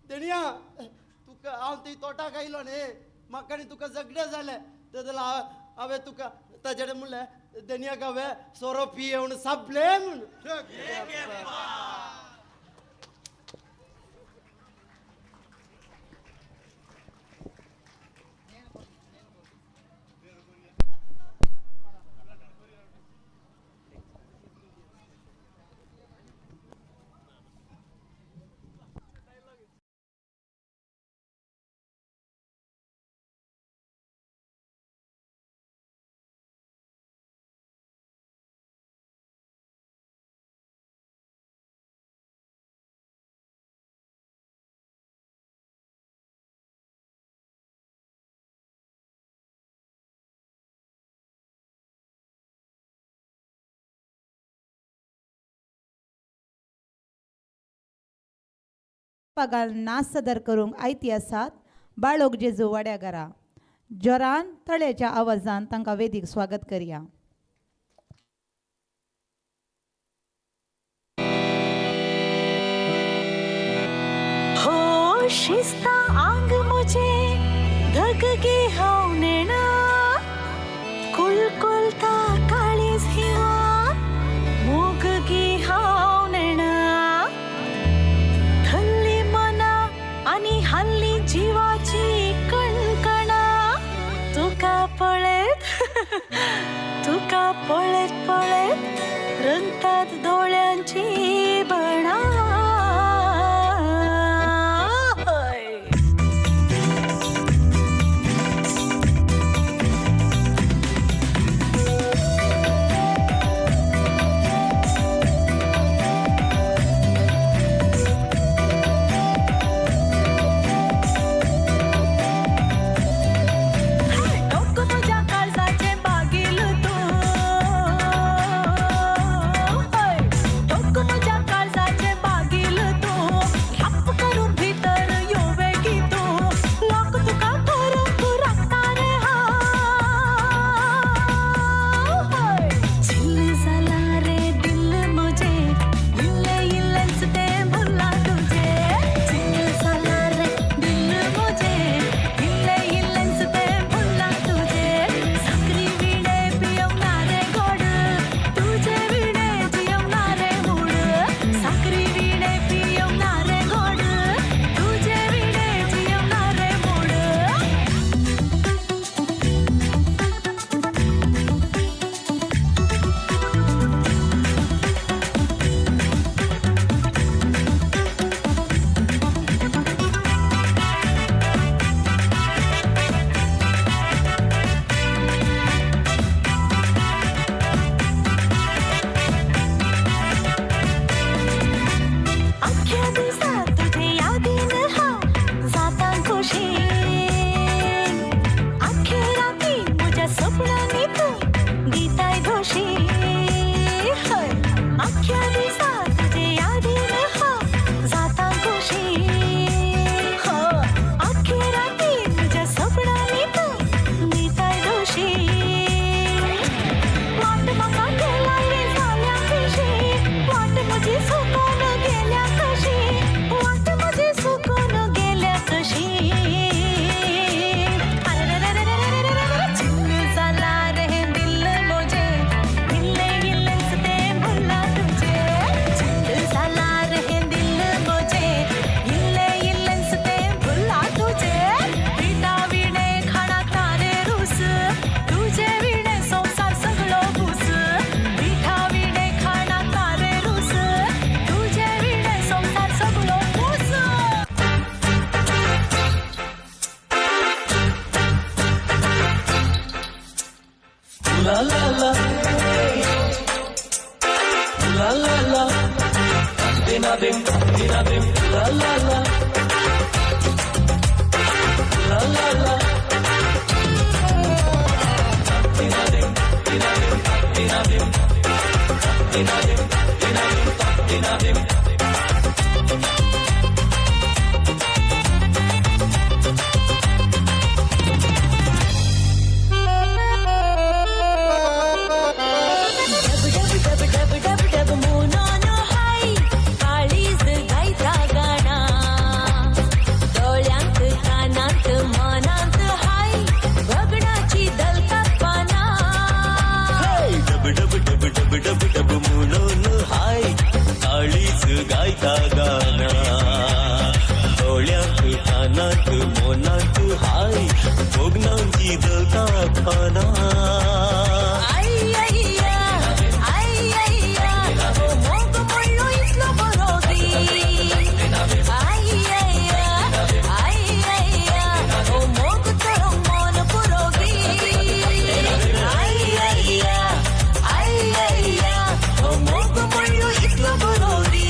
देणया तुका हांव थंय तोटाक आयलो न्ही, म्हाका आनी तुका झगडें जालें, तें जाल्यार हांवें तुका ताजे कडेन म्हणलें देणयाक हांवें सोरोप पिये म्हूण सापलें म्हूण. पगाल नाच सदर करूंक आयती आसात बाळोक जेजू वाड्या घरा जोरान तळ्याच्या आवाजान तांकां वेदीक स्वागत करया. हो शिस्ता आंग मुझे धगगे हांव नेणा, कुलकुलता काळीज हिवा मोगगे हांव नेणा, थल्ली मना आनी हल्ली जिवाची कणकणा, तुका पळयत तुका पळयत पळयत रंगतात दोळ्यांची बणा. Dinadim, dinadim, la la la. La la la. Dinadim, dinadim, dinadim. Dinadim, dinadim, dinadim. गायता गाना डोळ्यांत कानांत मनांत हाय भोगनांची दलता पाना आई आई आई आई मोग पडलो इतलो बरो गी आई आई आई आई मोग चलो मन पुरो गी आई आई आई आई मोग पडलो इतलो बरो गी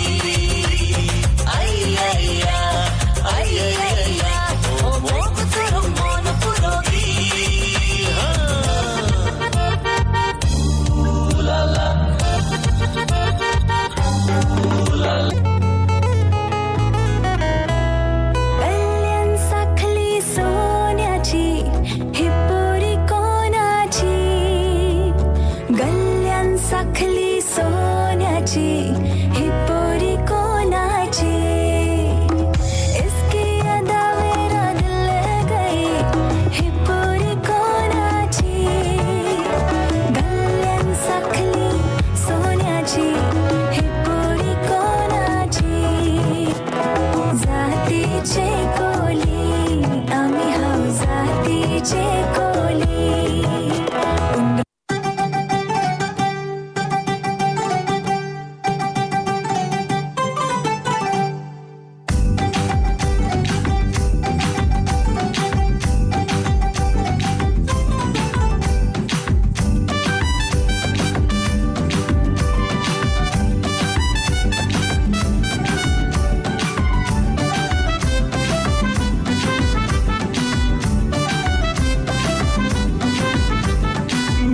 साखली सोन्याची ही पोरी कोणाची गल्ल्यान साखली सोन्याची ही पोरी कोणाची इसकी अदा मेरा दिल ले गई ही पोरी कोणाची गल्ल्यान साखली सोन्याची ही पोरी कोणाची जातीचे कोली आम्ही हाव जातीचे कोली.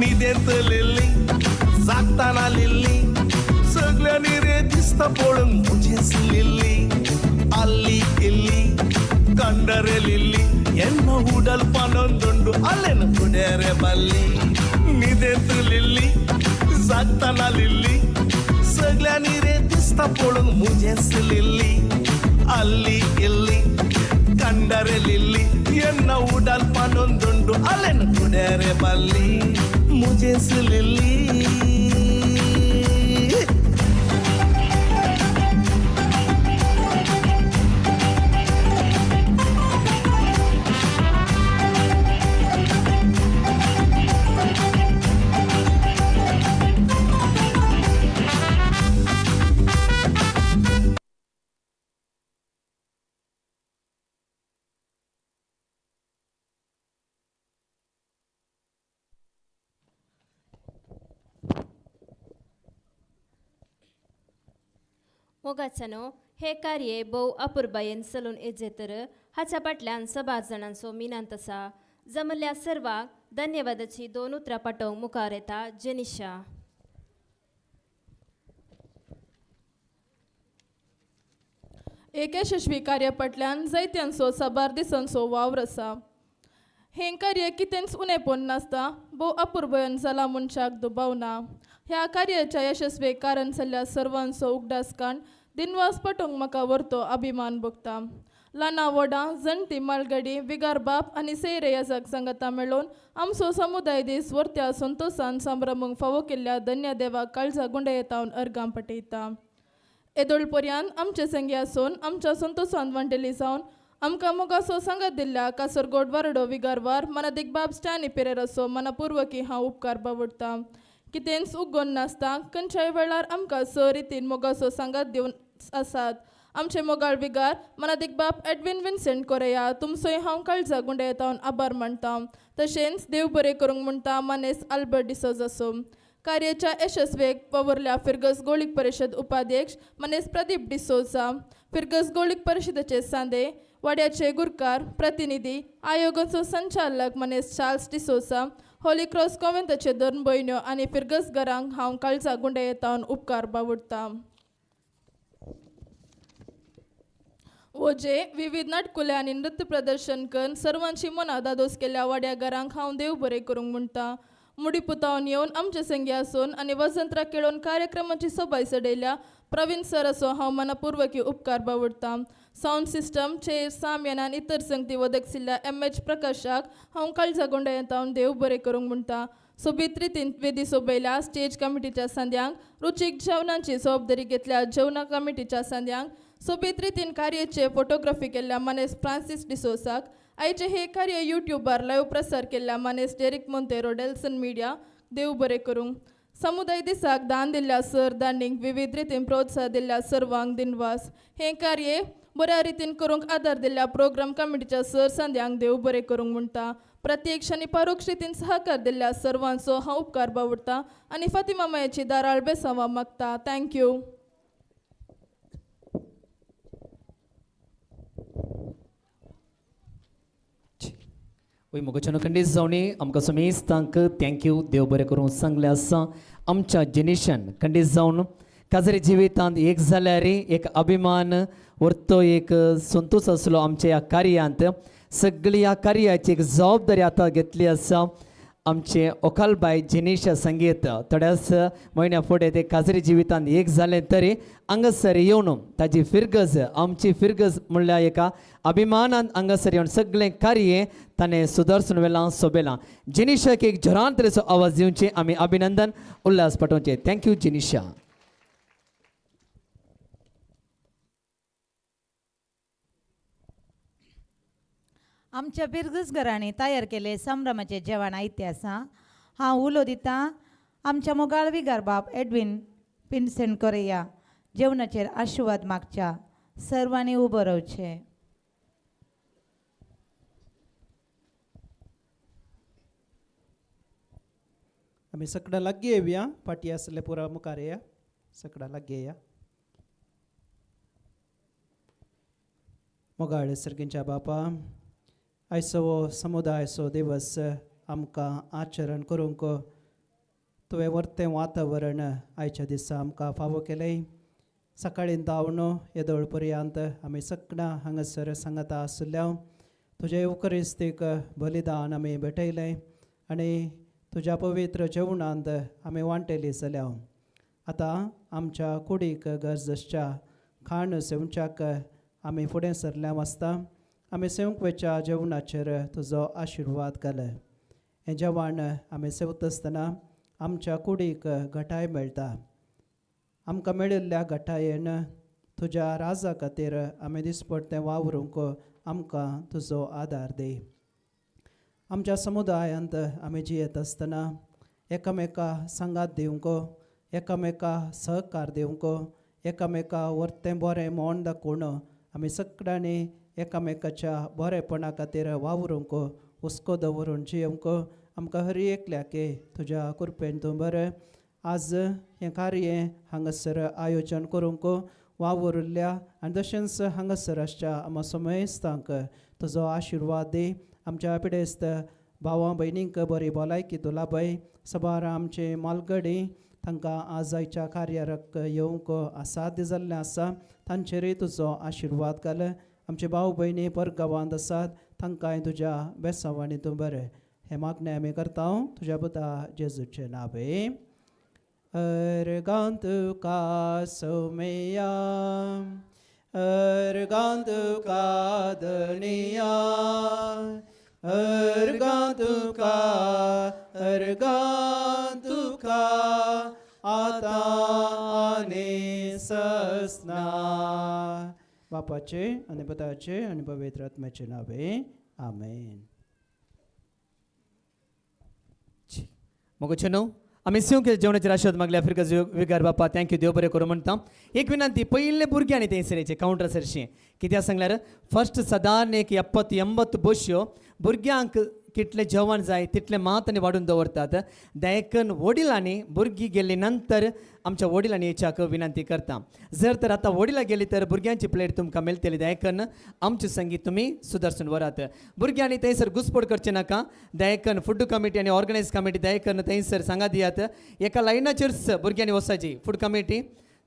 निदेंत लिल्ली जागताना लिल्ली सगळ्यांनी रे दिसता पळोवंक म्हजेच लिल्ली अल्ली इल्ली कंडरे लिल्ली ಎನ್ನ ಉಡಲ್ ಪನೊಂದುಂಡು ಅಲ್ಲೆನ ಕುಡೇರೆ ಬಲ್ಲಿ ನಿದೆಂತು ಲಿಲ್ಲಿ जागताना लिल्ली सगळ्यांनी रे दिसता पळोवंक म्हजेच लिल्ली ಅಲ್ಲಿ ಇಲ್ಲಿ ಕಂಡರೆ ಲಿಲ್ಲಿ ಎನ್ನ ಉಡಲ್ ಪನೊಂದುಂಡು ಅಲ್ಲೆನ ಕುಡೇರೆ ಬಲ್ಲಿ ಮುಜೆಸ್ ಲಿಲ್ಲಿ. मोगाच्यानो हे कार्य भोव अपुरबायेन चलून येजे तर हाच्या फाटल्यान सबार जाणांचो मिनांत आसा. जमल्ल्या सर्वांक धन्यवादाची दोन उतरां पाठोवंक मुखार येता जेनिशा. एक यशस्वी कार्य फाटल्यान जायत्यांचो साबार दिसांचो वावर आसा. हें कार्य कितेंच उणेपण नासता भोव अपुरबायेन जाला मनशाक दुबाव ना. ह्या कार्याच्या यशस्वी कारण जाल्ल्या सर्वांचो उगडास काण दिनवास पटोवंक म्हाका व्हरतो अभिमान भोगता. ल्हाना व्हडां जाणटी मालगडी विगार बाप आनी सेरे याजाक सांगाता मेळोवन आमचो समुदाय दीस व्हरत्या संतोशान संभ्रमूंक फावो केल्ल्या धन्य देवाक काळजा गुंडयेतावन अर्गां पटयता. येदोळ पर्यंत आमचे संगी आसून आमच्या संतोशान वांटेली जावन आमकां मोगासो सांगात दिल्ल्या कासरगोड वारडो विगारवार मनादीक बाब स्टॅनी पेरेराचो मनापुर्वकी हांव उपकार बावडटा. कितेंच उगोन नासता खंयच्याय वेळार आमकां स रितीन मोगासो सांगात दिवन आसात. आमचे मोगाळ विगार मनादीक बाप एडविन विन्सेंट कोरेया तुमचोय हांव काळजा गुंडयेतावन आभार मानता. तशेंच देव बरें करूंक म्हणटा मानेस आल्बर्ट डिसोज आसूं. कार्याच्या यशस्वेक वावुरल्या फिरगस गोळीक परिशद उपाध्यक्ष मनेस प्रदीप डिसोजा, फिरगस गोळीक परिशदेचे सांदे वाड्याचे गुरकार प्रतिनिधी, आयोगाचो संचालक मनेस चार्ल्स डिसोजा, होली क्रॉस कॉन्व्हेंटाचे दोन भयण्यो आनी फिरगस घरांक हांव काळजा गुंडे येतावन उपकार बावडटा. ओजे विविध नाटकुले आनी नृत्य प्रदर्शन करून सर्वांची मनां दादोस केल्ल्या वाड्या घरांक हांव देव बरें करूंक म्हणटा. मुडी पुतावन येवन आमचे संगी आसून आनी वजंत्रां केळोवन कार्यक्रमाची सोबाय चडयल्या प्रवीण सर असो हांव मनापुर्वकी उपकार बावडटा. सावंड सिस्टम चेर सामयान आनी इतर संगती वदकसिल्ल्या एम एच प्रकाशाक हांव काळजा गोंडायतावन देव बरें करूंक म्हणटा. सोबीत रितीन वेदी सोबयल्या स्टेज कमिटीच्या सांद्यांक, रुचीक जेवणाची जबाबदारी घेतल्या जेवणा कमिटीच्या सांद्यांक, सोबीत रितीन कार्याचे फोटोग्राफी केल्ल्या मानेस फ्रांसीस डिसोसाक, आयचे हे कार्य युट्यूबार लायव्ह प्रसार केल्ल्या मानेस डेरिक मोंतेरो डेल्सन मिडिया देव बरें करूंक. समुदाय दिसाक दान दिल्ल्या सर दांडींक, विविध रितीन प्रोत्साहन दिल्ल्या सर्वांक दिनवास. हें कार्य बऱ्या रितीन करूंक आदार दिल्ल्या प्रोग्राम कमिटीच्या सर सांद्यांक देव बरें करूंक म्हणटा. प्रत्यक्ष आनी परोक्ष रितीन सहकार दिल्ल्या सर्वांचो हांव उपकार बावडटा आनी फातिमा मायाची दाराळ बेसांवां मागता. Thank you. वय मोगच्यानो खंडीत जावणी आमकां समेस्तांक thank you, देव बरें करूं सांगलें आसा. आमच्या जेनिशन खंडीत जावन काजरी जिवितांत एक जाल्यार एक अभिमान व्हरतो एक संतोश आसलो. आमच्या ह्या कार्यांत सगळी ह्या कार्याची एक जबाबदारी आतां घेतली आसा आमचे ओखालबाय जेनिशा संगीत. थोड्याच म्हयन्या फुडें ते काजरी जिवितांत एक जालें तरी हांगासर येवन ताजी फिरगज, आमची फिरगज म्हणल्यार एका अभिमानान हांगासर येवन सगळें कार्य ताणें सुदारसून वेलां सोबेलां. जेनिशाक एक जोरान तरेचो आवाज दिवचे आमी अभिनंदन उल्हास पाठोवचे. Thank you Jenisha. आमच्या बिरगज घरांनी तयार केले संभ्रमाचे जेवण आयतें आसा. हांव उलो दिता आमच्या मोगाळ विगार बाब एडवीन पिनसेंट कोरेया जेवणाचेर आशिर्वाद मागच्या. सर्वांनी उबो रावचें. आमी सगळ्या लागीं येवया, फाटी आसले पुरा मुखार येया, सगळ्या लागीं येया. मोगाळ सर्गींच्या बापा, आयचो हो समुदायाचो दिवस आमकां आचरण करूंक तुवें वर्तें वातावरण आयच्या दिसा आमकां फावो केलें. सकाळीं धांवन येदोळ पर्यंत आमी सगळ्यां हांगासर सांगता आसल्या तुजें उकरिस्तीक बलिदान आमी भेटयलें आनी तुज्या पवित्र जेवणांत आमी वांटेली जाल्या. आतां आमच्या कुडीक गरज आसच्या खाण सेवच्याक आमी फुडें सरल्या आसता. आमी सेवंक वेच्या जेवणाचेर तुजो आशिर्वाद घाल. हें जेवण आमी सेवता आसतना आमच्या कुडीक घटाय मेळटा. आमकां मेळिल्ल्या घटायेन तुज्या राजा खातीर आमी दिसपट्टें वावरूंक आमकां तुजो आदार दी. आमच्या समुदायांत आमी जियेत आसतना एकामेका सांगात दिवंक, एकामेका सहकार दिवंक, एकामेका वर्तें बरें म्हण दाखोवन आमी सगळ्यांनी एकामेकाच्या बरेपणा खातीर वावरूंक, हुस्को दवरून जियोवंक आमकां हर एकल्याके तुज्या कृपेन तूं बरें. आज हें कार्य हांगासर आयोजन करूंक वावुरिल्ल्या आनी तशेंच हांगासर आसच्या आमच्या समेस्तांक तुजो आशिर्वाद दी. आमच्या पिडेस्त भावां भयणींक बरी भलायकी तूं लाभय. सबार आमचे मालगडी तांकां आज आयच्या कार्याक येवंक असाध्य जाल्लें आसा, तांचेरूय तुजो आशिर्वाद घाल. आमचे भाव भयणी परगांवांत आसात तांकांय तुज्या बेसांवांनी तूं बरें. हें मागणें आमी करता तुज्या पुता जेजूचे नावे. अर्गां तुका सोमया, अर्गां तुका धनिया, अर्गां तुका, अर्गां तुका आतां आनी ससना. बापाचे आनी पुताचे आनी पवित्र आत्म्याचे नावे आमेन. मोगोचेनो आमी सिवंक जेवणाचेर आशिर्वाद मागल्या फिरगज विगार बापा thank you, देव बरें करूं म्हणटा. एक विनंती, पयले भुरग्यांनी थंयसर येचें कावंटर सरशीं कित्याक सांगल्यार फर्स्ट सदान एक 70-80 बश्यो भुरग्यांक कितलें जेवण जाय तितलें मात आनी वाडून दवरतात. दयाकन वडिलांनी भुरगीं गेली नंतर आमच्या वडिलांनी हेच्याक विनंती करता. जर तर आतां वडिलां गेली तर भुरग्यांची प्लेट तुमकां मेळटली. दयाकन आमचे संगीत तुमी सुदर्शन व्हरात. भुरग्यांनी थंयसर घुसपड करचें नाका. दयाकन फूड कमिटी आनी ऑर्गनायज कमिटी दयाकन थंयसर सांगा दियात एका लायनाचेरच भुरग्यांनी वचपाची. फूड कमिटी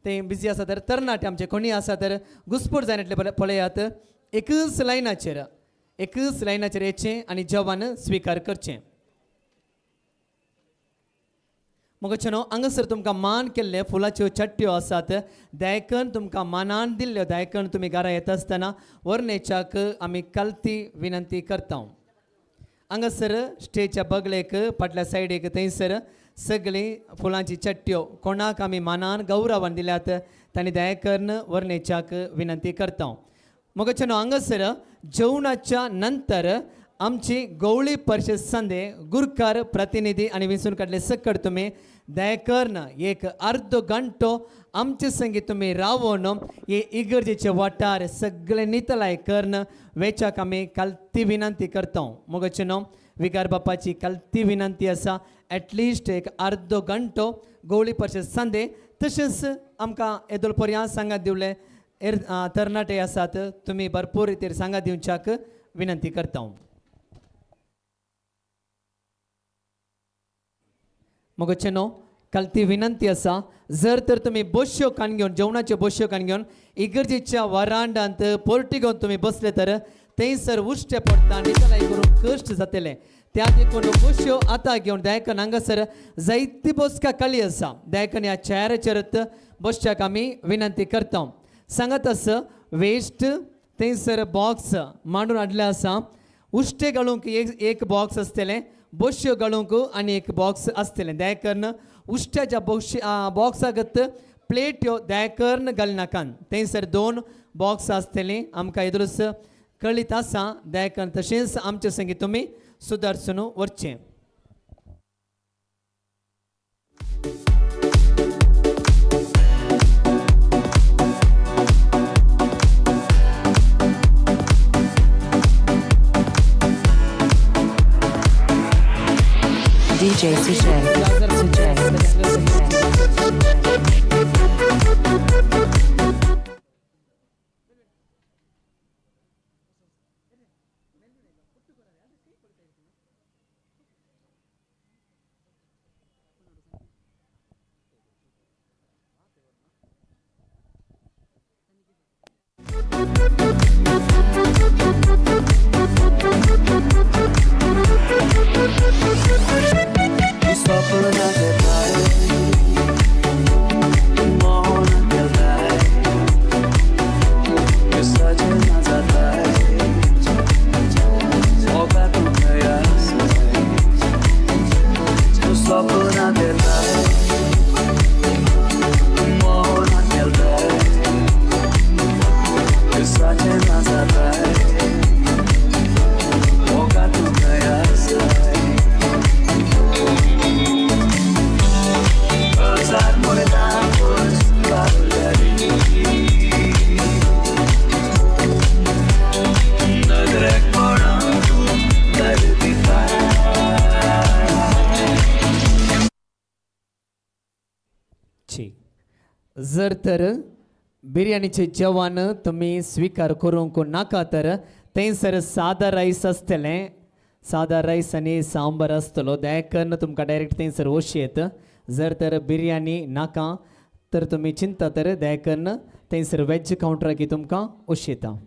ते बिजी आसा तर तरणाटे आमचे कोणी आसा तर घुसपड जायना पळयात. एकच लायनाचेर एकच लायनाचेर येचें आनी जेवण स्विकार करचें. मोगाचेनो हांगासर तुमकां मान केल्ले फुलाच्यो चट्ट्यो आसात. दयाकन तुमकां मानान दिल्ल्यो दयाकन तुमी घरा येता आसतना व्हरनेच्याक आमी कालती विनंती करता. हांगासर स्टेजच्या बगलेक फाटल्या सायडीक थंयसर सगळीं फुलांची चट्ट्यो कोणाक आमी मानान गौरवान दिल्यात तांणी दयाकन व्हरनेच्याक विनंती करता. मोगाचेनो हांगासर जेवणाच्या नंतर आमची गवळी परिशद संदे गुरकार प्रतिनिधी आनी विंचून काडले सकट तुमी दयाकर्न एक अर्दो घंटो आमचे संगी तुमी रावोन हे इगर्जेचे वाठार सगळे नितलाय कर्ण वेच्याक आमी कालती विनंती करता. मोगाचेनो विगार बापाची कालती विनंती आसा एटलिस्ट एक अर्दो घंटो गवळी परिशद संदे तशेंच आमकां येदोळ पर्यंत सांगात दिवले तरणाटे आसात तुमी भरपूर रितीर सांगात दिवच्याक विनंती करता. मोगाचेनो काल ती विनंती आसा जर तर तुमी बश्यो कान घेवन जेवणाच्यो बश्यो कान घेवन इगर्जेच्या वरांडांत पोर्टिगोन तुमी बसले तर थंयसर उश्टे पडटा नितळाय करूंक कश्ट जातले. त्या देखून बश्यो आतां घेवन दयाकन हांगासर जायती बसका काली आसा दयाकन ह्या चेअराचेरच बसच्याक आमी विनंती करता. सांगात आसा वेस्ट थंयसर बॉक्स मांडून हाडले आसा. उश्टे घालूंक एक बॉक्स आसतलें, बश्यो घालूंक आनी एक बॉक्स आसतलें. दयाकर्न उश्ट्याच्या बॉक्सागत प्लेट्यो दयाकर्न घालनाकान थंयसर 2 बॉक्स आसतलीं. आमकां एदरूच कळीत आसा. दयाकर्न तशेंच आमचे संगी तुमी सुदारसून व्हरचें. DJ Sujay. Sujay. जर तर बिर्याणीचे जेवण तुमी स्विकार करूंक नाका तर थंयसर सादा रायस आसतलें. सादा रायस आनी सांबार आसतलो. दयाकर्न तुमकां डायरेक्ट थंयसर वशी येत. जर तर बिर्याणी नाका तर तुमी चिंता तर दयाकर्न थंयसर वेज कावंटराक तुमकां वशी येता.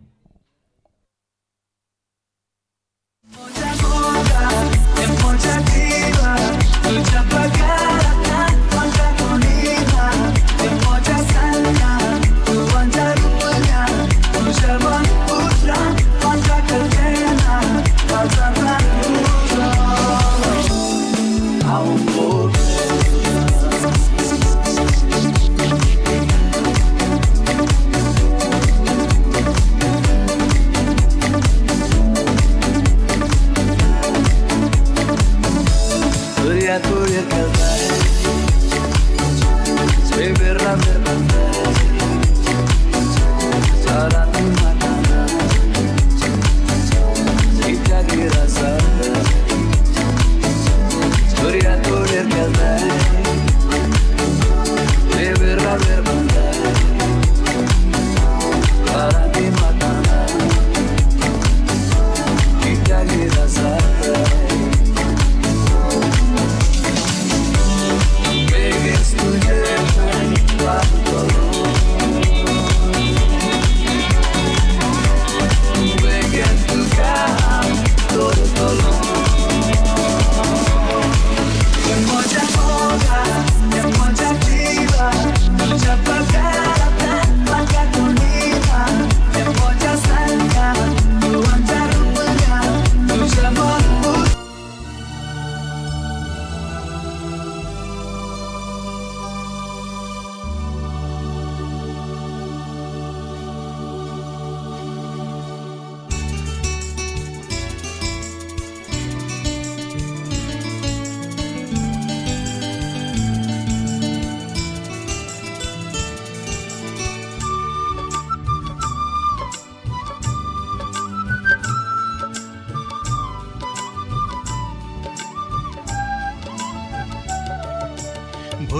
Kuya, kuya, kalba.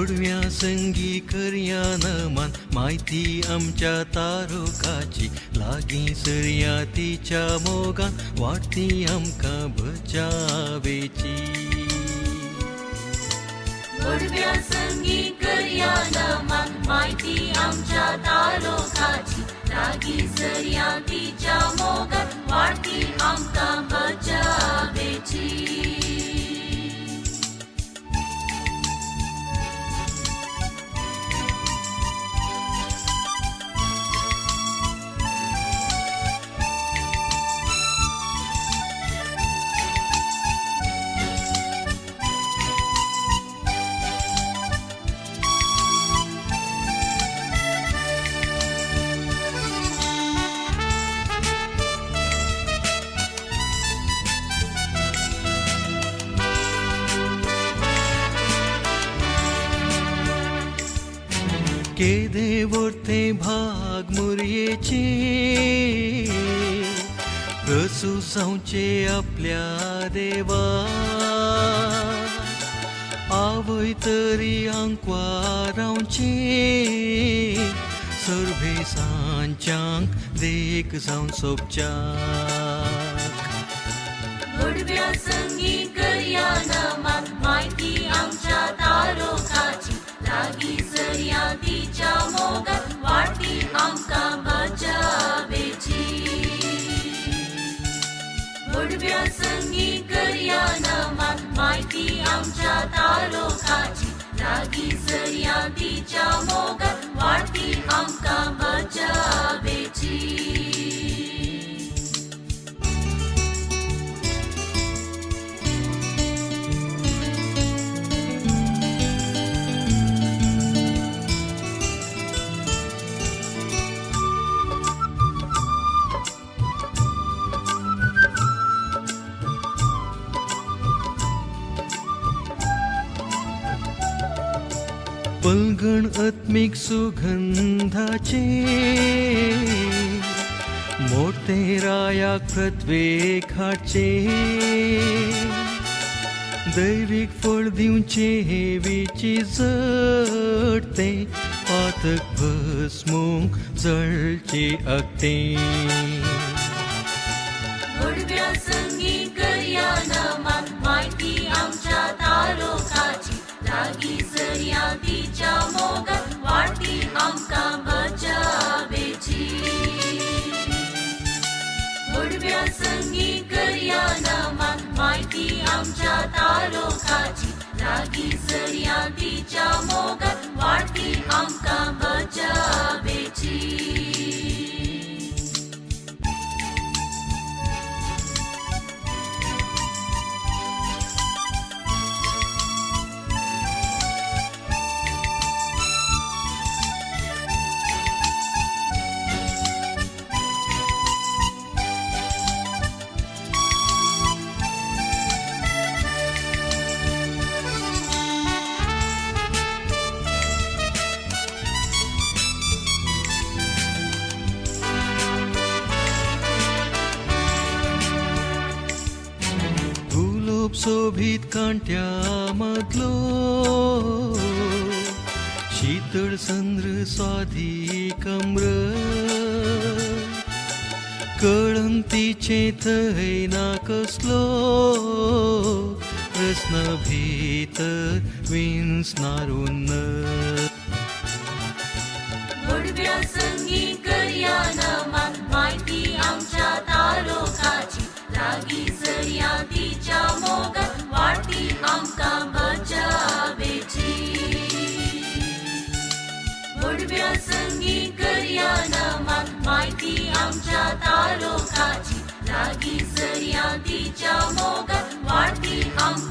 मुडव्या संगी करया नमान म्हायती आमच्या तारुकाची लागीं सरया तिच्या मोगान वाडटी आमकां बचावेची. मुडव्या संगी करया नमान म्हायती आमच्या तारुकाची लागीं सरया तिच्या मोगान वाडटी आमकां बचावेची. केदे वर्ते भाग मुरयेचे रसू जावचे आपल्या देवा आवय तरी आंकवा रावचे सर्वे सांच्यांक देख जावन सोबच्याक. मुडव्या संगी करया नमान म्हायती आमच्या तारुकाची लागीं सरया तिच्या मोगान वाडटी आमकां बचावेची. मुडव्या संगी करया नमान म्हायती आमच्या तारुकाची लागीं सरया तिच्या मोगान वाडटी आमकां बचावेची. पलगण आत्मीक सुगंधाचे मोठे रायाक पृथ्वेक हाडचे दैवीक फळ दिवचे हेवीची जडते पातक भस्मूंक जळचे अगते. मुडव्या संगी करया नमान म्हायती आमच्या तारुकाची लागीं सरया तिच्या मोगान वाडटी आमकां बचावेची. मुडव्या संगी करया नमान म्हायती आमच्या तारुकाची लागीं सरया तिच्या मोगान वाडटी आमकां बचावेची. सोबीत कांट्या मदलो शीतळ संद्र स्वादी कम्र कळंग तिचे थंय ना कसलो प्रस्न भितर विंचनारून. मुडव्या संगी करया नमान म्हायती आमच्या तारुकाची लागीं सरया तिच्या मोगान वाडटी आमकां बचावेची. मुडव्या संगी करया नमान म्हायती आमच्या तारुकाची लागीं सरया तिच्या मोगान वाडटी आमकां